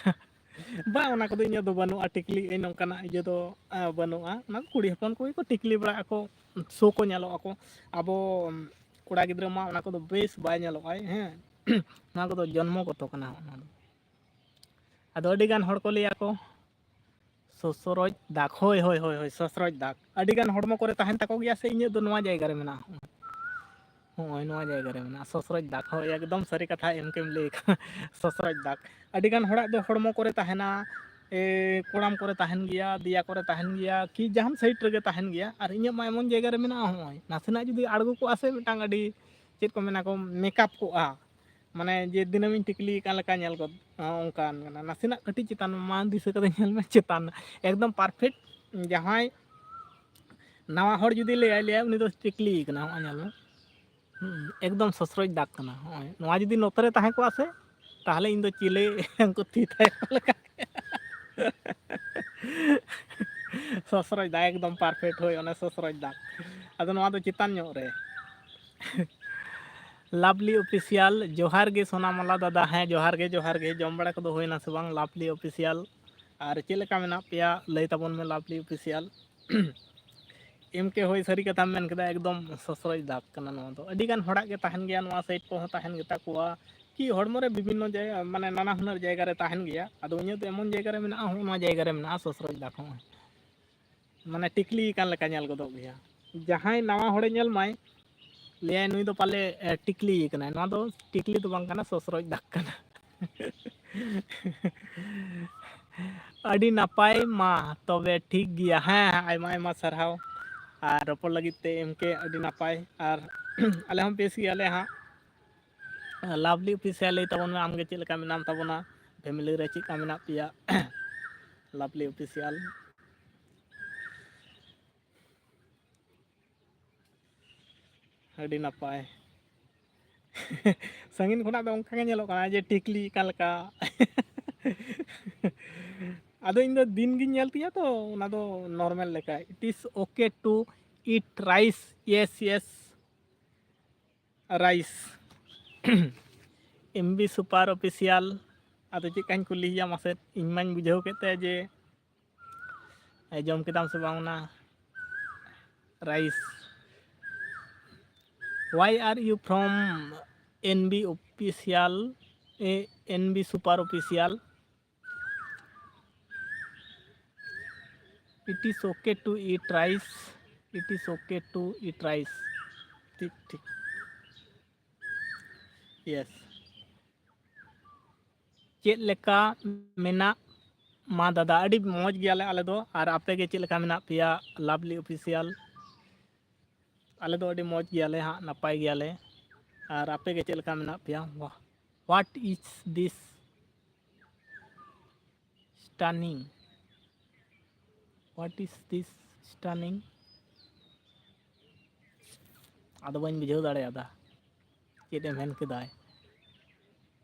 ᱵᱟᱝ, ᱚᱱᱟ ᱠᱚᱫᱚ ᱤᱧᱟᱹᱜ ᱫᱚ ᱵᱟᱹᱱᱩᱜᱼᱟ, ᱴᱤᱠᱞᱤ ᱱᱚᱝᱠᱟᱱᱟᱜ ᱤᱭᱟᱹ ᱫᱚ, ᱟ, ᱵᱟᱹᱱᱩᱜᱼᱟ᱾ ᱚᱱᱟ ᱫᱚ ᱠᱩᱲᱤ ᱦᱚᱯᱚᱱ ᱠᱚᱜᱮ ᱠᱚ ᱴᱤᱠᱞᱤ ᱵᱟᱲᱟᱜ ᱟᱠᱚ, ᱥᱳ ᱠᱚ ᱧᱮᱞᱚᱜ ᱟᱠᱚ᱾ ᱟᱵᱚ, ᱩᱢ, ᱠᱚᱲᱟ ᱜᱤᱫᱽᱨᱟᱹ ᱢᱟ ᱚᱱᱟ ᱠᱚᱫᱚ ᱵᱮᱥ ᱵᱟᱭ ᱧᱮᱞᱚᱜᱼᱟᱭ, ᱦᱮᱸ᱾ ᱱᱚᱣᱟ ᱠᱚᱫᱚ ᱡᱚᱱᱢᱚᱜᱚᱛᱚ ᱠᱟᱱᱟ, ᱚᱱᱟ ᱫᱚ᱾ ᱟᱫᱚ ᱟᱹᱰᱤ ᱜᱟᱱ ᱦᱚᱲ ᱠᱚ ᱞᱟᱹᱭᱟ ᱠᱚ, ᱥᱚᱥᱨᱚᱡ ᱫᱟᱜᱽ, ᱦᱳᱭ, ᱦᱳᱭ, ᱦᱳᱭ, ᱦᱳᱭ, ᱥᱚᱥᱨᱚᱡ ᱫᱟᱜᱽ᱾ ᱟᱹᱰᱤ ᱜᱟᱱ ᱦᱚᱲᱢᱚ ᱠᱚᱨᱮ ᱛᱟᱦᱮᱱ ᱛᱟᱠᱚ ᱜᱮᱭᱟ ᱥᱮ, ᱤᱧᱟᱹᱜ ᱫᱚ ᱱᱚᱣᱟ ᱡᱟᱭᱜᱟ ᱨᱮ ᱢᱮᱱᱟᱜᱼᱟ᱾ ᱦᱚᱸᱜᱼᱚᱭ ᱱᱚᱣᱟ ᱡᱟᱭᱜᱟ ᱨᱮ ᱢᱮᱱᱟᱜᱼᱟ ᱥᱚᱥᱨᱚᱡ ᱫᱟᱜᱽ᱾ ᱦᱳᱭ, ᱮᱠᱫᱚᱢ ᱥᱟᱹᱨᱤ ᱠᱟᱛᱷᱟ ᱮᱢ ᱠᱮᱢ ᱞᱟᱹᱭ ᱠᱟᱜᱼᱟ᱾ ᱥᱚᱥᱨᱚᱡ ᱫᱟᱜᱽ ᱟᱹᱰᱤ ᱜᱟᱱ ᱦᱚᱲᱟᱜ ᱫᱚ ᱦᱚᱲᱢᱚ ᱠᱚᱨᱮ ᱛᱟᱦᱮᱱᱟ, ᱮ, ᱠᱚᱲᱟᱢ ᱠᱚᱨᱮ ᱛᱟᱦᱮᱱ ᱜᱮᱭᱟ, ᱫᱮᱭᱟ ᱠᱚᱨᱮ ᱛᱟᱦᱮᱱ ᱜᱮᱭᱟ, ᱠᱤ ᱡᱟᱦᱟᱱ ᱥᱟᱭᱤᱰ ᱨᱮᱜᱮ ᱛᱟᱦᱮᱱ ᱜᱮᱭᱟ᱾ ᱟᱨ ᱤᱧᱟᱹᱜ ᱢᱟ ᱮᱢᱚᱱ ᱡᱟᱭᱜᱟ ᱨᱮ ᱢᱮᱱᱟᱜᱼᱟ, ᱦᱚᱸᱜᱼᱚᱭ ᱱᱟᱥᱮᱱᱟᱜ ᱡᱩᱫᱤ ᱟᱬᱜᱚ ᱠᱚᱜᱼᱟ ᱥᱮ, ᱢᱤᱫᱴᱟᱝ ᱟᱹᱰᱤ, ᱪᱮᱫ ᱠᱚ ᱢᱮᱱᱟ ᱠᱚ, ᱢᱮᱠᱟᱯ ᱠᱚᱜᱼᱟ᱾ ᱢᱟᱱᱮ ᱡᱮ ᱫᱤᱱᱟᱹᱢᱤᱧ ᱴᱤᱠᱞᱤ ᱟᱠᱟᱱ ᱞᱮᱠᱟ ᱧᱮᱞ ᱜᱚᱫ, ᱚᱱᱠᱟᱱ ᱠᱟᱱᱟ᱾ ᱱᱟᱥᱮᱱᱟᱜ ᱠᱟᱹᱴᱤᱡ ᱪᱮᱛᱟᱱ ᱢᱟ ᱫᱤᱥᱟᱹ ᱠᱟᱛᱮ ᱧᱮᱞ ᱢᱮ, ᱪᱮᱛᱟᱱ ᱮᱠᱫᱚᱢ ᱯᱟᱨᱯᱷᱮᱠᱴ᱾ ᱡᱟᱦᱟᱸᱭ ᱱᱟᱣᱟ ᱦᱚᱲ ᱡᱩᱫᱤ ᱞᱟᱹᱭᱟᱭ, ᱞᱟᱹᱭᱟᱭ ᱩᱱᱤ ᱫᱚ ᱴᱤᱠᱞᱤ ᱠᱟᱱᱟ᱾ ᱦᱚᱸᱜᱼᱚᱭ ᱧᱮᱞ ᱢᱮ, ᱦᱩᱸ, ᱮᱠᱫᱚᱢ ᱥᱚᱥᱨᱚᱡ ᱫᱟᱜᱽ ᱠᱟᱱᱟ᱾ ᱦᱚᱸᱜᱼᱚᱭ ᱱᱚᱣᱟ ᱡᱩᱫᱤ ᱱᱚᱛᱮ ᱨᱮ ᱛᱟᱦᱮᱸ ᱠᱚᱜᱼᱟ ᱥᱮ, ᱛᱟᱦᱚᱞᱮ ᱤᱧ ᱫᱚ ᱪᱤᱞᱤ, ᱩᱱᱠᱩ ᱛᱤ ᱛᱟᱭᱚᱢ ᱞᱮᱠᱟ᱾ ᱥᱚᱥᱨᱚᱡ ᱫᱟᱜᱽ ᱮᱠᱫᱚᱢ ᱯᱟᱨᱯᱷᱮᱠᱴ, ᱦᱳᱭ, ᱚᱱᱮ ᱥᱚᱥᱨᱚᱡ ᱫᱟᱜᱽ᱾ ᱟᱫᱚ ᱱᱚᱣᱟ ᱫᱚ ᱪᱮᱛᱟᱱ ᱧᱚᱜ ᱨᱮ᱾ ᱞᱟᱵᱷᱞᱤ ᱚᱯᱷᱤᱥᱤᱭᱟᱞ, ᱡᱚᱦᱟᱨ ᱜᱮ ᱥᱳᱱᱟᱢᱟᱞᱟ ᱫᱟᱫᱟ᱾ ᱦᱮᱸ, ᱡᱚᱦᱟᱨ ᱜᱮ, ᱡᱚᱦᱟᱨ ᱜᱮ᱾ ᱡᱚᱢ ᱵᱟᱲᱟ ᱠᱚᱫᱚ ᱦᱩᱭᱱᱟ ᱥᱮ ᱵᱟᱝ, ᱞᱟᱵᱷᱞᱤ ᱚᱯᱷᱤᱥᱤᱭᱟᱞ? ᱟᱨ ᱪᱮᱫ ᱞᱮᱠᱟ ᱢᱮᱱᱟᱜ ᱯᱮᱭᱟ, ᱞᱟᱹᱭ ᱛᱟᱵᱚᱱ ᱢᱮ, ᱞᱟᱵᱷᱞᱤ ᱚᱯᱷᱤᱥᱤᱭᱟᱞ᱾ ᱮᱢ ᱠᱮ, ᱦᱳᱭ, ᱥᱟᱹᱨᱤ ᱠᱟᱛᱷᱟᱢ ᱢᱮᱱ ᱠᱮᱫᱟ, ᱮᱠᱫᱚᱢ ᱥᱚᱥᱨᱚᱡ ᱫᱟᱜᱽ ᱠᱟᱱᱟ ᱱᱚᱣᱟ ᱫᱚ᱾ ᱟᱹᱰᱤ ᱜᱟᱱ ᱦᱚᱲᱟᱜ ᱜᱮ ᱛᱟᱦᱮᱱ ᱜᱮᱭᱟ, ᱱᱚᱣᱟ ᱥᱟᱭᱤᱰ ᱠᱚᱦᱚᱸ ᱛᱟᱦᱮᱱ ᱜᱮᱛᱟ ᱠᱚᱣᱟ, ᱠᱤ ᱦᱚᱲᱢᱚ ᱨᱮ ᱵᱤᱵᱷᱤᱱᱱᱚ ᱡᱟᱭᱜᱟ, ᱢᱟᱱᱮ ᱱᱟᱱᱟ ᱦᱩᱱᱟᱹᱨ ᱡᱟᱭᱜᱟ ᱨᱮ ᱛᱟᱦᱮᱱ ᱜᱮᱭᱟ᱾ ᱟᱫᱚ ᱤᱧᱟᱹᱜ ᱫᱚ ᱮᱢᱚᱱ ᱡᱟᱭᱜᱟ ᱨᱮ ᱢᱮᱱᱟᱜᱼᱟ, ᱦᱚᱸᱜᱼᱚ ᱱᱚᱣᱟ ᱡᱟᱭᱜᱟ ᱨᱮ ᱢᱮᱱᱟᱜᱼᱟ ᱥᱚᱥᱨᱚᱡᱽ ᱫᱟᱜᱽ ᱦᱚᱸ᱾ ᱢᱟᱱᱮ ᱴᱤᱠᱞᱤ ᱟᱠᱟᱱ ᱞᱮᱠᱟ ᱧᱮᱞ ᱜᱚᱫᱚᱜ ᱜᱮᱭᱟ᱾ ᱡᱟᱦᱟᱸᱭ ᱱᱟᱣᱟ ᱦᱚᱲᱮ ᱧᱮᱞ ᱢᱟᱭ, ᱞᱟᱹᱭᱟᱭ, "ᱱᱩᱭ ᱫᱚ ᱯᱟᱞᱮ, ᱮ, ᱴᱤᱠᱞᱤ ᱟᱠᱟᱱᱟᱭ᱾" ᱱᱚᱣᱟ ᱫᱚ ᱴᱤᱠᱞᱤ ᱫᱚ ᱵᱟᱝ ᱠᱟᱱᱟ, ᱥᱚᱥᱨᱚᱡᱽ ᱫᱟᱜᱽ ᱠᱟᱱᱟ᱾ ᱟᱹᱰᱤ ᱱᱟᱯᱟᱭ, ᱢᱟ ᱛᱚᱵᱮ ᱴᱷᱤᱠ ᱜᱮᱭᱟ᱾ ᱦᱮᱸ, ᱟᱭᱢᱟ ᱟᱭᱢᱟ ᱥᱟᱨᱦᱟᱣ᱾ ᱟᱨ ᱨᱚᱯᱚᱲ ᱞᱟᱹᱜᱤᱫ ᱛᱮ ᱮᱢ ᱠᱮ ᱟᱹᱰᱤ ᱱᱟᱯᱟᱭ᱾ ᱟᱨ ᱟᱞᱮ ᱦᱚᱸ ᱵᱮᱥ ᱜᱮᱭᱟᱞᱮ ᱦᱟᱸᱜ᱾ ᱞᱟᱵᱷᱞᱤ ᱚᱯᱷᱤᱥᱤᱭᱟᱞ ᱞᱟᱹᱭ ᱛᱟᱵᱚᱱ ᱢᱮ, ᱟᱢᱜᱮ ᱪᱮᱫ ᱞᱮᱠᱟ ᱢᱮᱱᱟᱢ ᱛᱟᱵᱚᱱᱟ, ᱯᱷᱮᱢᱤᱞᱤ ᱨᱮ ᱪᱮᱫ ᱞᱮᱠᱟ ᱢᱮᱱᱟᱜ ᱯᱮᱭᱟ? ᱞᱟᱵᱷᱞᱤ ᱚᱯᱷᱤᱥᱤᱭᱟᱞ᱾ ᱟᱹᱰᱤ ᱱᱟᱯᱟᱭ᱾ ᱥᱟᱺᱜᱤᱧ ᱠᱷᱚᱱᱟᱜ ᱫᱚ ᱚᱱᱠᱟ ᱜᱮ ᱧᱮᱞᱚᱜ ᱠᱟᱱᱟ ᱡᱮ ᱴᱤᱠᱞᱤ ᱚᱠᱟ ᱞᱮᱠᱟ᱾ ᱟᱫᱚ ᱤᱧ ᱫᱚ ᱫᱤᱱ ᱜᱤᱧ ᱧᱮᱞ ᱛᱤᱧᱟᱹ ᱛᱚ, ᱚᱱᱟ ᱫᱚ ᱱᱚᱨᱢᱟᱞ ᱞᱮᱠᱟ᱾ It is okay to eat rice. Yes, yes. Rice. M B Super Official. ᱟᱫᱚ ᱪᱮᱫ ᱠᱟᱧ ᱠᱩᱞᱤᱭᱮᱭᱟ ᱢᱟᱥᱮ? ᱤᱧ ᱢᱟᱧ ᱵᱩᱡᱷᱟᱹᱣ ᱠᱮᱫ ᱛᱟᱭᱟ ᱡᱮ, ᱮ, ᱡᱚᱢ ᱠᱮᱫᱟᱢ ᱥᱮ ᱵᱟᱝ ᱚᱱᱟ rice? Why are you from N B Official, eh, N B Super Official? It is okay to eat rice. It is okay to eat rice. ᱴᱷᱤᱠ, ᱴᱷᱤᱠ᱾ Yes. ᱪᱮᱫ ᱞᱮᱠᱟ ᱢᱮᱱᱟᱜ ᱢᱟ ᱫᱟᱫᱟ? ᱟᱹᱰᱤ ᱢᱚᱡᱽ ᱜᱮᱭᱟᱞᱮ ᱟᱞᱮ ᱫᱚ᱾ ᱟᱨ ᱟᱯᱮ ᱜᱮ ᱪᱮᱫ ᱞᱮᱠᱟ ᱢᱮᱱᱟᱜ ᱯᱮᱭᱟ? ᱞᱟᱵᱷᱞᱤ ᱚᱯᱷᱤᱥᱤᱭᱟᱞ, ᱟᱞᱮ ᱫᱚ ᱟᱹᱰᱤ ᱢᱚᱡᱽ ᱜᱮᱭᱟᱞᱮ ᱦᱟᱸᱜ, ᱱᱟᱯᱟᱭ ᱜᱮᱭᱟᱞᱮ᱾ ᱟᱨ ᱟᱯᱮ ᱜᱮ ᱪᱮᱫ ᱞᱮᱠᱟ ᱢᱮᱱᱟᱜ ᱯᱮᱭᱟ? Wha-, what is this stunning? What is this stunning? ᱟᱫᱚ ᱵᱟᱹᱧ ᱵᱩᱡᱷᱟᱹᱣ ᱫᱟᱲᱮᱭᱟᱫᱟ ᱪᱮᱫ ᱮ ᱢᱮᱱ ᱠᱮᱫᱟᱭ᱾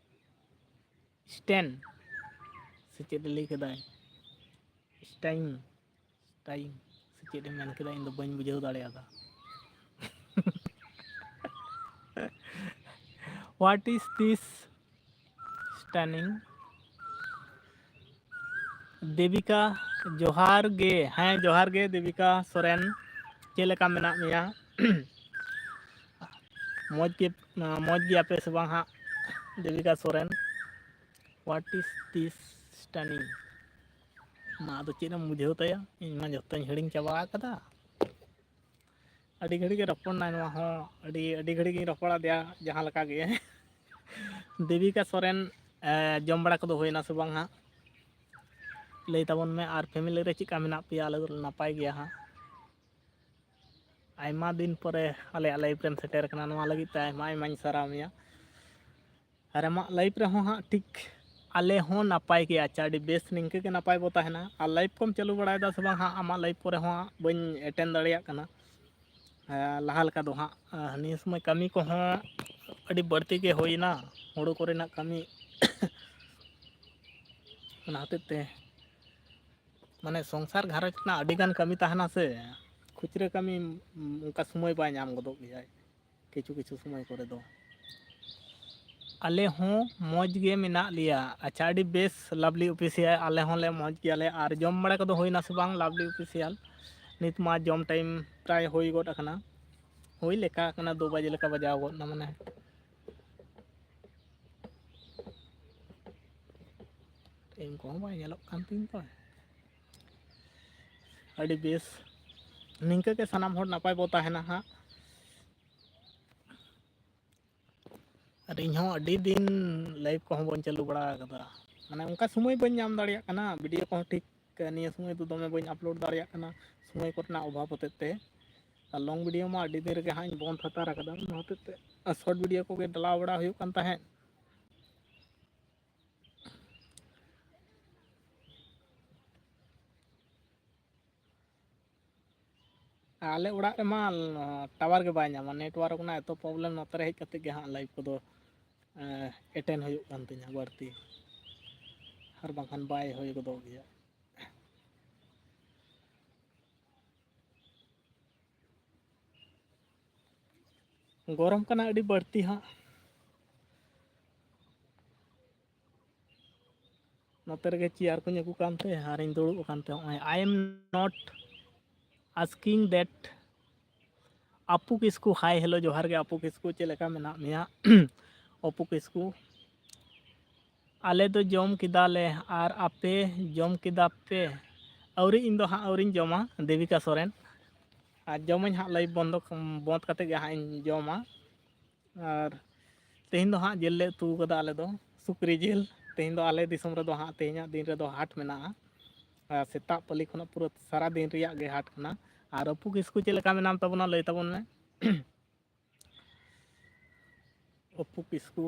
Stan ᱥᱮ ᱪᱮᱫ ᱮ ᱞᱟᱹᱭ ᱠᱮᱫᱟᱭ? Stain, stain ᱥᱮ ᱪᱮᱫ ᱮ ᱢᱮᱱ ᱠᱮᱫᱟ? ᱤᱧ ᱫᱚ ᱵᱟᱹᱧ ᱵᱩᱡᱷᱟᱹᱣ ᱫᱟᱲᱮᱭᱟᱫᱟ᱾ What is this stunning? ᱫᱮᱵᱤᱠᱟ, ᱡᱚᱦᱟᱨ ᱜᱮ᱾ ᱦᱮᱸ, ᱡᱚᱦᱟᱨ ᱜᱮ ᱫᱮᱵᱤᱠᱟ ᱥᱚᱨᱮᱱ᱾ ᱪᱮᱫ ᱞᱮᱠᱟ ᱢᱮᱱᱟᱜ ᱢᱮᱭᱟ? ᱢᱚᱡᱽ ᱜᱮ, ᱢᱚᱡᱽ ᱜᱮᱭᱟᱯᱮ ᱥᱮ ᱵᱟᱝ ᱦᱟᱸᱜ? ᱫᱮᱵᱤᱠᱟ Soren, what is this stunning? ᱢᱟ ᱟᱫᱚ ᱪᱮᱫ ᱮᱢ ᱵᱩᱡᱷᱟᱹᱣ ᱛᱟᱭᱟ, ᱤᱧ ᱢᱟ ᱡᱚᱛᱚᱧ ᱦᱤᱲᱤᱧ ᱪᱟᱵᱟ ᱟᱠᱟᱫᱟ᱾ ᱟᱹᱰᱤ ᱜᱷᱟᱹᱲᱤᱡ ᱜᱮ ᱨᱚᱯᱚᱲ ᱱᱟᱭ ᱱᱚᱣᱟ ᱦᱚᱸ, ᱟᱹᱰᱤ ᱟᱹᱰᱤ ᱜᱷᱟᱹᱲᱤᱡ ᱜᱤᱧ ᱨᱚᱯᱚᱲ ᱟᱫᱮᱭᱟ ᱡᱟᱦᱟᱸ ᱞᱮᱠᱟ ᱜᱮ᱾ ᱫᱮᱵᱤᱠᱟ ᱥᱚᱨᱮᱱ, ᱮ, ᱡᱚᱢ ᱵᱟᱲᱟ ᱠᱚᱫᱚ ᱦᱩᱭᱱᱟ ᱥᱮ ᱵᱟᱝ ᱦᱟᱸᱜ? ᱞᱟᱹᱭ ᱛᱟᱵᱚᱱ ᱢᱮ, ᱟᱨ family ᱨᱮ ᱪᱮᱫᱠᱟ ᱢᱮᱱᱟᱜ ᱯᱮᱭᱟ? ᱟᱞᱮ ᱫᱚ ᱱᱟᱯᱟᱭ ᱜᱮᱭᱟ ᱦᱟᱸᱜ᱾ ᱟᱭᱢᱟ ᱫᱤᱱ ᱯᱚᱨᱮ ᱟᱞᱮᱭᱟᱜ live ᱨᱮᱢ ᱥᱮᱴᱮᱨ ᱟᱠᱟᱱᱟ, ᱱᱚᱣᱟ ᱞᱟᱹᱜᱤᱫ ᱛᱮ ᱟᱭᱢᱟ ᱟᱭᱢᱟᱧ ᱥᱟᱨᱦᱟᱣ ᱢᱮᱭᱟ᱾ ᱟᱨ ᱟᱢᱟᱜ live ᱨᱮᱦᱚᱸ ᱦᱟᱸᱜ ᱴᱷᱤᱠ ᱟᱞᱮ ᱦᱚᱸ ᱱᱟᱯᱟᱭ ᱜᱮ, ᱟᱪᱪᱷᱟ, ᱟᱹᱰᱤ ᱵᱮᱥ, ᱱᱤᱝᱠᱟᱹ ᱜᱮ ᱱᱟᱯᱟᱭ ᱵᱚ ᱛᱟᱦᱮᱱᱟ᱾ ᱟᱨ live ᱠᱚᱢ ᱪᱟᱹᱞᱩ ᱵᱟᱲᱟᱭᱮᱫᱟ ᱥᱮ ᱵᱟᱝ ᱦᱟᱸᱜ? ᱟᱢᱟᱜ live ᱠᱚᱨᱮ ᱦᱚᱸ ᱦᱟᱸᱜ ᱵᱟᱹᱧ attend ᱫᱟᱲᱮᱭᱟᱜ ᱠᱟᱱᱟ᱾ ᱮᱸ, ᱞᱟᱦᱟ ᱞᱮᱠᱟ ᱫᱚ ᱦᱟᱸᱜ᱾ ᱟᱸ, ᱱᱤᱭᱟᱹ ᱥᱚᱢᱚᱭ ᱠᱟᱹᱢᱤ ᱠᱚᱦᱚᱸ ᱟᱹᱰᱤ ᱵᱟᱹᱲᱛᱤ ᱜᱮ ᱦᱩᱭᱱᱟ, ᱦᱩᱲᱩ ᱠᱚᱨᱮᱱᱟᱜ ᱠᱟᱹᱢᱤ᱾ ᱚᱱᱟ ᱦᱚᱛᱮᱡ ᱛᱮ ᱢᱟᱱᱮ ᱥᱚᱝᱥᱟᱨ ᱜᱷᱟᱨᱚᱸᱡᱽ ᱨᱮᱱᱟᱜ ᱟᱹᱰᱤᱜᱟᱱ ᱠᱟᱹᱢᱤ ᱛᱟᱦᱮᱱᱟ ᱥᱮ, ᱠᱷᱩᱪᱨᱟᱹ ᱠᱟᱹᱢᱤ, ᱩᱸ, ᱚᱱᱠᱟ ᱥᱚᱢᱚᱭ ᱵᱟᱭ ᱧᱟᱢ ᱜᱚᱫᱚᱜ ᱜᱮᱭᱟᱭ ᱠᱤᱪᱷᱩ ᱠᱤᱪᱷᱩ ᱥᱚᱢᱚᱭ ᱠᱚᱨᱮ ᱫᱚ᱾ ᱟᱞᱮ ᱦᱚᱸ ᱢᱚᱡᱽ ᱜᱮ ᱢᱮᱱᱟᱜ ᱞᱮᱭᱟ᱾ ᱟᱪᱪᱷᱟ, ᱟᱹᱰᱤ ᱵᱮᱥ ᱞᱟᱵᱷᱞᱤ ᱚᱯᱷᱤᱥᱤᱭᱟᱞ, ᱟᱞᱮ ᱦᱚᱸᱞᱮ ᱢᱚᱡᱽ ᱜᱮᱭᱟᱞᱮ᱾ ᱟᱨ ᱡᱚᱢ ᱵᱟᱲᱟ ᱠᱚᱫᱚ ᱦᱩᱭᱱᱟ ᱥᱮ ᱵᱟᱝ ᱞᱟᱵᱷᱞᱤ ᱚᱯᱷᱤᱥᱤᱭᱟᱞ? ᱱᱤᱛ ᱢᱟ ᱡᱚᱢ time ᱯᱨᱟᱭ ᱦᱩᱭ ᱜᱚᱫ ᱟᱠᱟᱱᱟ, ᱦᱩᱭ ᱞᱮᱠᱟ ᱟᱠᱟᱱᱟ, ᱫᱩ ᱵᱟᱡᱮ ᱞᱮᱠᱟ ᱵᱟᱡᱟᱣ ᱜᱚᱫ ᱮᱱᱟ ᱢᱟᱱᱮ᱾ time ᱠᱚᱦᱚᱸ ᱵᱟᱭ ᱧᱮᱞᱚᱜ ᱠᱟᱱ ᱛᱤᱧ ᱛᱚ᱾ ᱟᱹᱰᱤ ᱵᱮᱥ, ᱱᱤᱝᱠᱟᱹ ᱜᱮ ᱥᱟᱱᱟᱢ ᱦᱚᱲ ᱱᱟᱯᱟᱭ ᱵᱚ ᱛᱟᱦᱮᱱᱟ ᱦᱟᱸᱜ᱾ ᱟᱨ ᱤᱧ ᱦᱚᱸ ᱟᱹᱰᱤ ᱫᱤᱱ live ᱠᱚᱦᱚᱸ ᱵᱟᱹᱧ ᱪᱟᱹᱞᱩ ᱵᱟᱲᱟ ᱟᱠᱟᱫᱟ, ᱢᱟᱱᱮ ᱚᱱᱠᱟ ᱥᱚᱢᱚᱭ ᱵᱟᱹᱧ ᱧᱟᱢ ᱫᱟᱲᱮᱭᱟᱜ ᱠᱟᱱᱟ, video ᱠᱚᱦᱚᱸ ᱴᱷᱤᱠ ᱱᱤᱭᱟᱹ ᱥᱚᱢᱚᱭ ᱫᱚ ᱫᱚᱢᱮ ᱵᱟᱹᱧ upload ᱫᱟᱲᱮᱭᱟᱜ ᱠᱟᱱᱟ ᱥᱚᱢᱚᱭ ᱠᱚᱨᱮᱱᱟᱜ ᱚᱵᱷᱟᱵᱽ ᱦᱚᱛᱮᱡ ᱛᱮ᱾ ᱟᱨ long video ᱢᱟ ᱟᱹᱰᱤ ᱫᱤᱱ ᱨᱮᱜᱮ ᱦᱟᱸᱜ ᱤᱧ ᱵᱚᱱᱫ ᱦᱟᱛᱟᱲ ᱟᱠᱟᱫᱟ, ᱚᱱᱟ ᱦᱚᱛᱮᱡ ᱛᱮ᱾ ᱟᱨ short video ᱠᱚᱜᱮ ᱰᱟᱞᱟᱣ ᱵᱟᱲᱟ ᱦᱩᱭᱩᱜ ᱠᱟᱱ ᱛᱟᱦᱮᱸᱫ᱾ ᱟᱞᱮ ᱚᱲᱟᱜ ᱨᱮᱢᱟ tower ᱜᱮ ᱵᱟᱭ ᱧᱟᱢᱟ, network ᱨᱮᱱᱟᱜ ᱮᱛᱚ problem, ᱱᱚᱛᱮ ᱨᱮ ᱦᱮᱡ ᱠᱟᱛᱮ ᱜᱮ ᱦᱟᱸᱜ live ᱠᱚᱫᱚ, ᱮᱸ, attend ᱦᱩᱭᱩᱜ ᱠᱟᱱ ᱛᱤᱧᱟᱹ ᱵᱟᱹᱲᱛᱤ, ᱟᱨ ᱵᱟᱝᱠᱷᱟᱱ ᱵᱟᱭ ᱦᱩᱭ ᱜᱚᱫᱚᱜ ᱜᱮᱭᱟ᱾ ᱜᱚᱨᱚᱢ ᱠᱟᱱᱟ ᱟᱹᱰᱤ ᱵᱟᱹᱲᱛᱤ ᱦᱟᱸᱜ᱾ ᱱᱚᱛᱮ ᱨᱮᱜᱮ chair ᱠᱚᱧ ᱟᱹᱜᱩ ᱠᱟᱱᱛᱮ ᱟᱨᱤᱧ ᱫᱩᱲᱩᱵ ᱟᱠᱟᱱᱛᱮ᱾ ᱱᱚᱜᱼᱚᱭ, I am not asking that ᱟᱯᱩ Kisku, hi, hello, ᱡᱚᱦᱟᱨ ᱜᱮ ᱟᱯᱩ ᱠᱤᱥᱠᱩ, ᱪᱮᱫ ᱞᱮᱠᱟ ᱢᱮᱱᱟᱜ ᱢᱮᱭᱟ? ᱚᱯᱩ ᱠᱤᱥᱠᱩ, ᱟᱞᱮ ᱫᱚ ᱡᱚᱢ ᱠᱮᱫᱟᱞᱮ, ᱟᱨ ᱟᱯᱮ ᱡᱚᱢ ᱠᱮᱫᱟ ᱯᱮ? ᱟᱹᱣᱨᱤ, ᱤᱧ ᱫᱚ ᱦᱟᱸᱜ ᱟᱹᱣᱨᱤᱧ ᱡᱚᱢᱟ, ᱫᱮᱵᱤᱠᱟ ᱥᱚᱨᱮᱱ᱾ ᱟᱨ ᱡᱚᱢᱟᱹᱧ ᱦᱟᱸᱜ, ᱞᱟᱭᱤᱵᱷ ᱵᱚᱱᱫᱚ, ᱵᱚᱸᱫᱽ ᱠᱟᱛᱮ ᱜᱮ ᱦᱟᱸᱜ ᱤᱧ ᱡᱚᱢᱟ᱾ ᱟᱨ ᱛᱮᱦᱮᱧ ᱫᱚ ᱦᱟᱸᱜ ᱡᱤᱞ ᱞᱮ ᱩᱛᱩ ᱠᱟᱫᱟ ᱟᱞᱮ ᱫᱚ, ᱥᱩᱠᱨᱤ ᱡᱤᱞ᱾ ᱛᱮᱦᱮᱧ ᱫᱚ ᱟᱞᱮ ᱫᱤᱥᱚᱢ ᱨᱮᱫᱚ ᱦᱟᱸᱜ ᱛᱮᱦᱮᱧᱟᱜ ᱫᱤᱱ ᱨᱮᱫᱚ ᱦᱟᱴ ᱢᱮᱱᱟᱜᱼᱟ᱾ ᱟᱨ ᱥᱮᱛᱟᱜ ᱯᱟᱹᱞᱤ ᱠᱷᱚᱱᱟᱜ ᱯᱩᱨᱟᱹ ᱥᱟᱨᱟ ᱫᱤᱱ ᱨᱮᱭᱟᱜ ᱜᱮ ᱦᱟᱴ ᱠᱟᱱᱟ᱾ ᱟᱨ ᱚᱯᱩ ᱠᱤᱥᱠᱩ ᱪᱮᱫ ᱞᱮᱠᱟ ᱢᱮᱱᱟᱢ ᱛᱟᱵᱚᱱᱟ, ᱞᱟᱹᱭ ᱛᱟᱵᱚᱱ ᱢᱮ᱾ ᱚᱯᱩ ᱠᱤᱥᱠᱩ,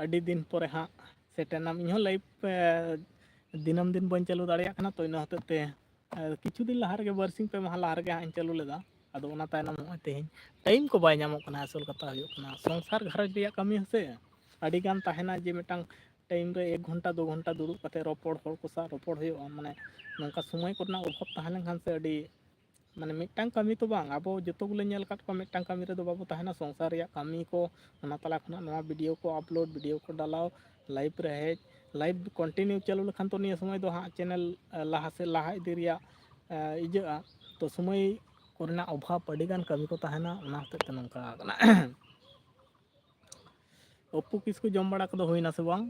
ᱟᱹᱰᱤ ᱫᱤᱱ ᱯᱚᱨᱮ ᱦᱟᱸᱜ ᱥᱮᱴᱮᱨᱱᱟᱢ᱾ ᱤᱧᱦᱚᱸ ᱞᱟᱭᱤᱵᱷ, ᱮ, ᱫᱤᱱᱟᱹᱢ ᱫᱤᱱ ᱵᱟᱹᱧ ᱪᱟᱹᱞᱩ ᱫᱟᱲᱮᱭᱟᱜ ᱠᱟᱱᱟ, ᱛᱚ ᱤᱱᱟᱹ ᱦᱚᱛᱮᱡ ᱛᱮ, ᱮ, ᱠᱤᱪᱷᱩ ᱫᱤᱱ ᱞᱟᱦᱟ ᱨᱮᱜᱮ, ᱵᱟᱨᱥᱤᱧ ᱯᱮ ᱢᱟᱦᱟ ᱞᱟᱦᱟ ᱨᱮᱜᱮ ᱦᱟᱸᱜ ᱤᱧ ᱪᱟᱹᱞᱩ ᱞᱮᱫᱟ᱾ ᱟᱫᱚ ᱚᱱᱟ ᱛᱟᱭᱱᱚᱢ ᱱᱚᱜᱼᱚᱭ ᱛᱮᱦᱮᱧ ᱴᱟᱭᱤᱢ ᱠᱚ ᱵᱟᱭ ᱧᱟᱢᱚᱜ ᱠᱟᱱᱟ᱾ ᱟᱥᱚᱞ ᱠᱟᱛᱷᱟ ᱦᱩᱭᱩᱜ ᱠᱟᱱᱟ, ᱥᱚᱝᱥᱟᱨ ᱜᱷᱟᱨᱚᱸᱡᱽ ᱨᱮᱭᱟᱜ ᱠᱟᱹᱢᱤ ᱦᱚᱸᱥᱮ ᱟᱹᱰᱤ ᱜᱟᱱ ᱛᱟᱦᱮᱱᱟ, ᱡᱮ ᱢᱤᱫᱴᱟᱝ ᱴᱟᱭᱤᱢ ᱨᱮ ᱮᱠ ᱜᱷᱚᱱᱴᱟ, ᱫᱩ ᱜᱷᱚᱱᱴᱟ ᱫᱩᱲᱩᱵ ᱠᱟᱛᱮ ᱨᱚᱯᱚᱲ, ᱦᱚᱲ ᱠᱚ ᱥᱟᱶ ᱨᱚᱯᱚᱲ ᱦᱩᱭᱩᱜᱼᱟ, ᱢᱟᱱᱮ ᱱᱚᱝᱠᱟ ᱥᱚᱢᱚᱭ ᱠᱚᱨᱮᱱᱟᱜ ᱚᱵᱷᱟᱵᱽ ᱛᱟᱦᱮᱸ ᱞᱮᱱᱠᱷᱟᱱ ᱥᱮ ᱟᱹᱰᱤ, ᱢᱟᱱᱮ ᱢᱤᱫᱴᱟᱝ ᱠᱟᱹᱢᱤ ᱛᱚ ᱵᱟᱝ, ᱟᱵᱚ ᱡᱚᱛᱚ ᱜᱮᱞᱮ ᱧᱮᱞ ᱟᱠᱟᱫ ᱠᱚᱣᱟ, ᱢᱤᱫᱴᱟᱝ ᱠᱟᱹᱢᱤ ᱨᱮᱫᱚ ᱵᱟᱵᱚ ᱛᱟᱦᱮᱱᱟ, ᱥᱚᱝᱥᱟᱨ ᱨᱮᱭᱟᱜ ᱠᱟᱹᱢᱤ ᱠᱚ, ᱚᱱᱟ ᱛᱟᱞᱟ ᱠᱷᱚᱱᱟᱜ ᱱᱚᱣᱟ ᱵᱷᱤᱰᱤᱭᱳ ᱠᱚ ᱟᱯᱞᱳᱰ, ᱵᱷᱤᱰᱤᱭᱳ ᱠᱚ ᱰᱟᱞᱟᱣ, ᱞᱟᱭᱤᱵᱷ ᱨᱮ ᱦᱮᱡ, ᱞᱟᱭᱤᱵᱷ ᱠᱚᱱᱴᱤᱱᱤᱭᱩ ᱪᱟᱹᱞᱩ ᱞᱮᱠᱷᱟᱱ ᱛᱚ ᱱᱤᱭᱟᱹ ᱥᱚᱢᱚᱭ ᱫᱚ ᱦᱟᱸᱜ ᱪᱮᱱᱮᱞ, ᱮ, ᱞᱟᱦᱟ ᱥᱮᱫ ᱞᱟᱦᱟ ᱤᱫᱤ ᱨᱮᱭᱟᱜ, ᱮ, ᱤᱡᱟᱹᱜᱼᱟ᱾ ᱛᱚ ᱥᱚᱢᱚᱭ ᱠᱚᱨᱮᱱᱟᱜ ᱚᱵᱷᱟᱵᱽ, ᱟᱹᱰᱤᱜᱟᱱ ᱠᱟᱹᱢᱤ ᱠᱚ ᱛᱟᱦᱮᱱᱟ, ᱚᱱᱟ ᱦᱚᱛᱮᱡ ᱛᱮ ᱱᱚᱝᱠᱟ ᱠᱟᱱᱟ᱾ ᱚᱯᱩ ᱠᱤᱥᱠᱩ ᱡᱚᱢ ᱵᱟᱲᱟ ᱠᱚᱫᱚ ᱦᱩᱭᱱᱟ ᱥᱮ ᱵᱟᱝ?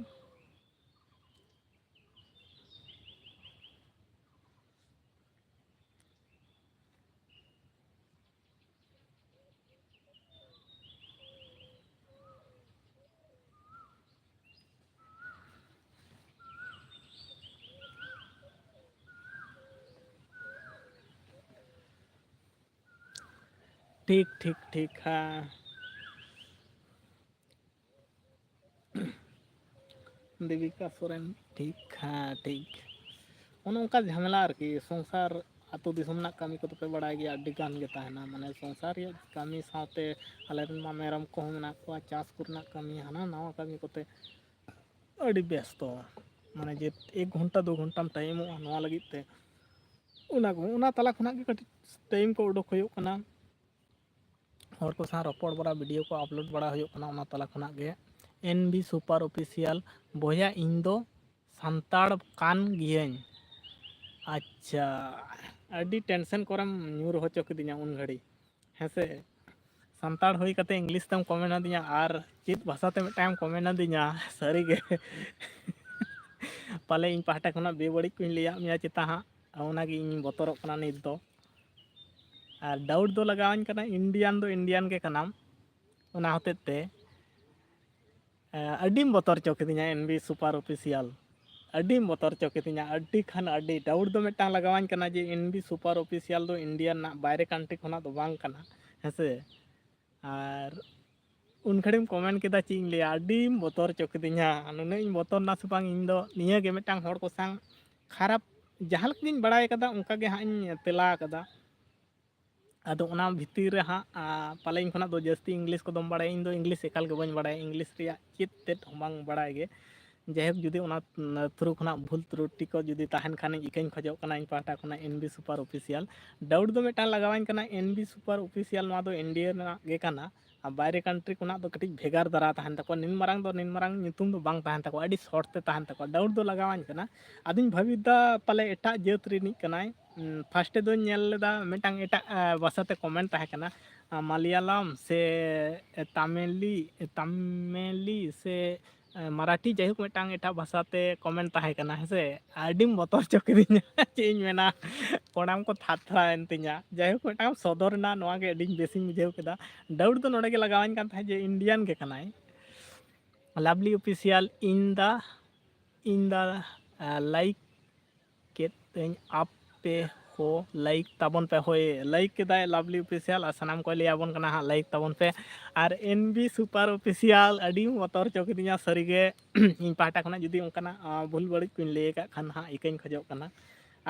ᱴᱷᱤᱠ, ᱴᱷᱤᱠ, ᱴᱷᱤᱠ, ᱦᱮᱸ᱾ ᱫᱮᱵᱤᱠᱟ ᱥᱚᱨᱮᱱ, ᱴᱷᱤᱠ, ᱦᱮᱸ, ᱴᱷᱤᱠ᱾ ᱚᱱᱮ ᱚᱱᱠᱟ ᱡᱷᱟᱢᱮᱞᱟ ᱟᱨᱠᱤ, ᱥᱚᱝᱥᱟᱨ, ᱟᱹᱛᱩ ᱫᱤᱥᱚᱢ ᱨᱮᱱᱟᱜ ᱠᱟᱹᱢᱤ ᱠᱚᱫᱚ ᱯᱮ ᱵᱟᱲᱟᱭ ᱜᱮᱭᱟ, ᱟᱹᱰᱤ ᱜᱟᱱ ᱜᱮ ᱛᱟᱦᱮᱱᱟ᱾ ᱢᱟᱱᱮ ᱥᱚᱝᱥᱟᱨ ᱨᱮᱭᱟᱜ ᱠᱟᱹᱢᱤ ᱥᱟᱶᱛᱮ ᱟᱞᱮ ᱨᱮᱱ ᱢᱟ ᱢᱮᱨᱚᱢ ᱠᱚᱦᱚᱸ ᱢᱮᱱᱟᱜ ᱠᱚᱣᱟ, ᱪᱟᱥ ᱠᱚᱨᱮᱱᱟᱜ ᱠᱟᱹᱢᱤ, ᱦᱟᱱᱟ ᱱᱟᱣᱟ ᱠᱟᱹᱢᱤ ᱠᱚᱛᱮ ᱟᱹᱰᱤ ᱵᱮᱥᱛᱚ᱾ ᱢᱟᱱᱮ ᱡᱮ ᱮᱠ ᱜᱷᱚᱱᱴᱟ, ᱫᱩ ᱜᱷᱚᱱᱴᱟᱢ ᱴᱟᱭᱤᱢᱚᱜᱼᱟ ᱱᱚᱣᱟ ᱞᱟᱹᱜᱤᱫ ᱛᱮ, ᱚᱱᱟ ᱠᱚ, ᱚᱱᱟ ᱛᱟᱞᱟ ᱠᱷᱚᱱᱟᱜ ᱜᱮ ᱠᱟᱹᱴᱤᱡ ᱴᱟᱭᱤᱢ ᱠᱚ ᱩᱰᱩᱠ ᱦᱩᱭᱩᱜ ᱠᱟᱱᱟ᱾ ᱦᱚᱲ ᱠᱚ ᱥᱟᱶ ᱨᱚᱯᱚᱲ ᱵᱟᱲᱟ, ᱵᱷᱤᱰᱤᱭᱳ ᱠᱚ ᱟᱯᱞᱳᱰ ᱵᱟᱲᱟ ᱦᱩᱭᱩᱜ ᱠᱟᱱᱟ, ᱚᱱᱟ ᱛᱟᱞᱟ ᱠᱷᱚᱱᱟᱜ ᱜᱮ᱾ ᱮᱱ ᱵᱤ ᱥᱩᱯᱟᱨ ᱚᱯᱷᱤᱥᱤᱭᱟᱞ, ᱵᱚᱭᱦᱟ ᱤᱧ ᱫᱚ ᱥᱟᱱᱛᱟᱲ ᱠᱟᱱ ᱜᱤᱭᱟᱹᱧ᱾ ᱟᱪᱪᱷᱟ, ᱟᱹᱰᱤ ᱴᱮᱱᱥᱮᱱ ᱠᱚᱨᱮᱢ ᱧᱩᱨ ᱦᱚᱪᱚ ᱠᱤᱫᱤᱧᱟ ᱩᱱ ᱜᱷᱟᱹᱲᱤ, ᱦᱮᱸ ᱥᱮ? ᱥᱟᱱᱛᱟᱲ ᱦᱩᱭ ᱠᱟᱛᱮ ᱤᱝᱞᱤᱥ ᱛᱮᱢ ᱠᱚᱢᱮᱱᱴ ᱟᱹᱫᱤᱧᱟ ᱟᱨ ᱪᱮᱫ ᱵᱷᱟᱥᱟ ᱛᱮ ᱢᱤᱫᱴᱟᱝ ᱮᱢ ᱠᱚᱢᱮᱱᱴ ᱟᱹᱫᱤᱧᱟ, ᱥᱟᱹᱨᱤᱜᱮ᱾ ᱯᱟᱞᱮ ᱤᱧ ᱯᱟᱦᱴᱟ ᱠᱷᱚᱱᱟᱜ ᱵᱮᱵᱟᱹᱲᱤᱡ ᱠᱚᱧ ᱞᱟᱹᱭᱟᱫ ᱢᱮᱭᱟ ᱪᱮᱛᱟ ᱦᱟᱸᱜ, ᱚᱱᱟᱜᱮ ᱤᱧ ᱵᱚᱛᱚᱨᱚᱜ ᱠᱟᱱᱟ ᱱᱤᱛ ᱫᱚ᱾ ᱟᱨ ᱰᱟᱣᱩᱴ ᱫᱚ ᱞᱟᱜᱟᱣᱟᱹᱧ ᱠᱟᱱᱟ, ᱤᱱᱰᱤᱭᱟᱱ ᱫᱚ ᱤᱱᱰᱤᱭᱟᱱ ᱜᱮ ᱠᱟᱱᱟᱢ, ᱚᱱᱟ ᱦᱚᱛᱮᱡ ᱛᱮ ᱟᱹᱰᱤᱢ ᱵᱚᱛᱚᱨ ᱦᱚᱪᱚ ᱠᱤᱫᱤᱧᱟ ᱮᱱ ᱵᱤ ᱥᱩᱯᱟᱨ ᱚᱯᱷᱤᱥᱤᱭᱟᱞ᱾ ᱟᱹᱰᱤᱢ ᱵᱚᱛᱚᱨ ᱦᱚᱪᱚ ᱠᱤᱫᱤᱧᱟ, ᱟᱹᱰᱤ ᱠᱷᱟᱱ ᱟᱹᱰᱤ᱾ ᱰᱟᱣᱩᱴ ᱫᱚ ᱢᱤᱫᱴᱟᱝ ᱞᱟᱜᱟᱣᱟᱹᱧ ᱠᱟᱱᱟ ᱡᱮ ᱮᱱ ᱵᱤ ᱥᱩᱯᱟᱨ ᱚᱯᱷᱤᱥᱤᱭᱟᱞ ᱫᱚ ᱤᱱᱰᱤᱭᱟ ᱨᱮᱱᱟᱜ ᱵᱟᱭᱨᱮ ᱠᱟᱱᱴᱨᱤ ᱠᱷᱚᱱᱟᱜ ᱫᱚ ᱵᱟᱝ ᱠᱟᱱᱟ, ᱦᱮᱸ ᱥᱮ᱾ ᱟᱨ ᱩᱱ ᱜᱷᱟᱹᱲᱤᱡ ᱮᱢ ᱠᱚᱢᱮᱱᱴ ᱠᱮᱫᱟ, ᱪᱮᱫ ᱤᱧ ᱞᱟᱹᱭᱟ, ᱟᱹᱰᱤᱢ ᱵᱚᱛᱚᱨ ᱦᱚᱪᱚ ᱠᱤᱫᱤᱧᱟ᱾ ᱱᱩᱱᱟᱹᱜ ᱤᱧ ᱵᱚᱛᱚᱨ ᱮᱱᱟ ᱥᱮ ᱵᱟᱝ, ᱤᱧ ᱫᱚ ᱱᱤᱭᱟᱹ ᱜᱮ ᱢᱤᱫᱴᱟᱝ ᱦᱚᱲ ᱠᱚ ᱥᱟᱶ ᱠᱷᱟᱨᱟᱯ, ᱡᱟᱦᱟᱸ ᱞᱮᱠᱟ ᱜᱤᱧ ᱵᱟᱲᱟᱭ ᱠᱟᱫᱟ ᱚᱱᱠᱟ ᱜᱮ ᱦᱟᱸᱜ ᱤᱧ ᱛᱮᱞᱟ ᱠᱟᱫᱟ᱾ ᱟᱫᱚ ᱚᱱᱟ ᱵᱷᱤᱛᱤᱨ ᱨᱮ ᱦᱟᱸᱜ ᱯᱟᱞᱮ ᱤᱧ ᱠᱷᱚᱱᱟᱜ ᱫᱚ ᱡᱟᱹᱥᱛᱤ ᱤᱝᱞᱤᱥ ᱠᱚᱫᱚᱢ ᱵᱟᱲᱟᱭᱟ᱾ ᱤᱧ ᱫᱚ ᱤᱝᱞᱤᱥ ᱮᱠᱟᱞ ᱜᱮ ᱵᱟᱹᱧ ᱵᱟᱲᱟᱭᱟ, ᱤᱝᱞᱤᱥ ᱨᱮᱭᱟᱜ ᱪᱮᱫ ᱛᱮᱫ ᱦᱚᱸ ᱵᱟᱝ ᱵᱟᱲᱟᱭ ᱜᱮ᱾ ᱡᱟᱭᱦᱳᱠ, ᱡᱩᱫᱤ ᱚᱱᱟ ᱛᱷᱨᱩ ᱠᱷᱚᱱᱟᱜ ᱵᱷᱩᱞ ᱛᱨᱩᱴᱤ ᱠᱚ ᱡᱩᱫᱤ ᱛᱟᱦᱮᱱ ᱠᱷᱟᱱ, ᱤᱠᱟᱹᱧ ᱠᱷᱚᱡᱚᱜ ᱠᱟᱱᱟ ᱤᱧ ᱯᱟᱦᱴᱟ ᱠᱷᱚᱱᱟᱜ ᱮᱱ ᱵᱤ ᱥᱩᱯᱟᱨ ᱚᱯᱷᱤᱥᱤᱭᱟᱞ᱾ ᱰᱟᱣᱩᱴ ᱫᱚ ᱢᱤᱫᱴᱟᱝ ᱞᱟᱜᱟᱣᱟᱹᱧ ᱠᱟᱱᱟ, ᱮᱱ ᱵᱤ ᱥᱩᱯᱟᱨ ᱚᱯᱷᱤᱥᱤᱭᱟᱞ ᱱᱚᱣᱟ ᱫᱚ ᱤᱱᱰᱤᱭᱟ ᱨᱮᱱᱟᱜ ᱜᱮ ᱠᱟᱱᱟ᱾ ᱟᱨ ᱵᱟᱭᱨᱮ ᱠᱟᱱᱴᱨᱤ ᱠᱷᱚᱱᱟᱜ ᱫᱚ ᱠᱟᱹᱴᱤᱡ ᱵᱷᱮᱜᱟᱨ ᱫᱷᱟᱨᱟ ᱛᱟᱦᱮᱱ ᱛᱟᱠᱚᱣᱟ, ᱱᱤᱱ ᱢᱟᱨᱟᱝ ᱫᱚ ᱱᱤᱱ ᱢᱟᱨᱟᱝ ᱧᱩᱛᱩᱢ ᱫᱚ ᱵᱟᱝ ᱛᱟᱦᱮᱱ ᱛᱟᱠᱚᱣᱟ, ᱟᱹᱰᱤ ᱥᱚᱨᱴ ᱛᱮ ᱛᱟᱦᱮᱱ ᱛᱟᱠᱚᱣᱟ᱾ ᱰᱟᱣᱩᱴ ᱫᱚ ᱞᱟᱜᱟᱣᱟᱹᱧ ᱠᱟᱱᱟ, ᱟᱫᱚᱧ ᱵᱷᱟᱹᱵᱤᱛ ᱫᱟ ᱯᱟᱞᱮ ᱮᱴᱟᱜ ᱡᱟᱹᱛ ᱨᱤᱱᱤᱡ ᱠᱟᱱᱟᱭ᱾ ᱯᱷᱟᱥᱴᱮ ᱫᱚᱧ ᱧᱮᱞ ᱞᱮᱫᱟ ᱢᱤᱫᱴᱟᱝ ᱮᱴᱟᱜ ᱵᱷᱟᱥᱟᱛᱮ ᱠᱚᱢᱮᱱᱴ ᱛᱟᱦᱮᱸ ᱠᱟᱱᱟ, ᱢᱟᱞᱭᱟᱞᱟᱢ ᱥᱮ ᱛᱟᱢᱤᱞᱤ, ᱛᱟᱢᱤᱞᱤ ᱥᱮ ᱢᱟᱨᱟᱴᱷᱤ, ᱡᱟᱭᱦᱳᱠ ᱢᱤᱫᱴᱟᱝ ᱮᱴᱟᱜ ᱵᱷᱟᱥᱟᱛᱮ ᱠᱚᱢᱮᱱᱴ ᱛᱟᱦᱮᱸ ᱠᱟᱱᱟ, ᱦᱮᱸ ᱥᱮ᱾ ᱟᱹᱰᱤᱢ ᱵᱚᱛᱚᱨ ᱦᱚᱪᱚ ᱠᱤᱫᱤᱧᱟ᱾ ᱪᱮᱫ ᱤᱧ ᱢᱮᱱᱟ, ᱠᱚᱲᱟᱢ ᱠᱚ ᱛᱷᱟᱨ ᱛᱷᱟᱨᱟᱣᱮᱱ ᱛᱤᱧᱟ᱾ ᱡᱟᱭᱦᱳᱠ, ᱢᱤᱫᱴᱟᱝ ᱥᱚᱫᱚᱨ ᱮᱱᱟ, ᱱᱚᱣᱟ ᱜᱮ ᱟᱹᱰᱤᱧ ᱵᱮᱥᱤᱧ ᱵᱩᱡᱷᱟᱹᱣ ᱠᱮᱫᱟ᱾ ᱰᱟᱣᱩᱴ ᱫᱚ ᱱᱚᱰᱮ ᱜᱮ ᱞᱟᱜᱟᱣᱟᱹᱧ ᱠᱟᱱ ᱛᱟᱦᱮᱸᱫ ᱡᱮ ᱤᱱᱰᱤᱭᱟᱱ ᱜᱮ ᱠᱟᱱᱟᱭ᱾ ᱞᱟᱵᱷᱞᱤ ᱚᱯᱷᱤᱥᱤᱭᱟᱞ, ᱤᱧ ᱫᱟ, ᱤᱧ ᱫᱟ ᱞᱟᱭᱤᱠ ᱠᱮᱫ ᱛᱮᱧ ᱟᱯᱮ ᱦᱚᱸ ᱞᱟᱭᱤᱠ ᱛᱟᱵᱚᱱ ᱯᱮ᱾ ᱦᱳᱭ, ᱞᱟᱭᱤᱠ ᱠᱮᱫᱟᱭ ᱞᱟᱵᱷᱞᱤ ᱚᱯᱷᱤᱥᱤᱭᱟᱞ, ᱟᱨ ᱥᱟᱱᱟᱢ ᱠᱚᱭ ᱞᱟᱹᱭ ᱟᱵᱚᱱ ᱠᱟᱱᱟ ᱦᱟᱸᱜ ᱞᱟᱭᱤᱠ ᱛᱟᱵᱚᱱ ᱯᱮ᱾ ᱟᱨ ᱮᱱ ᱵᱤ ᱥᱩᱯᱟᱨ ᱚᱯᱷᱤᱥᱤᱭᱟᱞ, ᱟᱹᱰᱤ ᱵᱚᱛᱚᱨ ᱦᱚᱪᱚ ᱠᱤᱫᱤᱧᱟ ᱥᱟᱹᱨᱤᱜᱮ᱾ ᱤᱧ ᱯᱟᱦᱴᱟ ᱠᱷᱚᱱᱟᱜ ᱡᱩᱫᱤ ᱚᱱᱠᱟᱱᱟᱜ ᱵᱷᱩᱞ ᱵᱟᱹᱲᱤᱡ ᱠᱚᱧ ᱞᱟᱹᱭ ᱟᱠᱟᱫ ᱠᱷᱟᱱ ᱦᱟᱸᱜ ᱤᱠᱟᱹᱧ ᱠᱷᱚᱡᱚᱜ ᱠᱟᱱᱟ᱾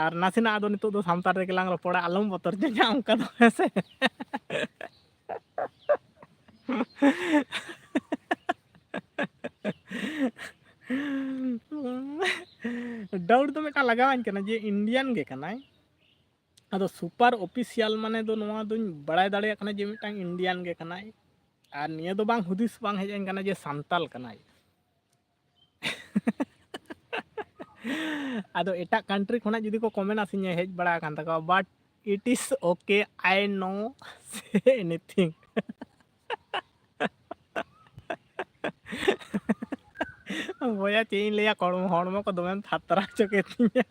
ᱟᱨ ᱱᱟᱥᱮᱱᱟᱜ ᱟᱫᱚ ᱱᱤᱛᱚᱜ ᱫᱚ ᱥᱟᱱᱛᱟᱲ ᱨᱮᱜᱮ ᱞᱟᱝ ᱨᱚᱯᱚᱲᱟ, ᱟᱞᱚᱢ ᱵᱚᱛᱚᱨ ᱦᱚᱪᱚᱧᱟ ᱚᱱᱠᱟ ᱫᱚ, ᱦᱮᱸ ᱥᱮ᱾ ᱰᱟᱣᱩᱴ ᱫᱚ ᱢᱤᱫᱴᱟᱝ ᱞᱟᱜᱟᱣᱟᱹᱧ ᱠᱟᱱᱟ ᱡᱮ ᱤᱱᱰᱤᱭᱟᱱ ᱜᱮ ᱠᱟᱱᱟᱭ᱾ ᱟᱫᱚ ᱥᱩᱯᱟᱨ ᱚᱯᱷᱤᱥᱤᱭᱟᱞ ᱢᱟᱱᱮ ᱫᱚ ᱱᱚᱣᱟ ᱫᱚᱧ ᱵᱟᱲᱟᱭ ᱫᱟᱲᱮᱭᱟᱜ ᱠᱟᱱᱟ ᱡᱮ ᱢᱤᱫᱴᱟᱝ ᱤᱱᱰᱤᱭᱟᱱ ᱜᱮ ᱠᱟᱱᱟᱭ᱾ ᱟᱨ ᱱᱤᱭᱟᱹ ᱫᱚ ᱵᱟᱝ ᱦᱩᱫᱤᱥ ᱵᱟᱝ ᱦᱮᱡ ᱟᱹᱧ ᱠᱟᱱᱟ ᱡᱮ ᱥᱟᱱᱛᱟᱞ ᱠᱟᱱᱟᱭ᱾ ᱟᱫᱚ ᱮᱴᱟᱜ ᱠᱟᱱᱴᱨᱤ ᱠᱷᱚᱱᱟᱜ ᱡᱩᱫᱤ ᱠᱚ ᱠᱚᱢᱮᱱᱴ ᱟᱥᱮᱧᱟ, ᱦᱮᱡ ᱵᱟᱲᱟ ᱟᱠᱟᱱ ᱛᱟᱠᱚᱣᱟ, but it is okay, I know say anything. ᱵᱚᱭᱦᱟ, ᱪᱮᱫ ᱤᱧ ᱞᱟᱹᱭᱟ, ᱦᱚᱲᱢᱚ, ᱦᱚᱲᱢᱚ ᱠᱚ ᱫᱚᱢᱮᱢ ᱛᱷᱟᱛᱨᱟ ᱦᱚᱪᱚ ᱠᱮᱫ ᱛᱤᱧᱟ᱾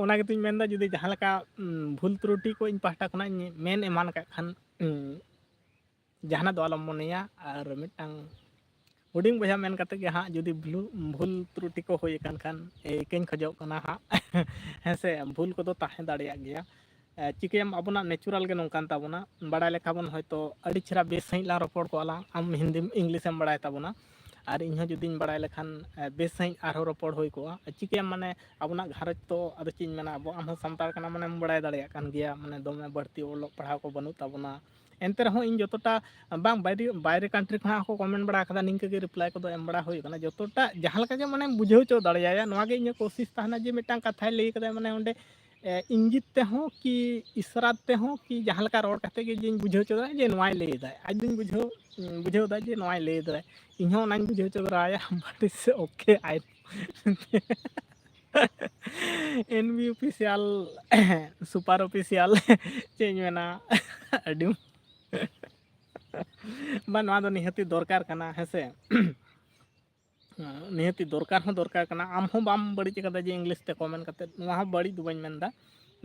ᱚᱱᱟ ᱜᱮᱛᱩᱧ ᱢᱮᱱᱫᱟ, ᱡᱩᱫᱤ ᱡᱟᱦᱟᱸ ᱞᱮᱠᱟ, ᱩᱢ, ᱵᱷᱩᱞ ᱛᱨᱩᱴᱤ ᱠᱚ ᱤᱧ ᱯᱟᱦᱴᱟ ᱠᱷᱚᱱᱟᱜ ᱤᱧ ᱢᱮᱱ ᱮᱢᱟᱱ ᱟᱠᱟᱫ ᱠᱷᱟᱱ, ᱩᱢ, ᱡᱟᱦᱟᱱᱟᱜ ᱫᱚ ᱟᱞᱚᱢ ᱢᱚᱱᱮᱭᱟ᱾ ᱟᱨ ᱢᱤᱫᱴᱟᱝ ᱦᱩᱰᱤᱧ ᱵᱚᱭᱦᱟ ᱢᱮᱱ ᱠᱟᱛᱮ ᱜᱮ ᱦᱟᱸᱜ, ᱡᱩᱫᱤ ᱵᱷᱩᱞ, ᱵᱷᱩᱞ ᱛᱨᱩᱴᱤ ᱠᱚ ᱦᱩᱭ ᱟᱠᱟᱱ ᱠᱷᱟᱱ, ᱮ, ᱤᱠᱟᱹᱧ ᱠᱷᱚᱡᱚᱜ ᱠᱟᱱᱟ ᱦᱟᱸᱜ᱾ ᱦᱮᱸ ᱥᱮ, ᱵᱷᱩᱞ ᱠᱚᱫᱚ ᱛᱟᱦᱮᱸ ᱫᱟᱲᱮᱭᱟᱜ ᱜᱮᱭᱟ᱾ ᱮ, ᱪᱤᱠᱟᱹᱭᱟᱢ, ᱟᱵᱚᱱᱟᱜ natural ᱜᱮ ᱱᱚᱝᱠᱟᱱ ᱛᱟᱵᱚᱱᱟ᱾ ᱵᱟᱲᱟᱭ ᱞᱮᱠᱷᱟᱱ ᱵᱚᱱ ᱦᱚᱭᱛᱳ ᱟᱹᱰᱤ ᱪᱮᱦᱨᱟ ᱵᱮᱥ ᱥᱟᱺᱦᱤᱡ ᱞᱟᱝ ᱨᱚᱯᱚᱲ ᱠᱚᱜᱼᱟ ᱞᱟᱝ, ᱟᱢ ᱦᱤᱱᱫᱤ English ᱮᱢ ᱵᱟᱲᱟᱭ ᱛᱟᱵᱚᱱᱟ, ᱟᱨ ᱤᱧ ᱦᱚᱸ ᱡᱩᱫᱤᱧ ᱵᱟᱲᱟᱭ ᱞᱮᱠᱷᱟᱱ, ᱮ, ᱵᱮᱥ ᱥᱟᱺᱦᱤᱡ ᱟᱨᱦᱚᱸ ᱨᱚᱯᱚᱲ ᱦᱩᱭ ᱠᱚᱜᱼᱟ᱾ ᱪᱤᱠᱟᱹᱭᱟᱢ, ᱢᱟᱱᱮ ᱟᱵᱚᱱᱟᱜ ᱜᱷᱟᱨᱚᱸᱡᱽ ᱛᱚ, ᱟᱫᱚ ᱪᱮᱫ ᱤᱧ ᱢᱮᱱᱟ, ᱟᱵᱚ, ᱟᱢ ᱦᱚᱸ ᱥᱟᱱᱛᱟᱲ ᱠᱟᱱᱟ ᱢᱟᱱᱮᱢ ᱵᱟᱲᱟᱭ ᱫᱟᱲᱮᱭᱟᱜ ᱠᱟᱱ ᱜᱮᱭᱟ, ᱢᱟᱱᱮ ᱫᱚᱢᱮ ᱵᱟᱹᱲᱛᱤ ᱚᱞᱚᱜ ᱯᱟᱲᱦᱟᱣ ᱠᱚ ᱵᱟᱹᱱᱩᱜ ᱛᱟᱵᱚᱱᱟ᱾ ᱮᱱᱛᱮ ᱨᱮᱦᱚᱸ ᱤᱧ ᱡᱚᱛᱚᱴᱟ, ᱵᱟᱝ, ᱵᱟᱭᱨᱮ, ᱵᱟᱭᱨᱮ country ᱠᱷᱚᱱᱟᱜ ᱦᱚᱸᱠᱚ comment ᱵᱟᱲᱟ ᱟᱠᱟᱫᱟ, ᱱᱤᱝᱠᱟᱹ ᱜᱮ reply ᱠᱚᱫᱚ ᱮᱢ ᱵᱟᱲᱟ ᱦᱩᱭ ᱟᱠᱟᱱᱟ᱾ ᱡᱚᱛᱚᱴᱟ ᱡᱟᱦᱟᱸ ᱞᱮᱠᱟ ᱜᱮ ᱢᱟᱱᱮᱢ ᱵᱩᱡᱷᱟᱹᱣ ᱦᱚᱪᱚ ᱫᱟᱲᱮᱭᱟᱭᱟ, ᱱᱚᱣᱟ ᱜᱮ ᱤᱧᱟᱹᱜ ᱠᱳᱥᱤᱥ ᱛᱟᱦᱮᱱᱟ ᱡᱮ ᱢᱤᱫᱴᱟᱝ ᱠᱟᱛᱷᱟᱭ ᱞᱟᱹᱭ ᱠᱟᱫᱟᱭ, ᱢᱟᱱᱮ ᱚᱸᱰᱮ, ᱮ, ᱤᱝᱜᱤᱛ ᱛᱮᱦᱚᱸ ᱠᱤ ᱤᱥᱟᱨᱟ ᱛᱮᱦᱚᱸ ᱠᱤ ᱡᱟᱦᱟᱸ ᱞᱮᱠᱟ ᱨᱚᱲ ᱠᱟᱛᱮ ᱜᱮ ᱡᱮᱧ ᱵᱩᱡᱷᱟᱹᱣ ᱦᱚᱪᱚ ᱫᱟᱲᱮᱭᱟᱜᱼᱟ ᱡᱮ ᱱᱚᱣᱟᱭ ᱞᱟᱹᱭ ᱮᱫᱟᱭ, ᱟᱡ ᱫᱩᱧ ᱵᱩᱡᱷᱟᱹᱣ, ᱵᱩᱡᱷᱟᱹᱣ ᱮᱫᱟ ᱡᱮ ᱱᱚᱣᱟᱭ ᱞᱟᱹᱭ ᱮᱫᱟᱭ, ᱤᱧ ᱦᱚᱸ ᱚᱱᱟᱧ ᱵᱩᱡᱷᱟᱹᱣ ᱦᱚᱪᱚ ᱫᱟᱲᱮᱭᱟᱭᱟ᱾ But it's okay, I know. NB official, super official, ᱪᱮᱫ ᱤᱧ ᱢᱮᱱᱟ, ᱟᱹᱰᱤ ᱵᱟ, ᱱᱚᱣᱟ ᱫᱚ ᱱᱤᱦᱟᱹᱛᱤ ᱫᱚᱨᱠᱟᱨ ᱠᱟᱱᱟ, ᱦᱮᱸ ᱥᱮ? ᱱᱤᱦᱟᱹᱛᱤ ᱫᱚᱨᱠᱟᱨ ᱦᱚᱸ ᱫᱚᱨᱠᱟᱨ ᱠᱟᱱᱟ᱾ ᱟᱢ ᱦᱚᱸ ᱵᱟᱢ ᱵᱟᱹᱲᱤᱡ ᱟᱠᱟᱫᱟ ᱡᱮ English ᱛᱮ comment ᱠᱟᱛᱮ, ᱱᱚᱣᱟ ᱦᱚᱸ ᱵᱟᱹᱲᱤᱡ ᱫᱚ ᱵᱟᱹᱧ ᱢᱮᱱᱫᱟ,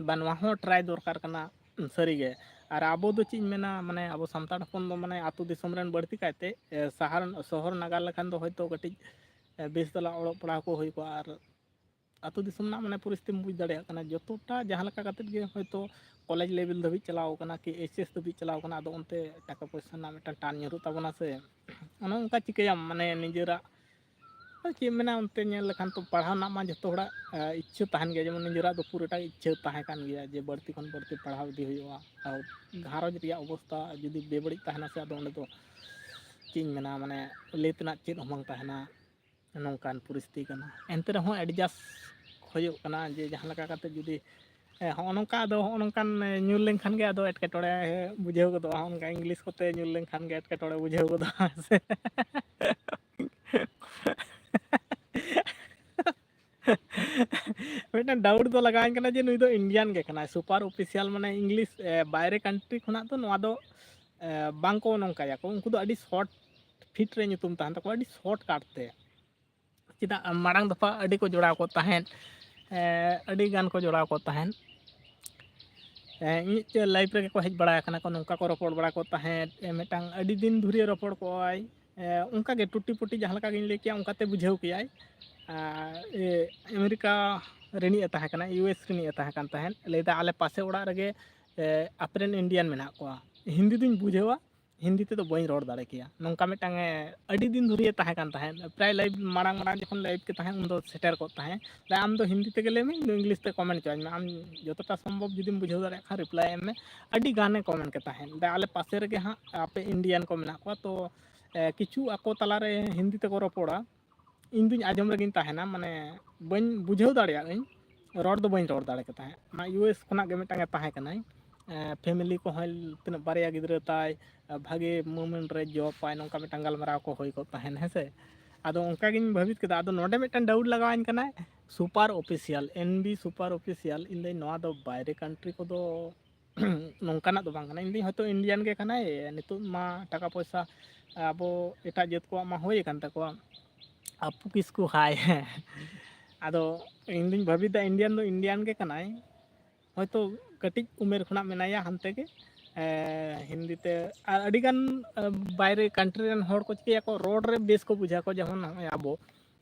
ᱵᱟ, ᱱᱚᱣᱟ ᱦᱚᱸ try ᱫᱚᱨᱠᱟᱨ ᱠᱟᱱᱟ, ᱥᱟᱹᱨᱤᱜᱮ᱾ ᱟᱨ ᱟᱵᱚ ᱫᱚ ᱪᱮᱫ ᱤᱧ ᱢᱮᱱᱟ, ᱢᱟᱱᱮ ᱟᱵᱚ ᱥᱟᱱᱛᱟᱲ ᱦᱚᱯᱚᱱ ᱫᱚ ᱢᱟᱱᱮ ᱟᱹᱛᱩ ᱫᱤᱥᱚᱢ ᱨᱮᱱ ᱵᱟᱹᱲᱛᱤ ᱠᱟᱭᱛᱮ, ᱮ, ᱥᱟᱦᱟᱨ, ᱥᱚᱦᱚᱨ ᱱᱟᱜᱟᱨ ᱞᱮᱠᱷᱟᱱ ᱫᱚ ᱦᱚᱭᱛᱳ ᱠᱟᱹᱴᱤᱡ, ᱮ, ᱵᱮᱥ ᱛᱟᱞᱟ ᱚᱞᱚᱜ ᱯᱟᱲᱦᱟᱣ ᱠᱚ ᱦᱩᱭ ᱠᱚᱜᱼᱟ᱾ ᱟᱨ ᱟᱹᱛᱩ ᱫᱤᱥᱚᱢ ᱨᱮᱱᱟᱜ ᱢᱟᱱᱮ ᱯᱚᱨᱤᱥᱛᱷᱤᱛᱤᱢ ᱵᱩᱡᱽ ᱫᱟᱲᱮᱭᱟᱜ ᱠᱟᱱᱟ, ᱡᱚᱛᱚᱴᱟ ᱡᱟᱦᱟᱸ ᱞᱮᱠᱟ ᱠᱟᱛᱮᱫ ᱜᱮ ᱦᱚᱭᱛᱳ college level ᱫᱷᱟᱹᱵᱤᱡ ᱪᱟᱞᱟᱣ ᱠᱟᱱᱟ ᱠᱤ H S ᱫᱷᱟᱹᱵᱤᱡ ᱪᱟᱞᱟᱣ ᱠᱟᱱᱟ, ᱟᱫᱚ ᱚᱱᱛᱮ ᱴᱟᱠᱟ ᱯᱚᱭᱥᱟ ᱨᱮᱱᱟᱜ ᱢᱤᱫᱴᱟᱝ ᱴᱟᱱ ᱧᱩᱨᱩᱜ ᱛᱟᱵᱚᱱᱟ ᱥᱮ᱾ ᱚᱱᱮ ᱚᱱᱠᱟ ᱪᱤᱠᱟᱹᱭᱟᱢ, ᱢᱟᱱᱮ ᱱᱤᱡᱮᱨᱟᱜ ᱪᱮᱫ ᱮᱢ ᱢᱮᱱᱟ, ᱚᱱᱛᱮ ᱧᱮᱞ ᱞᱮᱠᱷᱟᱱ ᱛᱚ ᱯᱟᱲᱦᱟᱣ ᱨᱮᱱᱟᱜ ᱢᱟ ᱡᱚᱛᱚ ᱦᱚᱲᱟᱜ, ᱮ, ᱤᱪᱪᱷᱟᱹ ᱛᱟᱦᱮᱱ ᱜᱮᱭᱟ, ᱡᱮᱢᱚᱱ ᱱᱤᱡᱮᱨᱟᱜ ᱫᱚ ᱯᱩᱨᱟᱹᱴᱟ ᱤᱪᱪᱷᱟᱹ ᱛᱟᱦᱮᱸ ᱠᱟᱱ ᱜᱮᱭᱟ ᱡᱮ ᱵᱟᱹᱲᱛᱤ ᱠᱷᱚᱱ ᱵᱟᱹᱲᱛᱤ ᱯᱟᱲᱦᱟᱣ ᱤᱫᱤ ᱦᱩᱭᱩᱜᱼᱟ᱾ ᱟᱨ ᱜᱷᱟᱨᱚᱸᱡᱽ ᱨᱮᱭᱟᱜ ᱚᱵᱚᱥᱛᱟ ᱡᱩᱫᱤ ᱵᱮᱵᱟᱹᱲᱤᱡ ᱛᱟᱦᱮᱱᱟ ᱥᱮ, ᱟᱫᱚ ᱚᱸᱰᱮ ᱫᱚ ᱪᱮᱫ ᱤᱧ ᱢᱮᱱᱟ, ᱢᱟᱱᱮ ᱞᱟᱹᱭ ᱛᱮᱱᱟᱜ ᱪᱮᱫ ᱦᱚᱸ ᱵᱟᱝ ᱛᱟᱦᱮᱱᱟ᱾ ᱱᱚᱝᱠᱟᱱ ᱯᱚᱨᱤᱥᱛᱷᱤᱛᱤ ᱠᱟᱱᱟ᱾ ᱮᱱᱛᱮ ᱨᱮᱦᱚᱸ adjust ᱦᱩᱭᱩᱜ ᱠᱟᱱᱟ ᱡᱮ ᱡᱟᱦᱟᱸ ᱞᱮᱠᱟ ᱠᱟᱛᱮ ᱡᱩᱫᱤ, ᱮ, ᱦᱚᱸᱜᱼᱚ ᱱᱚᱝᱠᱟ, ᱟᱫᱚ ᱦᱚᱸᱜᱼᱚ ᱱᱚᱝᱠᱟᱱ, ᱮ, ᱧᱩᱨ ᱞᱮᱱᱠᱷᱟᱱ ᱜᱮ ᱟᱫᱚ ᱮᱴᱠᱮᱴᱚᱬᱮ ᱵᱩᱡᱷᱟᱹᱣ ᱜᱚᱫᱚᱜᱼᱟ᱾ ᱦᱚᱸᱜᱼᱚ ᱱᱚᱝᱠᱟ English ᱠᱚᱛᱮ ᱧᱩᱨ ᱞᱮᱱᱠᱷᱟᱱ ᱜᱮ ᱮᱴᱠᱮᱴᱚᱬᱮ ᱵᱩᱡᱷᱟᱹᱣ ᱜᱚᱫᱚᱜᱼᱟ, ᱦᱮᱸ ᱥᱮ? ᱢᱤᱫᱴᱟᱝ doubt ᱫᱚ ᱞᱟᱜᱟᱣᱤᱧ ᱠᱟᱱᱟ ᱡᱮ ᱱᱩᱭ ᱫᱚ Indian ᱜᱮ ᱠᱟᱱᱟᱭ, super official, ᱢᱟᱱᱮ English, ᱮ, ᱵᱟᱭᱨᱮ country ᱠᱷᱚᱱᱟᱜ ᱫᱚ ᱱᱚᱣᱟ ᱫᱚ, ᱮ, ᱵᱟᱝ ᱠᱚ ᱱᱚᱝᱠᱟᱭᱟᱠᱚ᱾ ᱩᱱᱠᱩ ᱫᱚ ᱟᱹᱰᱤ short ᱯᱷᱤᱴ ᱨᱮ ᱧᱩᱛᱩᱢ ᱛᱟᱦᱮᱱ ᱛᱟᱠᱚᱣᱟ, ᱟᱹᱰᱤ ᱥᱚᱨᱴ ᱠᱟᱴ ᱛᱮ᱾ ᱪᱮᱫᱟᱜ ᱢᱟᱲᱟᱝ ᱫᱚᱯᱷᱟ ᱟᱹᱰᱤ ᱠᱚ ᱡᱚᱲᱟᱣ ᱠᱚ ᱛᱟᱦᱮᱸᱫ, ᱮ, ᱟᱹᱰᱤ ᱜᱟᱱ ᱠᱚ ᱡᱚᱲᱟᱣ ᱠᱚ ᱛᱟᱦᱮᱸᱫ᱾ ᱮ, ᱤᱧᱤᱡ ᱞᱟᱭᱤᱯᱷ ᱨᱮᱜᱮ ᱠᱚ ᱦᱮᱡ ᱵᱟᱲᱟ ᱟᱠᱟᱱᱟ ᱠᱚ, ᱱᱚᱝᱠᱟ ᱠᱚ ᱨᱚᱯᱚᱲ ᱵᱟᱲᱟ ᱠᱚ ᱛᱟᱦᱮᱸᱫ᱾ ᱮ, ᱢᱤᱫᱴᱟᱝ ᱟᱹᱰᱤ ᱫᱤᱱ ᱫᱷᱩᱨᱤᱭᱟᱹ ᱨᱚᱯᱚᱲ ᱠᱚᱜᱼᱟᱭ, ᱮ, ᱚᱱᱠᱟ ᱜᱮ ᱴᱩᱴᱤ ᱯᱩᱴᱤ ᱡᱟᱦᱟᱸ ᱞᱮᱠᱟ ᱜᱤᱧ ᱞᱟᱹᱭ ᱠᱮᱭᱟ, ᱚᱱᱠᱟᱛᱮ ᱵᱩᱡᱷᱟᱹᱣ ᱠᱮᱭᱟᱭ᱾ ᱟᱨ, ᱮ, ᱟᱢᱮᱨᱤᱠᱟ ᱨᱤᱱᱤᱡ ᱮ ᱛᱟᱦᱮᱸ ᱠᱟᱱᱟ, ᱤᱭᱩ ᱮᱥ ᱨᱤᱱᱤᱡ ᱮ ᱛᱟᱦᱮᱸ ᱠᱟᱱ ᱛᱟᱦᱮᱸᱫ᱾ ᱞᱟᱹᱭᱫᱟ, "ᱟᱞᱮ ᱯᱟᱥᱮ ᱚᱲᱟᱜ ᱨᱮᱜᱮ, ᱮ, ᱟᱯᱮ ᱨᱮᱱ ᱤᱱᱰᱤᱭᱟᱱ ᱢᱮᱱᱟᱜ ᱠᱚᱣᱟ, ᱦᱤᱱᱫᱤ ᱫᱩᱧ ᱵᱩᱡᱷᱟᱹᱣᱟ, ᱦᱤᱱᱫᱤ ᱛᱮᱫᱚ ᱵᱟᱹᱧ ᱨᱚᱲ ᱫᱟᱲᱮ ᱠᱮᱭᱟ᱾" ᱱᱚᱝᱠᱟ ᱢᱤᱫᱴᱟᱝ, ᱮ, ᱟᱹᱰᱤ ᱫᱤᱱ ᱫᱷᱩᱨᱤᱭᱟᱹ ᱛᱟᱦᱮᱸ ᱠᱟᱱ ᱛᱟᱦᱮᱸᱫ᱾ ᱯᱨᱟᱭ ᱞᱟᱭᱤᱵᱷ ᱢᱟᱲᱟᱝ ᱢᱟᱲᱟᱝ ᱡᱚᱠᱷᱚᱱ ᱞᱟᱭᱤᱵᱷ ᱠᱮ ᱛᱟᱦᱮᱸᱫ, ᱩᱱᱫᱚ ᱥᱮᱴᱮᱨ ᱠᱚᱜ ᱛᱟᱦᱮᱸᱫ᱾ ᱞᱟᱹᱭᱟ, "ᱟᱢ ᱫᱚ ᱦᱤᱱᱫᱤ ᱛᱮᱜᱮ ᱞᱟᱹᱭ ᱢᱮ, ᱤᱧ ᱫᱚ ᱤᱝᱞᱤᱥ ᱛᱮ ᱠᱚᱢᱮᱱᱴ ᱦᱚᱪᱚᱣᱟᱹᱧ ᱢᱮ, ᱟᱢ ᱡᱚᱛᱚᱴᱟ ᱥᱚᱢᱵᱷᱚᱵ ᱡᱩᱫᱤᱢ ᱵᱩᱡᱷᱟᱹᱣ ᱫᱟᱲᱮᱭᱟᱜ ᱠᱷᱟᱱ ᱨᱤᱯᱞᱟᱭ ᱮᱢ ᱢᱮ᱾" ᱟᱹᱰᱤ ᱜᱟᱱᱮ ᱠᱚᱢᱮᱱᱴ ᱠᱮ ᱛᱟᱦᱮᱸᱫ, "ᱫᱟ, ᱟᱞᱮ ᱯᱟᱥᱮ ᱨᱮᱜᱮ ᱦᱟᱸᱜ ᱟᱯᱮ ᱤᱱᱰᱤᱭᱟᱱ ᱠᱚ ᱢᱮᱱᱟᱜ ᱠᱚᱣᱟ, ᱛᱚ, ᱮ, ᱠᱤᱪᱷᱩ ᱟᱠᱚ ᱛᱟᱞᱟᱨᱮ ᱦᱤᱱᱫᱤ ᱛᱮᱠᱚ ᱨᱚᱯᱚᱲᱟ, ᱤᱧ ᱫᱩᱧ ᱟᱸᱡᱚᱢ ᱨᱮᱜᱤᱧ ᱛᱟᱦᱮᱱᱟ, ᱢᱟᱱᱮ ᱵᱟᱹᱧ ᱵᱩᱡᱷᱟᱹᱣ ᱫᱟᱲᱮᱭᱟᱜ ᱟᱹᱧ, ᱨᱚᱲ ᱫᱚ ᱵᱟᱹᱧ ᱨᱚᱲ ᱫᱟᱲᱮ ᱠᱮ ᱛᱟᱦᱮᱸᱫ᱾" ᱚᱱᱟ ᱤᱭᱩ ᱮᱥ ᱠᱷᱚᱱᱟᱜ ᱜᱮ ᱢᱤᱫᱴᱟᱝ ᱮ ᱛᱟᱦᱮᱸ ᱠᱟᱱᱟᱭ, ᱮ, ᱯᱷᱮᱢᱤᱞᱤ ᱠᱚᱦᱚᱸ ᱛᱤᱱᱟᱹᱜ ᱵᱟᱨᱭᱟ ᱜᱤᱫᱽᱨᱟᱹ ᱛᱟᱭ, ᱮ, ᱵᱷᱟᱜᱮ ᱢᱩᱢᱮᱱᱴ ᱨᱮ ᱡᱚᱵ ᱟᱭ, ᱱᱚᱝᱠᱟ ᱢᱤᱫᱴᱟᱝ ᱜᱟᱞᱢᱟᱨᱟᱣ ᱠᱚ ᱦᱩᱭ ᱠᱚᱜ ᱛᱟᱦᱮᱸᱫ, ᱦᱮᱸ ᱥᱮ᱾ ᱟᱫᱚ ᱚᱱᱠᱟ ᱜᱤᱧ ᱵᱷᱟᱹᱵᱤᱛ ᱠᱮᱫᱟ᱾ ᱟᱫᱚ ᱱᱚᱰᱮ ᱢᱤᱫᱴᱟᱝ ᱰᱟᱣᱩᱴ ᱞᱟᱜᱟᱣᱟᱹᱧ ᱠᱟᱱᱟ, ᱥᱩᱯᱟᱨ ᱚᱯᱷᱤᱥᱤᱭᱟᱞ, ᱮᱱ ᱵᱤ ᱥᱩᱯᱟᱨ ᱚᱯᱷᱤᱥᱤᱭᱟᱞ, ᱤᱧ ᱫᱚ ᱱᱚᱣᱟ ᱫᱚ ᱵᱟᱭᱨᱮ ᱠᱟᱱᱴᱨᱤ ᱠᱚᱫᱚ ᱱᱚᱝᱠᱟᱱᱟᱜ ᱫᱚ ᱵᱟᱝ ᱠᱟᱱᱟ᱾ ᱤᱧ ᱫᱩᱧ ᱦᱚᱭᱛᱳ ᱤᱱᱰᱤᱭᱟᱱ ᱜᱮ ᱠᱟᱱᱟᱭ, ᱱᱤᱛᱚᱜ ᱢᱟ ᱴᱟᱠᱟ ᱯᱚᱭᱥᱟ ᱟᱵᱚ ᱮᱴᱟᱜ ᱡᱟᱹᱛ ᱠᱚᱣᱟᱜ ᱢᱟ ᱦᱩᱭ ᱟᱠᱟᱱ ᱛᱟᱠᱚᱣᱟ, ᱟᱯᱩ ᱠᱤᱥᱠᱩ ᱦᱟᱭ᱾ ᱟᱫᱚ ᱤᱧ ᱫᱩᱧ ᱵᱷᱟᱹᱵᱤᱛᱟ ᱤᱱᱰᱤᱭᱟᱱ ᱫᱚ ᱤᱱᱰᱤᱭᱟᱱ ᱜᱮ ᱠᱟᱱᱟᱭ, ᱦᱚᱭᱛᱳ ᱠᱟᱹᱴᱤᱡ ᱩᱢᱮᱨ ᱠᱷᱚᱱᱟᱜ ᱢᱮᱱᱟᱭᱟ ᱦᱟᱱᱛᱮ ᱜᱮ, ᱮ, ᱦᱤᱱᱫᱤ ᱛᱮ᱾ ᱟᱨ ᱟᱹᱰᱤᱜᱟᱱ, ᱮ, ᱵᱟᱭᱨᱮ ᱠᱟᱱᱴᱨᱤ ᱨᱮᱱ ᱦᱚᱲ ᱠᱚ ᱪᱤᱠᱟᱹᱭᱟᱠᱚ, ᱨᱚᱲ ᱨᱮ ᱵᱮᱥ ᱠᱚ ᱵᱩᱡᱷᱟᱹᱣᱟ ᱠᱚ᱾ ᱡᱮᱢᱚᱱ ᱱᱚᱜᱼᱚᱭ ᱟᱵᱚ,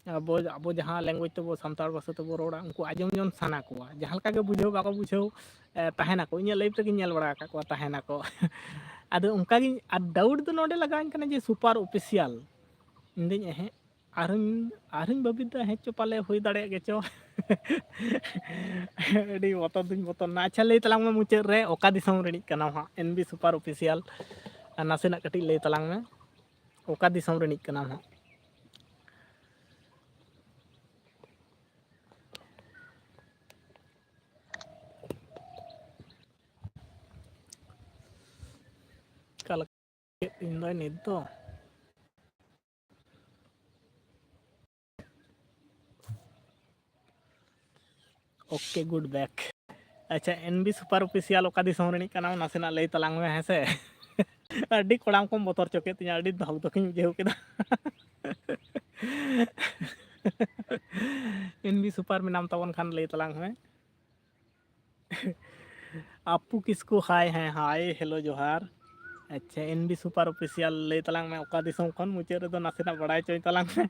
ᱟᱵᱚ, ᱟᱵᱚ ᱡᱟᱦᱟᱸ ᱞᱮᱝᱜᱩᱭᱮᱡᱽ ᱛᱮᱵᱚ, ᱥᱟᱱᱛᱟᱲ ᱵᱷᱟᱥᱟ ᱛᱮᱵᱚ ᱨᱚᱲᱟ, ᱩᱱᱠᱩ ᱟᱸᱡᱚᱢ ᱡᱚᱝ ᱥᱟᱱᱟ ᱠᱚᱣᱟ, ᱡᱟᱦᱟᱸ ᱞᱮᱠᱟ ᱜᱮ ᱵᱩᱡᱷᱟᱹᱣ ᱵᱟᱠᱚ ᱵᱩᱡᱷᱟᱹᱣ, ᱮ, ᱛᱟᱦᱮᱱᱟᱠᱚ᱾ ᱤᱧᱟᱹᱜ ᱞᱟᱭᱤᱯᱷ ᱨᱮᱜᱮᱧ ᱧᱮᱞ ᱵᱟᱲᱟ ᱟᱠᱟᱫ ᱠᱚᱣᱟ, ᱛᱟᱦᱮᱱᱟᱠᱚ᱾ ᱟᱫᱚ ᱚᱱᱠᱟᱜᱤᱧ, ᱟᱨ ᱰᱟᱣᱩᱴ ᱫᱚ ᱱᱚᱰᱮ ᱞᱟᱜᱟᱣᱤᱧ ᱠᱟᱱᱟ ᱡᱮ ᱥᱩᱯᱟᱨ ᱚᱯᱷᱤᱥᱤᱭᱟᱞ᱾ ᱤᱧ ᱫᱩᱧ ᱮᱦᱮᱸᱜ, ᱟᱨᱦᱚᱸᱧ, ᱟᱨᱦᱚᱸᱧ ᱵᱷᱟᱹᱵᱤᱛᱟ, ᱦᱮᱸ ᱪᱚ ᱯᱟᱞᱮ ᱦᱩᱭ ᱫᱟᱲᱮᱭᱟᱜ ᱜᱮ ᱪᱚ᱾ ᱟᱹᱰᱤ ᱵᱚᱛᱚᱨ ᱫᱩᱧ ᱵᱚᱛᱚᱨ ᱮᱱᱟ᱾ ᱟᱪᱪᱷᱟ, ᱞᱟᱹᱭ ᱛᱟᱞᱟᱝ ᱢᱮ ᱢᱩᱪᱟᱹᱫ ᱨᱮ, ᱚᱠᱟ ᱫᱤᱥᱚᱢ ᱨᱤᱱᱤᱡ ᱠᱟᱱᱟᱢ ᱦᱟᱸᱜ, ᱮᱱ ᱵᱤ ᱥᱩᱯᱟᱨ ᱚᱯᱷᱤᱥᱤᱭᱟᱞ? ᱟᱨ ᱱᱟᱥᱮᱱᱟᱜ ᱠᱟᱹᱴᱤᱡ ᱞᱟᱹᱭ ᱛᱟᱞᱟᱝ ᱢᱮ, ᱚᱠᱟ ᱫᱤᱥᱚᱢ ᱨᱤᱱᱤᱡ ᱠᱟᱱᱟᱢ ᱦᱟᱸᱜ? ᱚᱠᱟ ᱞᱮᱠᱟ ᱤᱧ ᱫᱚ ᱱᱤᱛ ᱫᱚ ᱳᱠᱮ, ᱜᱩᱰ ᱵᱮᱠ᱾ ᱟᱪᱪᱷᱟ, ᱮᱱ ᱵᱤ ᱥᱩᱯᱟᱨ ᱚᱯᱷᱤᱥᱤᱭᱟᱞ ᱚᱠᱟ ᱫᱤᱥᱚᱢ ᱨᱤᱱᱤᱡ ᱠᱟᱱᱟᱢ? ᱱᱟᱥᱮᱱᱟᱜ ᱞᱟᱹᱭ ᱛᱟᱞᱟᱝ ᱢᱮ, ᱦᱮᱸ ᱥᱮ? ᱟᱹᱰᱤ ᱠᱚᱲᱟᱢ ᱠᱚᱢ ᱵᱚᱛᱚᱨ ᱦᱚᱪᱚ ᱠᱮᱫ ᱛᱤᱧᱟ, ᱟᱹᱰᱤ ᱫᱷᱚᱠ ᱫᱷᱚᱠᱤᱧ ᱵᱩᱡᱷᱟᱹᱣ ᱠᱮᱫᱟ᱾ ᱮᱱ ᱵᱤ ᱥᱩᱯᱟᱨ ᱢᱮᱱᱟᱢ ᱛᱟᱵᱚᱱ ᱠᱷᱟᱱ ᱞᱟᱹᱭ ᱛᱟᱞᱟᱝ ᱢᱮ᱾ ᱟᱯᱩ ᱠᱤᱥᱠᱩ, ᱦᱟᱭ, ᱦᱮᱸ, ᱦᱟᱭ, ᱦᱮᱞᱳ, ᱡᱚᱦᱟᱨ᱾ ᱟᱪᱪᱷᱟ, ᱮᱱ ᱵᱤ ᱥᱩᱯᱟᱨ ᱚᱯᱷᱤᱥᱤᱭᱟᱞ, ᱞᱟᱹᱭ ᱛᱟᱞᱟᱝ ᱢᱮ ᱚᱠᱟ ᱫᱤᱥᱚᱢ ᱠᱷᱚᱱ? ᱢᱩᱪᱟᱹᱫ ᱨᱮᱫᱚ ᱱᱟᱥᱮᱱᱟᱜ ᱵᱟᱲᱟᱭ ᱦᱚᱪᱚᱭ ᱛᱟᱞᱟᱝ ᱢᱮ᱾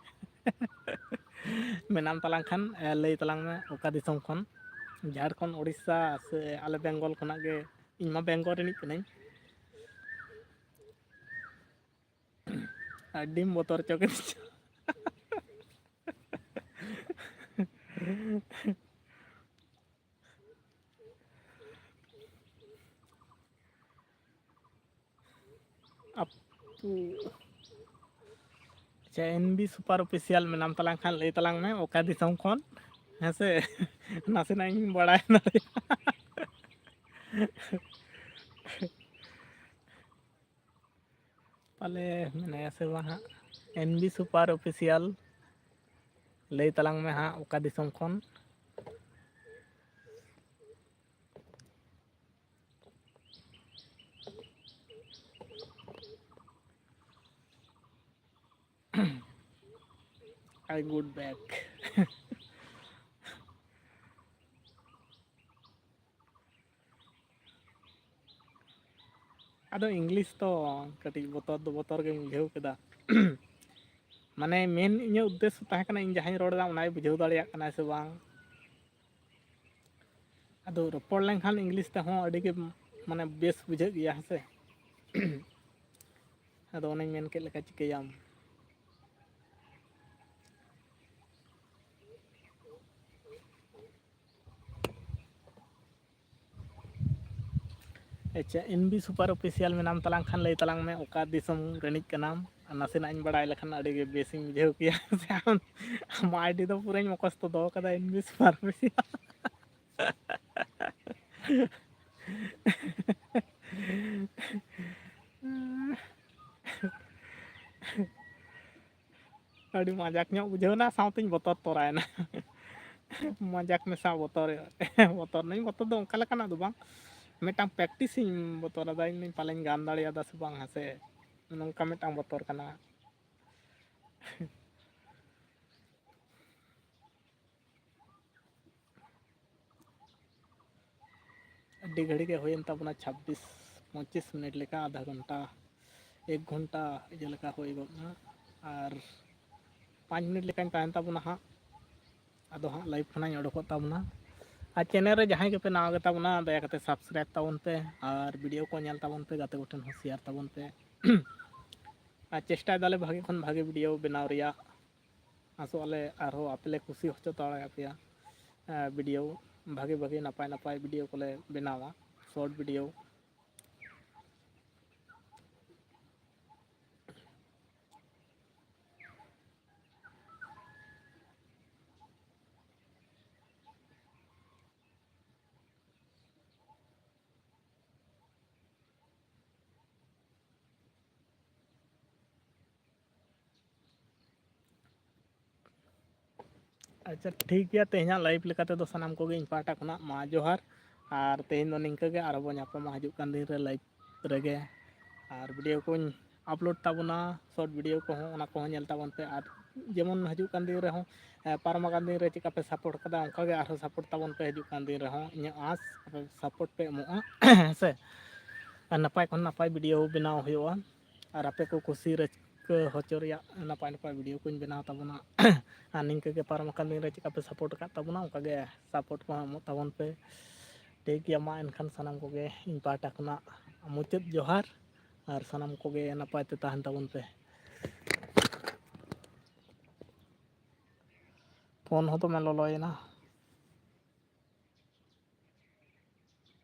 ᱢᱮᱱᱟᱢ ᱛᱟᱞᱟᱝ ᱠᱷᱟᱱ, ᱮ, ᱞᱟᱹᱭ ᱛᱟᱞᱟᱝ ᱢᱮ ᱚᱠᱟ ᱫᱤᱥᱚᱢ ᱠᱷᱚᱱ? ᱡᱷᱟᱲᱠᱷᱚᱸᱰ, ᱳᱰᱤᱥᱟ ᱥᱮ ᱟᱞᱮ ᱵᱮᱝᱜᱚᱞ ᱠᱷᱚᱱᱟᱜ ᱜᱮ? ᱤᱧ ᱢᱟ ᱵᱮᱝᱜᱚᱞ ᱨᱤᱱᱤᱡ ᱠᱟᱹᱱᱟᱹᱧ᱾ ᱟᱹᱰᱤᱢ ᱵᱚᱛᱚᱨ ᱦᱚᱪᱚ ᱠᱤᱫᱤᱧᱟ᱾ ᱟᱯᱩ᱾ ᱟᱪᱪᱷᱟ, ᱮᱱ ᱵᱤ ᱥᱩᱯᱟᱨ ᱚᱯᱷᱤᱥᱤᱭᱟᱞ ᱢᱮᱱᱟᱢ ᱛᱟᱞᱟᱝ ᱠᱷᱟᱱ ᱞᱟᱹᱭ ᱛᱟᱞᱟᱝ ᱢᱮ ᱚᱠᱟ ᱫᱤᱥᱚᱢ ᱠᱷᱚᱱ, ᱦᱮᱸ ᱥᱮ? ᱱᱟᱥᱮᱱᱟᱜ ᱤᱧ ᱵᱟᱲᱟᱭ ᱫᱟᱲᱮᱭᱟᱜᱼᱟ᱾ ᱯᱟᱞᱮ ᱢᱮᱱᱟᱭᱟ ᱥᱮ ᱵᱟᱝ ᱦᱟᱸᱜ? ᱮᱱ ᱵᱤ ᱥᱩᱯᱟᱨ ᱚᱯᱷᱤᱥᱤᱭᱟᱞ, ᱞᱟᱹᱭ ᱛᱟᱞᱟᱝ ᱢᱮ ᱦᱟᱸᱜ ᱚᱠᱟ ᱫᱤᱥᱚᱢ ᱠᱷᱚᱱ? I good back. ᱟᱫᱚ ᱤᱝᱞᱤᱥ ᱛᱚ ᱠᱟᱹᱴᱤᱡ ᱵᱚᱛᱚᱨ ᱫᱚ ᱵᱚᱛᱚᱨ ᱜᱮᱧ ᱵᱩᱡᱷᱟᱹᱣ ᱠᱮᱫᱟ᱾ ᱢᱟᱱᱮ ᱢᱮᱱ ᱤᱧᱟᱹᱜ ᱩᱫᱽᱫᱮᱥᱥᱚ ᱛᱟᱦᱮᱸ ᱠᱟᱱᱟ ᱤᱧ ᱡᱟᱦᱟᱸᱧ ᱨᱚᱲ ᱮᱫᱟ ᱚᱱᱟᱭ ᱵᱩᱡᱷᱟᱹᱣ ᱫᱟᱲᱮᱭᱟᱜ ᱠᱟᱱᱟᱭ ᱥᱮ ᱵᱟᱝ᱾ ᱟᱫᱚ ᱨᱚᱯᱚᱲ ᱞᱮᱱᱠᱷᱟᱱ ᱤᱝᱞᱤᱥ ᱛᱮᱦᱚᱸ ᱟᱹᱰᱤ ᱜᱮ ᱢᱟᱱᱮ ᱵᱮᱥ ᱵᱩᱡᱷᱟᱹᱜ ᱜᱮᱭᱟ, ᱦᱮᱸ ᱥᱮ? ᱟᱫᱚ ᱚᱱᱮᱧ ᱢᱮᱱ ᱠᱮᱫ ᱞᱮᱠᱟ, ᱪᱤᱠᱟᱹᱭᱟᱢ? ᱟᱪᱪᱷᱟ, ᱮᱱ ᱵᱤ ᱥᱩᱯᱟᱨ ᱚᱯᱷᱤᱥᱤᱭᱟᱞ ᱢᱮᱱᱟᱢ ᱛᱟᱞᱟᱝ ᱠᱷᱟᱱ ᱞᱟᱹᱭ ᱛᱟᱞᱟᱝ ᱢᱮ, ᱚᱠᱟ ᱫᱤᱥᱚᱢ ᱨᱤᱱᱤᱡ ᱠᱟᱱᱟᱢ? ᱟᱨ ᱱᱟᱥᱮᱱᱟᱜ ᱤᱧ ᱵᱟᱲᱟᱭ ᱞᱮᱠᱷᱟᱱ ᱟᱹᱰᱤ ᱜᱮ ᱵᱮᱥᱤᱧ ᱵᱩᱡᱷᱟᱹᱣ ᱠᱮᱭᱟ᱾ ᱟᱢᱟᱜ ᱟᱭ ᱰᱤ ᱫᱚ ᱯᱩᱨᱟᱹᱧ ᱢᱚᱠᱚᱥᱛᱚ ᱫᱚᱦᱚ ᱠᱟᱫᱟ, ᱮᱱ ᱵᱤ ᱥᱩᱯᱟᱨ ᱚᱯᱷᱤᱥᱤᱭᱟᱞ᱾ ᱟᱹᱰᱤ ᱢᱟᱡᱟᱠ ᱧᱚᱜ ᱵᱩᱡᱷᱟᱹᱣ ᱮᱱᱟ, ᱥᱟᱶᱛᱮᱧ ᱵᱚᱛᱚᱨ ᱛᱚᱨᱟᱭᱮᱱᱟ᱾ ᱢᱟᱡᱟᱠ ᱢᱮᱥᱟ ᱵᱚᱛᱚᱨ, ᱵᱚᱛᱚᱨ ᱱᱟᱹᱧ, ᱵᱚᱛᱚᱨ ᱫᱚ ᱚᱱᱠᱟ ᱞᱮᱠᱟᱱᱟᱜ ᱫᱚ ᱵᱟᱝ᱾ ᱢᱤᱫᱴᱟᱝ practice ᱤᱧ ᱵᱚᱛᱚᱨ ᱟᱫᱟ, ᱤᱧ ᱯᱟᱞᱮᱧ ᱜᱟᱱ ᱫᱟᱲᱮᱭᱟᱫᱟ ᱥᱮ ᱵᱟᱝ, ᱦᱮᱸ ᱥᱮ, ᱱᱚᱝᱠᱟ ᱢᱤᱫᱴᱟᱝ ᱵᱚᱛᱚᱨ ᱠᱟᱱᱟ᱾ ᱟᱹᱰᱤ ᱜᱷᱟᱹᱲᱤ ᱜᱮ ᱦᱩᱭᱮᱱ ᱛᱟᱵᱚᱱᱟ, ᱪᱷᱟᱵᱵᱤᱥ ᱯᱚᱸᱪᱤᱥ ᱢᱤᱱᱤᱴ ᱞᱮᱠᱟ, ᱟᱫᱷᱟ ᱜᱷᱚᱱᱴᱟ, ᱮᱠ ᱜᱷᱚᱱᱴᱟ ᱤᱭᱟᱹ ᱞᱮᱠᱟ ᱦᱩᱭ ᱜᱚᱫ ᱮᱱᱟ᱾ ᱟᱨ ᱯᱟᱸᱪ ᱢᱤᱱᱤᱴ ᱞᱮᱠᱟᱧ ᱛᱟᱦᱮᱱ ᱛᱟᱵᱚᱱᱟ ᱦᱟᱸᱜ, ᱟᱫᱚ ᱦᱟᱸᱜ live ᱠᱷᱚᱱᱟᱜ ᱤᱧ ᱚᱰᱚᱠᱚᱜ ᱛᱟᱵᱚᱱᱟ᱾ ᱟᱨ channel ᱨᱮ ᱡᱟᱦᱟᱸᱭ ᱜᱮᱯᱮ ᱱᱟᱣᱟ ᱜᱮᱛᱟ ᱵᱚᱱᱟ, ᱫᱟᱭᱟ ᱠᱟᱛᱮ subscribe ᱛᱟᱵᱚᱱ ᱯᱮ ᱟᱨ video ᱠᱚ ᱧᱮᱞ ᱛᱟᱵᱚᱱ ᱯᱮ, ᱜᱟᱛᱮ ᱠᱚᱴᱷᱮᱱ ᱦᱚᱸ share ᱛᱟᱵᱚᱱ ᱯᱮ᱾ ᱟᱨ ᱪᱮᱥᱴᱟᱭ ᱫᱟᱞᱮ ᱵᱷᱟᱜᱮ ᱠᱷᱚᱱ ᱵᱷᱟᱜᱮ video ᱵᱮᱱᱟᱣ ᱨᱮᱭᱟᱜ᱾ ᱟᱥᱚᱜ ᱟᱞᱮ ᱟᱨᱦᱚᱸ ᱟᱯᱮ ᱞᱮ ᱠᱩᱥᱤ ᱦᱚᱪᱚ ᱫᱟᱲᱮᱭᱟᱯᱮᱭᱟ᱾ ᱮᱸ, video ᱵᱷᱟᱜᱮ ᱵᱷᱟᱜᱮ ᱱᱟᱯᱟᱭ ᱱᱟᱯᱟᱭ video ᱠᱚᱞᱮ ᱵᱮᱱᱟᱣᱟ, short video᱾ ᱟᱪᱪᱷᱟ, ᱴᱷᱤᱠ ᱜᱮᱭᱟ, ᱛᱮᱦᱮᱧᱟᱜ live ᱞᱮᱠᱟ ᱛᱮᱫᱚ ᱥᱟᱱᱟᱢ ᱠᱚᱜᱮ ᱤᱧ ᱯᱟᱦᱴᱟ ᱠᱷᱚᱱᱟᱜ ᱢᱟ ᱡᱚᱦᱟᱨ᱾ ᱟᱨ ᱛᱮᱦᱮᱧ ᱫᱚ ᱱᱤᱝᱠᱟᱹ ᱜᱮ, ᱟᱨᱦᱚᱸ ᱵᱚᱱ ᱧᱟᱯᱟᱢᱟ ᱦᱤᱡᱩᱜ ᱠᱟᱱ ᱫᱤᱱ ᱨᱮ live ᱨᱮᱜᱮ᱾ ᱟᱨ video ᱠᱚᱧ upload ᱛᱟᱵᱚᱱᱟ, short video ᱠᱚᱦᱚᱸ, ᱚᱱᱟ ᱠᱚᱦᱚᱸ ᱧᱮᱞ ᱛᱟᱵᱚᱱ ᱯᱮ᱾ ᱟᱨ ᱡᱮᱢᱚᱱ ᱦᱤᱡᱩᱜ ᱠᱟᱱ ᱫᱤᱱ ᱨᱮᱦᱚᱸ, ᱮ, ᱯᱟᱨᱚᱢ ᱟᱠᱟᱱ ᱫᱤᱱ ᱨᱮ ᱪᱮᱠᱟ ᱯᱮ support ᱠᱟᱫᱟ, ᱚᱱᱠᱟ ᱜᱮ ᱟᱨᱦᱚᱸ support ᱛᱟᱵᱚᱱ ᱯᱮ ᱦᱤᱡᱩᱜ ᱠᱟᱱ ᱫᱤᱱ ᱨᱮᱦᱚᱸ᱾ ᱤᱧᱟᱹᱜ ᱟᱸᱥ ᱟᱯᱮ support ᱯᱮ ᱮᱢᱚᱜᱼᱟ, ᱦᱮᱸ ᱥᱮ? ᱟᱨ ᱱᱟᱯᱟᱭ ᱠᱷᱚᱱ ᱱᱟᱯᱟᱭ video ᱵᱮᱱᱟᱣ ᱦᱩᱭᱩᱜᱼᱟ᱾ ᱟᱨ ᱟᱯᱮ ᱠᱚ ᱠᱩᱥᱤ ᱨᱟᱹᱥᱠᱟᱹ ᱦᱚᱪᱚ ᱨᱮᱭᱟᱜ ᱱᱟᱯᱟᱭ ᱱᱟᱯᱟᱭ video ᱠᱚᱧ ᱵᱮᱱᱟᱣ ᱛᱟᱵᱚᱱᱟ᱾ ᱟᱨ ᱱᱤᱝᱠᱟᱹ ᱜᱮ ᱯᱟᱨᱚᱢ ᱟᱠᱟᱱ ᱫᱤᱱ ᱨᱮ ᱪᱮᱠᱟ ᱯᱮ support ᱟᱠᱟᱫ ᱛᱟᱵᱚᱱᱟ, ᱚᱱᱠᱟ ᱜᱮ support ᱠᱚᱦᱚᱸ ᱮᱢᱚᱜ ᱛᱟᱵᱚᱱ ᱯᱮ᱾ ᱴᱷᱤᱠ ᱜᱮᱭᱟ, ᱢᱟ ᱮᱱᱠᱷᱟᱱ ᱥᱟᱱᱟᱢ ᱠᱚᱜᱮ ᱤᱧ ᱯᱟᱦᱴᱟ ᱠᱷᱚᱱᱟᱜ ᱢᱩᱪᱟᱹᱫ ᱡᱚᱦᱟᱨ, ᱟᱨ ᱥᱟᱱᱟᱢ ᱠᱚᱜᱮ ᱱᱟᱯᱟᱭ ᱛᱮ ᱛᱟᱦᱮᱱ ᱛᱟᱵᱚᱱ ᱯᱮ᱾ ᱯᱷᱳᱱ ᱦᱚᱸ ᱫᱚᱢᱮ ᱞᱚᱞᱚᱭᱮᱱᱟ᱾